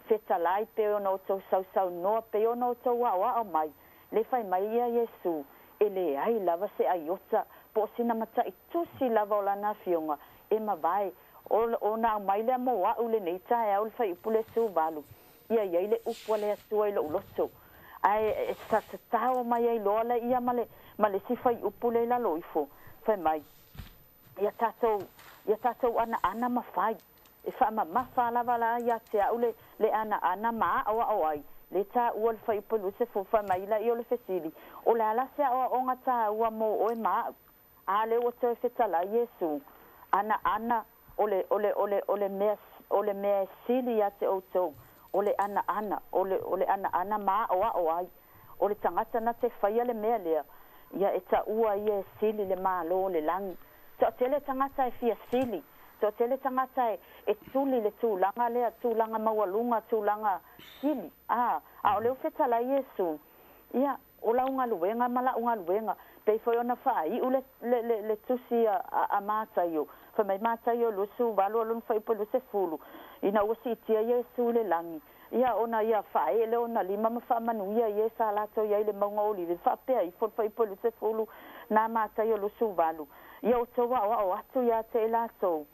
fetalai pei ona outou sausaunoa pei ona outou aoao mai le fai mai ia Iesu e leai lava se aiota po o sina mata'i tusi lava o lana afioga e mavae o na aumai lea mo a'u lenei taeao le fuaiupu le 18 ia iai le upu a le Atua i lo'u loto ae e satatao mai ai loa le ia ma le isi fuaiupu le i lalo ifo fai mai ia tatou anaana ma fai e faamamafa lava la ia te a'u le anaana ma a'oa'o ai le taua le fuaiupu 20 fai mai laia o le fesili o le a la se a'oa'oga taua mo oe ma a'u a lea ua toe fetalai Iesu anaana o le o le o le o le mea o le mea e sili ia te outou o le anaana o le anaana ma a'oa'o ai o le tagata na te faia le mea lea ia e taua ia e sili le malo o le lagi toatele tagata e fia sili toatele tagata e tuli le tulaga lea tulaga maualuga tulaga sili a o lea ua fetalai Iesu ia o lau galuega ma la'u galuega pei foi ona faai'u le tusi a Mataio fai mai Mataio 28 lona fuaiupu 20 ina ua siitia Iesu i le lagi ia ona ia faaee ona lima ma faamanuia i e sa latou i ai le mauga o Olive faapea ifo le fuaiupu 20 na Mataio 28 ia outou aoao atu ia te i latou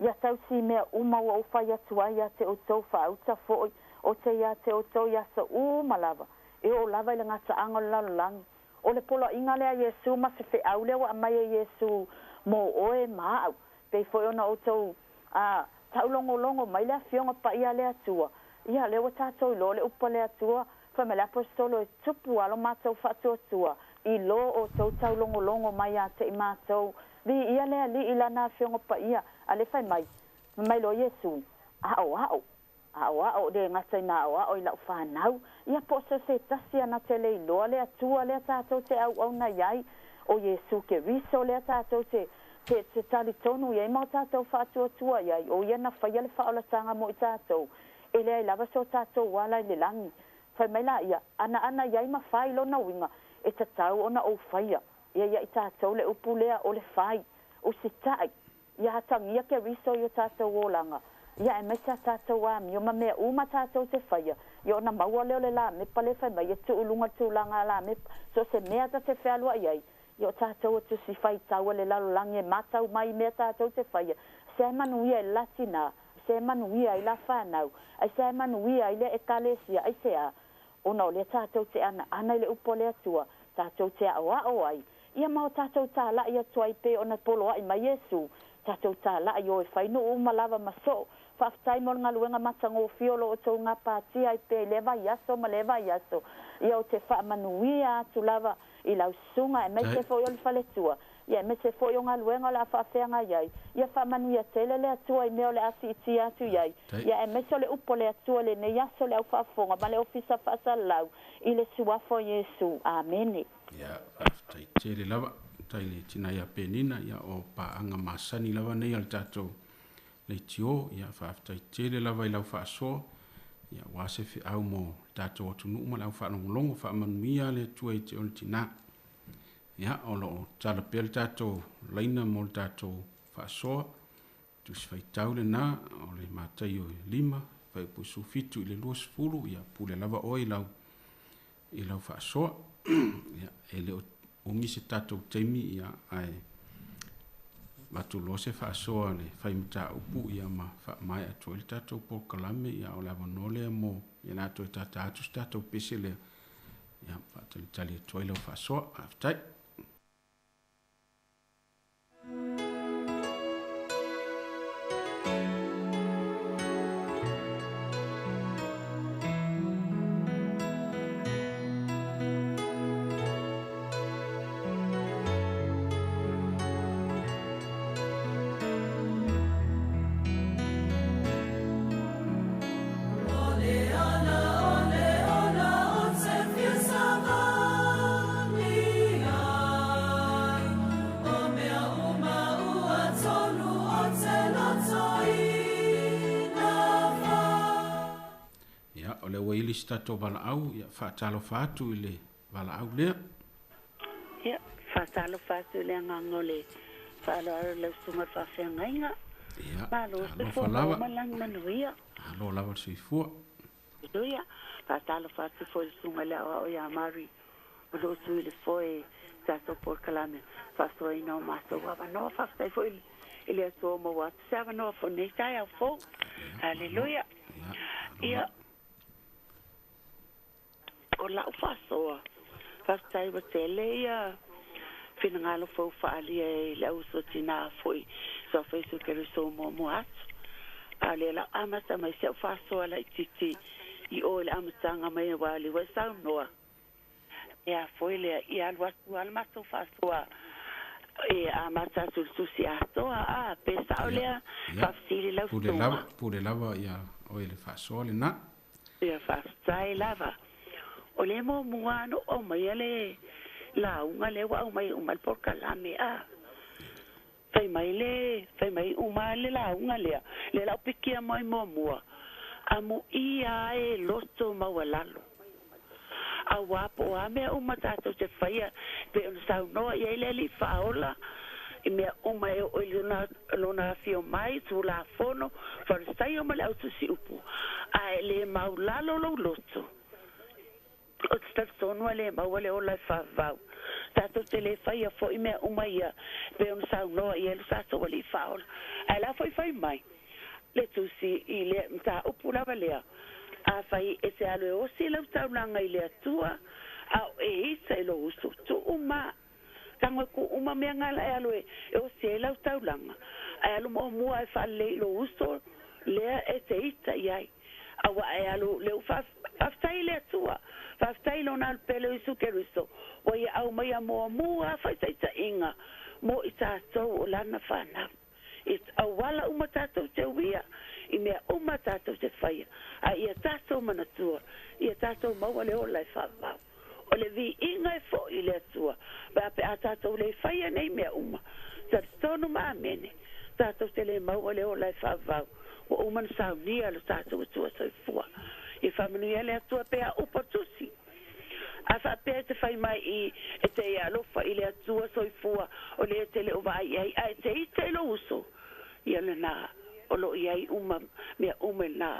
ia tausi mea uma ua ou fai atu ai ia te outou faauta foi o te ia te outou i aso uma lava e oo lava i le gataaga o le lalolagi o le poloaiga lea Iesu ma se feau lea ua aumai e Iesu mo oe ma a'u pei foi ona outou taulogologo mai le afioga paia a le Atua ia lea ua tatou iloa le upu a le Atua fai mai le aposetolo e tupu alo matou faatuatua i lo outou taulogologo mai ia te i matou Viia le Alii lana afioga paia a le fai mai, fai mai loa Iesu, Aoao, aoao le gata ina aoao i lau fanau, ia po o so o se tasi ana te le iloa le Atua lea tatou te auauna i ai, o Iesu Keriso lea tatou te te te talitonu i ai ma o tatou faatuatua i ai, o Ia na faia le faaolataga mo i tatou, e leai lava so tatou ala i le lagi. Fai mai laia, ana ana i ai ma fai lona uiga, e tatau ona ou faia ia ia i tatou le upu lea o le fai, usitai, ia atagia Keriso i o tatou olaga, ia aemaise a tatou amio ma mea uma tatou te faia, ia ona maua lea o le lamepa lea fai mai e tuu i luga le tulaga a lamepa, so o se mea ta te fealuai ai, ia o tatou e tusi faitau a le lalolagi e matau mai i mea tatou te faia, se manuia i le la tinā, se manuia i la fanau, ai se manuia i le ekalesia, aisea? Ona o lea tatou te anaana i le upu a le Atua, tatou te aoao ai, ia ma o tatou tāla'i atu ai pei ona poloa'i mai Iesu, tatou tāla'i o e fai nuu uma lava ma soo. Faafetai mo le galuega matagofie o lo outou gapatia ai pea i lea vaiaso ma lea vaiaso. Ia ou te faamanuia atu lava i lau susuga, aemaise foi o le faletua, ia aemaise foi o galuega o le a faafeagai ai. Ia faamanuia tele le Atua i mea o le a siitia atu i ai, ia aemaise o le upu a le Atua i lenei aso i le au faafofoga ma le Ofisa Faasalalau, i le Suafa o Iesu. Amene. Ia, faafetai tele lava, faafetai i le tina ia Penina, ia o paaga masani lava nei a le tatou leitio, ia faafetai tele lava i lau faasoa, ia aua se feau mo le tatou atunuu ma le au faalogologo, faamanuia le Atua i te oe le tina. Ia, o lo o tatala pea le tatou laina mo le tatou faasoa, tusi faitau lena, o le Mataio 5, fuaiupu 17 i le 20, ia pule lava oe i lau i lau faasoa. Ia, e le o umi se tatou taimi, ia, ae avatu loa se faasoa a le fai mataupu, ia, ma faamaea atu ai le tatou polokalame, ia, o le avanoa lea mo i latou e tata atu se tatou pese lea, ia, faatalitali atu ai lau faasoa. Faafetai. Ia, o lea ua ili se tatou valaau, ia faatalofa atu i le valaau lea. Ia, faatalofa atu i le agaga o le faaaloalo i lau susuga i le faafeagaiga. Ia, Malo talofa soifua lava. maua ma le lagi manuia. Malo lava le soifua. Aleluia. Faatalofa atu foi i le susuga i le aoao ia Mary o lo o sui le foe i tatou polokalame faasoaina o matou avanoa. Faafetai foi i le Atua ua maua atu se avanoa foi i lenei taeao fou. Aleluia. Ia, o lau faasoa, faafetai ua tele ia finagalo fou faaalia e le au uso tinā foi Suafa Iesu Keriso ua muamua atu. A o lea la ua amata mai si au faasoa laitiiti i o i le amataga mai aua o lea ua e saunoa e a foi lea ia alu atu lava le matou faasoa e amata atu i le tusi atoa a pe sao lea faafesili lau Pule susuga. lava, pule lava ia oe le faasoa lena. Ia faafetai lava. O lea muamua lava na ou aumaia le lauga lea ua aumai uma ai le polokalame a. Fai mai le, fai mai uma le lauga lea, lea la ou pikia mai muamua, amuia ai loto maualalo. Auā po o a mea uma tatou te faia, pei ona saunoa i ai le Alii Faaola, i mea uma e oo i lona, lona afio mai, Tulafono, Farisaio ma le au tusi upu, a e le maulalo lou loto, ou te talitonu e le maua le ola e faavavau. Tatou te le faia foi mea uma ia pei ona saunoa i ai lo tatou Alii Faaola. Ae la foi fai mai le tusi i le mataupu lava lea, Afai e te alu e osi lau taulaga i le Atua, a o e ita i lou uso, tuu ma tago e kuu uma mea gala e alu e osi ai lau taulaga, ae alu muamua e faalelei i lou uso lea e te ita i ai. Auā e alu lea ua faafetai i le Atua, faafetai i Lona Alu Pele o Iesu Keriso, ua Ia aumaia muamua faitaitaiga Mo i tatou o lana fanau. I auala uma tatou te uia, i mea uma tatou te faia, a ia tatou manatua, ia tatou maua le ola e faavavau. O le viiga e fo'i i le Atua, pe a pe a tatou le faia nei mea uma. Talitonu ma amene, tatou te le maua le ola e faavavau, ua uma ona saunia lo tatou Atua soifua. Ia faamanuia le Atua pe a upu tusi. A faapea e te fai mai i e te e alofa i le Atua soifua o lē e te le o vaai i ai, ae te ita i lou uso, ia lenā o lo o i ai uma mea uma i lenā.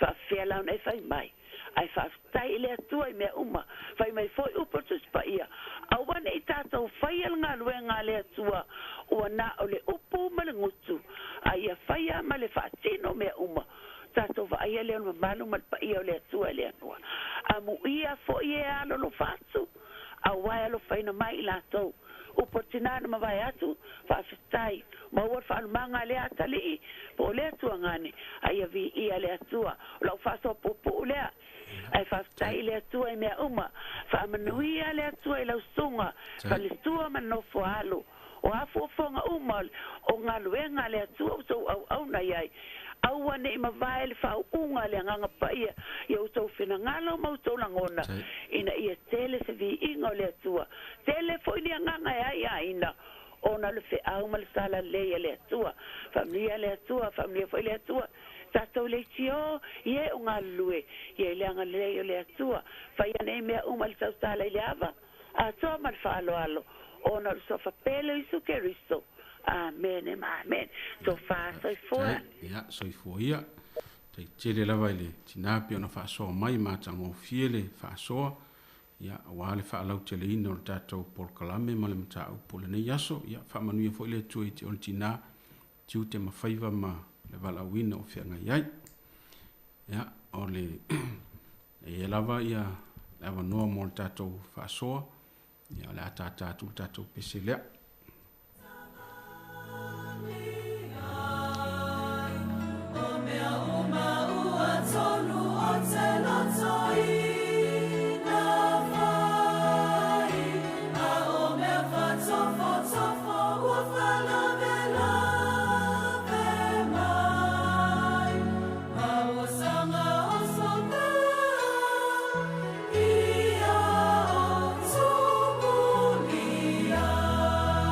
Faapefea la ona e fai mai, ae faafetai i le Atua i mea uma. Fai mai foi upu o le Tusi Paia, Aua ne i tatou faia le galuega a le Atua ua na o le upu ma le gutu, a ia faia ma le faatino mea uma. Tatou vaaia lea o le mamalu ma le paia o le Atua e le Atua. Amuia foi e alolofa atu, auā e alofaina mai i latou. Upu a tinā na mavae atu, faafetai. Maua le faalumaga a lea atalii, po o lea tuagane, a ia viia le Atua. O lau faasoa puupuu lea, ae faafetai i le Atua i mea uma. Faamanuia le Atua i lau susuga, faletua ma le nofo alo. O a fuafuaga uma o galuega a le Atua ua outou auauna i ai, aua ne i mavae le faauuga a le Agaga Paia i outou finagalo ma outou lagona, ina ia tele se viiga o le Atua, tele foi ni agaga e aiaina ona o le feau ma le salalelei a le Atua. Faamanuia le Atua, faamanuia foi le Atua tatou leitio i e o galulue ia i le agalelei o le Atua. Faia nei mea uma i le tautala i le ava atoa ma le faaaloalo, ona o le Suafa pele o Iesu Keriso. Amene ma amene. Tofa soifua. Ia, soifua ia. Tai tele lava i le tinā pei ona faasoa mai ma matagofie le faasoa, ia, aua le faalauteleina o le tatou polokalame ma le mataupu o lenei aso. Ia, faamanuia foi le Atua i te oe le tinā, tiute ma faiva ma le valaauina o feagai ai. Ia, o le e ia lava ia le avanoa mo le tatou faasoa, ia o le a tātā atu le tatou pese lea. O mea uma ua tonu o te loto i na whai, A o mea whatofotofo ua whalavelave mai, Ma ua sanga o sopea ia o tumuli ai.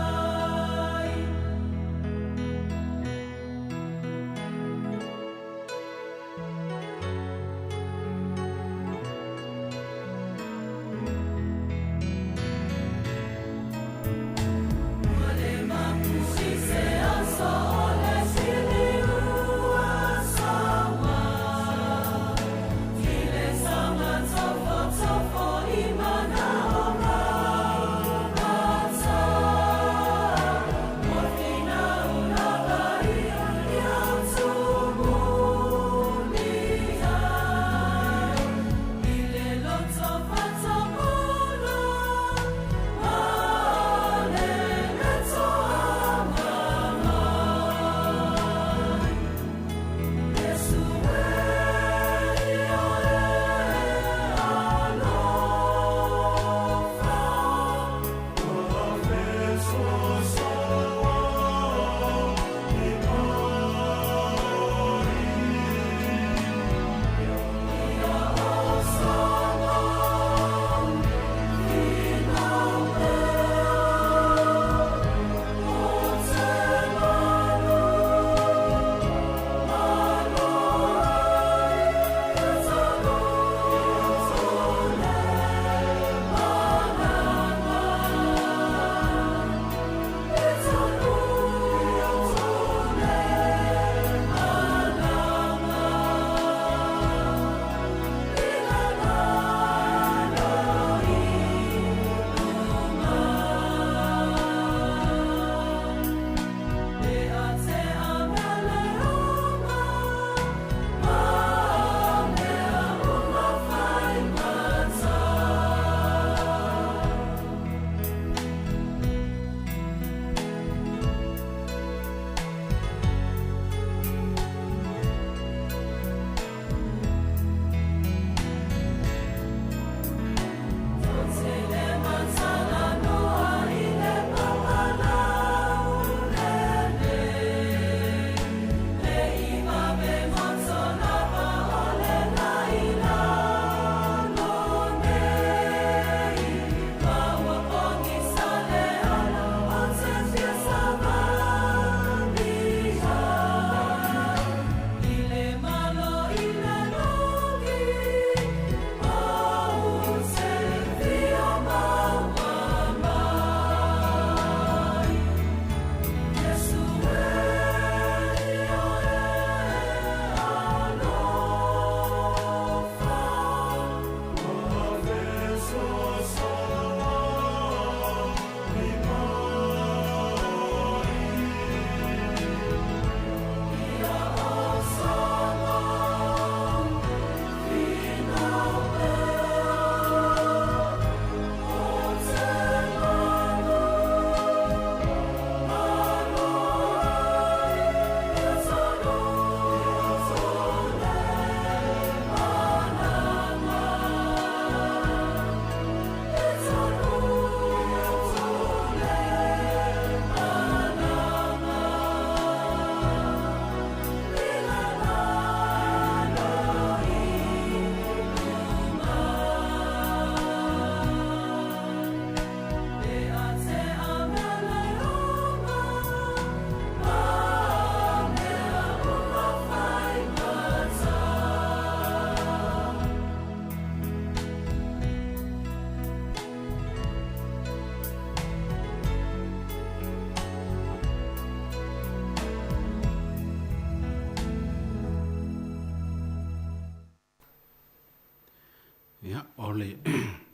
O le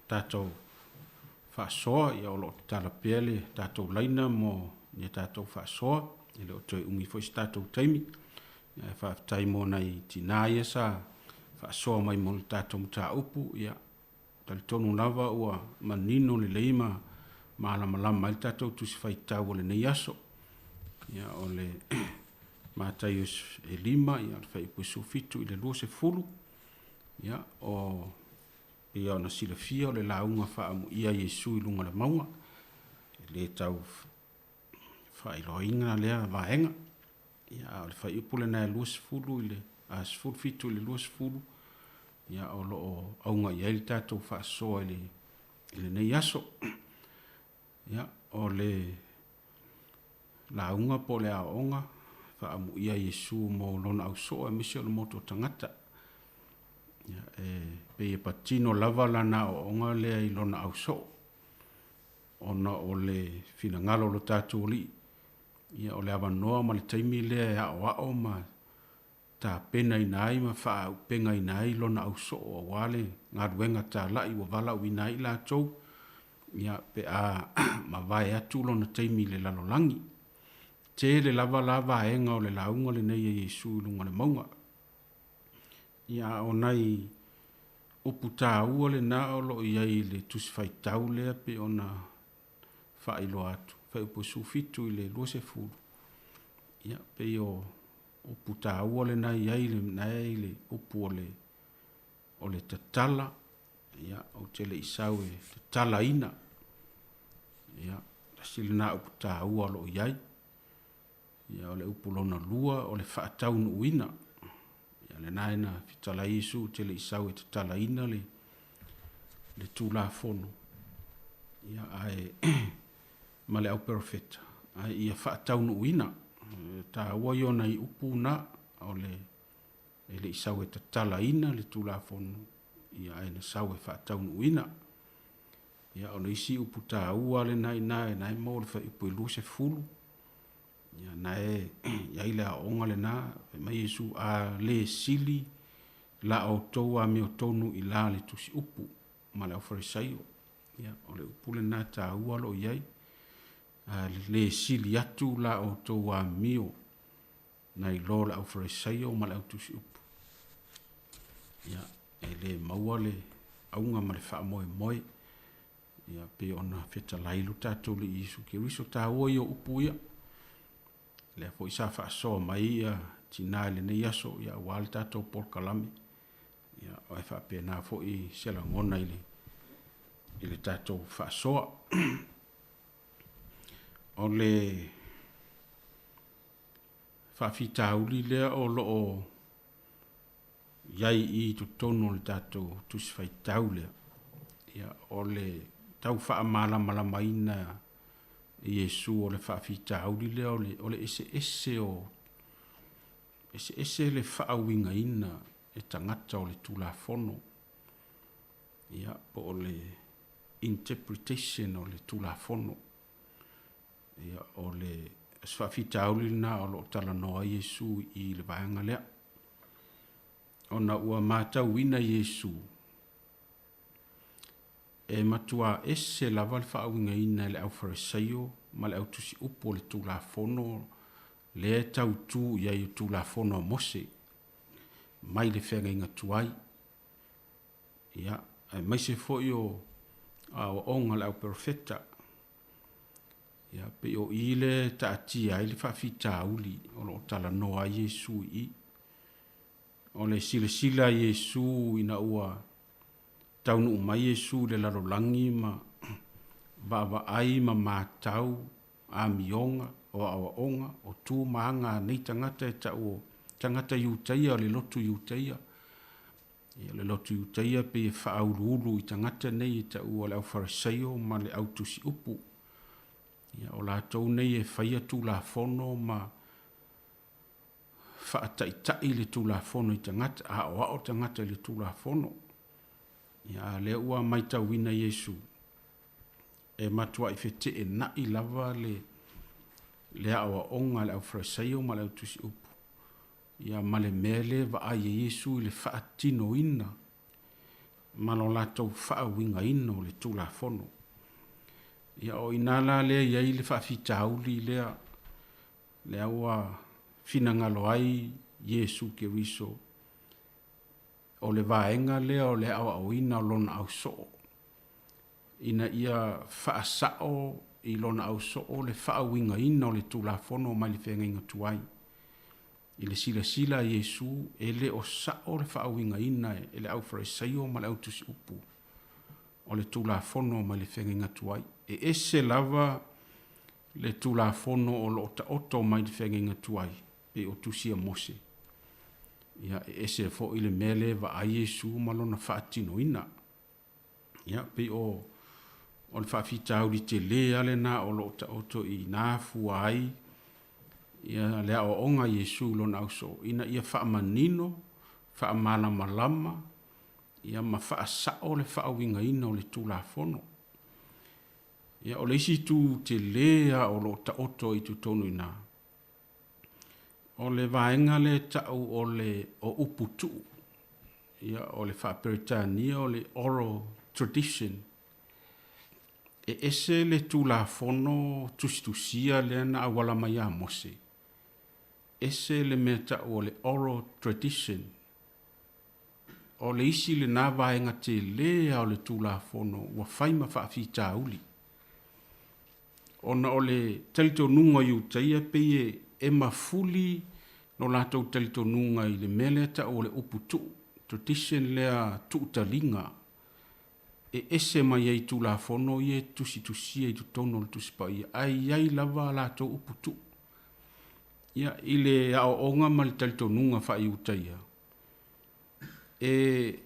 tatou faasoa, ia o lo o tatala pea le tatou laina mo ni a tatou faasoa, e le o toe umi foi se tatou taimi. Ia ae faafetai mo nai tinā ia sa faasoa mai mo le tatou mataupu, ia talitonu lava ua manino lelei ma malamalama ai le tatou Tusi Faitau o lenei aso. Ia o le Mataio e 5, ia o le fuaiupu e 17 i le 20, ia o pei ona silafia o le lauga faaamuia a Iesu i luga o le mauga, e le tau faailoaina lea vaega. Ia a o le fuaiupu lena e 20 i le 17 i le 20, ia o lo o auga i ai le tatou faasoa i lenei aso. Ia o le lauga po o le aoaoga faaamuia a Iesu mo lona ausoo aemaise o le motu o tagata. Ia e pei e patino lava lana aoaoga lea i lona ausoo, ona o le finagalo o lo tatou Alii, ia o le avanoa ma le taimi lea e aoao ma tapenaina ai ma faaaupegaina ai lona ausoo aua le galuega talai ua valaauina ai i latou, ia pe a mavae atu lona taimi i le lalolagi. Tele lava la vaega o le lauga lenei a Iesu i luga o le mauga. Ia a o nai upu taua lena o lo o i ai i le Tusi Faitau lea pei ona faailoa atu, fuaiupu 17 i le 20, ia pei o upu taua lena e i ai lena e i le upu o le o le tatala, ia ou te le i sau e tatalaina. Ia, tasi lena upu taua o lo o i ai. Ia o le upu lona lua o le faataunuuina. Ia lena e na fetalai Iesu ou te le i sau e tatalaina le le Tulafono, ia ae ma le auperofeta, ae ia faataunuuina. E taua ia o nai upu na, o le e le i sau e tatalaina le Tulafono, ia ae na sau e faataunuuina. Ia o le isi upu taua lena i ina, na e maua i le fuaiupu e 20, ia na e i ai le aoaoga lena, fai mai Iesu, a le sili la outou amiotonu i la le tusiupu ma le aufarisaio. Ia o le upu lena taua o lo o i ai, a le sili atu la outou amio nai lo le aufarisaio ma le autusiupu. Ia, e le maua le auga ma le faamoemoe, ia pei ona fetalai lo tatou Alii Iesu Keriso. Taua ia o upu ia. Lea foi sa faasoa mai ia tinā i lenei aso, ia aua le tatou polokalame. Ia, ae faapena foi se lagona i le, i le tatou faasoa. O le faafitauli lea o lo o i ai i totonu o le tatou Tusi Faitau lea, ia, o le tau faamalamalamaina e Iesu o le faafitauli lea o le, o le eseese o eseese le faauigaina e tagata o le Tulafono, ia, po o le interpretation o le Tulafono. Ia, o le se faafitauli lena o lo o talanoa ai Iesu i le vaega lea. Ona ua matauina Iesu, e matua ese lava le faauigaina e le aufarisaio ma le autusiupu o le Tulafono lea e tautu i ai o Tulafono a Mose mai le feagaiga tuai. Ia, aemaise foi o aoaoga a le auperofeta. Ia, pei o i lea e taatia ai le faafitauli o lo o talanoa ai Iesu i i. O le silasila a Iesu ina ua taunuu mai Iesu i le lalolagi ma vaavaai ma matau amioga o aoaoga o tu ma aga a nei tagata e tau o tagata Iutaia o le lotu Iutaia. Ia, o le lotu Iutaia pei e faauluulu i tagata nei e taua o le aufarisaio ma le autusiupu. Ia, o latou nei e faia Tulafono ma faataitai le Tulafono i tagata, aoao tagata i le Tulafono. Ia, a lea ua matauina Iesu, e matuai feteenai lava le, le aoaoga a le aufarisaio ma le autusiupu, ia ma le mea lea e vaai ai Iesu i le faatinoina. ma lo latou faauigaina o le Tulafono. Ia, o i ina la lea e i ai le faafitauli lea, lea ua finagalo ai Iesu Keriso, o le vaega lea o le aoaoina o lona ausoo, ina ia faasao i lona ausoo le faauigaina o le Tulafono mai le feagaiga tuai. I le silasila a Iesu, e le o sao le faauigaina e le Aufarisaio ma le Autusiupu o le Tulafono mai le feagaiga tuai. E ese lava le Tulafono o lo o taoto mai le feagaiga tuai, pei o tusi a Mose. Ia, e ese foi le mea lea e vaai Iesu ma lona faatinoina. Ia, pei o, o le faafitauli telē lava lena o lo o taoto i ina fua ai ia le aoaoga a Iesu i lona ausoo, ina ia faamanino, faamalamalama, ia ma faasao le faauigaina o le Tulafono. Ia, o le isi itu telē lava o lo o taoto i totonu i ina, O le vaega lea e tau o le o upu tuu, ia o le faa-Peretania o le oral tradition. E ese le Tulafono tusitusia lea na auala mai ia Mose, ese le mea tau o le oral tradition. O le isi lena vaega tele lava o le Tulafono ua fai ma faafitauli. Ona o le talitonuga o Iutaia pei e mafuli lo latou talitonuga i le mea lea e tau o le upu tuu, tradition lea tuutaliga, e ese mai ai i Tulafono ia e tusitusia i totonu o le Tusi Paia, ae i ai lava a latou upu tuu. Ia, i le aoaoga ma le talitonuga faa-Iutaia, e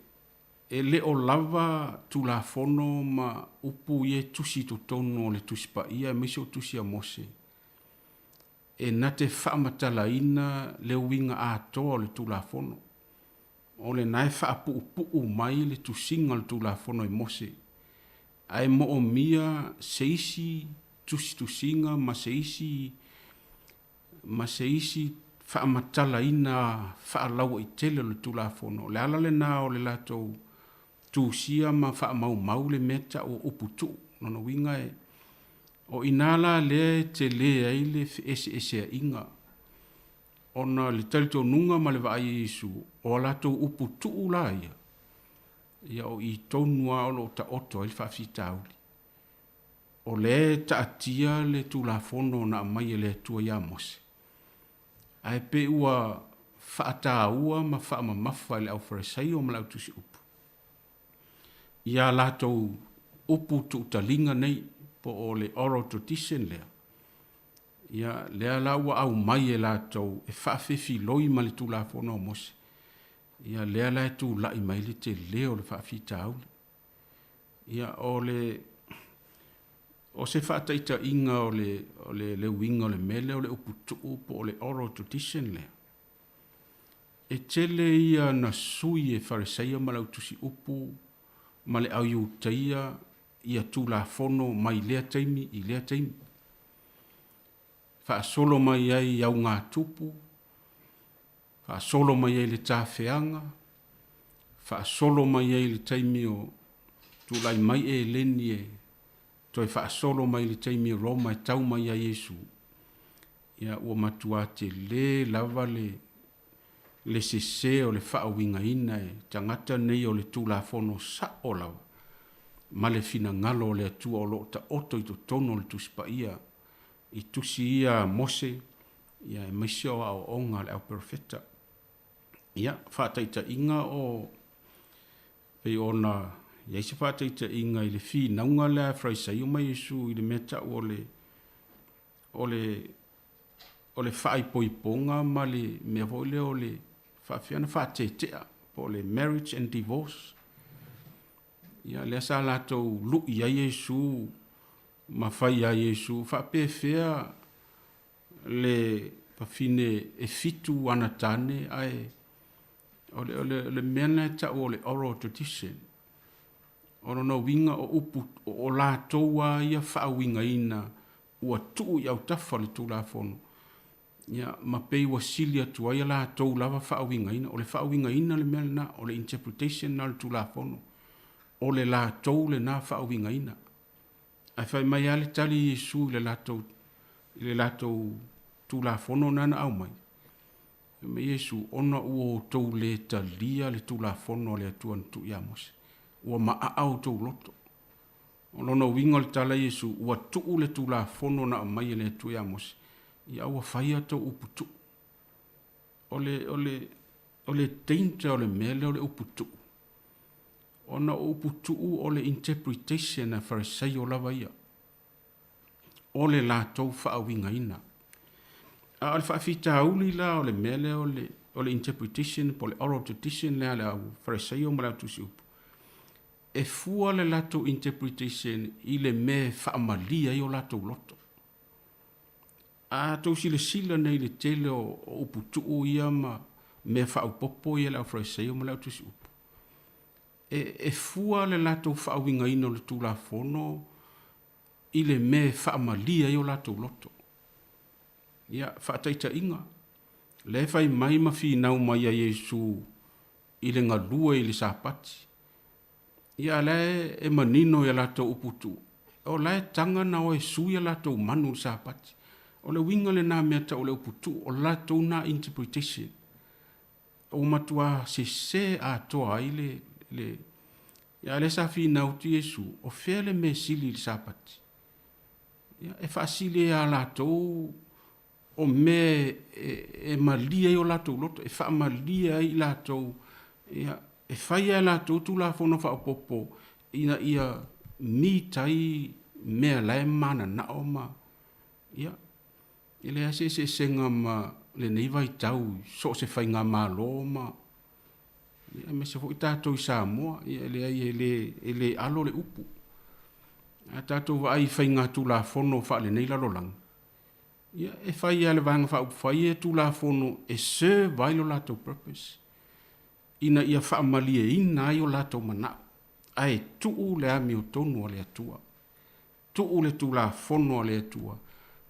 E le o lava Tulafono ma upu ia e tusi i totonu o le Tusi Paia aemaise o Tusi a Mose e na te faamatalaina le uiga atoa o le Tulafono. O lena e faapuupuu mai le tusiga o le Tulafono e Mose, ae moomia se isi tusitusiga ma se isi ma se isi faamatalaina faalauaitele o le Tulafono. O le ala lena o le latou tusia ma faamaumau le mea tau o upu tuu. Lona uiga e, o i ina la lea e tele ai le feeseeseaiga, ona le talitonuga ma le vaai a Iesu, o a latou upu tuu la ia, ia o i tonu lava o lo o taoto ai le faafitauli. O lea e taatia le Tulafono na aumai e le Atua ia Mose, ae pei ua faataua ma faamamafa e le Aufarisaio ma le Autusiupu ia latou upu tuutaliga nei, po o le oral tradition lea, ia, lea la ua aumai e latou e faafefiloi ma le Tulafono a Mose, ia lea la e tulai mai ai le tele o le faafitauli. Ia, o le, o se faataitaiga o le, o le, le uiga o le mea lea o le upu tuu po o le oral tradition lea, e tele ia na sui e Farisaio ma le autusi upu ma le au Iutaia ia Tulafono mai lea taimi i lea taimi. Faasolo mai ai i augatupu, Faasolo mai ai le tafeaga, faasolo mai ai le taimi o tulai mai Eleni e toe faasolo mai le taimi o Roma e tau mai ai Iesu, ia ua matuā telē lava le le sesē o le faauigaina e tagata nei o le Tulafono sa'o lava ma le finagalo o le Atua o lo o taoto i totonu o le Tusi Paia i tusi ia a Mose, ia aemaise o aoaoga a le auperofeta. Ia, faataitaiga o, pei ona i ai se faataitaiga i le finauga lea a Farisaio ma Iesu i le mea tau o le, o le, o le faaipoipoga ma le mea foi lea o le faafefea ona faatetea, po o le marriage and divorce. Ia, lea sa latou lui ai Iesu ma fai iā Iesu, faapefea le fafine e fitu ana tane ae o le, o le, o le mea lena e tau o le oral tradition. O lona uiga o upu, o latou lava ia faauigaina ua tuu i autafa o le Tulafono, ia, ma pei ua sili atu ai a latou lava faauigaina. O le faauigaina le mea lena, o le interpretation lena o le Tulafono. O le latou lenā faauigaina. Ae fai mai lava le tali i Iesu i le latou, i le latou Tulafono na na aumai, fai mai Iesu, Ona ua outou le talia le Tulafono a le Atua na tuu ia Mose, ua maaa outou loto. O lona uiga o le tala a Iesu, ua tuu le Tulafono na aumai e le Atua ia Mose, ia ua fai a outou upu tuu. O le, o le, o le danger o le mea lea o le upu tuu, ona o upu tuu o le interpretation a Farisaio lava ia, o le latou faauigaina. A o le faafitauli la o le mea lea o le, o le interpretation po o le oral tradition lea a le au Farisaio ma le au tusi upu, e fua le latou interpretation i le mea e faamalie ai o latou loto. A tou silasila nei i le tele o upu tuu ia ma mea faaopoopo ia a le aufarisaio ma le autusiupu, e, e fua le latou faauigaina o le Tulafono i le mea e faamalie ai o latou loto. Ia, faataitaiga, lea e fai mai ma finau mai a Iesu i le galue i le Sapati. Ia, a la e manino i a latou upu tuu, o la e taga na o e sui a latou manu i le Sapati. O le uiga lena mea tau o le upu tuu, o le latou na interpretation. Ua matua sese atoa ai le, le, ia, a lea sa finau atu Iesu, o fea le mea sili i le Sapati? Ia, e faasili e a latou o mea e malie ai o latou loto, e faamalie ai i latou, ia, e fai lava e latou Tulafono faaopoopo ina ia meet ai mea la e mananao ma, ia, e leai lava se eseesega ma lenei vaitau i so o se faigamalo ma, ia, aemaise foi tatou i Samoa, ia, e leai e le, e le alo le upu. A tatou vaai i faiga Tulafono faalenei lalolagi, Ia, e fai lava e le Vaega Faaupufai ia Tulafono e serve ai lo latou purpose, ina ia faamalieina ai o latou manao, ae tuu le amiotonu a le Atua. Tuu le Tulafono a le Atua,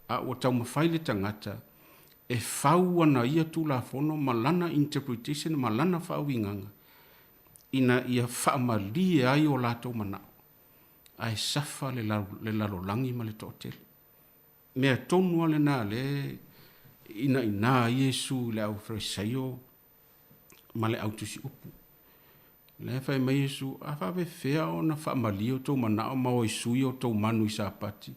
a ua taumafai le tagata e fau ana ia Tulafono ma lana interpretation ma lana faauigaga ina ia faamalie ai o latou manao, ae safa le lalolagi ma le toatele. Mea tonu lava lena lea e inaina ai Iesu i le au Farisaio ma le au tusiupu. Lea e fai mai Iesu, a faapefea ona faamalie outou manao ma o e sui outou manu i Sapati,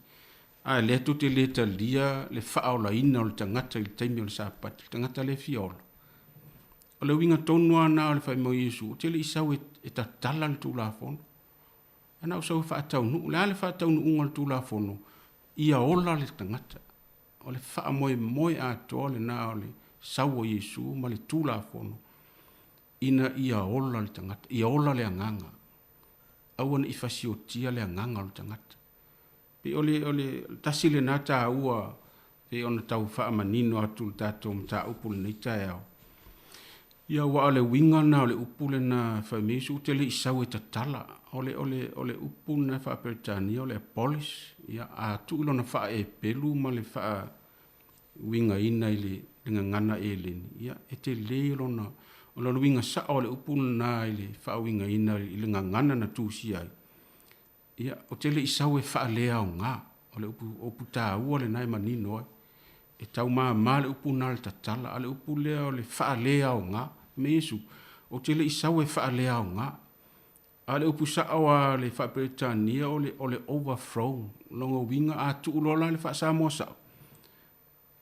a lea tou te le talia le faaolaina o le tagata i le taimi o le Sapati, le tagata lea e fia ola. O le uiga tonu lava lena o le fai mai o Iesu, ou te le i sau e tatala le Tulafono, ae na ou sau e faataunuu. O le a le faataunuuga o le Tulafono? Ia ola le tagata. O le faamoemoe atoa lena o le sau o Iesu ma le Tulafono, ina ia ola le tagata, ia ola le agaga. Aua ne i fasiotia le agaga o le tagata. Pei o le, o le tasi lena taua pei ona tau faamanino atu le tatou mataupu i lenei taeao. Ia aua o le uiga lena o le upu lena fai mai Iesu ou te le i sau e tatala. O le, o le, o le upu lena faa-Peretania o le abolish, ia a tuu i lona faaepelu ma le faauigaina i le gagana eleni, ia e tele lona, o lona uiga sao o le upu lena i le faauigaina i le gagana na tusia ai. Ia, ou te le i sau e faaleaoga. O le upu, upu taua lena e manino ai. E tau mama le upu lena o le tatala, a o le upu lea o le faaleaoga. Fai mai Iesu, Ou te le i sau e faaleaoga. A o le upu sao lava o le faa-Peretania o le, o le overthrow. O lona uiga a tuu loa la le faa-Samoa sao,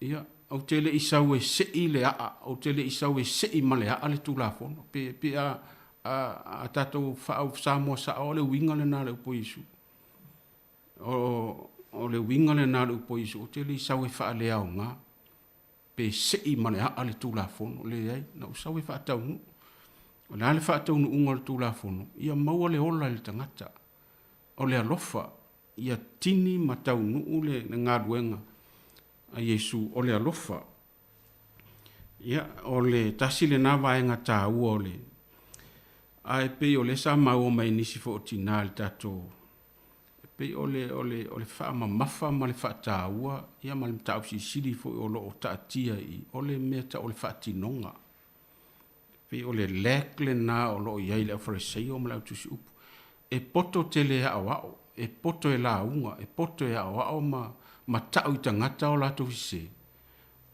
ia, ou te le i sau e sei le aa, ou te le i sau e sei ma le aa le Tulafono. Pe, pe a, a, a tatou faa-Samoa sao, o le uiga lena o le upu a Iesu. O, o le uiga lena o le upu a Iesu, ou te le i sau e faaleaoga, pe sei ma le aa le Tulafono. Leai, na ou sau e faataunuu. O le a le faataunuuga o le Tulafono? Ia maua le ola i le tagata. O le alofa, ia tini ma taunuu le galuega a Iesu, o le alofa. Ia, o le tasi lena vaega taua o le, ae pei o lea sa maua mai nisi foi o tina i le tatou, e pei o le, o le, o le faamamafa ma le faataua, ia ma le mataupu silisili foi o lo o taatia i i, o le mea tau o le faatinoga. E pei o le lack lena o lo o i ai i le aufarisaio ma le autusiupu. E poto tele e aʻoaʻo, e poto e lauga, e poto e aʻoaʻo ma ma taʻu i tagata o latou sesē.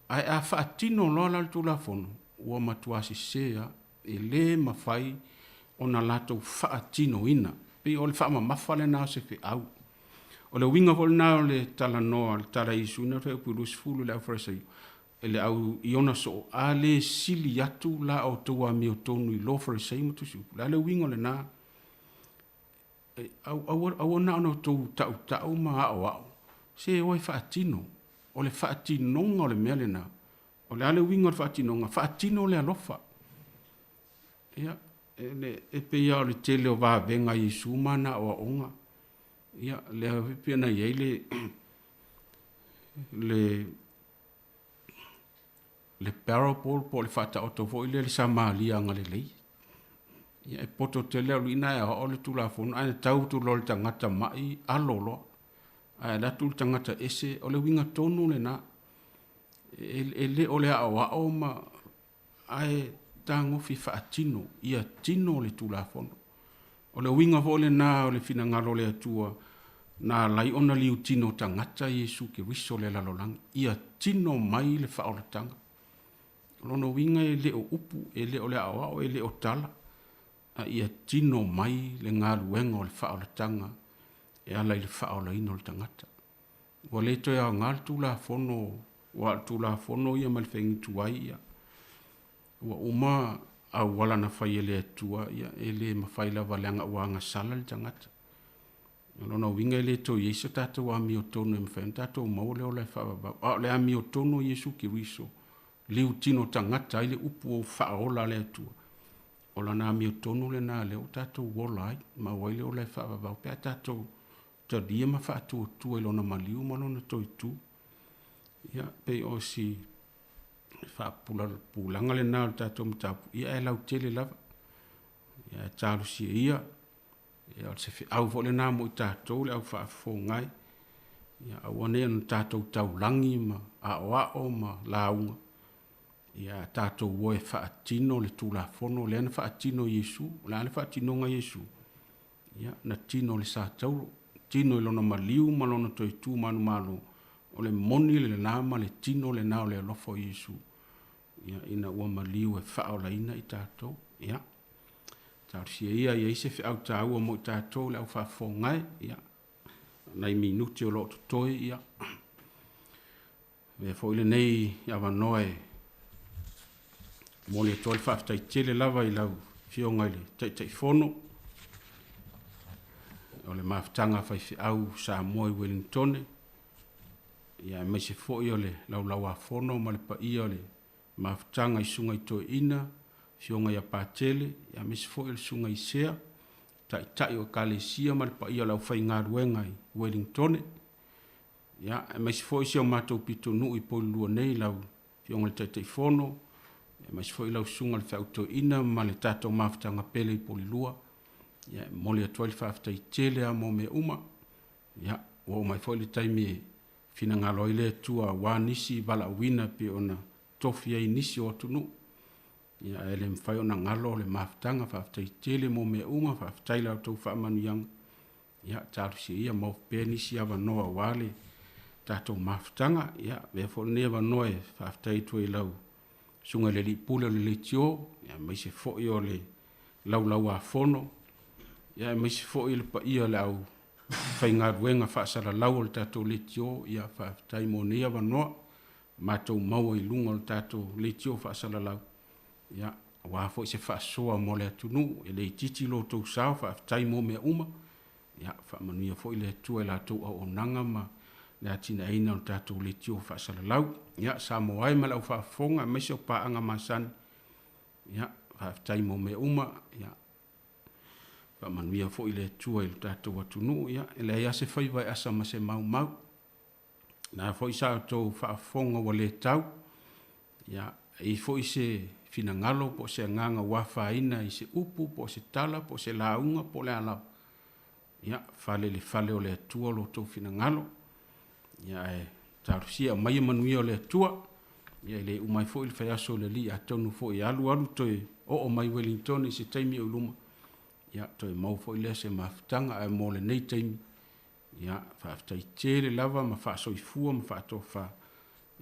Ae a faatino loa la le Tulafono, ua matuā sesē a, e lē mafai ona latou faatinoina. Pei o le faamamafa lenā o se feau. O le uiga foi lenā o le talanoa, le tala a Iesu ina le fuaiupu 20 i le Aufarisaio, e le au i ona soo, a lē sili atu la outou amiotonu i lo Farisai ma Tusiupu. O le a le uiga o lenā? E, au, aua, aua na ona outou taʻutaʻu ma aʻoaʻo, se o e faatino. O le faatinoga o le mea lenā. O le a le uiga o le faatinoga? Faatino le alofa. Ia, e, le, e pei lava o le tele o vavega a Iesu ma ana aoaoga. Ia, lea foi pei ona i ai le, le, le parable po o le faataoto foi lea i le Samaria agalelei. Ia, e poto tele au ina e aoao le Tulafono, ae na tau atu loa i le tagata ma'i alo loa. Ae alu atu le tagata ese, o le uiga tonu lena. E, e le o le aoao ma, ae tagofi faatino, ia tino le Tulafono. O le uiga foi lena o le finagalo o le Atua na ala ai ona liutino tagata Iesu Keriso le lalolagi, ia tino mai le faaolataga. O lona uiga e le o upu, e le o le aoao, e le o tala, a ia tino mai le galuega o le faaolataga e ala i le faaolaina o le tagata. Ua le toe aoga le Tulafono, aua o le Tulafono ia mai le faiga tuai, ia, ua uma auala na fai e le Atua, ia, e le mafai lava leaga ua agasala le tagata. O lona uiga e le toe i ai se tatou amiotonu e mafai ona tatou maua le ola e faavavau. A o le amiotonu o Iesu Keriso, liutino tagata ai le upu o faaola a le Atua, o lana amiotonu lena lea ua tatou ola ai, maua ai le ola e faavavau pe a tatou talia ma faatuatua i lona maliu ma lona toitu. Ia, pei o si faapulapulaga lena o le tatou mataupu, ia ae lautele lava. Ia ae talosia ia, ia o se feau foi lena mo i tatou le au faafofoga ai. Ia aua nei ona tatou taulagi ma aoao ma lauga, ia tatou o e faatino le Tulafono lea na faatino e Iesu. O le a le faatinoga a Iesu? Ia, na tino i le sa tauro, tino i lona maliu ma lona toe tu manumalo, o le moni lena ma le tino lena o le alofa o Iesu, ia, ina ua maliu e faaolaina i tatou. Ia, talosia ia i ai se feau taua mo i tatou le au faafofoga e, ia, nai minuti o lo o totoe, ia, Avea foi lenei avanoa e momoli atu ai le faafetai tele lava i lau Afioga i le Taitaifono o le Mafutaga a Faifeau Samoa i Uelintone, ia aemaise foi o le Laulauafono ma le paia o le Mafutaga i Susuga i Toeaina, Afioga ia Patele, ia aemaise foi o le Susuga i Sea, Taitai o Ekalesia ma le paia o le aufaigaluega i Uelintone. Ia, aemaise foi si o matou pitonuu i Poilua nei, lau Afioga i le Taitaifono, aemaise foi lau Susuga i le Feau Toeaina ma le tatou mafutaga pele i Polilua. Ia, e momoli atu ai le faafetai tele lava mo mea uma. Ia, ua oo mai foi le taimi e finagalo ai le Atua aua nisi valaauina e pei ona tofi ai nisi o atunuu. Ia, ae le mafai ona galo le mafutaga. Faafetai tele mo mea uma, faafetai i la outou faamanuiaga. Ia, talosia ia maua pea nisi avanoa aua le tatou mafutaga. Ia, avea foi lenei avanoa e faafetai atu ai i lau Susuga i le Alii Pule o le Leitio, ia, aemaise foi o le Laulauafono, ia, aemaise foi le paia o le au faigaluega faasalalau o le tatou leitio. Ia, faafetai mo nei avanoa matou maua i luga o le tatou leitio faasalalau. Ia, aua foi se faasoa mo le atunuu, e le itiiti lo outou sao, faafetai mo mea uma. Ia, faamanuia foi le Atua i la outou auaunaga ma le atinaeina o le tatou leitio faasalalau. Ia, Samoa e ma le au faafofoga aemaise o paaga masani, ia, faafetai mo mea uma. Ia, faamanuia foi le Atua i lo tatou atunuu. Ia, e leai lava se faiva e asa ma se maumau. Na foi sa outou faafofoga ua le tau, ia, e i ai foi se finagalo po o se agaga ua afaina i se upu po o se tala po o se lauga po o le a lava, ia, fale i le fale o le Atua lo outou finagalo. Ia, ae talosia aumaia manuia o le Atua. Ia, e le uma ai foi le faiaso o le Alii, atonu foi e alu alu toe oo mai Wellington i se taimi o i luma. Ia, toe maua foi lea se mafutaga, ae mo lenei taimi, ia, faafetai tele lava ma faasoifua ma faatofa,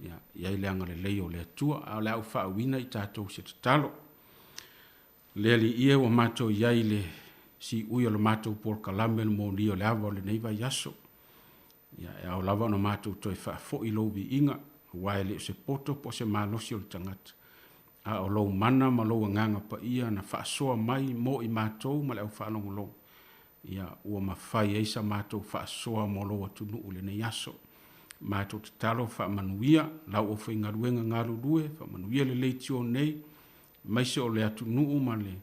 ia, i ai le agalelei o le Atua. A o le a ou faauiina i tatou se tatalo. Le Alii e ua matou i ai i le siui o le matou polokalame o le molia o le ava o lenei vaiaso. Ia, e ao lava ona matou toe faafoi lou viiga, aua e le o se poto po o se malosi o le tagata, a o lou mana ma lou agaga paia na faasoa mai mo i matou ma le aufaalogologo, ia, ua mafai ai sa matou faasoa mo lou atunuu i lenei aso. Matou tatalo faamanuia lau aufaigaluega galulue, faamanuia le leitio nei, aemaise o le atunuu ma le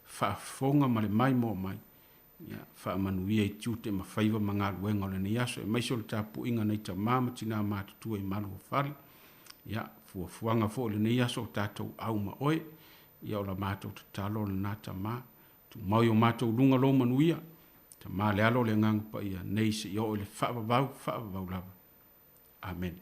faafofoga ma le maimoa mai, Ia, faamanuia i tiute ma faiva ma galuega o lenei aso, aemaise o le tapuaiga a nai tama ma tina matutua i malu o fale. Ia, fuafuaga foi o lenei aso o tatou au ma oe. Ia, o la matou tatalo lena tama. Tumau i o matou luga lou manuia. Tama le Alo le Agaga Paia, nei seia oo i le faavavau, faavavau lava. Amene.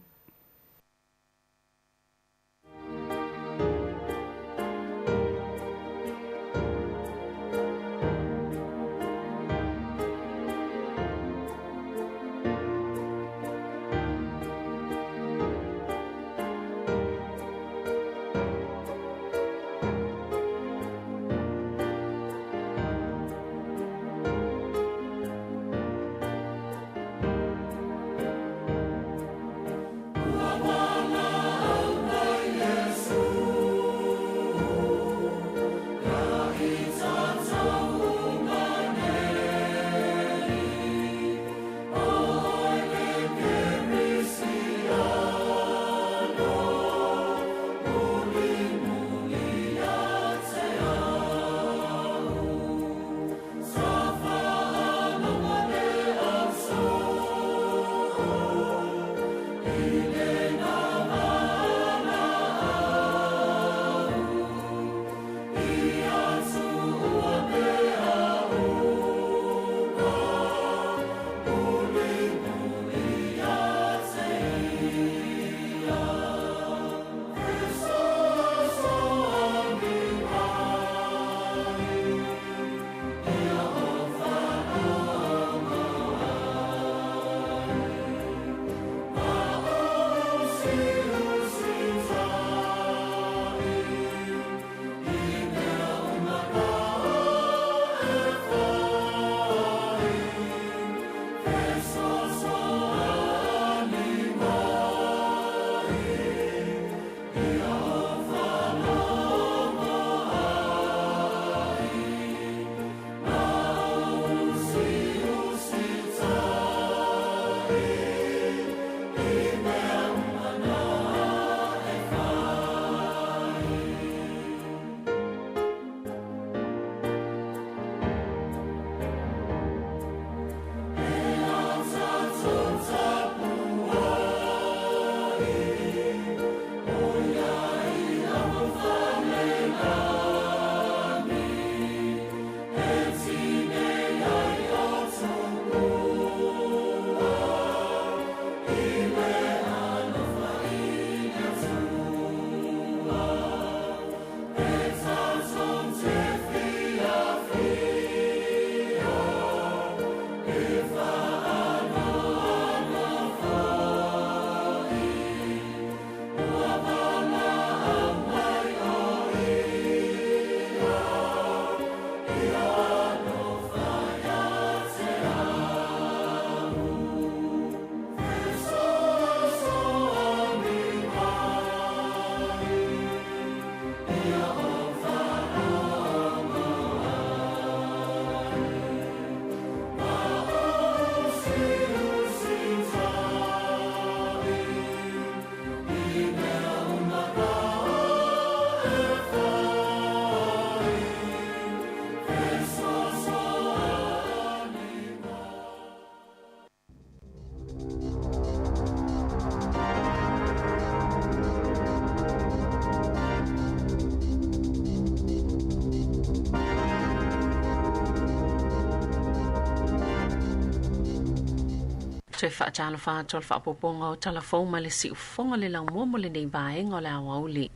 Toe faatalofa atu o le faaopoopoga o Tala Fou ma le Siufofoga le laumua mo lenei vaega o le aoauli.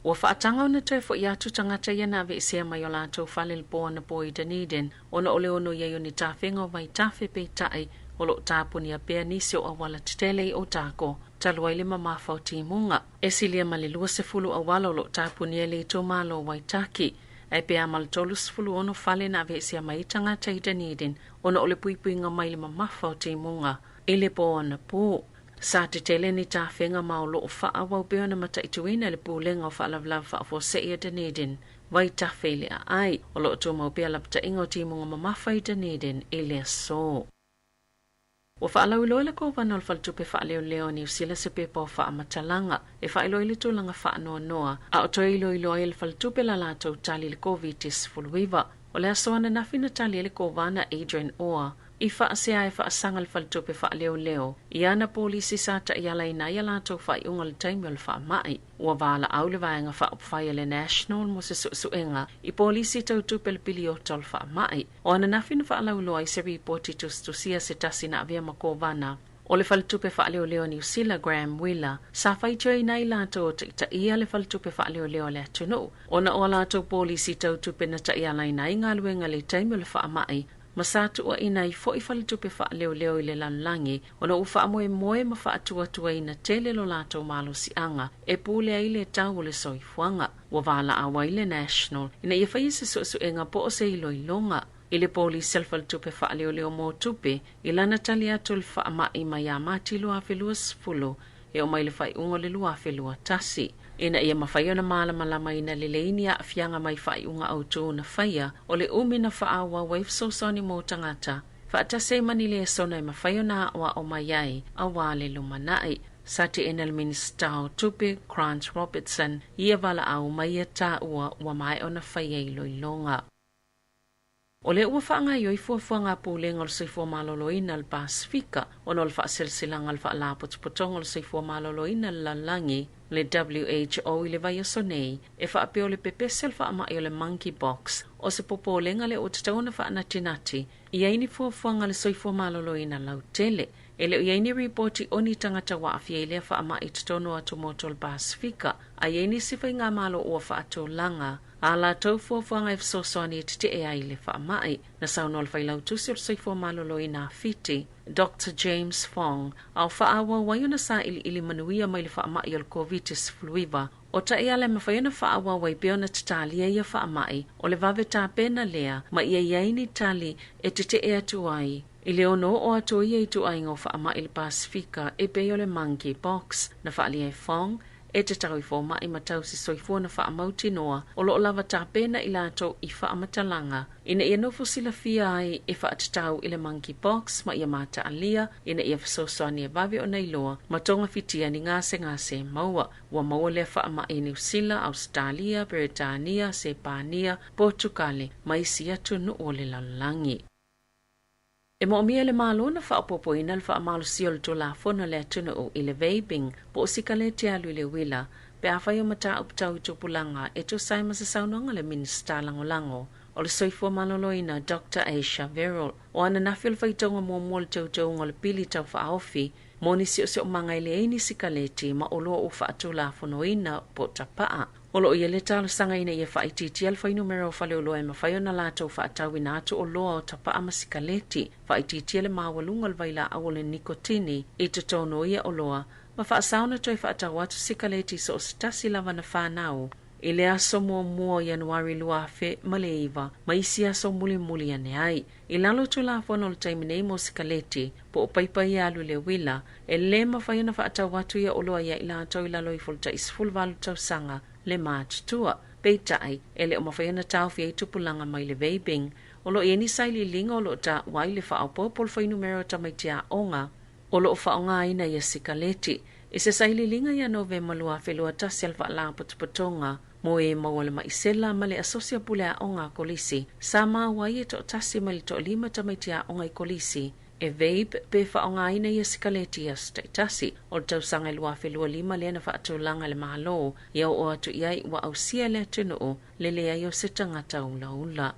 Ua faataga ona toe foʻi atu tagata ia na aveesea mai o latou fale le po anapo i Dunedin ona o le ono i ai o ni tafega o vaitafe peitaʻi o loo tapunia pea nisi o auala tetele i Otago talu ai le mamafa o timuga. E silia ma le 20 auala o loo tapunia le itumalo o Waitaki ae pe a ma le 36 fale na aveesea mai tagata i Dunedin ona o le puipuiga mai le mamafa o timuga i le po anapo. Sa tetele ni tafega ma o loo faaauau pea ona mataituina le pulega o faalavelave faafuasei a Dunedin vaitafe i le aai. O loo tumau pea lapataiga o timuga mamafa i Dunedin i le aso. Ua faalauiloa e le Kovana o le Faletupe Faaleoleo a Niu Sila se pepa o faamatalaga e faailoa ai le tulaga faanoanoa a o toe iloilo ai e le Faletupe la latou tali i le Koviti-19. O le aso ananafi na tali ai le Kovana Adrian Orr i faasea e faasaga le Faletupe Faaleoleo i ana polisi sa taʻialaina ai a latou faaiuga i le taimi o le faamaʻi. Ua valaau le vaega faaupufai a le National mo se suesuega i polisi tau tupe le piliota o le faamaʻi. O ananafi na faalauiloa ai se ripoti tusitusia se tasi na avea ma Kovana o le Faletupe Faaleoleo a Niu Sila Graham Wheeler sa faitioina ai latou o taʻitaʻia le Faletupe Faaleoleo a le atunuu ona o a latou polisi tau tupe na taʻialaina ai galuega i le taimi o le faamaʻi ma sa tuuaʻina ai foʻi faletupe faaleoleo i le lalolagi ona ua faamoemoe ma faatuatuaina tele lo latou malosiaga e pule ai le tau o le soifuaga. Ua valaau ai le National ina ia faia se suesuega po o se iloiloga i le polisi a le faletupe faaleoleo mo tupe i lana tali atu i le faamaʻi mai ia Mati 2020 e oo mai le faaiuga o le 2021. Ina ia mafai ona malamalamāina lelei ni aafiaga mai faaiuga autū na faia o le umi na faaauau ai fesoasoani mo tagata faatasi ai ma ni lesona e mafai ona aʻoaʻo mai ai auā le lumanai. Sa teʻena le Minisita o Tupe Grant Robertson i ia valaau ma ia taua ua maea ona faia iloiloga. O lea ua faagaoioi fuafuaga a Pulega o le Soifua Maloloina o le Pasefika ona o le faaseleselaga a le Faalapotopotoga o le Soifua Maloloina i le Lalolagi, le WHO i le vaiaso nei, e faapea o le pepese o le faamaʻi o le monkeypox o se popolega lea ua tatau ona faanatinati i ai ni fuafuaga a le soifua maloloina lautele. E le o i ai ni ripoti o ni tagata ua aafia i lea faamaʻi i totonu o atumotu o le Pasefika, a i ai nisi faigamalo ua faatulaga a latou fuafuaga e fesoasoani e tetee ai i le faamaʻi. Na saunoa le Failautusi o le Soifua Maloloina a Fiti, Doctor James Fong, a o faaauau ai ona sailiili manuia mai le faamaʻi o le Koviti-19. O taʻiala e mafai ona faaauau ai pea ona tatalia ia faamaʻi, o le vave tapena lea ma ia i ai ni tali e tetee atu ai i le ono oo atu o ia ituaiga o faamaʻi i le Pasefika e pei o le monkeypox. Na faaalia e Fong e tatau i fomaʻi ma tausi soifua na faamautinoa o loo lava tapena i latou i faamatalaga ina ia nofo silafia ai e faatatau i le monkeypox ma ia mataalia ina ia fesoasoani e vave ona iloa ma togafitia ni gasegase e maua. Ua maua lea faamaʻi i Niu Sila, Ausetalia, Beretania, Sepania, Potukale ma isi atunuu o le lalolagi. E moomia e le Malo ona faaopoopoina le faamalosia o le Tulafono a le atunuu i le vaping po o sikaleti alu i le uila pe afai o mataupu tau i tupulaga e tusa ai ma se saunoaga a le Minisita Lagolago o le Soifua Maloloina Doctor Asia Verrall. O ananafi o le faitauga muamua o le teuteuga o le pili tau faaofi mo ni siosiomaga e leai ni sikaleti ma oloa ua faatulafonoina po o tapaa. O loo i ai le talosaga ina ia faaitiitia le fuainumera o faleoloa e mafai ona latou faatauina atu oloa o tapaa ma sikaleti, faaitiitia le maualuga o le vailaau o le nikotini i totonu o ia oloa, ma faasao ona toe faatau atu sikaleti so o se tasi lava na fanau i le aso muamua o Ianuari 2009 ma isi aso mulimuli ane ai. I lalo o Tulafono o le taimi nei mo sikaleti, po o paipa ia alu i le uila, e lē mafai ona faatau atu ia oloa ia i latou i lalo ifo o le tai 18 tausaga le matutua. Peitai, e le o mafai ona taofia ai tupulaga mai le vaping. O loo i ai ni sailiiliga o loo taua ai le faaopoopo o le fuainumera o tamaiti aoga o loo faaaogaina ia sikaleti. I se sailiiliga ia Novema 2021 a le Faalapotopotoga mo e maua le maʻi sela ma le Asosi a Pule Aoga a Kolisi, sa maua ai e toatasi mai le toalima tamaiti aoga i kolisi e vape pe faaaogaina ia sikaleti i aso taitasi. O le tausaga e 2025 lea na faatulaga e le Malo ia oo atu i ai ua ausia e le atunuu le leai o se tagata ulaula.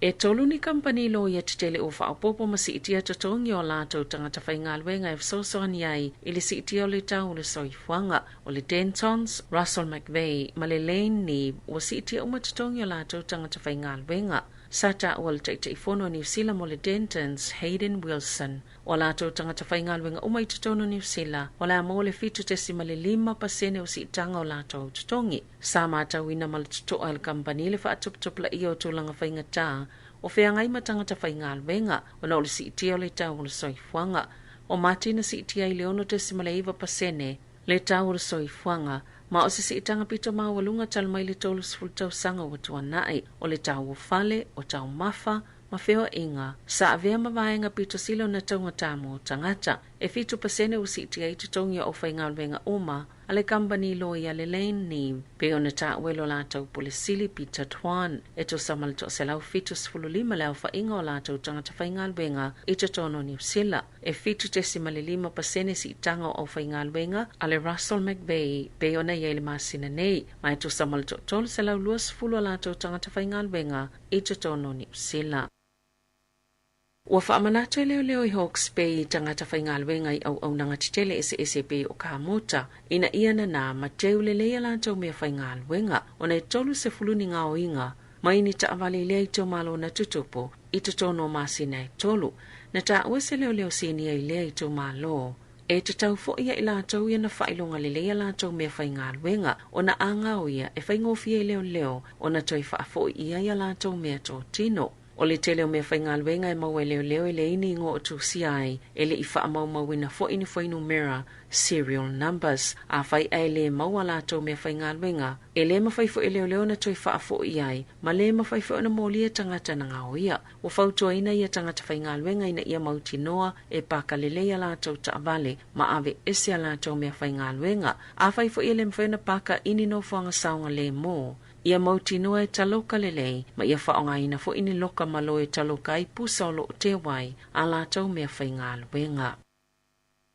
E tolu ni kampani loia tetele ua faaopoopo ma siitia totogi o latou tagata faigaluega e fesoasoani ai i le siitia o le tau o le soifuaga. O le Dentons, Russell McVeagh ma le Lane Neave ua siitia uma totogi o latou tagata faigaluega. Sa taua le Taitaifono o Niu Sila mo le Dentons, Hayden Wilson, o a latou tagata faigaluega uma i totonu o Niu Sila, o le a maua le 7.5% o siitaga o latou totogi. Sa matauina ma le totoa e le kamupani le faatuputupulaia o tulaga faigata o feagai ma tagata faigaluega ona o le siitia o le tau o le soifuaga. O Mati na siitia ai le 6.9% le tau o le soifuaga, ma o se siitaga pito maualuga talu mai le 30 tausaga ua tuanai. O le tau o fale, o taumafa, ma feoaiga, sa avea ma vaega pito sili ona taugata mo tagata. E 7% ua siitia ai totogi o aufaigaluega uma a le kamupani loia le Lane Neave, pei ona taua e lo latou pule sili Peter Tuan, e tusa ma le 175 le aofaiga o latou tagata faigaluega i totonu o Niu Sila. E 7.5% siitaga o aufaigaluega a le Russell McVeagh pei ona i ai le masina nei, ma e tusa ma le 320 o latou tagata faigaluega i totonu o Niu Sila. Ua faamanatu e leoleo i Hawke's Bay i tagata faigaluega i auaunaga tetele eseese pei o kāmota, ina ia nanā ma teu lelei a latou mea faigaluega, ona e 30 ni gaoiga mai ni taavale i lea itumalo na tutupu i totonu o masina e tolu. Na taua se leoleo sinia i lea itumalo, e tatau foi ia i latou ia na faailoga lelei a latou mea faigaluega, ona a gaoia e faigofie i leoleo ona toe faafoi i ai a latou mea totino. O le tele o mea faigaluega e maua e leoleo e leai ni igoa o tusia ai, e le i faamaumauina foi ni fuainumera, serial numbers. Afai ae le maua a latou mea faigaluega, e le mafai foi e leoleo ona toe faafoi ai, ma le mafai foi ona molia tagata na gaoia. Ua fautuaina ia tagata faigaluega ina ia mautinoa e paka lelei a latou taavale ma ave ese a latou mea faigaluega. Afai foi e le mafai ona paka i ni nofoaga saogalemu, ia mautinoa e taloka lelei ma ia faaaogaina foi ni loka malo e taloka ai pusa o lo o teu ai a latou mea faigaluega.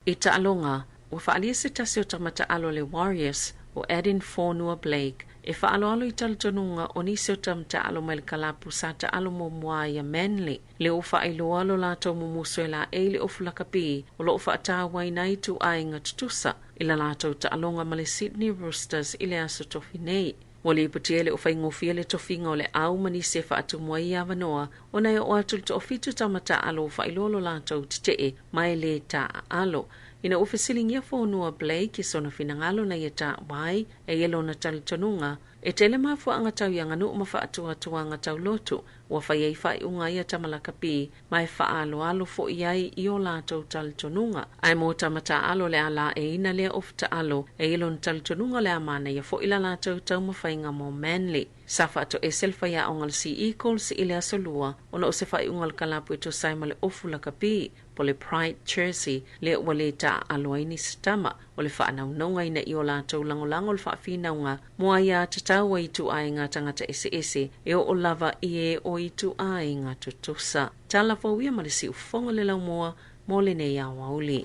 I taaloga, ua faaalia se tasi o tama taalo a le Warriors, o Addin Fonua-Blake, e faaaloalo i talitonuga o nisi o tama taalo mai le kalapu sa taalo muamua ai ia Manly, lea ua faailoa lo latou mumusu e laei le ofu lakapi o lo o faatauaina ai ituaiga tutusa i la latou taaloga ma le Sydney Roosters i le aso tofi nei. Ua lipotia e le o faigofie le tofiga o le au ma nisi e faatumu ai ia avanoa ona e oo atu i le toafitu tama taaalo ua faailoa lo latou tetee ma e le taaalo. Ina ua fesiligia Fonua Blake i sona finagalo na ia taua ai e ia lona talitonuga, e tele mafuaaga tau i aganuu ma faatuatuaga taulotu ua fai ai faaiuga ia tama lakapi ma e faaaloalo foi ai i o latou talitonuga. Ae mo tama taaalo le a laeiina lea ofu taalo e ia lona talitonuga o le a manaia foi la latou taumafaiga mo Manly. Sa faatoese le faiaoga a le Sea Eagles i le aso Lua ona o se faaiuga a le kalapu e tusa ai ma le ofu lakapi po le Pride Jersey lea ua le taaalo ai nisi tama. O le faanaunauga ina ia o latou lagolago le faafinauga mo aiā tatau a ituaiga tagata eseese e oo lava i e o ituaiga tutusa. Tala fou ia ma le siufofoga o le laumua mo lenei aoauli.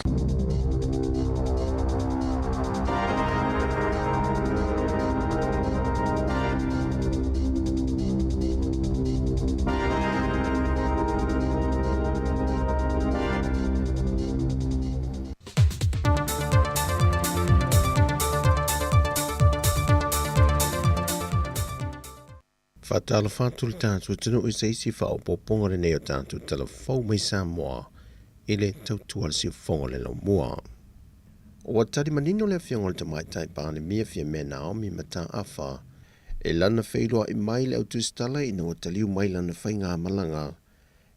Faatalofa atu le tatou atunuu i se isi faaopoopoga lenei o tatou tala fou mai Samoa i le tautua le siufofoga le laumua. Ua tali manino le Afioga i le Tamaitai Palemia Fiamē Naomi Mataafa i lana feiloai mai le au tusitala ina ua taliu mai lana faigamalaga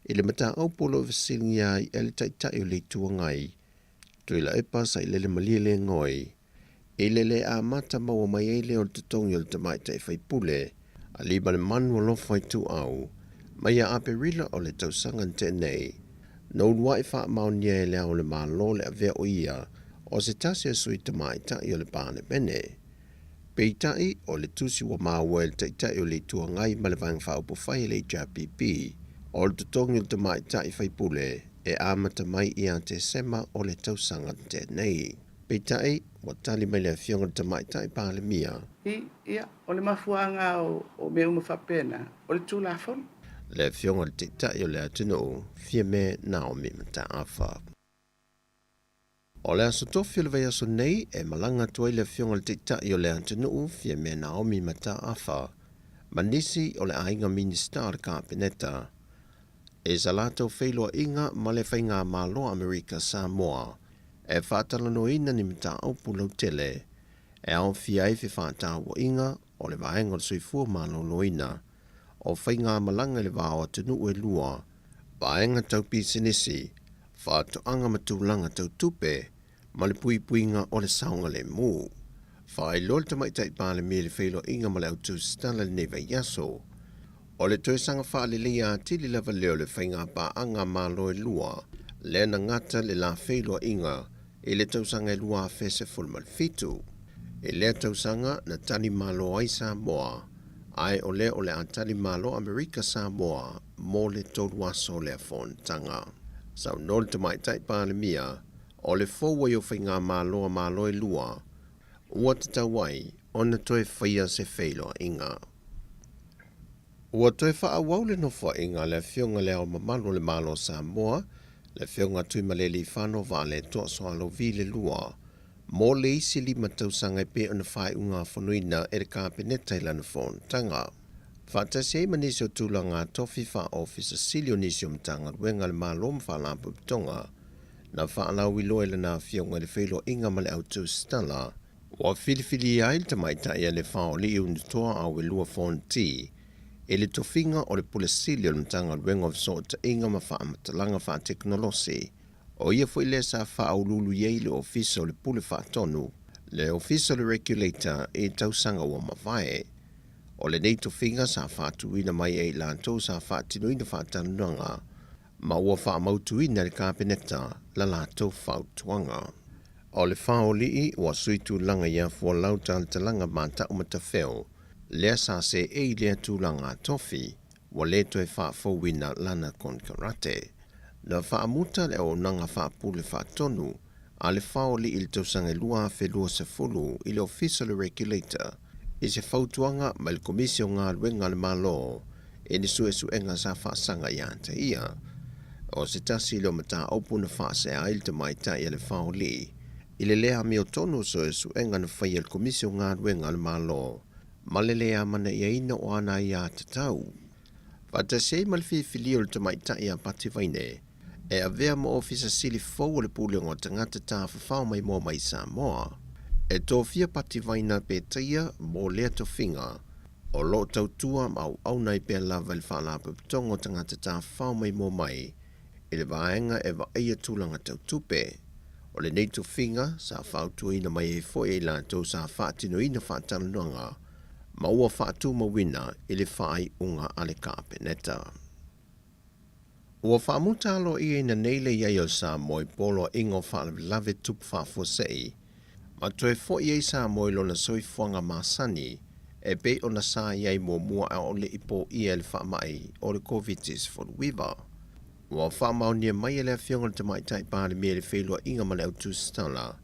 i le mataupu o lo o fesiligia ai e le Taitai o le Itu Agai, Tuilaepa Sailele Malielegaoi, i le le amata maua mai ai lea o le totogi o le tamaitai faipule a Limalemanu Alofa Ituau mai ia Aperila o le tausaga na tea nei. Na uluai faamaonia e Le Ao o le Malo le avea o ia o se tasi o sui tamaitai o le Palemene. Peitai, o le tusi ua maua e le Taitai o le Itu Agai ma le Vaega Faaupufai a le HRPP, o le totogi o le tamaitai faipule e amata mai ia Tesema o le tausaga na tea nei. Peitai, ua tali mai le Afioga i le Tamaitai Palemia. I, ia, o le mafuaaga o, o mea uma faapena, o le Tulafono. Le Afioga i le Taitai o le atunuu, Fiame Naomi Mataafa. O le aso tofi o le vaiaso nei e malaga atu ai le Afioga i le Taitai o le atunuu, Fiame Naomi Mataafa, ma nisi o le aiga Minisita o le Kapeneta i sa latou feiloaiga ma le Faigamalo a Amerika Samoa e faatalanoaina ni mataupu lautele e aofia ai fefaatauaiga o le vaega o le soifua maloloina, o faigamalaga i le va o atunuu e lua, vaega tau pisinisi, faatoaga ma tulaga tau tupe, ma le puipuiga o le saogalemu. Faailoa le Tamaitai Palemia i le feiloaiga ma le au tusitala i lenei vaiaso. O le toe saga faaleleia atili lava lea o le faigapaaga a Malo e lua, lea na gata le la feiloaiga i le tausaga e 2017. I lea tausaga na tali malo ai Samoa, ae o lea o le a tali malo Amerika Samoa mo le tolu aso o lea fonotaga. Saunoa le Tamaitai Palemia, o le fou ai o faigamalo a Malo e lua, ua tatau ai ona toe faia se feiloaiga. Ua toe faaauau le nofoaiga a le Afioga i Le Ao Mamalu o le Malo o Samoa, le Afioga Tuimalealiifano Vaaletoa Sualauvi le Lua, mo le isi lima tausaga e pei ona faaiugafonoina e le Kapeneta i lana fonotaga. Faatasi ai ma nisi o tulaga tofi faa-ofisa sili o nisi o Matagaluega a le Malo ma Faalapotopotoga na faalauiloa e lana Afioga i le feiloaiga ma le au tusitala, Ua filifilia ai le tamaitai a le Faoli'i Unutoa Auelua Fonti i le tofiga o le Pule Sili o le Matagaluega o Fesootaiga ma Faamatalaga Faatekonolosi. O ia foi lea sa faauluulu i ai le Ofisa o le Pule Faatonu, le Ofisa o le Regulator i tausaga ua mavae. O lenei tofiga sa faatuina mai e i latou sa faatinoina faatalanoaga ma ua faamautuina e le Kapeneta la latou fautuaga. O le faoli'i ua sui tulaga ia fualau talatalaga mata'u matafeo, lea sa seei lea tulaga tofi, ua le toe faafouina lana konekarate. Na faamuta le auaunaga faapule faatonu a le faoli'i i le tausaga e 2020 i le Ofisa o le Regulator i se fautuaga mai le Komisi o Galuega a le Malo i ni suesuega sa faasaga ia te ia. O se tasi lea o mataupu na faasea ai le tamaitai a le faoli'i i le le amiotonu o suesuega na faia e le Komisi o Galuega a le Malo ma le le amanaiaina o ana aiatatau. Faatasi ai ma le filifilia o le tamaitai a Pati Vaine e avea ma Ofisa Sili fou o le Pulega o Tagata Tafafao Maimoa mai Samoa. E tofia Pati Vaina Petaia mo lea tofiga, o lo o tautua ma auauna ai pea lava i le Faalapotopotoga o Tagata Tafafao Maimoa Mai i le vaega e vaaia tulaga tau tupe. O lenei tofiga sa fautuaina mai ai foi e i latou sa faatinoina faatalanoaga ma ua faatumauina i le faaiuga a le Kapeneta. Ua faamuta aloaiaina nei le i ai o Samoa i poloaiga o faalavelave tupu faafuasei, ma toe fo'i ai Samoa i lona soifuaga masani e pei ona sa i ai muamua a o le i pōia e le faamai o le Koviti-19. Ua faamaonia mai e le Afioga i le Tamaitai Palemia i le feiloaiga ma le au tusitala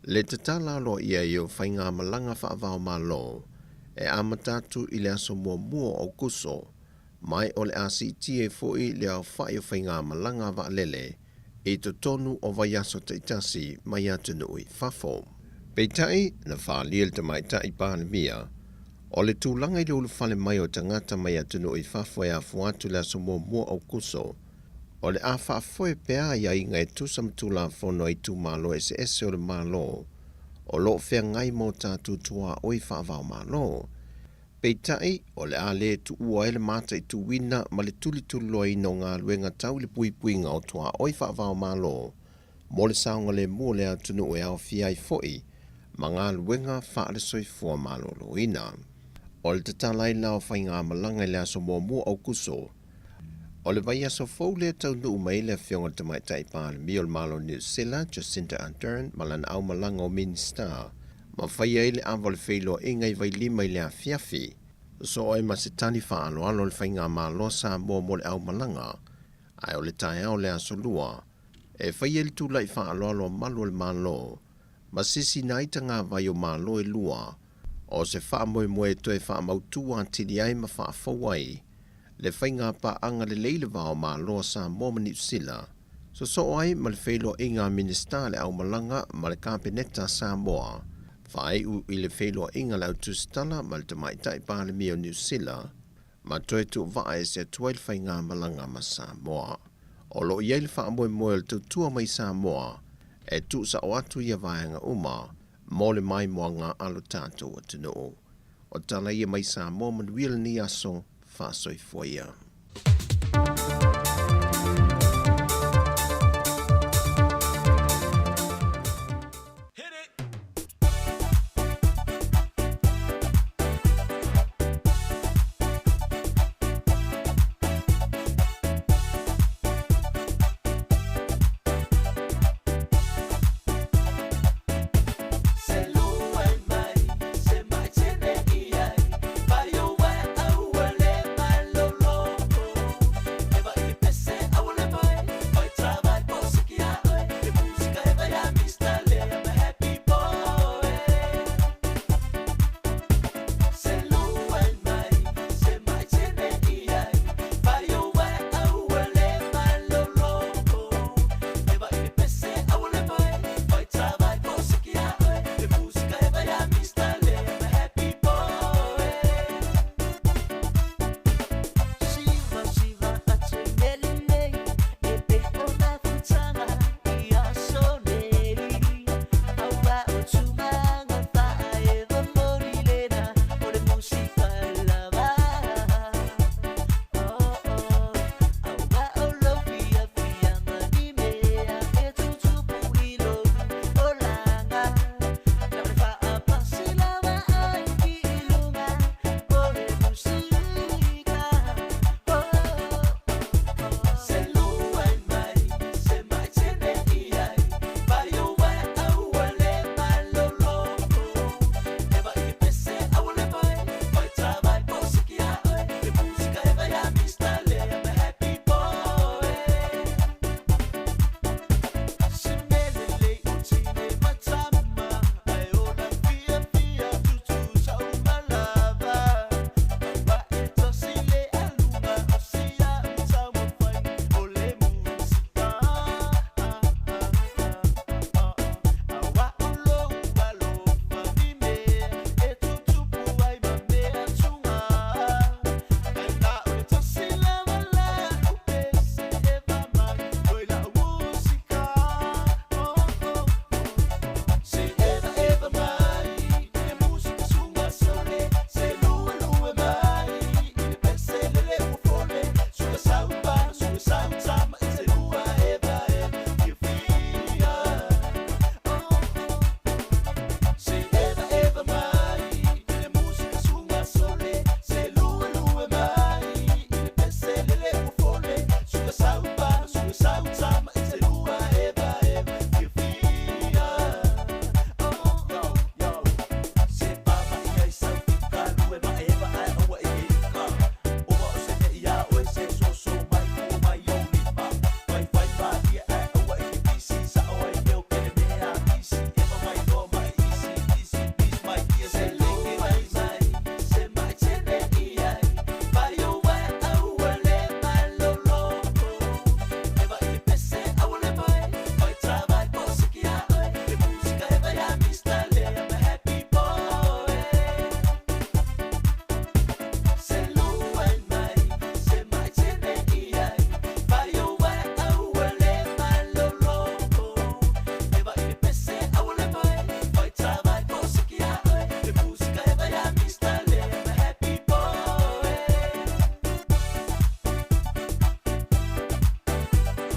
le tatala aloaia ai o faigamalaga faava-o-Malo e amata atu i le aso muamua o Aokuso mai o le a siitia ai foi le aofai o faigamalaga a vaalele i totonu o vaiaso taitasi mai atunuu i fafo. Peitai, na faaalia le Tamaitai Palemia, o le tulaga i le ulufale mai o tagata mai atunuu i fafo e afua atu i le aso muamua o Aokuso, o le a faafoe pea aiaiga e tusa ma Tulafono a itumalo eseese o le Malo o lo o feagai ma o tatou tuaoi faava-o-Malo. Peitai, o le a le tuua ai le mataituina ma le tulituliloaina o galuega tau i le puipuiga o tuaoi faava-o-Malo mo le saogalemu o le atunuu e aofia ai foi ma galuega faale-soifua maloloina. O le tatala ai la o faigamalaga i le aso muamua o Aokuso, o le vaiaso fou lea taunuu mai ai le Afioga i le Tamaitai Palemia o le Malo o Niu Sila, Jacinda Ardern, ma lana aumalaga o Minisita, ma faia ai le ava o le feiloaiga i Vailima i le afiafi. Sosoo ai ma se tali faaaloalo a le Faigamalo a Samoa mo le aumalaga, ae o le taeao o le Aso Lua, e faia ai le tula'i faaaloalo a malu o le Malo ma sisina ai tagavai o Malo e lua, o se faamoemoe e toe faamautu atili ai ma faafou ai. le faiga paaga lelei le va o Malo o Samoa ma Niu Sila, sosoo ai ma le feiloaiga a Minisita a le Aumalaga ma le Kapeneta a Samoa, faaiu i le feiloaiga a le Au Tusitala ma le Tamaitai Palemia o Niu Sila, ma toe tuuvaa ese atu ai le faigamalaga ma Samoa. O lo o i ai le faamoemoe o le tautua mai Samoa e tuusao atu ia vaega uma mo le maimoaga a lo tatou atunuu. O tala ia mai Samoa manuia lenei aso, faasoifua ia.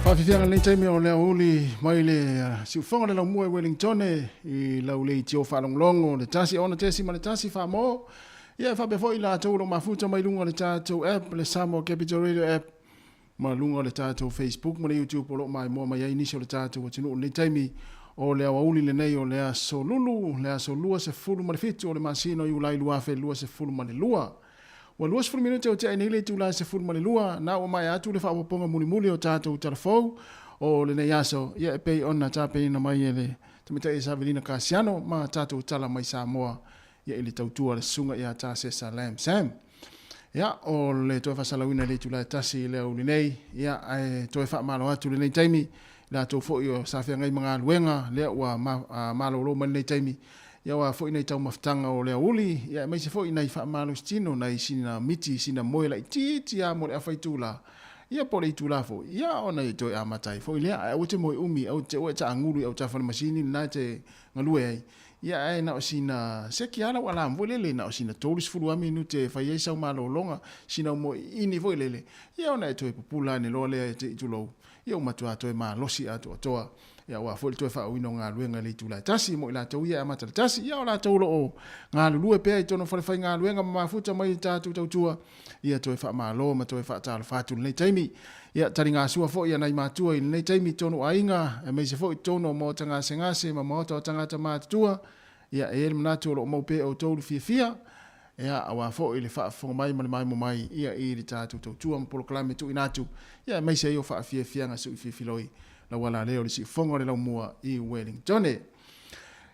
Faafiafiaga lenei taimi o le aoauli mai le siufoga le laumua i Wellington i lau leitio faalogologo le 106.1 Faamo. Ia e faapea foi i latou o lo o mafuta mai luga o le tatou app, le Samoa Capital Radio app, ma luga o le tatou Facebook ma le YouTube o lo o maimoa mai ai nisi o le tatou atunuu i lenei taimi o le aoauli lenei o le aso Lulu, le aso 27 o le masina o Iulai 2022. Ua 20 minute o tea nei le itula e 12, na ua maea atu le faaopoopoga mulimuli o tatou tala fou o lenei aso, ia e pei ona tapenaina mai e le Tamaitai Savelina Kasiano ma tatou tala mai Samoa ia i le tautua a le Susuga ia Tasesa Lam Sam. Ia, o le toe faasalauina i le itula e 1 i le aoauli nei, ia, ae toe faamalo atu i lenei taimi i latou foi o sa feagai ma galuega lea ua malolo mai lenei taimi, ia aua foi nai taumafataga o le aoauli, ia aemaise foi nai faamalositino, nai sina miti, sina moe laitiiti lava mo le afa itula, ia po o le itula foi, ia ona e toe amata ai foi lea. Ae aua te moe umi, aua te oe taagulu i autafa o le masini lena e te galue ai, Ia ae na o sina seki lava lau alarm foi lele, na o sina 30 lava minute e fai ai sau malologa, sina ou moiini foi lele, ia ona e toe pupula ane loa lea te i tulou, ia ua matua toe malosi atoatoa. Ia aua foi le toe faaauina o galuega i le itula e 1 mo i latou ia e amata i le 1, ia o latou o lo o galulue pea i totonu o falefaigaluega ma mafuta mai i le tatou tautua, ia toe faamalo ma toe faatalofa atu i lenei taimi. Ia taligasua foi a nai matua i lenei taimi i totonu o aiga, aemaise foi i totonu o maota gasegase ma maota o tagata matutua. Ia, e i ai le manatu o lo o mau pea e outou le fiafia, ia, aua foi le faafofoga mai ma le maemo mai, ia, i le tatou tautua ma polokalame tuuina atu, ia, aemaise ai o faafiafiaga suifiafiloi lauala lea o le siufofoga o le laumua i Wellingtone.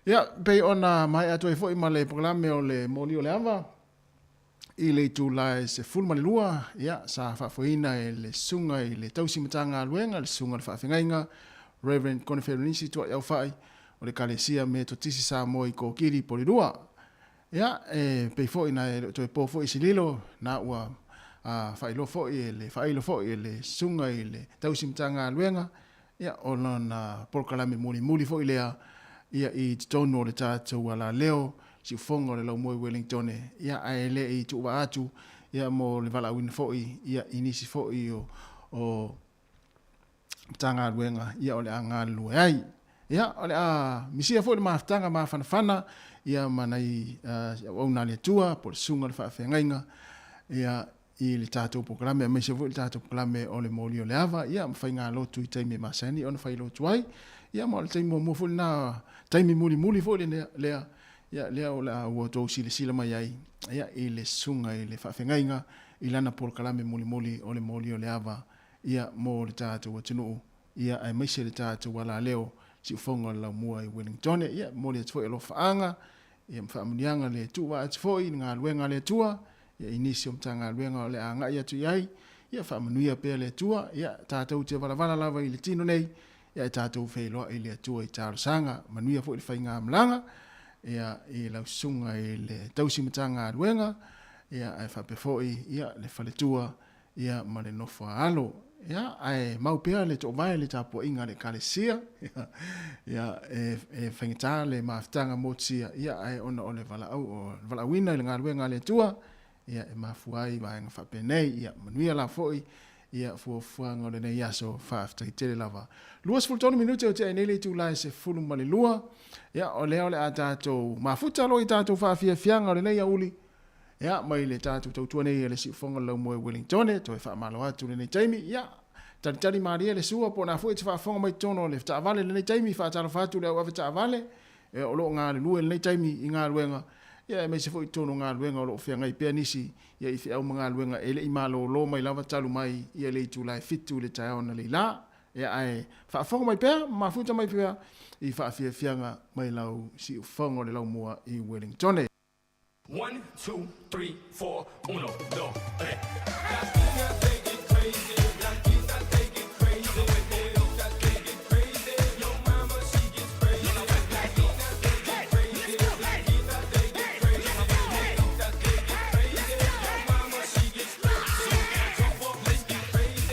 Ia, pei ona maea atu ai foi ma le polokalame o le moli o le ava, I le itula e 12, ia, sa faafoeina e le Susuga i le Tausi Matagaluega, le Susuga i le Faafeagaiga, Rev. Koniferenisi Tuaiaufai, o le Ekalesia Metotisi Samoa i Kokiri, Porirua. Ia, e pei foi na e le o toe po foi se lilo, na ua faailoa foi e le faailo foi e le Susuga i le Tausi Matagaluega, ia, o lana polokalame mulimuli foi lea, ia, i totonu o le tatou alaleo, siufofoga o le laumua i Wellingtone, ia, ae le i tuuvaa atu, ia, mo le valaauina foi, ia, i nisi foi o, o Matagaluega, ia, o le a galulue ai. Ia, o le a misia foi le mafutaga mafanafana, ia, ma nai auauna a le Atua, po o le susuga i le faafeagaiga, ia, i le tatou polokalame aemaise foi le tatou polokalame o le moli o le ava, ia, ma faigalotu i taimi e masani ona failotu ai. Ia, ma o le taimi muamua foi lena, taimi mulimuli foi lea, lea, ia, lea o le a ua outou silasila mai ai, ia, i le susuga i le faafeagaiga i lana polokalame mulimuli o le moli o le ava, ia, mo le tatou atunuu, ia, aemaise le tatou alaleo siufofoga o le laumua i Wellingtone. Ia, momoli atu foi alofaaga, ia, ma faamanuiaga le tuuvaa atu foi i le galuega a le Atua, ia, i nisi o Matagaluega o le a agai atu i ai, ia faamanuia pea le Atua, ia tatou te valavala lava i le tino nei, ia ae tatou feiloai i le Atua i talosaga, manuia foi le faigamalaga, ia i lau susuga i le tausi Matagaluega, ia ae faapea foi ia le faletua, ia ma le nofo a alo. Ia ae mau pea le toovae le tapuaiga a le Ekalesia, ia e faigata le mafutaga motusia, ia ae ona o le valaau o le valaauina i le galuega a le Atua, ia e mafua ai vaega faapenei. Ia manuia la foi ia fuafuaga o lenei aso, faafetai tele lava. 23 minute o tea nei le itula e 12, ia o lea o le a tatou mafuta loa i tatou faafiafiaga o lenei aoauli. Ia, mai le tatou tautua nei a le siufofoga o le laumua i Wellingtone, toe faamalo atu lenei taimi. Ia, talitali malie le sua po o na foi e te faafofoga mai totonu o le taavale lenei taimi, faatalofa atu le au ave taavale, e, o lo o galulue lenei taimi i galuega, ia, aemaise foi i totonu o galuega o lo o feagai pea nisi, ia, i feau ma galuega e le i malolo mai lava talu mai, ia, le itula e 7 i le taeao analeila. Ia, ae faafofoga mai pea, mafuta mai pea i faafiafiaga mai lau siufofoga o le laumua i Wellingtone. One, two, three, four, uno, dos, tres. Latina, they get crazy. Blanquita, they get crazy. Negrita, they get crazy. Your mama, she gets crazy. Latina, they get crazy. Blanquita, they get crazy. Negrita, they get crazy. Your mama, she gets crazy. Jump up, let's get crazy.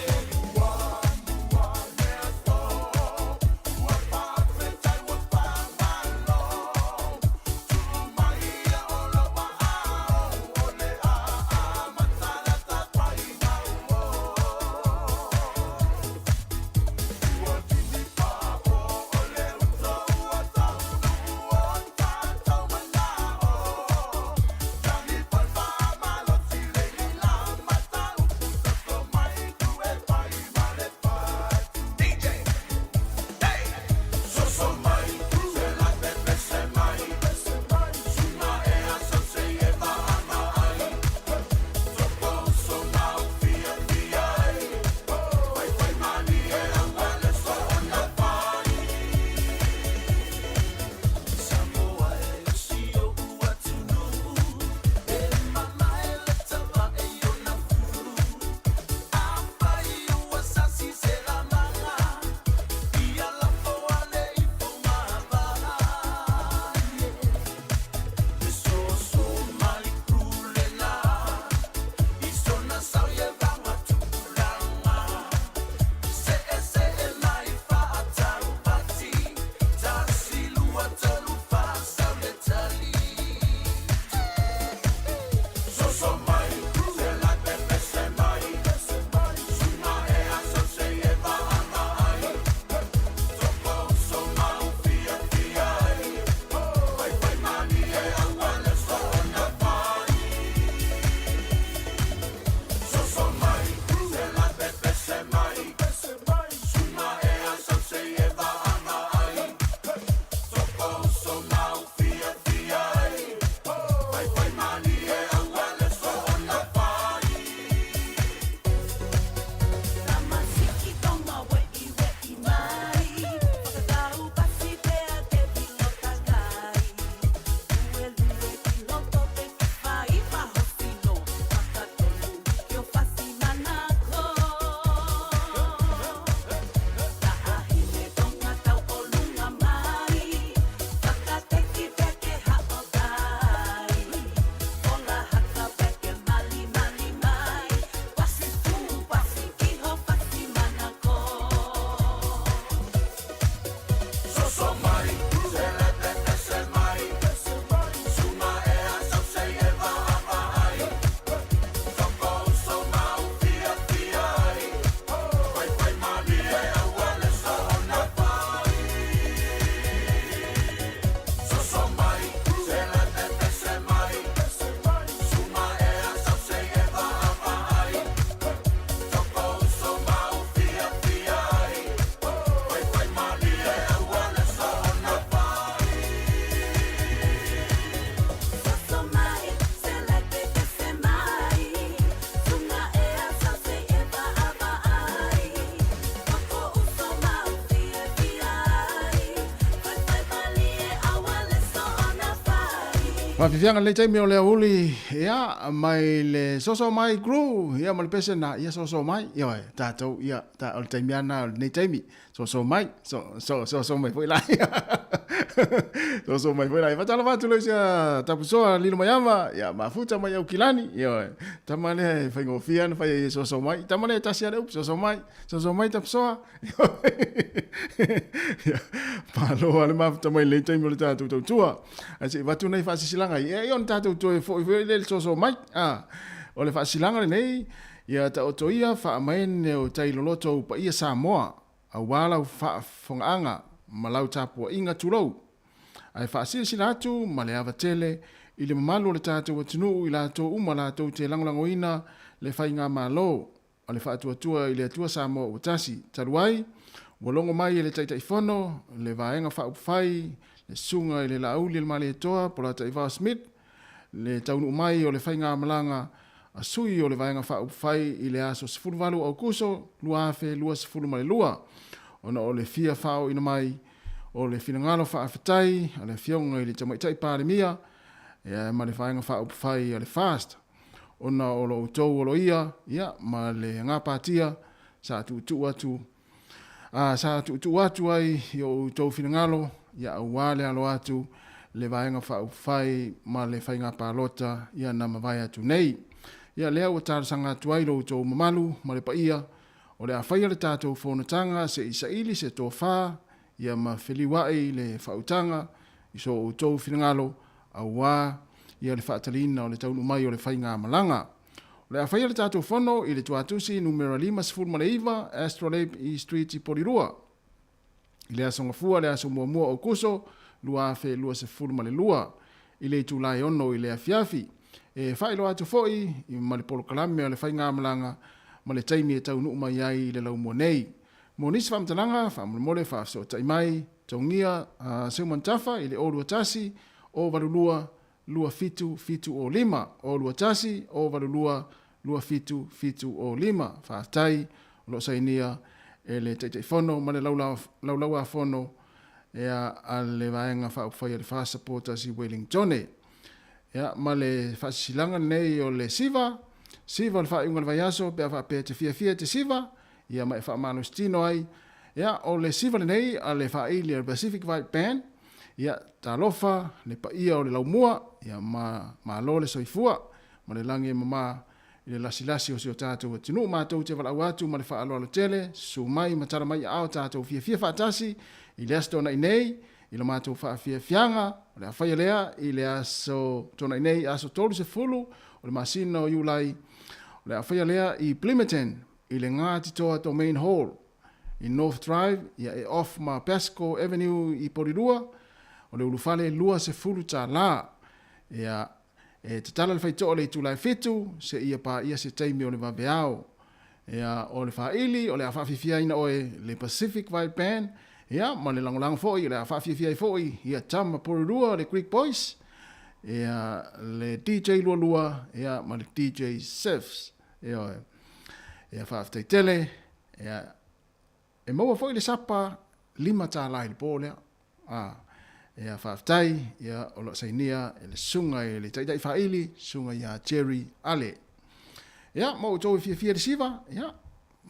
Faafiafiaga lenei taimi o le aoauli, ia, mai le soso mai crew, ia, ma le pese na, ia, soso mai, ioe, tatou, ia, ta, o le taimi lava lena o lenei taimi, soso mai, so, so, soso mai foi la, soso mai foi la. Faatalofa atu lea i sia tapusoa lilo mai ava, ia, mafuta mai Aukilani, ioe, tama lea e faigofie lava ona fai ai e soso mai, tama lea e tasi lava le upu, soso mai, soso mai tapusoa. Malo lava le mafuta mai lenei taimi o le tatou tautua. Ae se i avatu nai faasisilaga ia ia ona tatou toe foi foi lea i le soso mai. A, o le faasisilaga lenei, ia taoto ia faamaene o tai loloto ou paia Samoa, aua lau faafofogaaga ma lau tapuaiga tulou. Ae faasilasila atu ma le ava tele i le mamalu o le tatou atunuu i latou uma latou te lagolagoina le Faigamalo a le Faatuatua i le Atua Samoa ua Tasi. Talu ai, ua logo mai e le Taitaifono, le Vaega Faaupufai, le Susuga i le Laauli a le Malietoa, Polataivao Smith, le taunuu mai o le faigamalaga a sui o le Vaega Faaupufai i le aso 18 o Aokuso 2022, ona o le fia faaooina mai o le finagalo faafetai a le Afioga i le Tamaitai Palemia ma le Vaega Faaupufai a le FAST. ona o lo outou aloaia, ia, ma le gapatia sa tuutuu atu, a, sa tuutuu atu ai i o outou finagalo, ia, aua le alo atu le Vaega Faaupufai ma le Faiga Palota, ia, na mavae atu nei. Ia, lea ua talosaga atu ai lo outou mamalu ma le paia, o le a faia le tatou fonotaga se i saili se tofa, ia, ma feliuai le faautaga i so outou finagalo, aua ia le faataliina o le taunuu mai o le faigamalaga. O le a faia le tatou fono i le Tuatusi numera 59 Astrolabe E Street i Porirua i le Aso Gafua le aso muamua o Aokuso 2022 i le itula e 6 i le afiafi. E faailoa atu foi ma le polokalame o le faigamalaga ma le taimi e taunuu mai ai i le laumua nei. Mo nisi faamatalaga, faamolemole faafesootai mai, togia a Seuman Tafa i le 021 082 2775, 021 082 2775. Faafetai o lo o sainia e le Taitaifono ma le Laulauafono ea a le Vaega Faaupufai a le FAST Supporters i Wellingtone. Ea, ma le faasisilaga lenei o le siva, siva o le faaiuga o le vaiaso pe a faapea e te fiafia i te siva, Ia ma e faamalositino ai, ia, o le siva lenei a le faaili a le Pacific Vibe Band, ia, talofa le paia o le laumua, ia, ma malo le soifua, ma le lagi e mama i le lasilasi o si o tatou atunuu. Matou te valaau atu ma le faaaloalo tele, susu mai ma tala mai aao tatou fiafia faatasi i le Aso Toonai nei, i lo matou faafiafiaga, o le a faia lea i le Aso Toonai nei, aso 30 o le masina o Iulai, o le a faia lea i Plimmerton, i le Ngāti Toa Domain Hall i North Drive, ia e off ma Pascoe Avenue i Porirua, o le ulufale $20. Ia, e tatala le faitoa i le itula e 7 seia paia se taimi o le vaveao. Ia, o le faaili, o le a faafiafiaina oe le Pacific Vibe Band, ia, ma le lagolago foi, o le a faafiafia ai foi ia Tama Porirua, le Greek Boys, ia, le DJ Lualua, ia, ma le DJ Sifs. Ioe. Ia faafetai tele. Ia, e maua foi le sapa $5 i le po lea. A, ia faafetai, ia o lo o sainia e le susuga i le Taitai Faaili, susuga ia Jerry Ale. Ia, mo outou e fiafia i le siva, ia,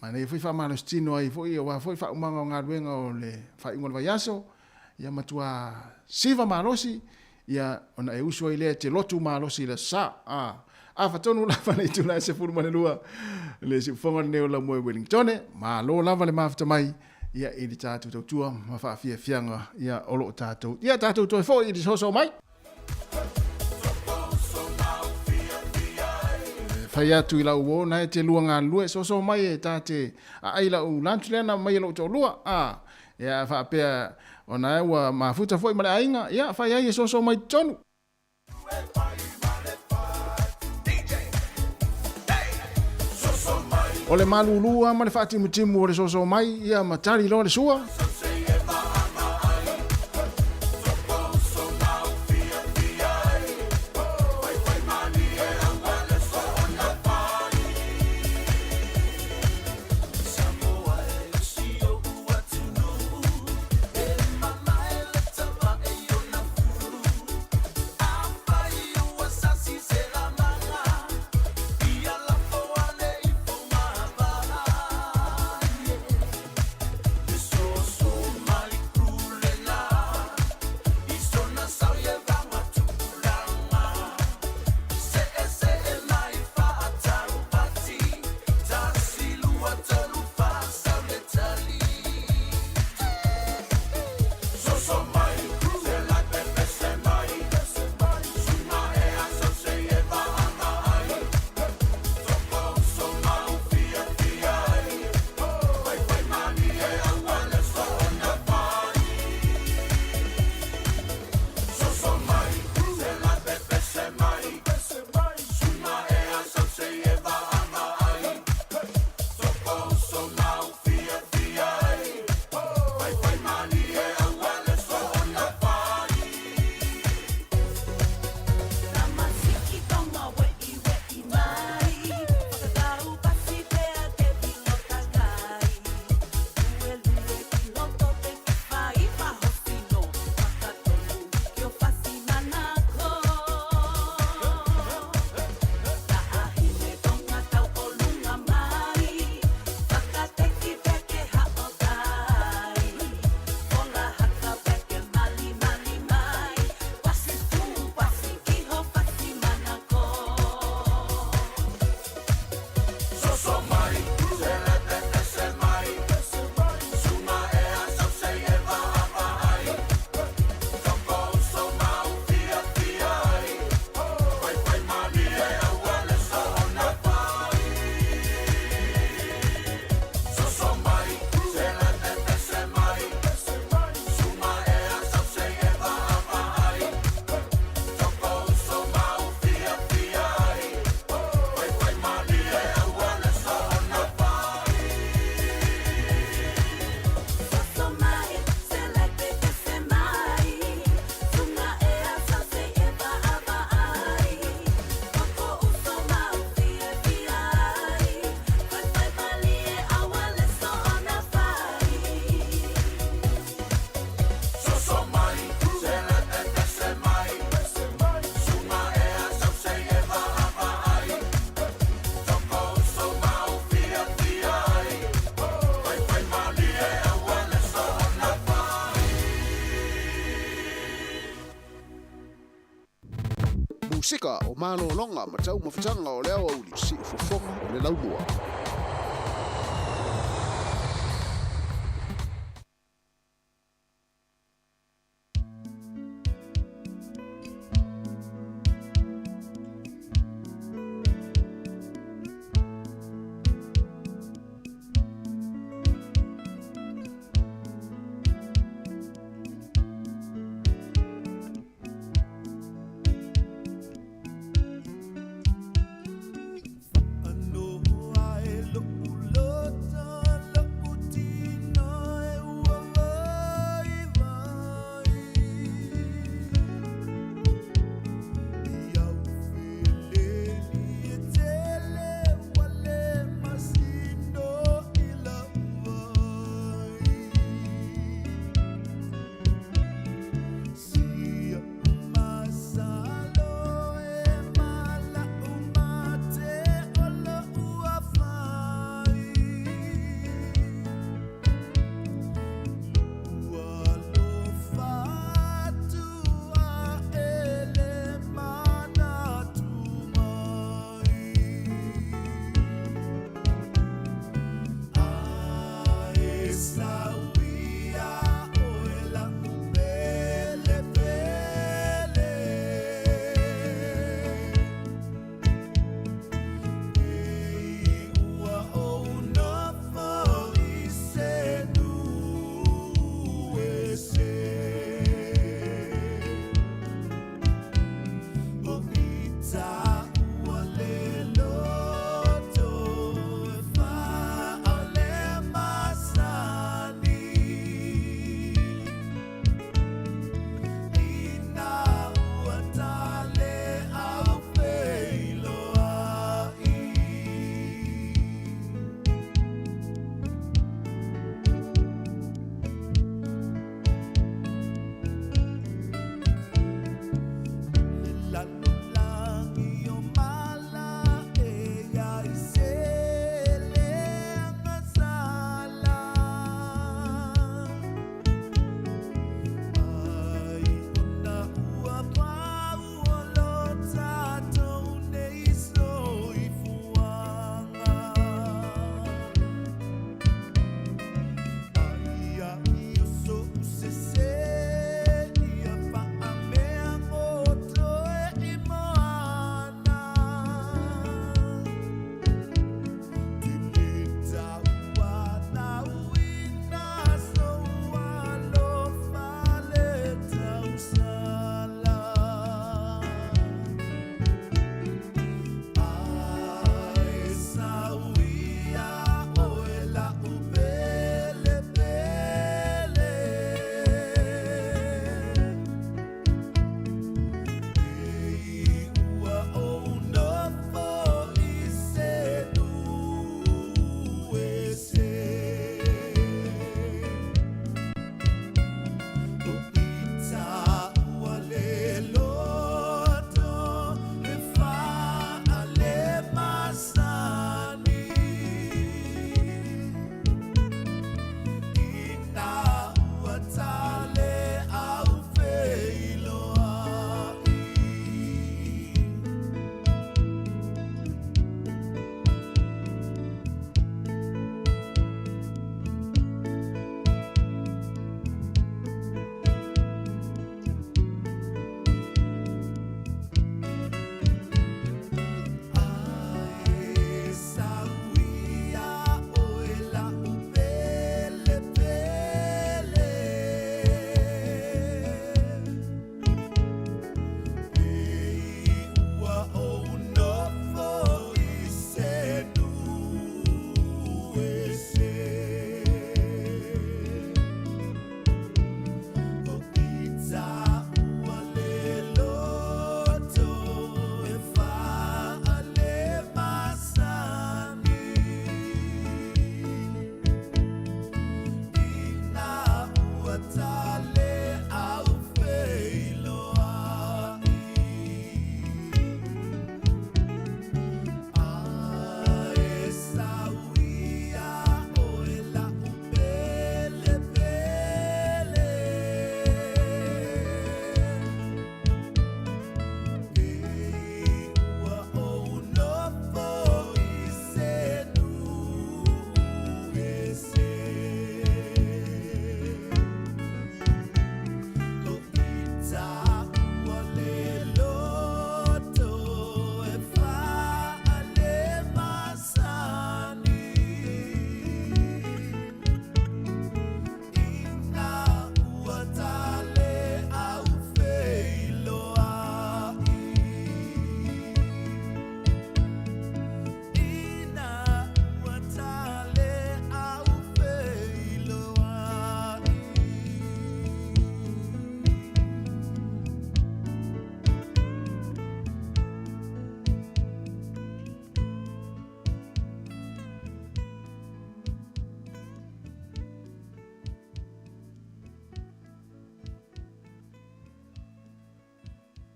manaia foi faamalositino ai foi aua foi faaumaga o galuega o le faaiuga o le vaiaso, ia matua siva malosi, ia ona e usu ai lea e te lotu malosi i le aso Sa. A, afa tonu lava le itula e 12 le siufofoga lenei o Laumua i Wellingtone. Malo lava le mafuta mai ia i le tatou tautua ma faafiafiaga ia o lo o tatou ia tatou toe foi i le soso mai. Fai atu i lau uo na e te lua galulue soso mai e ta te aai lau lunch lea na mai e lou toalua. A, Ia, a faapea ona ua mafuta foi ma le aiga, ia, fai ai e soso mai totonu. O le malūlū lava ma le faatimutimu o le soso mai, ia, ma tali loa le sua. Musika o malologa ma taumafataga o le aoauli siufofoga o le laumua. Faanoa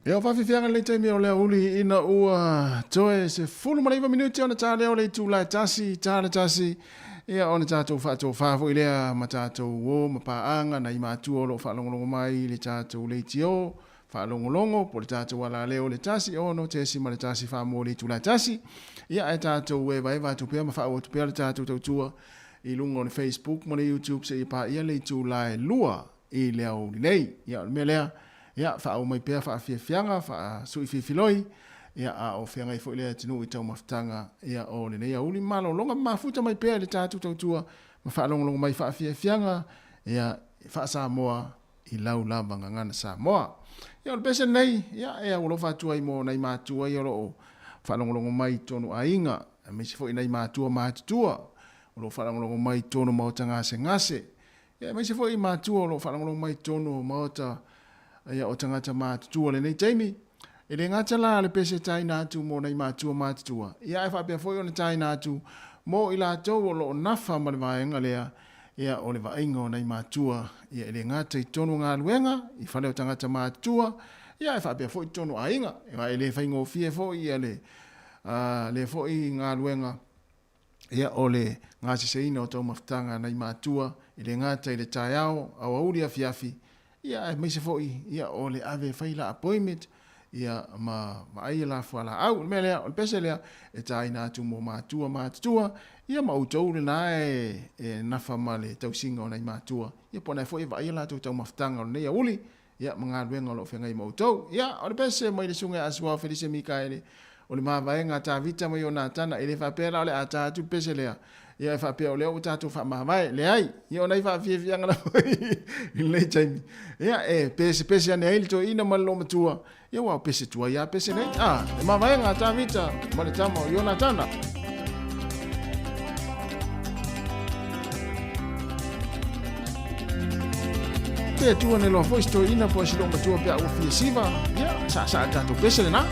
Ia, o faafiafiaga lenei taimi o le aoauli ina ua toe 19 minute ona ta lea o le itula e 1, ta le 1, ia ona tatou faatofa foi lea ma tatou uo ma paaga nai matua o lo o faalogologo mai i le tatou leitio faalogologo po o le tatou alaleo le 1 6.1 faa mo le itula e 1. Ia, ae tatou evaeva atu pea ma faauu atu pea le tatou tautua i luga o le Facebook ma le YouTube seia paia le itula e 2 i le aoauli nei. Ia, o le mea lea, ia, faauu mai pea faafiafiaga, faasuifilfiloi, ia, a o feagai foi le atunuu i taumafataga, ia, o lenei aoauli. Malologa ma mafuta mai pea i le tatou tautua ma faalogologo mai faafiafiaga, ia, faa-Samoa i lau lava gagana Samoa. Ia, o le pese lenei, ia, e aualofa atu ai mo nai matua ia o lo o faalogologo mai i totonu aiga, aemaise foi nai matua matutua o lo o faalogologo mai i totonu maota gasegase, Ia, aemaise foi i matua o lo o faalogologo mai i totonu o maota ia, o tagata matutua i lenei taimi. E le gata la le pese taina atu mo nai matua matutua, ia ae faapea foi ona taina atu mo i latou o lo o nafa ma le vaega lea, ia, o le vaaiga o nai matua, ia, e le gata i totonu o galuega, i fale o tagata matutua, ia ae faapea foi i totonu o aiga. Aua e le faigofie foi ia le, lea foi galuega Ia, o le gaseseina o taumafataga a nai matua, e le gata i le taeao, aoauli afiafi, ia aemaise foi ia o le ave e fai la appointment, ia ma vaai la fualaau. O le mea lea, o le pese lea e taina atu mo matua matutua, ia ma outou lena e nafa ma le tausiga o nai matua, ia po o na foi e vaai latou taumafataga o lenei aoauli, ia ma galuega o lo o feagai ma outou. Ia, o le pese mai le susuga ia Asuao Felise Mikaele, o le mavaega a Tavita ma Ionatana, e le faapea la o le a ta atu le pese lea, ia e faapea o lea ua tatou faamavae. Leai, ia o nai faafiafiaga lava i lenei taimi. Ia, e pesepese ane ai le toeaina ma le loomatua, ia aua o pese tuai lava pese nei. A, le mavaega a Tavita ma le tama o Ionatana. Pe atu ane loa foi se toeaina po o se loomatua pe a ua fia siva, ia, saasaa le tatou pese lena.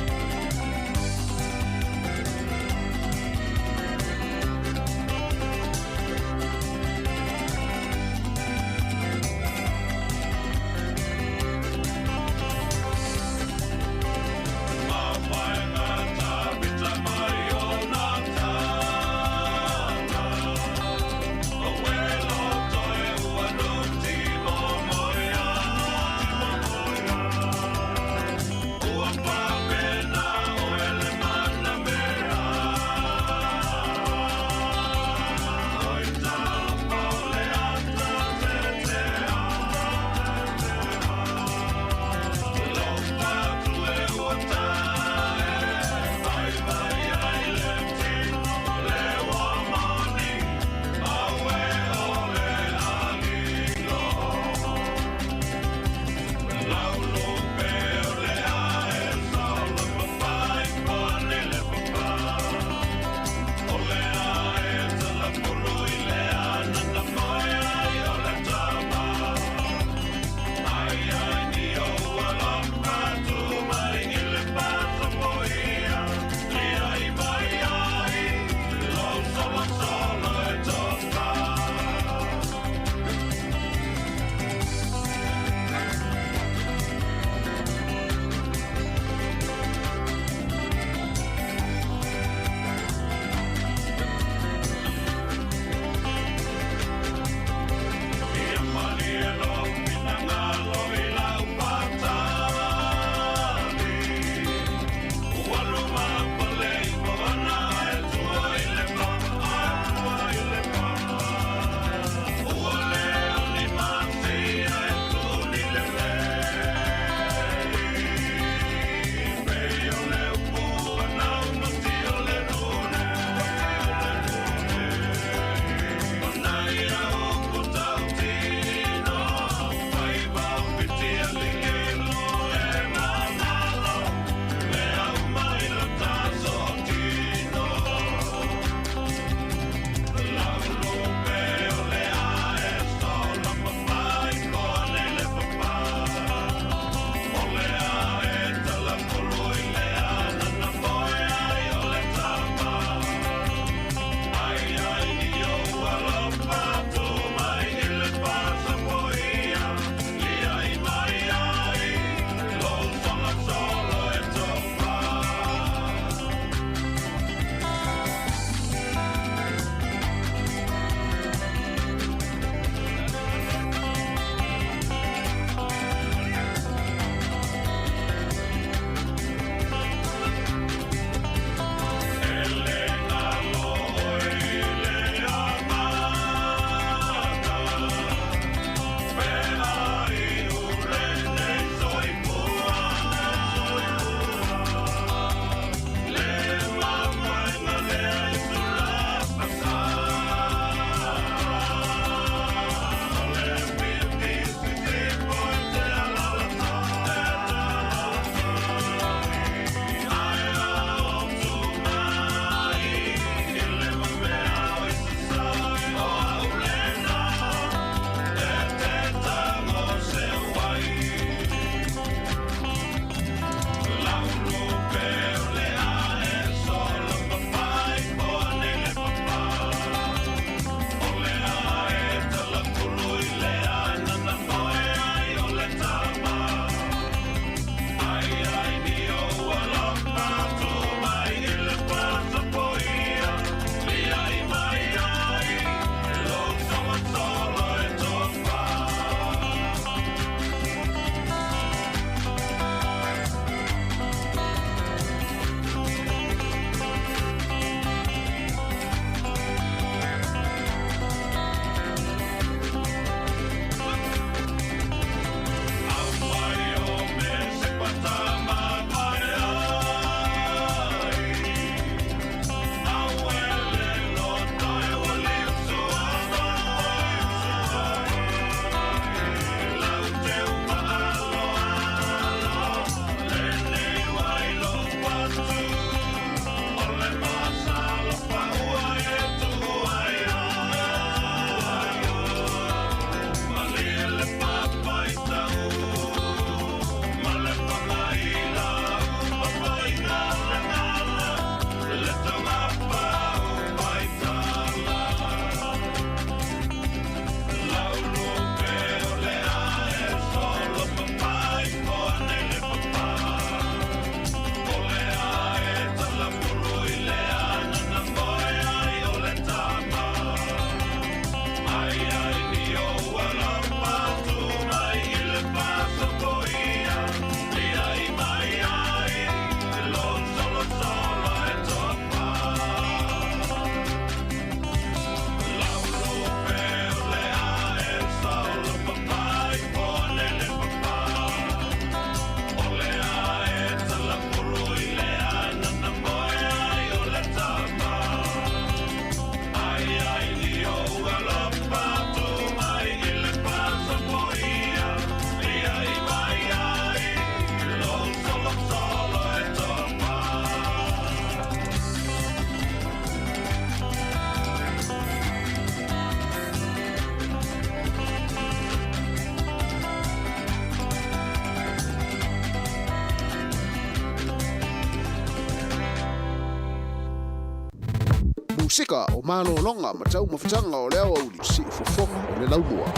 Musika o malologa ma taumafataga o le aoauli siufofoga o le laumua.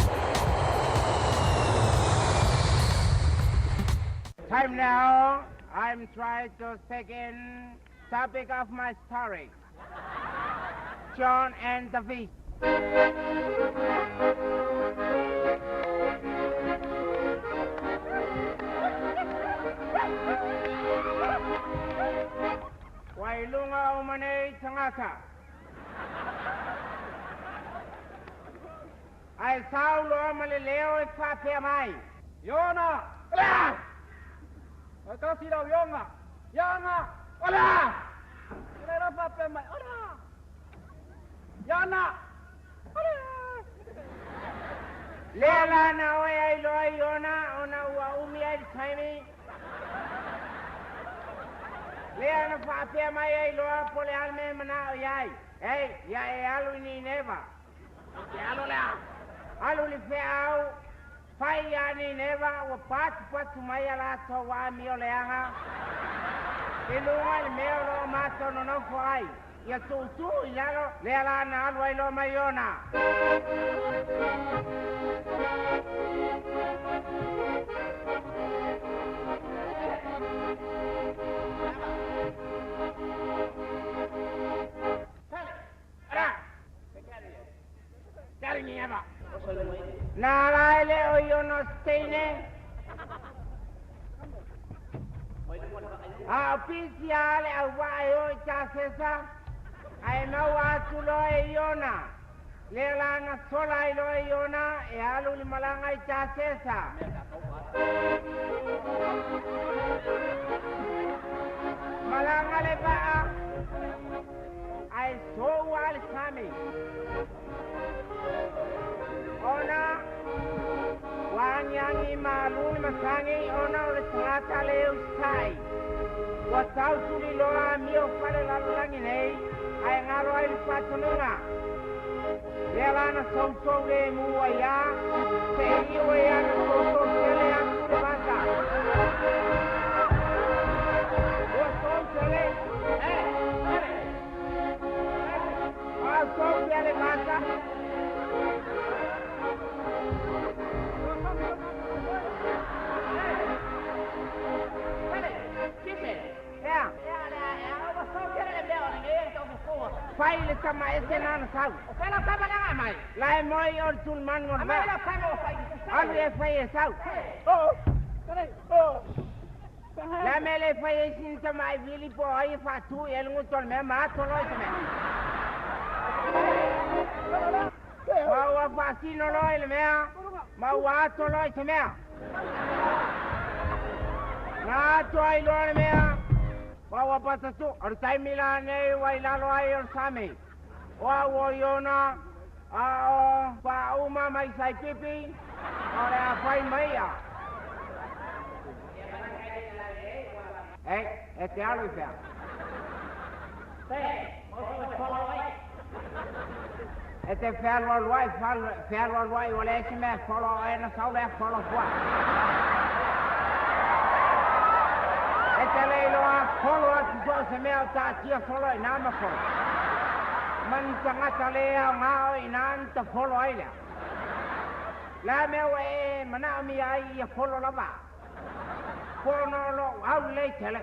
Time now, I'm trying to second topic of my story. John and the Beast. Wailunga o manei tangata. Ai saulo ma le leo e whapea mai. Iona! Ola! O tasi lau ionga! Ianga! Ola! Ina ina whapea mai. Ola! Iana! Ola! Lea la na oe ai loa Iona ona ua umi ai le taimi. Lea na whaapea mai ai loa po le alme mana o iai. Ei, ia e alu i Nineva. Te alu lea. Alu li wheau, whai ia Nineva, ua patu patu mai a lato wa mi o leanga. I lunga le mea o loo mato nonofo ai. Ia tūtū i lalo, lea la na alu ai loa mai ona. Na lai le o iono steine. A o pisi a le au waa e o i ta sesa. Ai mau atu loa e Iona. Le la na sola ai loa e Iona e alu li malanga i ta sesa. Malanga le vaa. Ai sou a le sami. Ona wangiangi malu ni masangi ona o le tagata le usai. Ua tautuli loa mio fale lalolagi nei ae galo ai le faatonuga. Lea lana sousou le mu ai a seia ua ia na sousou tele atu le vasa. Ua sou tele a sou pea le vasa. Fai le tama e se nana sau. O fai lau tama langa mai. La e moi o le tulmanu o le vaa. Alu e fai e sau. La me le fai e sin tama e vili po ai e fatu e lungu tol mea ma ato loi te mea. Ma ua faasino loa i le mea, ma ua ato loa i se mea. Na ato ai loa le mea, ma ua patatu. O le taimi la nei ua i lalo ai o le sami. O au o Iona, a o whaauma mai Saipipi, o le a whai mai a. Ei, e te alu i whea. E te whealualuai, whealualuai, o le esi mea folo e na sau lea folo fua. E te leiloa folo atu so se mea o tātia solo i nā ma folo. Mani tangata le au ngā o i nā ta folo ai lea. La mea ua e manao mi ai ia folo lava. Pono lo au lei tele.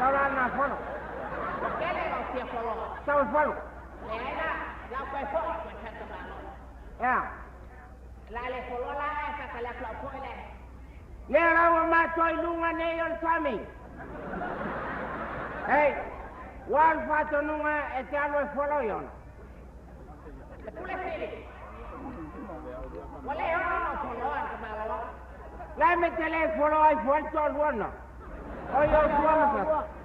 Tau la na folo. Tau folo. Ea. Lea lau matou i luga nei o le sami. Ei, ua le faatonuga e te alu e folo i ona. La me te le folo ai fo le toaluana. O i o tua ma sasa.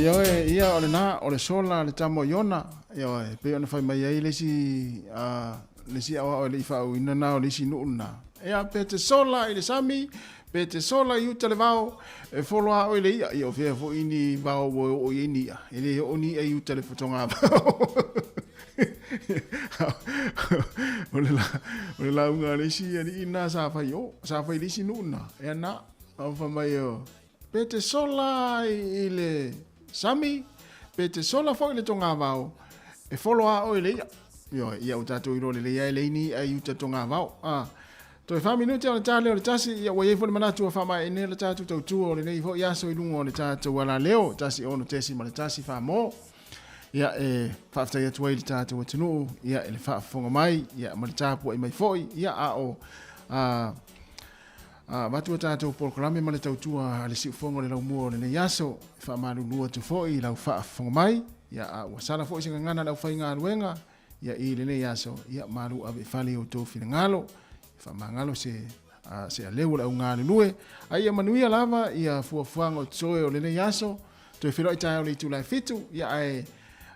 Ioe, ia o lena, o le sola le tama o Iona, ioe, pei ona fai mai ai le isi, le isi aoao e le i faauuina na o le isi nuu lena. Ia, pe te sola i le sami, pe te sola i uta le vao, e folo a oe le ia, ia o fea foi ni vao ua oo i ai ni ia, e le oo ni ia i uta le fotoga vao. O le la, o le lauga a le isi alii lena sa fai o, sa fai i le isi nuu lena, ia na, fai mai o, Pe te sola i le sami, pe te sola foi i le togavao, e folo a oe le ia. Ioe, ia ua tatou iloa lelei lava e leai ni i'a i uta togavao. A, toe fa minute ona ta lea o le tasi, ia ua i ai foi le manatu ua faamaeaina le tatou tautua o lenei foi aso i luga o le tatou alaleo, 16.1 Samoa. Ia, e faafetai atu ai i le tatou atunuu, ia, i le faafofoga mai, ia, ma le tapuai mai foi, ia, a o, a, A avatu a tatou polokalame ma le tautua a le siufofoga o le laumua o lenei aso, e faamalulu atu foi i lau faafofoga mai, ia, a ua sala foi se gagana a le aufaigaluega, ia, i lenei aso, ia, malu ave i fale i outou finagalo, ia faamagalo se, a, se aleu o le augalulue, a ia manuia lava ia fuafuaga o totoe o lenei aso, Toe feiloai taeao i le itula e 7, ia ae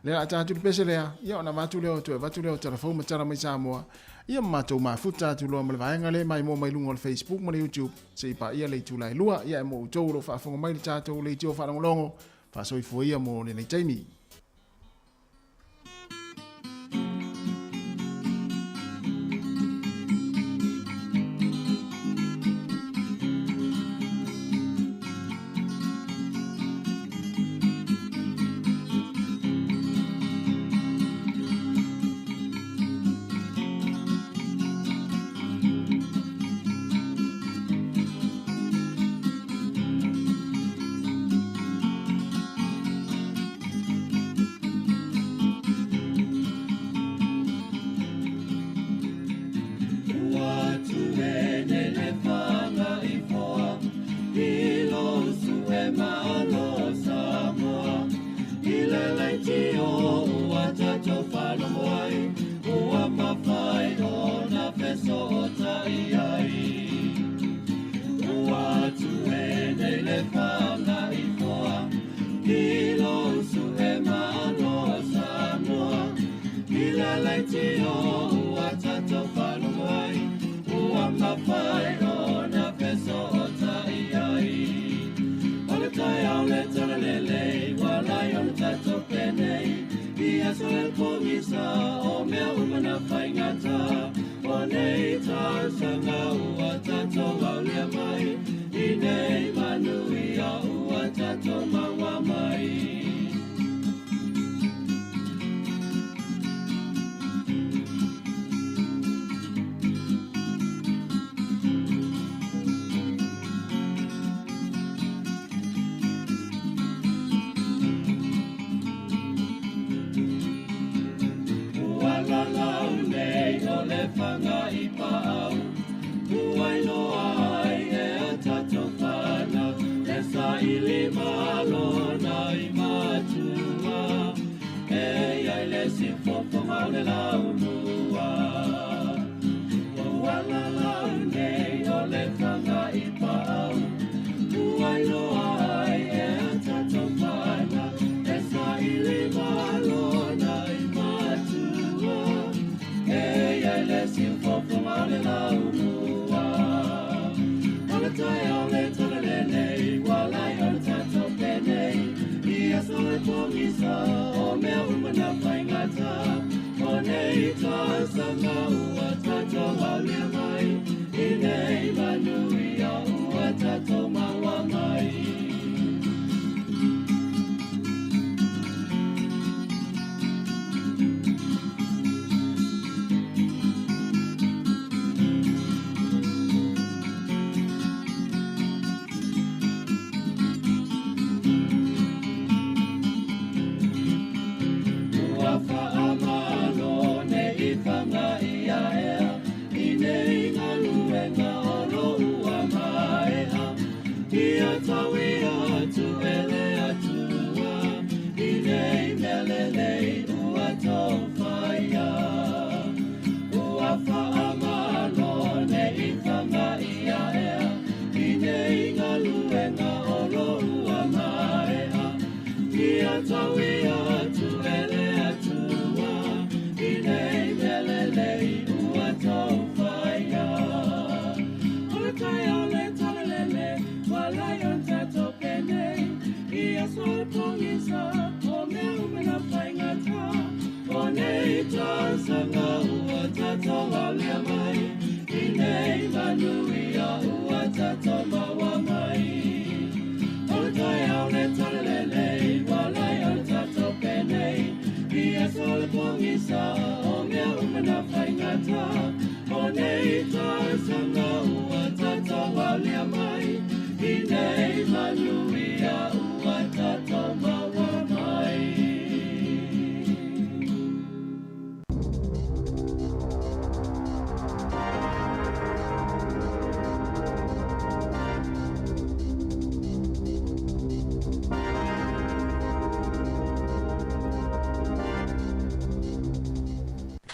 lea a ta atu le pese lea, ia ona avatu lea o toe avatu lea o tala fou ma tala mai Samoa, ia ma matou mafuta atu loa ma le vaega lea maimoa mai luga o le Facebook ma le YouTube, se i paia le itula e 2, ia ae mo outou o lo o faafofoga mai i le tatou leitio faalogologo, faasoifua ia mo lenei taimi.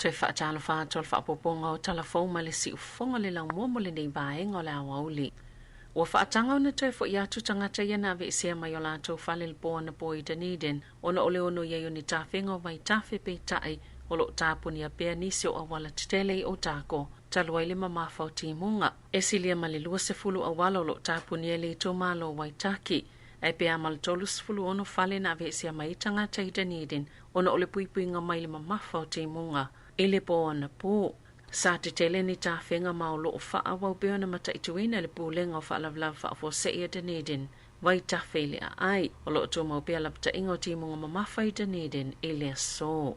Toe faatalofa atu o le faaopoopoga o Tala Fou ma le Siufofoga o le Laumua mo lenei vaega o le aoauli. Ua faataga ona toe fo'i atu tagata ia na aveesea mai o latou fale i le po anapo i Dunedin ona o le ono i ai o ni tafega o vaitafe peitai o lo o tapunia pea nisi o auala tetele i Otago talu ai le mamafa o timuga. E silia ma le 20 auala o lo o tapunia i le itumalo o Waitaki ae pe a ma le 36 fale na aveesea mai ai tagata i Dunedin ona o le puipuiga mai le mamafa o timuga i le po anapo. Sa tetele ni tafega ma o lo o faaauau pea ona mataituina e le Pulega o Faalavelave Faafuasei a Dunedin vaitafe i le aai. O lo o tumau pea lapataiga o timuga mamafa i Dunedin i le aso.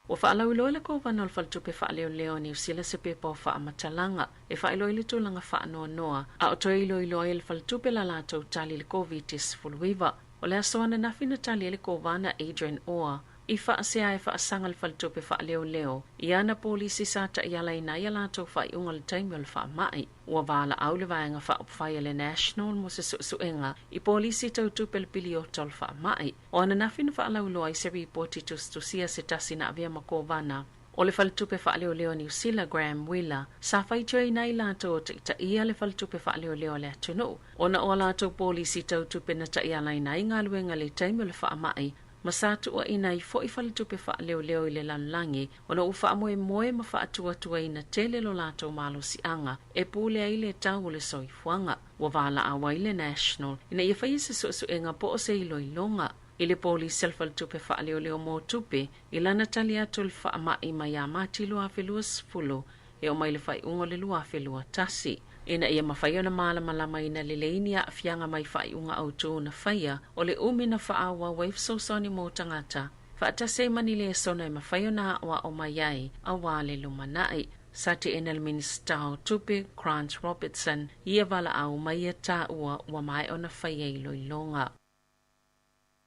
Ua faalauiloa e le Kovana o le Faletupe Faaleoleo a Niu Sila se pepa o faamatalaga e faailoa ai le tulaga faanoanoa a o toe iloilo ai e le Faletupe la latou tali i le Koviti-19. O le aso ananafi na tali ai le Kovana Adrian Orr i faasea e faasaga le Faletupe Faaleoleo i ana polisi sa taialaina ai a latou faaiuga i le taimi o le faamai. Ua valaau le Vaega Faaupufai a le National mo se suesuega i polisi tau tupe le piliota o le faamai. O ananafi na faalauiloa ai se ripoti tusitusia se tasi na avea ma Kovana o le Faletupe Faaleoleo a Niu Sila, Graham Wheeler, sa faitioina ai latou o taitaia le Faletupe Faaleoleo a le atunuu ona o a latou polisi tau tupe na taialaina ai galuega i le taimi o le faamai ma sa tuuaina ai foi faletupe faaleoleo i le lalolagi ona ua faamoemoe ma faatuatuaina tele lo latou malosiaga e pule ai le tau o le soifuaga. Ua valaau ai le National ina ia faia se suesuega po o se iloiloga i le polisi a le faletupe faaleoleo mo tupe i lana tali atu i le faamai mai ia Mati 2020 e oo mai le faaiuga o le 2021. Ina ia mafai ona malamalamaina lelei ni aafiaga mai faaiuga autū na faia, o le umi na faaauau ai fesoasoani mo tagata, faatasi ai ma ni lesona e mafai ona aoao mai ai auā le lumanai. Sa teena le Minisita o Tupe, Grant Robertson, i ia valaau ma ia taua ua maea ona faia iloiloga.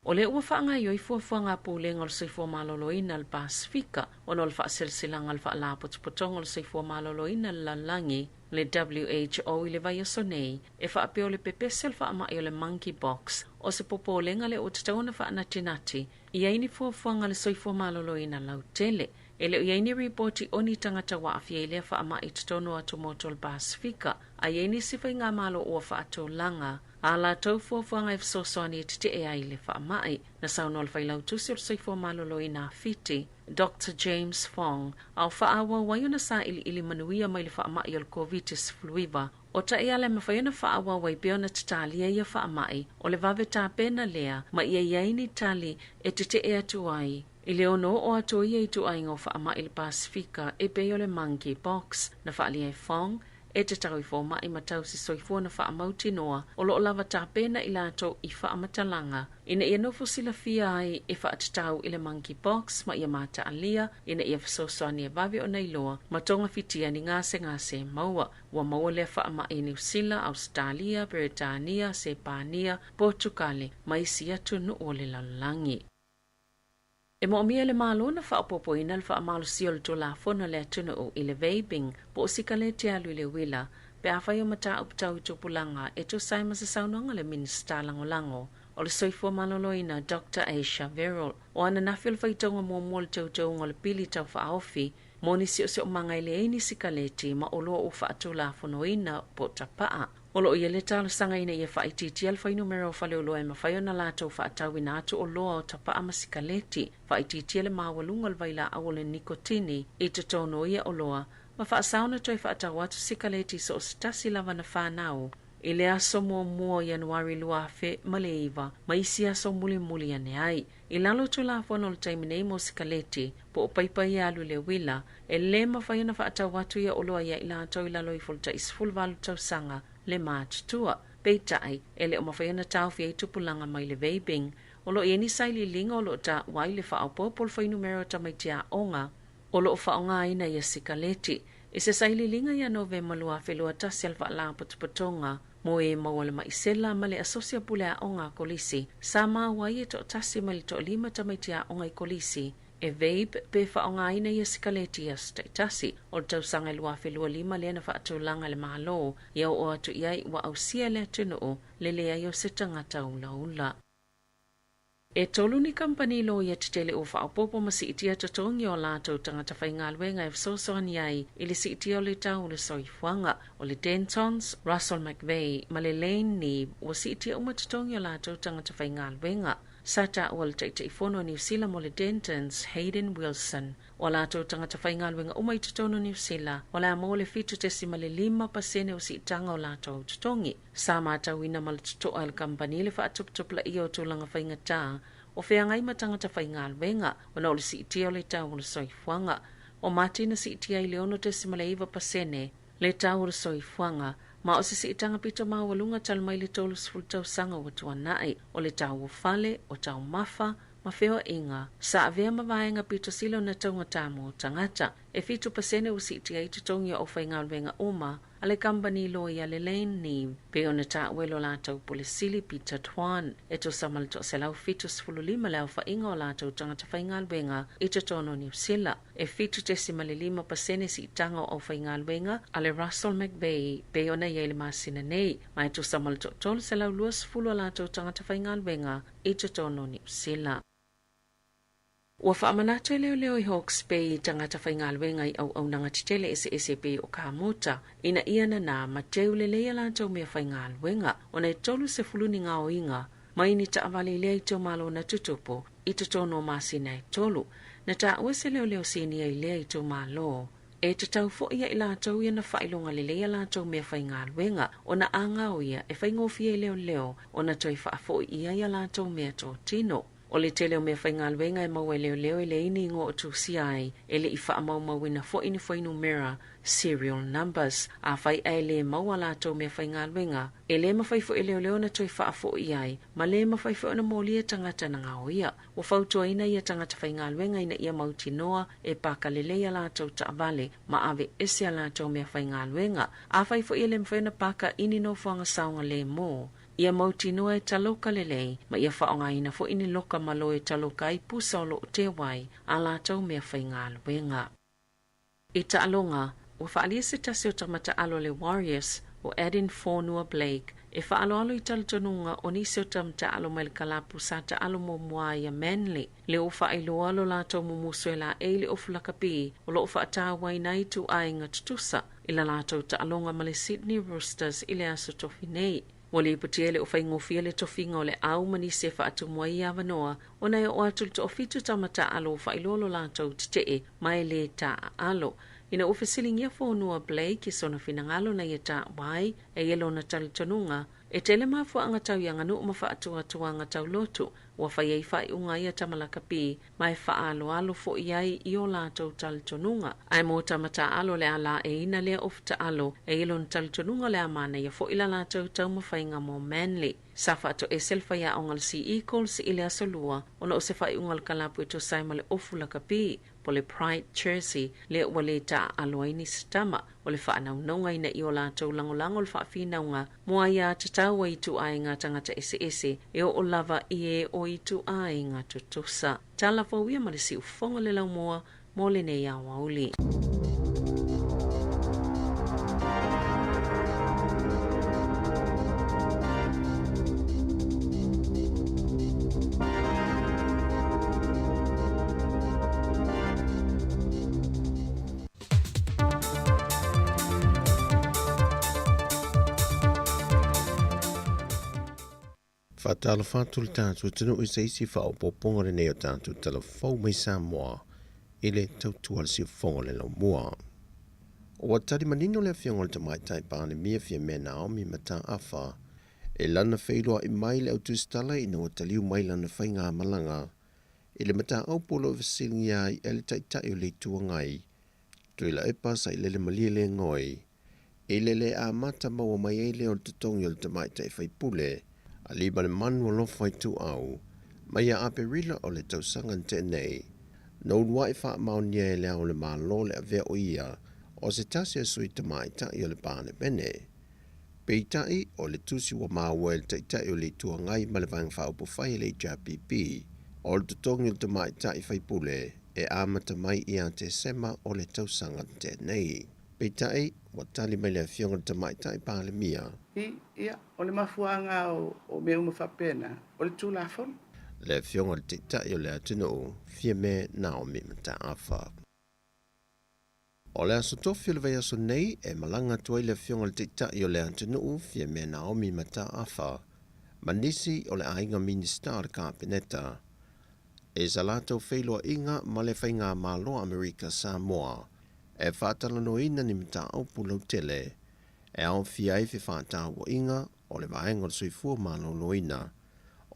O lea ua faagaoioi fuafuaga a Pulega o le Soifua Maloloina o le Pasefika ona o le faaseleselaga a le Faalapotopotoga o le Soifua Maloloina o le Lalolagi, le WHO, i le vaiaso nei, e faapea o le pepese o le faamai o le monkeypox o se popolega lea ua tatau ona faanatinati i ai ni fuafuaga a le soifua maloloina lautele. E le o i ai ni ripoti o ni tagata ua aafia i lea faamai i totonu o atumotu o le Pasefika, a i ai nisi faigamalo ua faatulaga a latou fuafuaga e fesoasoani e tetee ai i le faamai. Na saunoa le Failautusi o le Soifua Maloloina a Fiti, Doctor James Fong, a o faaauau ai ona sailiili manuia mai le faamai o le Koviti-19. O taiala e mafai ona faaauau ai pea ona tatalia ia faamai, o le vave tapena lea ma ia i ai ni tali e tetee atu ai i le ono oo atu o ia ituaiga o faamai i le Pasefika e pei o le monkeypox. Na faaalia e Fong, e tatau i fomai ma tausi soifua na faamautinoa o lo o lava tapena i latou i faamatalaga ina ia nofo silafia ai e faatatau i le monkeypox ma ia mataalia ina ia fesoasoani e vave ona iloa ma togafitia ni gasegase e maua. Ua maua lea faamai i Niu Sila, Ausetalia, Beretania, Sepania, Potukale ma isi atunuu o le lalolagi. E moomia e le Malo na faaopoopoina le faamalosia o le Tulafono a le atunuu i le vaping po o sikaleti alu i le uila pe afai o mataupu tau i tupulaga e tusa ai ma se saunoaga a le Minisita Lagolago o le Soifua Maloloina Doctor Asia Verrall. O ananafi o le faitauga muamua o le teuteuga o le pili tau faaofi mo ni siosiomaga e leai ni sikaleti ma oloa ua faatulafonoina po o tapaa. O lo o i ai le talosaga ina ia faaitiitia le fuainumera o faleoloa e mafai ona latou faatauina atu oloa o tapaa ma sikaleti, faaitiitia le maualuga o le vailaau o le nikotini i totonu o ia oloa, ma faasao ona toe faatau atu sikaleti i so o se tasi lava na fanau i le aso muamua o Ianuari 2009 ma isi aso mulimuli ane ai. I lalo o Tulafono o le taimi nei mo sikaleti, po o paipa ia alu i le uila, e lē mafai ona faatau atu ia oloa ia i latou i lalo ifo o le tai 18 tausaga le matutua. Peitai, e le o mafai ona taofia ai tupulaga mai le vaping. O lo o i ai ni sailiiliga o lo o taua ai le faaopoopo o le fuainumera o tamaiti aoga o lo o faaaogaina ia sikaleti. I se sailiiliga ia Novema 2021 a le Faalapotopotoga mo e maua le maisela ma le Asosi Pule Aoga a Kolisi, sa maua ai e toatasi mai le toalima tamaiti aoga i Kolisi e vape pe faaaogaina ia sikaleti i aso taitasi. O le tausaga e 2025 lea na faatulaga e le Malo ia oo atu i ai ua ausia e le atunuu le leai o se tagata ulaula. E tolu ni kampani loia tetele ua faaopoopo ma siitia totogi o latou tagata faigaluega e fesoasoani ai i le siitia o le tau o le soifuaga. O le Dentons, Russell McVeagh ma le Lane Neave ua siitia uma totogi o latou tagata faigaluega. Sa taua le Taitaifono o Niu Sila mo le Dentons, Hayden Wilson, o a latou tagata faigaluega uma i totonu o Niu Sila, o le a maua le 7.5% o siitaga o latou totogi. Sa matauina ma le totoa e le kamupani le faatuputupulaia o tulaga faigata o feagai ma tagata faigaluega ona o le siitia o le tau o le soifuaga. O Mati na siitia ai le 6.9% le tau o le soifuaga, ma o se siitaga pito maualuga talu mai le 30 tausaga ua tuanai. O le tau o fale, o taumafa, ma feoaiga, sa avea ma vaega pito sili ona taugata mo tagata. E 7% ua siitia ai totogi o aufaigaluega uma a le kamupani loia le Lane Neave, pei ona taua e lo latou Pule Sili Peter Tuan, e tusa ma le 175 le aofaiga o latou tagata faigaluega i totonu o Niu Sila. E 7.5% siitaga o aufaigaluega a le Russell McVeagh pei ona i ai le masina nei, ma e tusa ma le 320 a latou tagata faigaluega i totonu o Niu Sila. Ua faamanatu e leoleo i Hawke's Bay tagata faigaluega i auaunaga tetele eseese pei o kamota, ina ia nanā ma teu lelei a latou mea faigaluega, ona e 30 ni gaoiga mai ni taavale i lea itumalo na tutupu i totonu o masina e tolu. Na taua se leoleo sinia i lea itumalo, e tatau foi ia i latou ia na faailoga lelei a latou mea faigaluega, ona a gaoia e faigofie i leoleo ona toe faafoi i ai a latou mea totino. O le tele o mea faigaluega e maua e leoleo e leai ni igoa o tusia ai, e le i faamaumauina foi ni fuainumera, serial numbers. Afai ae le maua a latou mea faigaluega, e le mafai foi e leoleo ona toe faafoi ai, ma le mafai foi ona molia tagata na gaoia. Ua fautuaina ia tagata faigaluega ina ia mautinoa e paka lelei a latou taavale ma ave ese a latou mea faigaluega. Afai foi e le mafai ona paka i ni nofoaga saogalemu, ia mautinoa e taloka lelei ma ia faaaogaina foi ni loka malo e taloka ai pusa o lo o teu ai a latou mea faigaluega. I taaloga, ua faaalia se tasi o tama taalo a le Warriors, o Addin Fonua Blake, e faaaloalo i talitonuga o nisi o tama taalo mai le kalapu sa taalo muamua ai ia Manly, lea ua faailoa lo latou mumusu e laei le ofu lakapi o lo o faatauaina ai ituaiga tutusa i la latou taaloga ma le Sydney Roosters i le aso tofi nei. Ua lipotia e le o faigofie le tofiga o le au ma nisi e faatumu ai ia avanoa ona e oo atu le toafitu tama taaalo ua faailoa lo latou tetee ma e le taaalo. Ina ua fesiligia Fonua Blake i sona finagalo na ia taua ai e ia lona talitonuga, e tele mafuaaga tau i aganuu ma faatuatuaga taulotu ua fai ai faaiuga ia tama lakapi ma e faaaloalo foi ai i o latou talitonuga. Ae mo tama taaalo le a laeiina lea ofu taalo e ia lona talitonuga o le a manaia foi la latou taumafaiga mo Manly. Sa faatoese le faiaoga a le Sea Eagles i le aso Lua ona o se faaiuga a le kalapu e tusa ai ma le ofu lakapi po le Pride Jersey lea ua lē taaalo ai nisi tama. O le faanaunauga ina ia o latou lagolago le faafinauga mo aiā tatau a ituaiga tagata eseese e oo lava i e o ituaiga tutusa. Tala fou ia ma le siufofoga le laumua mo lenei aoauli. Faatalofa atu le tatou atunuu i se isi faaopoopoga lenei o tatou tala fou mai Samoa i le tautua a le siufofoga o le laumua. Ua tali manino le Afioga i le Tamaitai Palemia Fiamē Naomi Mataafa i lana feiloai mai le au tusitala ina ua taliu mai lana faigamalaga i le mataupu o lo o fesiligia ai e le Taitai o le Itu Agai, Tuilaepa Sailele Malielegaoi, i le le amata maua mai ai lea o le totogi o le tamaitai faipule a Aliimalemanu Alofa Ituau mai ia Aperila o le tausaga na tea nei. Na uluai faamaonia e Le Ao o le Malo le avea o ia o se tasi o sui tamaitai o le Palemene. Peitai, o le tusi ua maua e le Taitai o le Itu Agai ma le Vaega Faaupufai a le HRPP, o le totogi o le tamaitai faipule e amata mai ia Tesema o le tausaga tenei. Peitai, ua tali mai le Afioga i le Tamaitai Palemia. I, ia, o le mafuaaga o, o mea uma faapena, o le Tulafono. Le Afioga i le Taitai o le atunuu, Fiame Naomi Mataafa. O le aso tofi o le vaiaso nei e malaga atu ai le Afioga i le Taitai o le atunuu, Fiame Naomi Mataafa, ma nisi o le aiga Minisita o le Kapeneta i sa latou feiloaiga ma le Faigamalo a Amerika Samoa e faatalanoaina ni mataupu lautele e aofia ai fefaatauaiga o le Vaega o le Soifua Maloloina,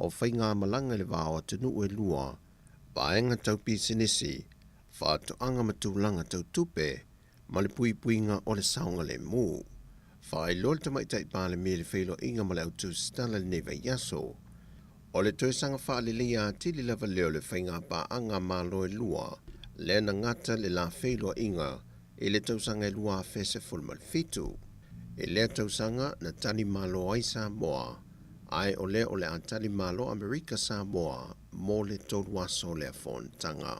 o faigamalaga i le va o atunuu e lua, vaega tau pisinisi, faatoaga ma tulaga tau tupe, ma le puipuiga o le saogalemu. Faailoa le Tamaitai Palemia i le feiloaiga ma le autusitala i lenei vaiaso, o le toe saga faaleleia atili lava lea o le faigapaaga a Malo e lua, lea na gata le la feiloaiga i le tausaga e 2017. I lea tausaga na tali malo ai Samoa, ae o lea o le a tali malo Amerika Samoa mo le tolu aso o lea fonotaga.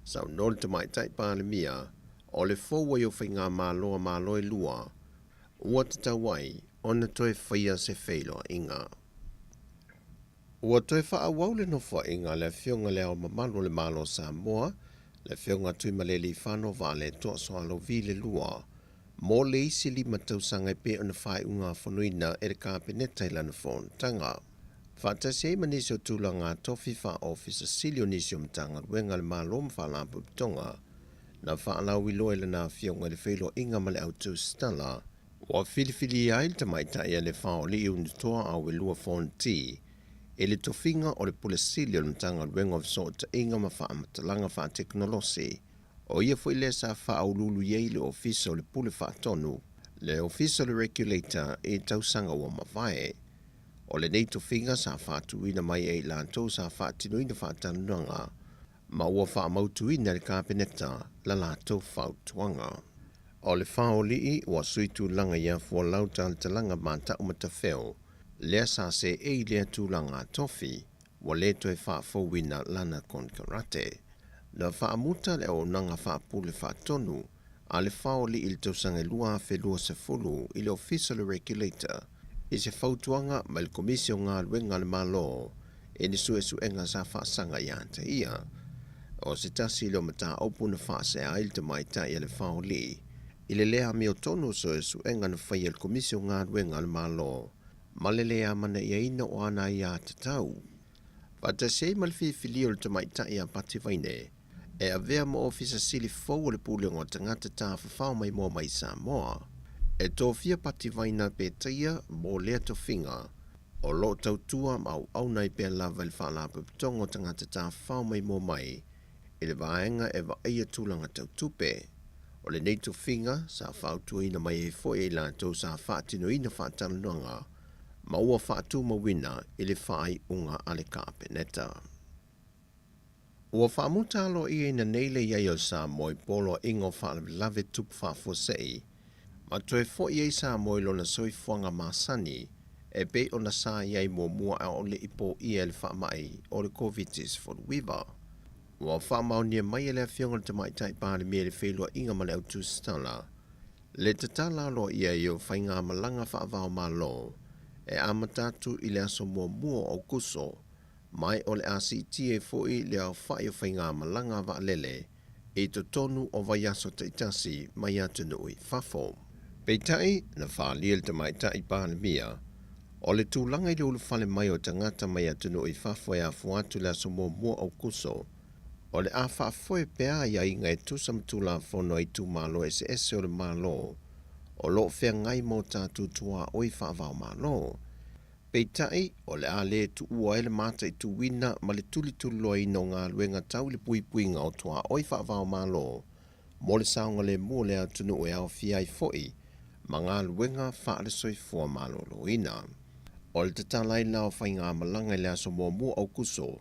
Saunoa le Tamaitai Palemia, o le fou ai o faigamalo a Malo e lua, ua tatau ai ona toe faia se feiloaiga. Ua toe faaauau le nofoaiga a le Afioga i Le Ao Mamalu o le Malo o Samoa, le Afioga Tuimalealiifano Vaaletoa Sualauvi le Lua, mo le isi lima tausaga e pei ona faaiugafonoina e le Kapeneta i lana fonotaga. Faatasi ai ma nisi o tulaga tofi faa-ofisa sili o nisi o Matagaluega a le Malo ma Faalapotopotoga na faalauiloa i lana Afioga i le feiloaiga ma le au tusitala Ua filifilia ai le tamaitai a le Faoli'i Unutoa Auelua Fonti i le tofiga o le Pule Sili o le Matagaluega o Fesootaiga ma Faamatalaga Faatekonolosi. O ia foi lea sa faauluulu i ai le Ofisa o le Pule Faatonu, le Ofisa o le Regulator i tausaga ua mavae. O lenei tofiga sa faatuina mai e i latou sa faatinoina faatalanoaga ma ua faamautuina e le Kapeneta la latou fautuaga. O le faoli'i ua sui tulaga ia fualau talatalaga mata'u matafeo, lea sa seei lea tulaga tofi, ua le toe faafouina lana konekarate. Na faamuta le auaunaga faapule faatonu a le faoli'i i le tausaga e 2020 i le Ofisa o le Regulator i se fautuaga mai le Komisi o Galuega a le Malo i ni suesuega sa faasaga ia te ia. O se tasi lea o mataupu na faasea ai le tamaitai a le faoli'i i le le amiotonu o suesuega na faia e le Komisi o Galuega a le Malo ma le le amanaiaina o ana aiatatau. Faatasi ai ma le filifilia o le tamaitai a Pati Vaine e avea ma Ofisa Sili fou o le Pulega o Tagata Tafafao Maimoa mai Samoa. E tofia Pati Vaina Petaia mo lea tofiga, o lo o tautua ma auauna ai pea lava i le Faalapotopotoga o Tagata Tafafao Maimoa Mai i le vaega e vaaia tulaga tau tupe. O lenei tofiga sa fautuaina mai ai foi e i latou sa faatinoina faatalanoaga ma ua faatumauina i le faaiuga a le Kapeneta. Ua faamuta aloaiaina nei le i ai o Samoa i poloaiga o faalavelave tupu faafuasei, ma toe fo'i ai Samoa i lona soifuaga masani e pei ona sa i ai muamua a o le i pōia e le faamai o le Koviti-19. Ua faamaonia mai e le Afioga i le Tamaitai Palemia i le feiloaiga ma le au tusitala le tatala aloaia ai o faigamalaga faava-o-Malo e amata atu i le aso muamua o Aokuso mai o le a siitia ai foi le aofai o faigamalaga a vaalele i totonu o vaiaso taitasi mai atunuu i fafo. Peitai, na faaalia le Tamaitai Palemia, o le tulaga i le ulufale mai o tagata mai atunuu i fafo e afua atu i le aso muamua o Aokuso, o le a faafoe pea aiaiga e tusa ma Tulafono a itumalo eseese o le Malo o lo o feagai ma o tatou tuaoi faava-o-Malo. Peitai, o le a le tuua ai le mataituina ma le tulituliloaina o galuega tau i le puipuiga o tuaoi faava-o-Malo mo le saogalemu o le atunuu e aofia ai foi ma galuega faale-soifua maloloina. O le tatala ai la o faigamalaga i le aso muamua o Aokuso,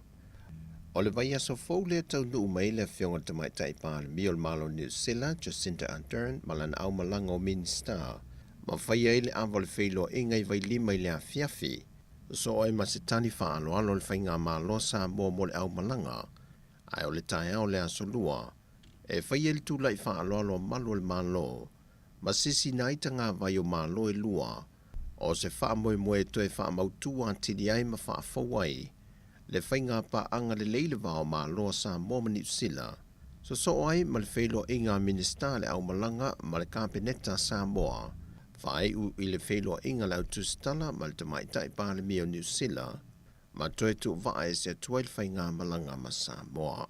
o le vaiaso fou lea taunuu mai ai le Afioga i le Tamaitai Palemia o le Malo o Niu Sila, Jacinda Ardern, ma lana aumalaga o Minisita, ma faia ai le ava o le feiloaiga i Vailima i le afiafi. Sosoo ai ma se tali faaaloalo a le Faigamalo a Samoa mo le aumalaga, ae o le taeao o le Aso Lua, e faia ai le tulai faaaloalo a malu o le Malo ma sisina ai tagavai o Malo e lua, o se faamoemoe e toe faamautu atili ai ma faafou ai Le faiga paaga lelei le va o Malo o Samoa ma Niu Sila, sosoo ai ma le feiloaiga a Minisita a le Aumalaga ma le Kapeneta a Samoa, faaiu i le feiloaiga a le Au Tusitala ma le Tamaitai Palemia o Niu Sila, ma toe tuuvaa ese atu ai le faigamalaga ma Samoa.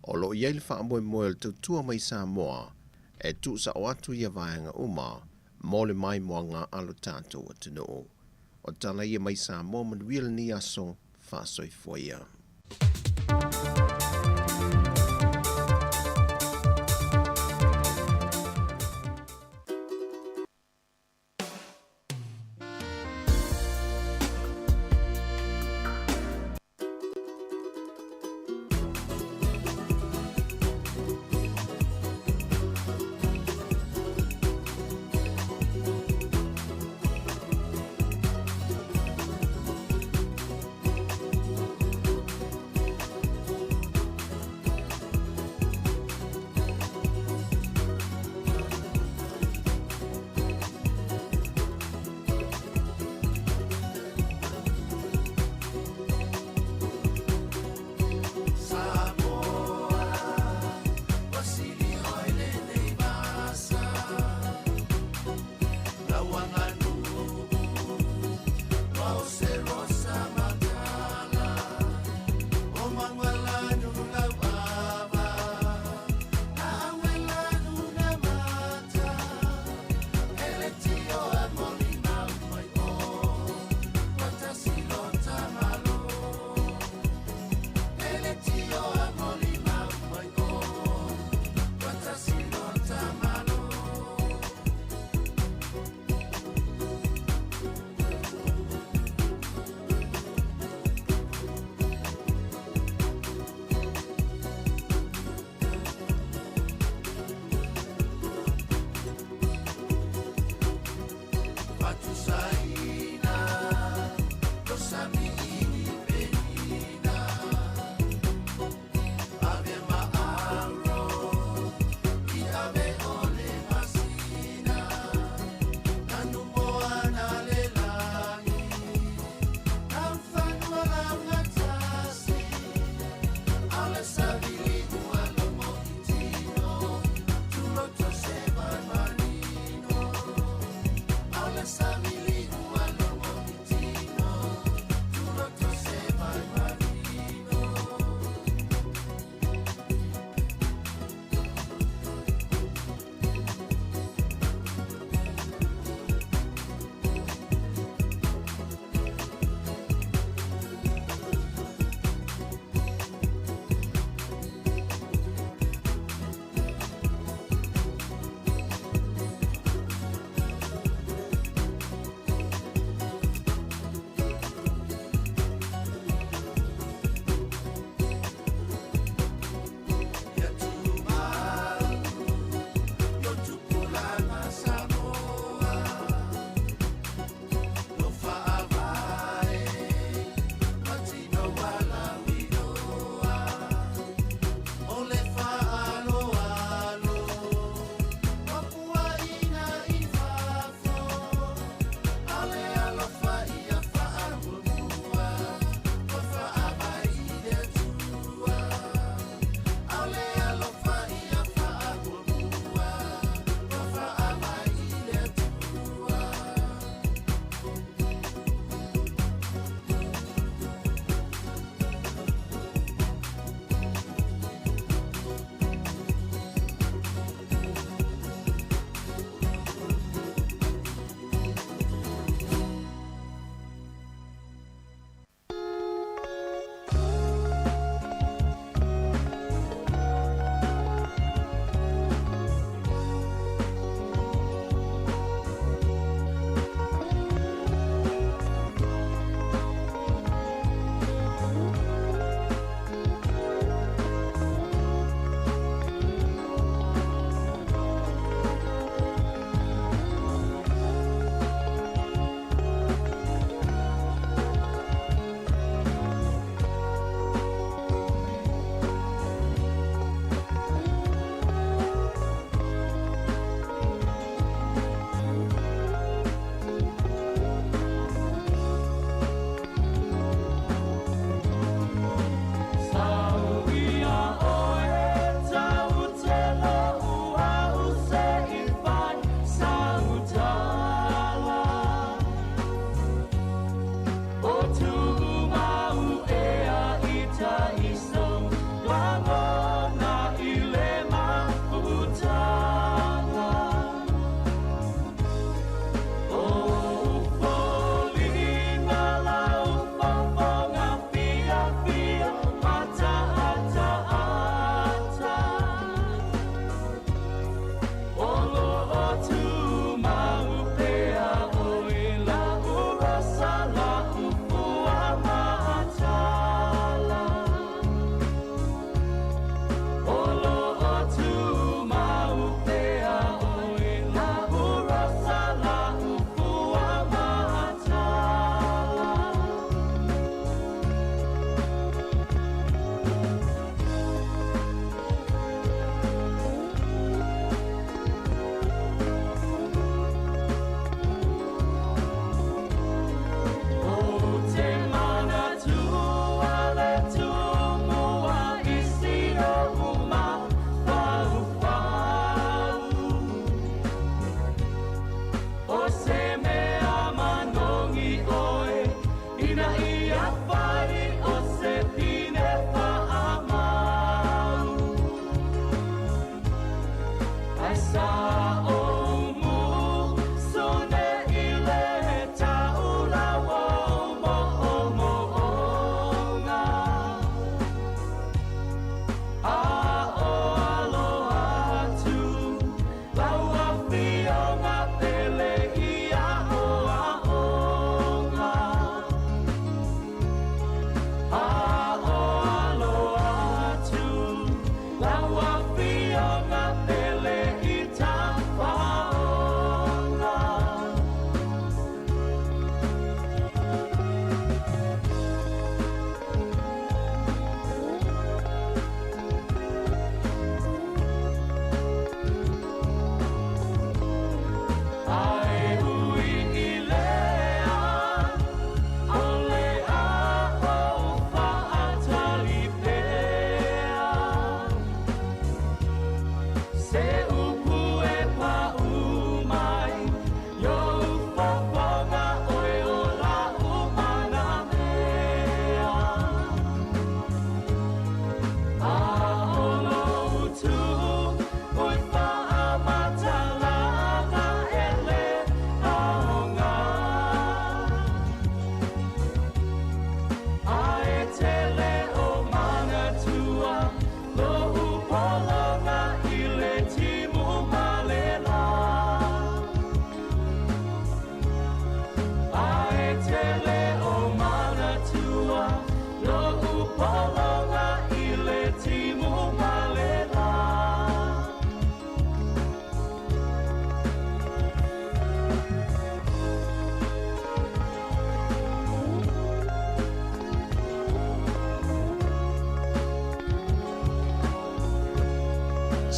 O lo o i ai le faamoemoe o le tautua mai Samoa e tuusao atu ia vaega uma mo le maimoaga a lo tatou atunuu. O tala ia mai Samoa manuia lenei aso faasoifua ia.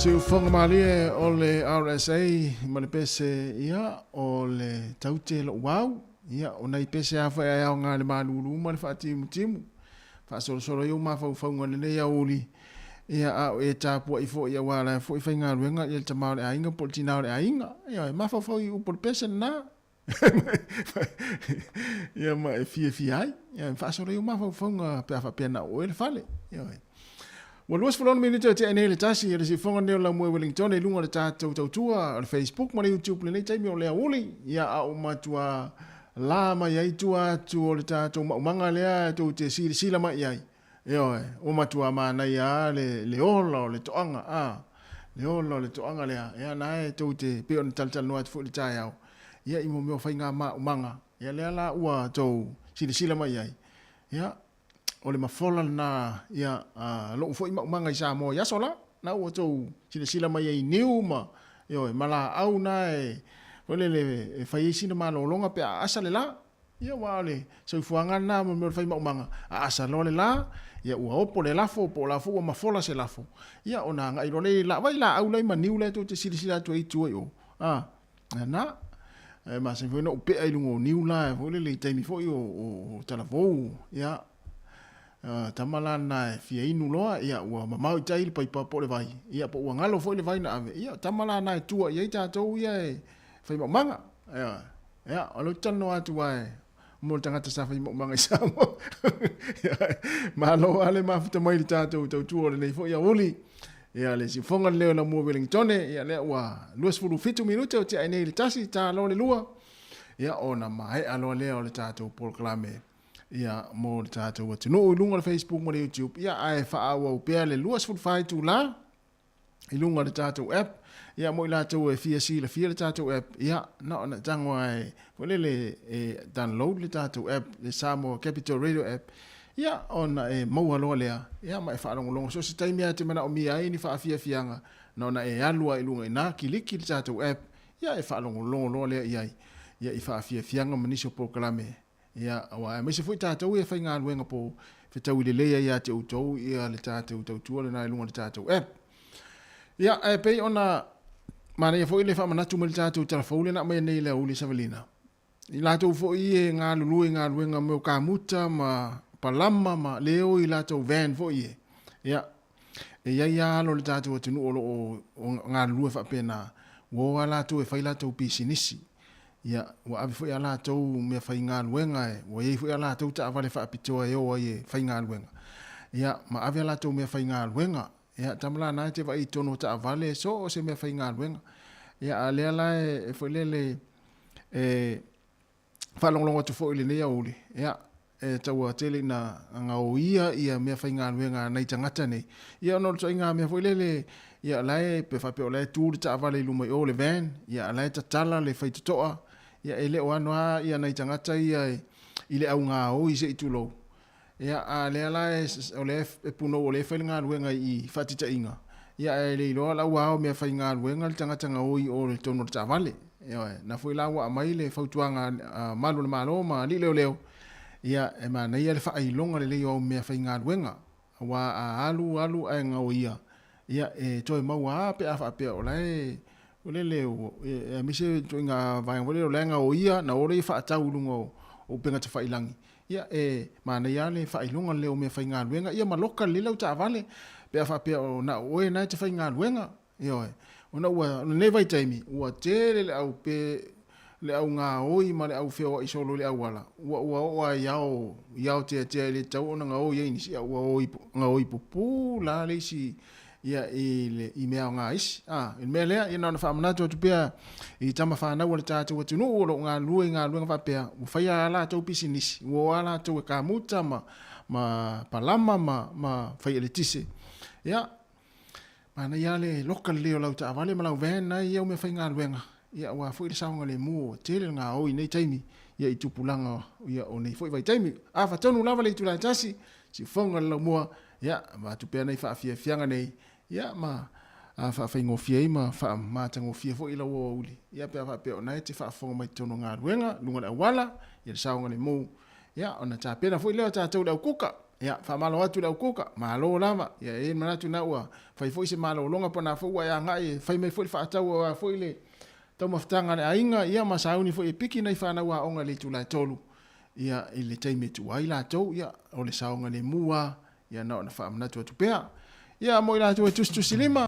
Siufoga malie o le RSA ma le pese ia o le taute lou au. Ia o nai pese a foi ae aoga le malulu ma le faatimutimu. Faasolosolo ai ou mafaufauga i lenei aoauli. Ia a o e tapuai foi aua la e foi faigaluega ia le tama o le aiga po o le tina o le aiga. Ia e mafaufau i upu o le pese lena. Ia ma e fiafia ai. Ia e faasolo ai ou mafaufauga pe a faapea na o oe le fale. Ia Ua 26 minute o tea nei le tasi, o le siufoga lenei o le laumua i Wellington i luga o le tatou tautua o le Facebook ma le YouTube lenei taimi o le aoauli. Ia a o matua la mai ai tua atu o le tatou maumaga lea tou te silasila mai i ai. Ioe, ua matua manaia lava le, le ola o le toaga, a, le ola o le toaga lea, ia na e tou te, pei ona talatalanoa atu foi i le taeao, ia i mo mea o faiga maumaga, ia lea la ua tou silasila mai i ai, ia, o le mafola lena, ia, a, lou foi maumaga i Samoa i aso la, na ua tou silasila mai ai i niu ma, ioe, ma laau na e, foi lele, e fai ai sina malologa pe a asa le la. Ia aua o le soifuaga lena mo le mea o le fai maumaga, a asa loa le la, ia ua opo le lafo po o la foi ua mafola se lafo, ia ona agai loa lea i la, vaai laau la i maniu la e tou te silasila atu ai i tua i o, a, na, e masani foi ona ou pea i luga o niu la foi lele i taimi foi o, o, o talavou, ia, tama la lena e fia inu loa, ia ua mamao i tai le paipa po o le vai, ia po ua galo foi le vai na ave, ia tama la lena e tua i ai tatou ia e fai maumaga, ia. Ia, o lea ou te talanoa atu aua mo le tagata sa fai maumaga i Samoa. Malo lava le mafuta mai i le tatou tautua o lenei foi aoauli. Ia, le siufoga le leo o Laumua Welingitone, ia lea ua 27 minute o tea ai nei i le tasi, ta loa le lua. Ia, ona maea loa lea o le tatou polokalame ia mo le tatou atunuu i luga o le Facebook ma le YouTube. Ia, ae faaauau pea le 24 itula i luga o le tatou app, ia mo i latou e fia silafia le tatou app, ia na ona tago lava e foi lele e download le tatou app, le Samoa Capital Radio app, ia ona e maua loa lea, ia ma e faalogologo. So o se taimi lava e te manaomia ai ni faafiafiaga, na ona e alu lava i luga i ina, kiliki le tatou app, ia e faalogologo loa lea i ai, ia i faafiafiaga ma nisi o polokalame Ia, aua aemaise foi tatou ia faigaluega po fetaui lelei ai ia te outou ia le tatou tautua lena i luga o le tatou app. Ia, ae pei ona manaia foi le faamanatu mai le tatou tala fou lea na aumai nei i le aoauli Savalina. I latou foi e galulue i galuega mo kamuta ma palama ma le o i latou van foi e. Ia, e i ai lava alo o le tatou atunuu o lo o galulue faapena, ua o lava latou e fai latou pisinisi. Ia, ua ave foi a latou meafaigaluega e, ua i ai foi a latou taavale faapitoa e o ai e faigaluega. Ia, ma ave a latou meafaigaluega. Ia, tama la na e te vaai i totonu o taavale, so o se meafaigaluega. Ia, a lea la e, foi lele, e faalogologo atu foi i lenei aoauli, ia, e taua tele ina gaoia ia meafaigaluega a nai tagata nei, ia ona o le ituaiga mea foi lele, ia o la e, pe faapea o la e tu le taavale i luma i o le van, ia a la e tatala le faitotoa, ia e le o ano lava ia nai tagata ia i le au gaoi se i tulou. Ia a lea la e, o lea e punou o lea e fai le galuega i faatitaiga, ia ae le iloa la ua ao meafaigaluega le tagata gaoi i o i totonu o le taavale. Ioe, na foi la ua aumai le fautuaga a Malu o le Malo ma Alii Leoleo, ia e manaia le faailoga lelei o au meafaigaluega, aua a alu alu ae gaoia, ia e toe maua lava pe a faapea o la e lele aemaise ituaiga vaega foi lele o la e gaoia ona o lea faatau i luga o upega tafailagi, ia e manaia lava le faailoga lelei o meafaigaluega, ia ma loka lelei lau taavale pe a faapea o na o oe na e te faigaluega. Ioe. Ona ua, o lenei vaitaimi, ua tele le au pe, le au gaoi ma le au feoai solo i le auala, ua, ua oo lava i ao, i ao teatea e le tatau ona gaoi ai nisi, a ua oi, gaoi pupū la le isi, ia, i le, i mea aoga isi. A, i le mea lea, ia na ona faamanatu atu pea i tama fanau a le tatou atunuu o lo o galulue i galuega faapea, ua fai lava a latou pisinisi, ua o lava latou e kamuta ma, ma palama ma, ma fai eletise. Ia, Manaia lava le loka lelei o lau taavale ma lau van na e i au meafaigaluega, ia aua foi le saogalemu ua tele le gaoi i nei taimi, ia i tupulaga ia o nei foi vaitaimi. Afa tonu lava le itula e tasi, siufoga le laumua, ia avatu pea nei faafiafiaga nei, ia ma faafaigofie ai ma faamatagofie foi lau aoauli, ia pe a faapea o na e te faafofoga mai totonu o galuega, luga o le auala, ia le saogalemu, ia ona tapena foi lea o tatou i le au kuka. Ia, faamalo atu i le au kuka, malo lava. Ia, e i ai le manatu na ua fai foi se malologa po o na foi ua e agai e fai mai foi le faatau aua foi le taumafataga a le aiga, ia ma sauni foi e piki nai fanau aoga i le itula e 3, ia, i le taimi e tuua ai latou, ia, o le saogalemu lava, ia na ona faamanatu atu pea. Ia, mo i latou e tusitusilima.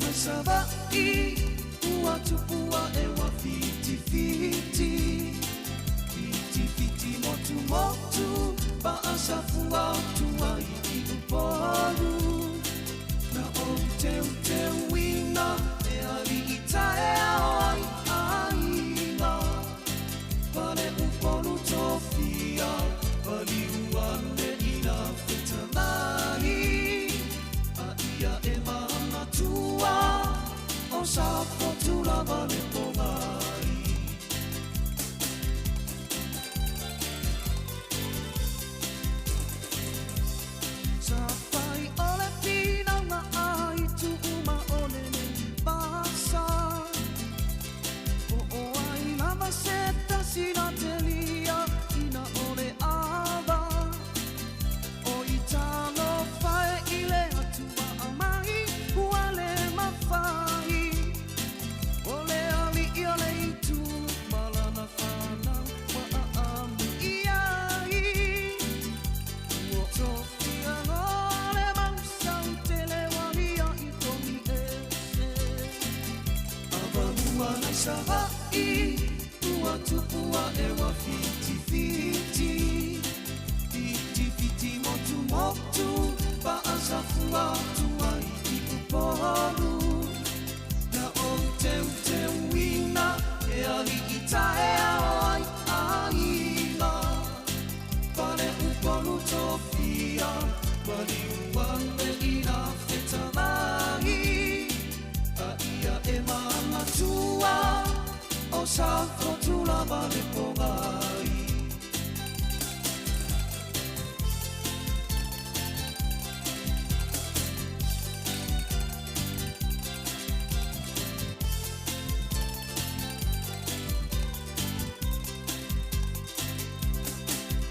Mai Savaʻi ua tupu aʻe ua fitifiti Fitifiti motumotu Paʻasafua atu ai i Upolu Na ou teuteuina e aliʻi taeao ai aiga Pale Upolu tofia Paliu ane i nā fetalai A ia e manatua O Safotu lava le pogai Sa fai o le finauga ai tuuma o lenei vasa Po o ai lava se tasi na telia ina o le ava O i talofa e i le Atua mai ua le mafai O le aliʻi o le itu ma lana fanau ua aamu i ai Ua tofia loa le mausau tele ua lia i togi ese Avamua nai Savaʻi ua tupu aʻe ua fitifiti Fitifiti motumotu Paʻasafua atu ai i Upolu Na ou teuteuina e aliʻi taeao ai aiga Pale Upolu tofia Maliu ane i nā fetalai A ia e manatua O Safotu lava le pogai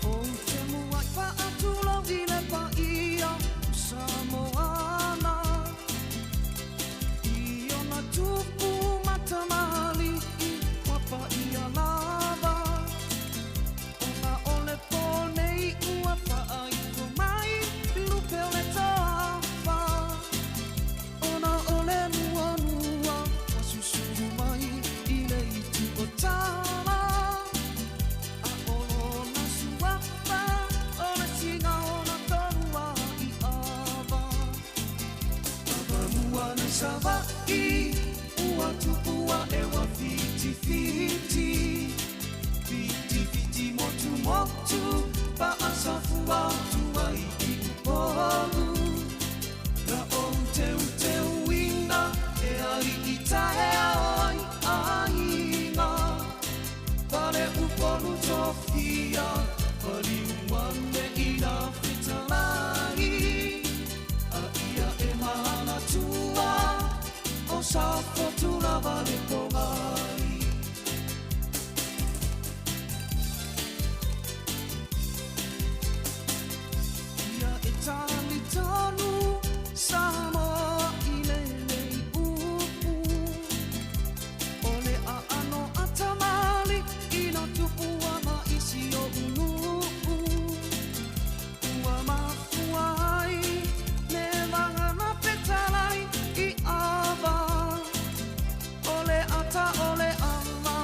Ou te muai faatulou i le paia o Samoana I ona tupu ma tamalii ua paia lava Ona o le pō nei ua faaifo mai lupe o le toafa Ona o le nuanua ua susulu mai i le itu o Tama A o lona suafa o le siga o na tolu ai ava Avamua nai Savaʻi ua tupu aʻe ua fitifiti Fitifiti motumotu Paʻasafua atu ai i Upolu Na ou teuteuina e aliʻi taeao ai aiga Pale Upolu tofia Paliu ane i nā fetalai A ia e manatua O Safotu lava le pogai Ia e talitonu Samoa i lenei upu O le aano a tamali i nā tupua ma isi o unuu Ua mafua ai le vagana fetalai i ava O le ata o le ala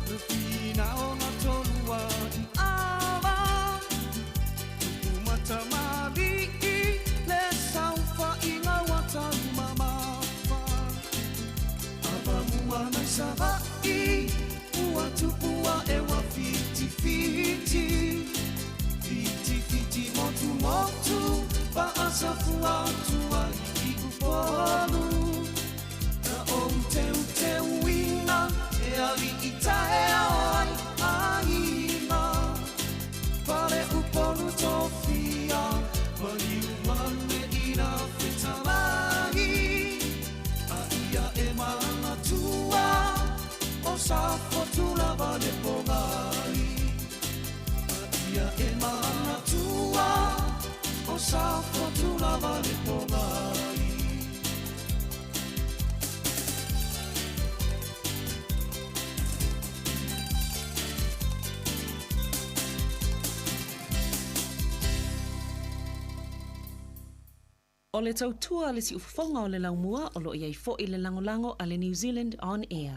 le finau na tolu ai ava Tupu ma tamalii le saofaiga ua taumamafa Avamua nai Savaʻi ua tupu aʻe ua fitifiti Fitifiti motumotu Paʻasafua atu ai i Upolu Na ou teuteuina e aliʻi taeao ai aiga Pale Upolu tofia Maliu ane i nā fetalai A ia e manatua O le tautua a le siufofoga o le laumua o lo o i ai foi le lagolago a le New Zealand On Air.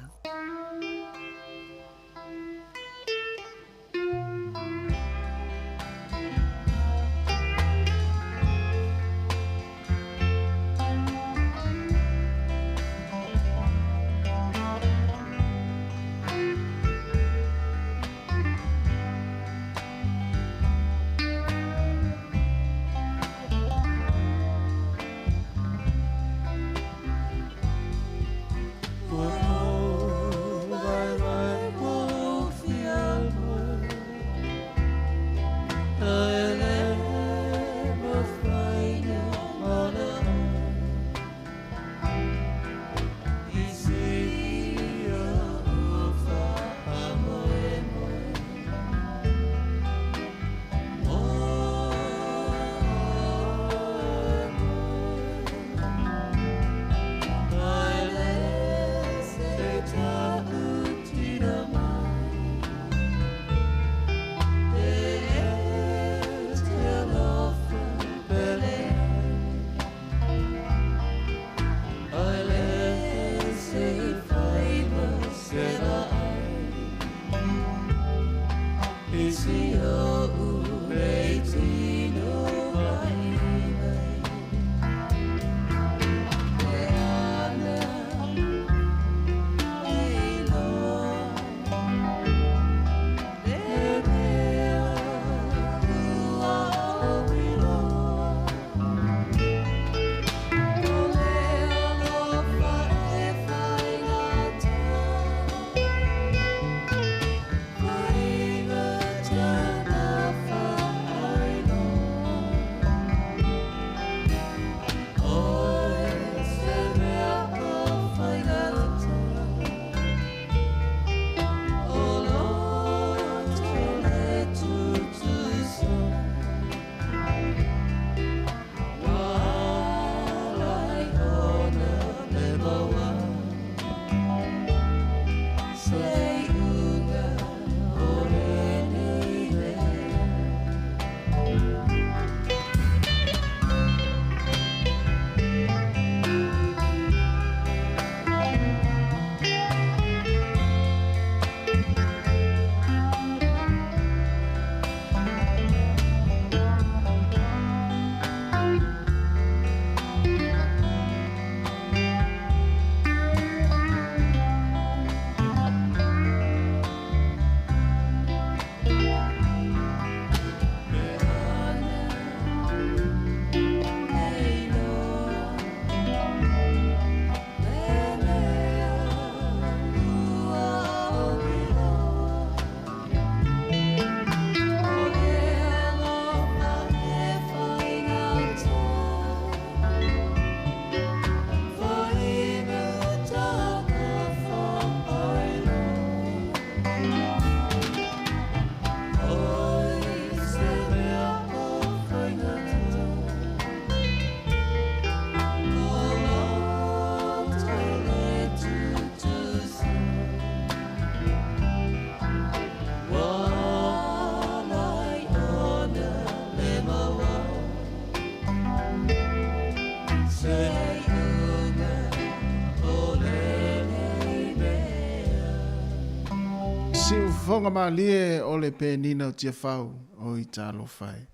Siufofoga malie o le penina o Tiafau oi talofa e.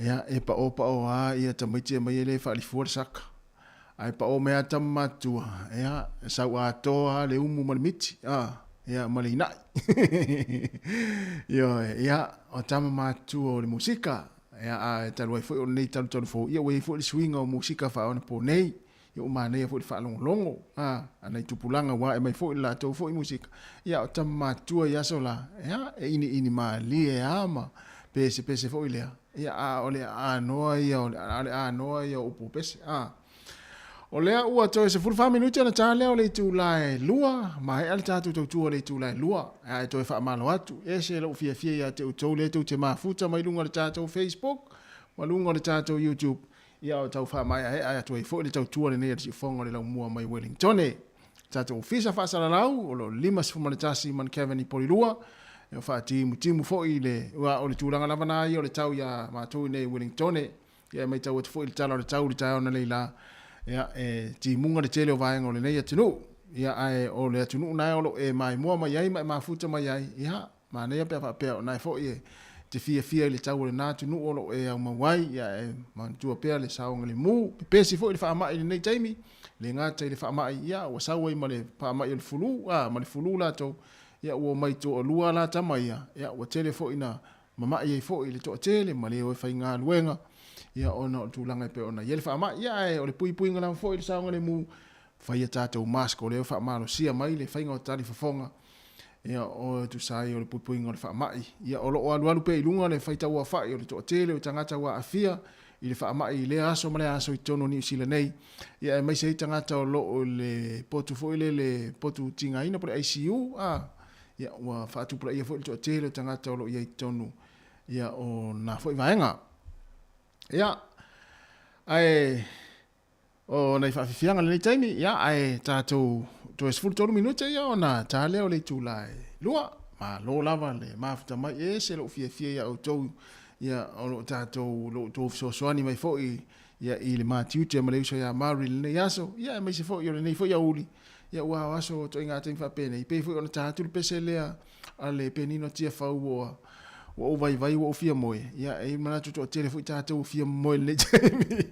Ia e paopao a ia tamaiti e mai e le faalifua le saka. Ae pao mai a tama matua, ia e sau atoa a le umu ma le miti, a ia ma le inai. Ioe, ia o tama matua o le musika, ia a e talu ai foi o lenei talutalu fou, ia ua i ai foi le suiga o musika faaonaponei. Ia ua manaia foi le faalogologo a nai tupulaga ua ae mai foi le latou foi musika. Ia o tama matua i aso la, ia e iniini malie a ma pesepese foi lea. Ia a o le aanoa ia o le a o le aanoa ia o upu o pese. A o lea ua toe 14 minute ona ta lea o le itula e 2, maea le tatou tautua o le itula e 2. Ae toe faamalo atu, ese lou fiafia ia te outou lea tou te mafuta mai luga o le tatou Facebook ma luga o le tatou YouTube. Ia o tau faamaeaea atu ai foi le tautua lenei a le Siufofoga o le Laumua mai Wellingtone. Tatou Ofisa Faasalalau o lo o 51 Mount i Polilua, e faatimutimu foi le, ua o le tulaga lava na ia o le tau iā matou i nei i Wellingtone. Ia e matau atu foi i le tala o le tau i le taeao analeila, ia e timuga le tele o vaega o lenei atunuu. Ia ae o le atunuu nae o lo o e maimoa mai ai ma e mafuta mai ai, ia manaia pe a faapea o nae foi e te fiafia i le tau o lena atunuu o lo o e aumau ai, ia e manatua pea le saogalemu. Pepesi foi le faamai i lenei taimi, le gata i le faamai, ia ua sau ai ma le faamai o le fulu, a, ma le fulu latou, ia ua omai toalua la tama ia, ia ua tele foi ina mama'i ai foi le toatele ma le o e faigaluega, ia ona o le tulaga e pei ona i ai le faamai. Ia ae o le puipuiga lava foi i le saogalemu, fai a tatou mask, o lea ua faamalosia mai le faiga o talifofoga, ia o tusa ai o le puipuiga o le faamai. Ia o lo o alualu pea i luga le faitauaofa'i o le toatele o tagata ua aafia i le faamai i lea aso ma lea aso i totonu o Niu Sila nei, ia aemaise ai tagata o lo o i le potu foi lele, potu tigaina po o le ICU, a, Ia, ua faatupulaia foi le toatele o tagata o lo o i ai i totonu ia, o lena foi vaega. Ia, ae o nai faafiafiaga lenei taimi, ia, ae tatou toe 13 minute ia ona ta lea o le itula e 2. Malo lava le mafuta mai, e ese lou fiafia ia outou, ia, o lo o tatou, lo outou fesoasoani mai foi ia, i le matiute ma le uso ia Mary i lenei aso, ia, aemaise foi o lenei foi aoauli, Ia ua o aso o ituaiga taimi faapenei, pei foi ona ta atu le pese lea a le Penino Tiafau ua ua ou vaivai ua ou fia moe, ia e manatu toatele foi tatou ua fia moe i lenei taimi.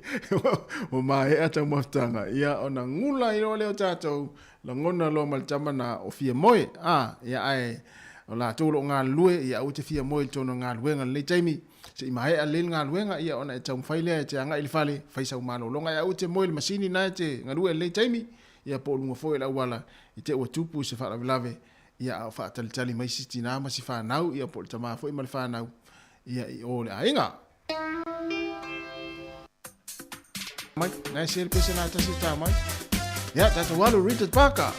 Ua maea taumafataga, ia ona gula ai loa lea o tatou, lagona loa ma le tama na o fia moe. A, ia ae o latou o lo o galulue, ia aua e te fia moe i totonu o galuega i lenei taimi. Se i maea lelei le galuega, ia ona e taumafai lea e te agai i le fale, fai sau malologa. Ae aua e te moe i le masini na e te galue ai i lenei taimi, ia po o luga foi o le auala i te ua tupu se faalavelave, ia a o faatalitali mai si tinā ma si fanau, ia po o le tamā foi ma le fanau, ia i o le aiga. Mai, nai se le pese nā tasi tā mai. Ia, tātou alu, Richard Parker.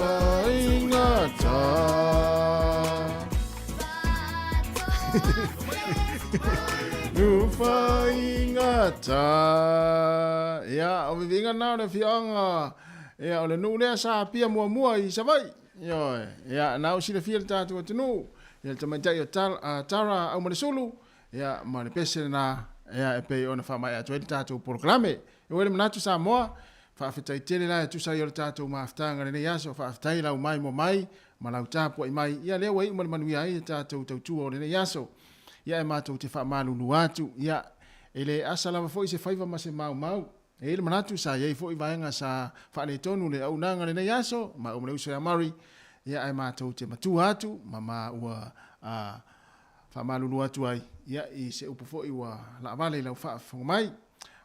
Faigata Nu faigata Ia, o viviiga lena o le afioaga Ia, o le nuu lea sa apia muamua i Savaii. Ioe. Ia, na ua silafia le tatou atunuu, ia le tamaitai o Tara Aumalesulu, ia, ma le pese lena, ia, e pei ona faamaea atu ai le tatou polokalame. E ua i le manatu Samoa, faafetai tele la e tusa ai o le tatou mafutaga i lenei aso, faafetai lau maimoa mai ma lau tapuai mai, ia lea ua iu ma le manuia ai le tatou tautua o lenei aso. Ia, e matou te faamalulu atu, ia, e le asa lava foi se faiva ma se maumau. E i ai le manatu sa i ai foi vaega sa faaletonu le auaunaga i lenei aso, maua ma le uso ia Murray, ia ae matou te matua atu ma ma ua a faamalulu atu ai ia i se upu foi ua laavale i lau faafofoga mai.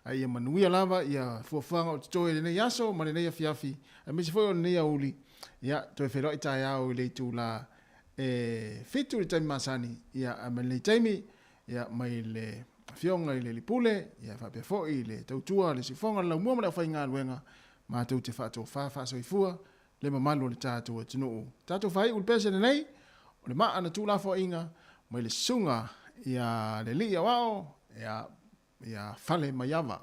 Ae ia manuia lava ia fuafuaga o totoe i lenei aso ma lenei afiafi aemaise foi o lenei aoauli, ia toe feiloai taeao i le itula e 7 i le taimi masani, ia ae mai lenei taimi Ia, mai le Afioga i le Alii Pule, ia faapea foi le tautua a le Siufofoga, le Laumua ma le aufaigaluega, matou te faatofa faasoifua le mamalu o le tatou atunuu. Tatou faaiu le pese lenei, o le maa na tuulafoaiga mai le Susuga ia le Alii Aoao, ia, ia Fale Maiava.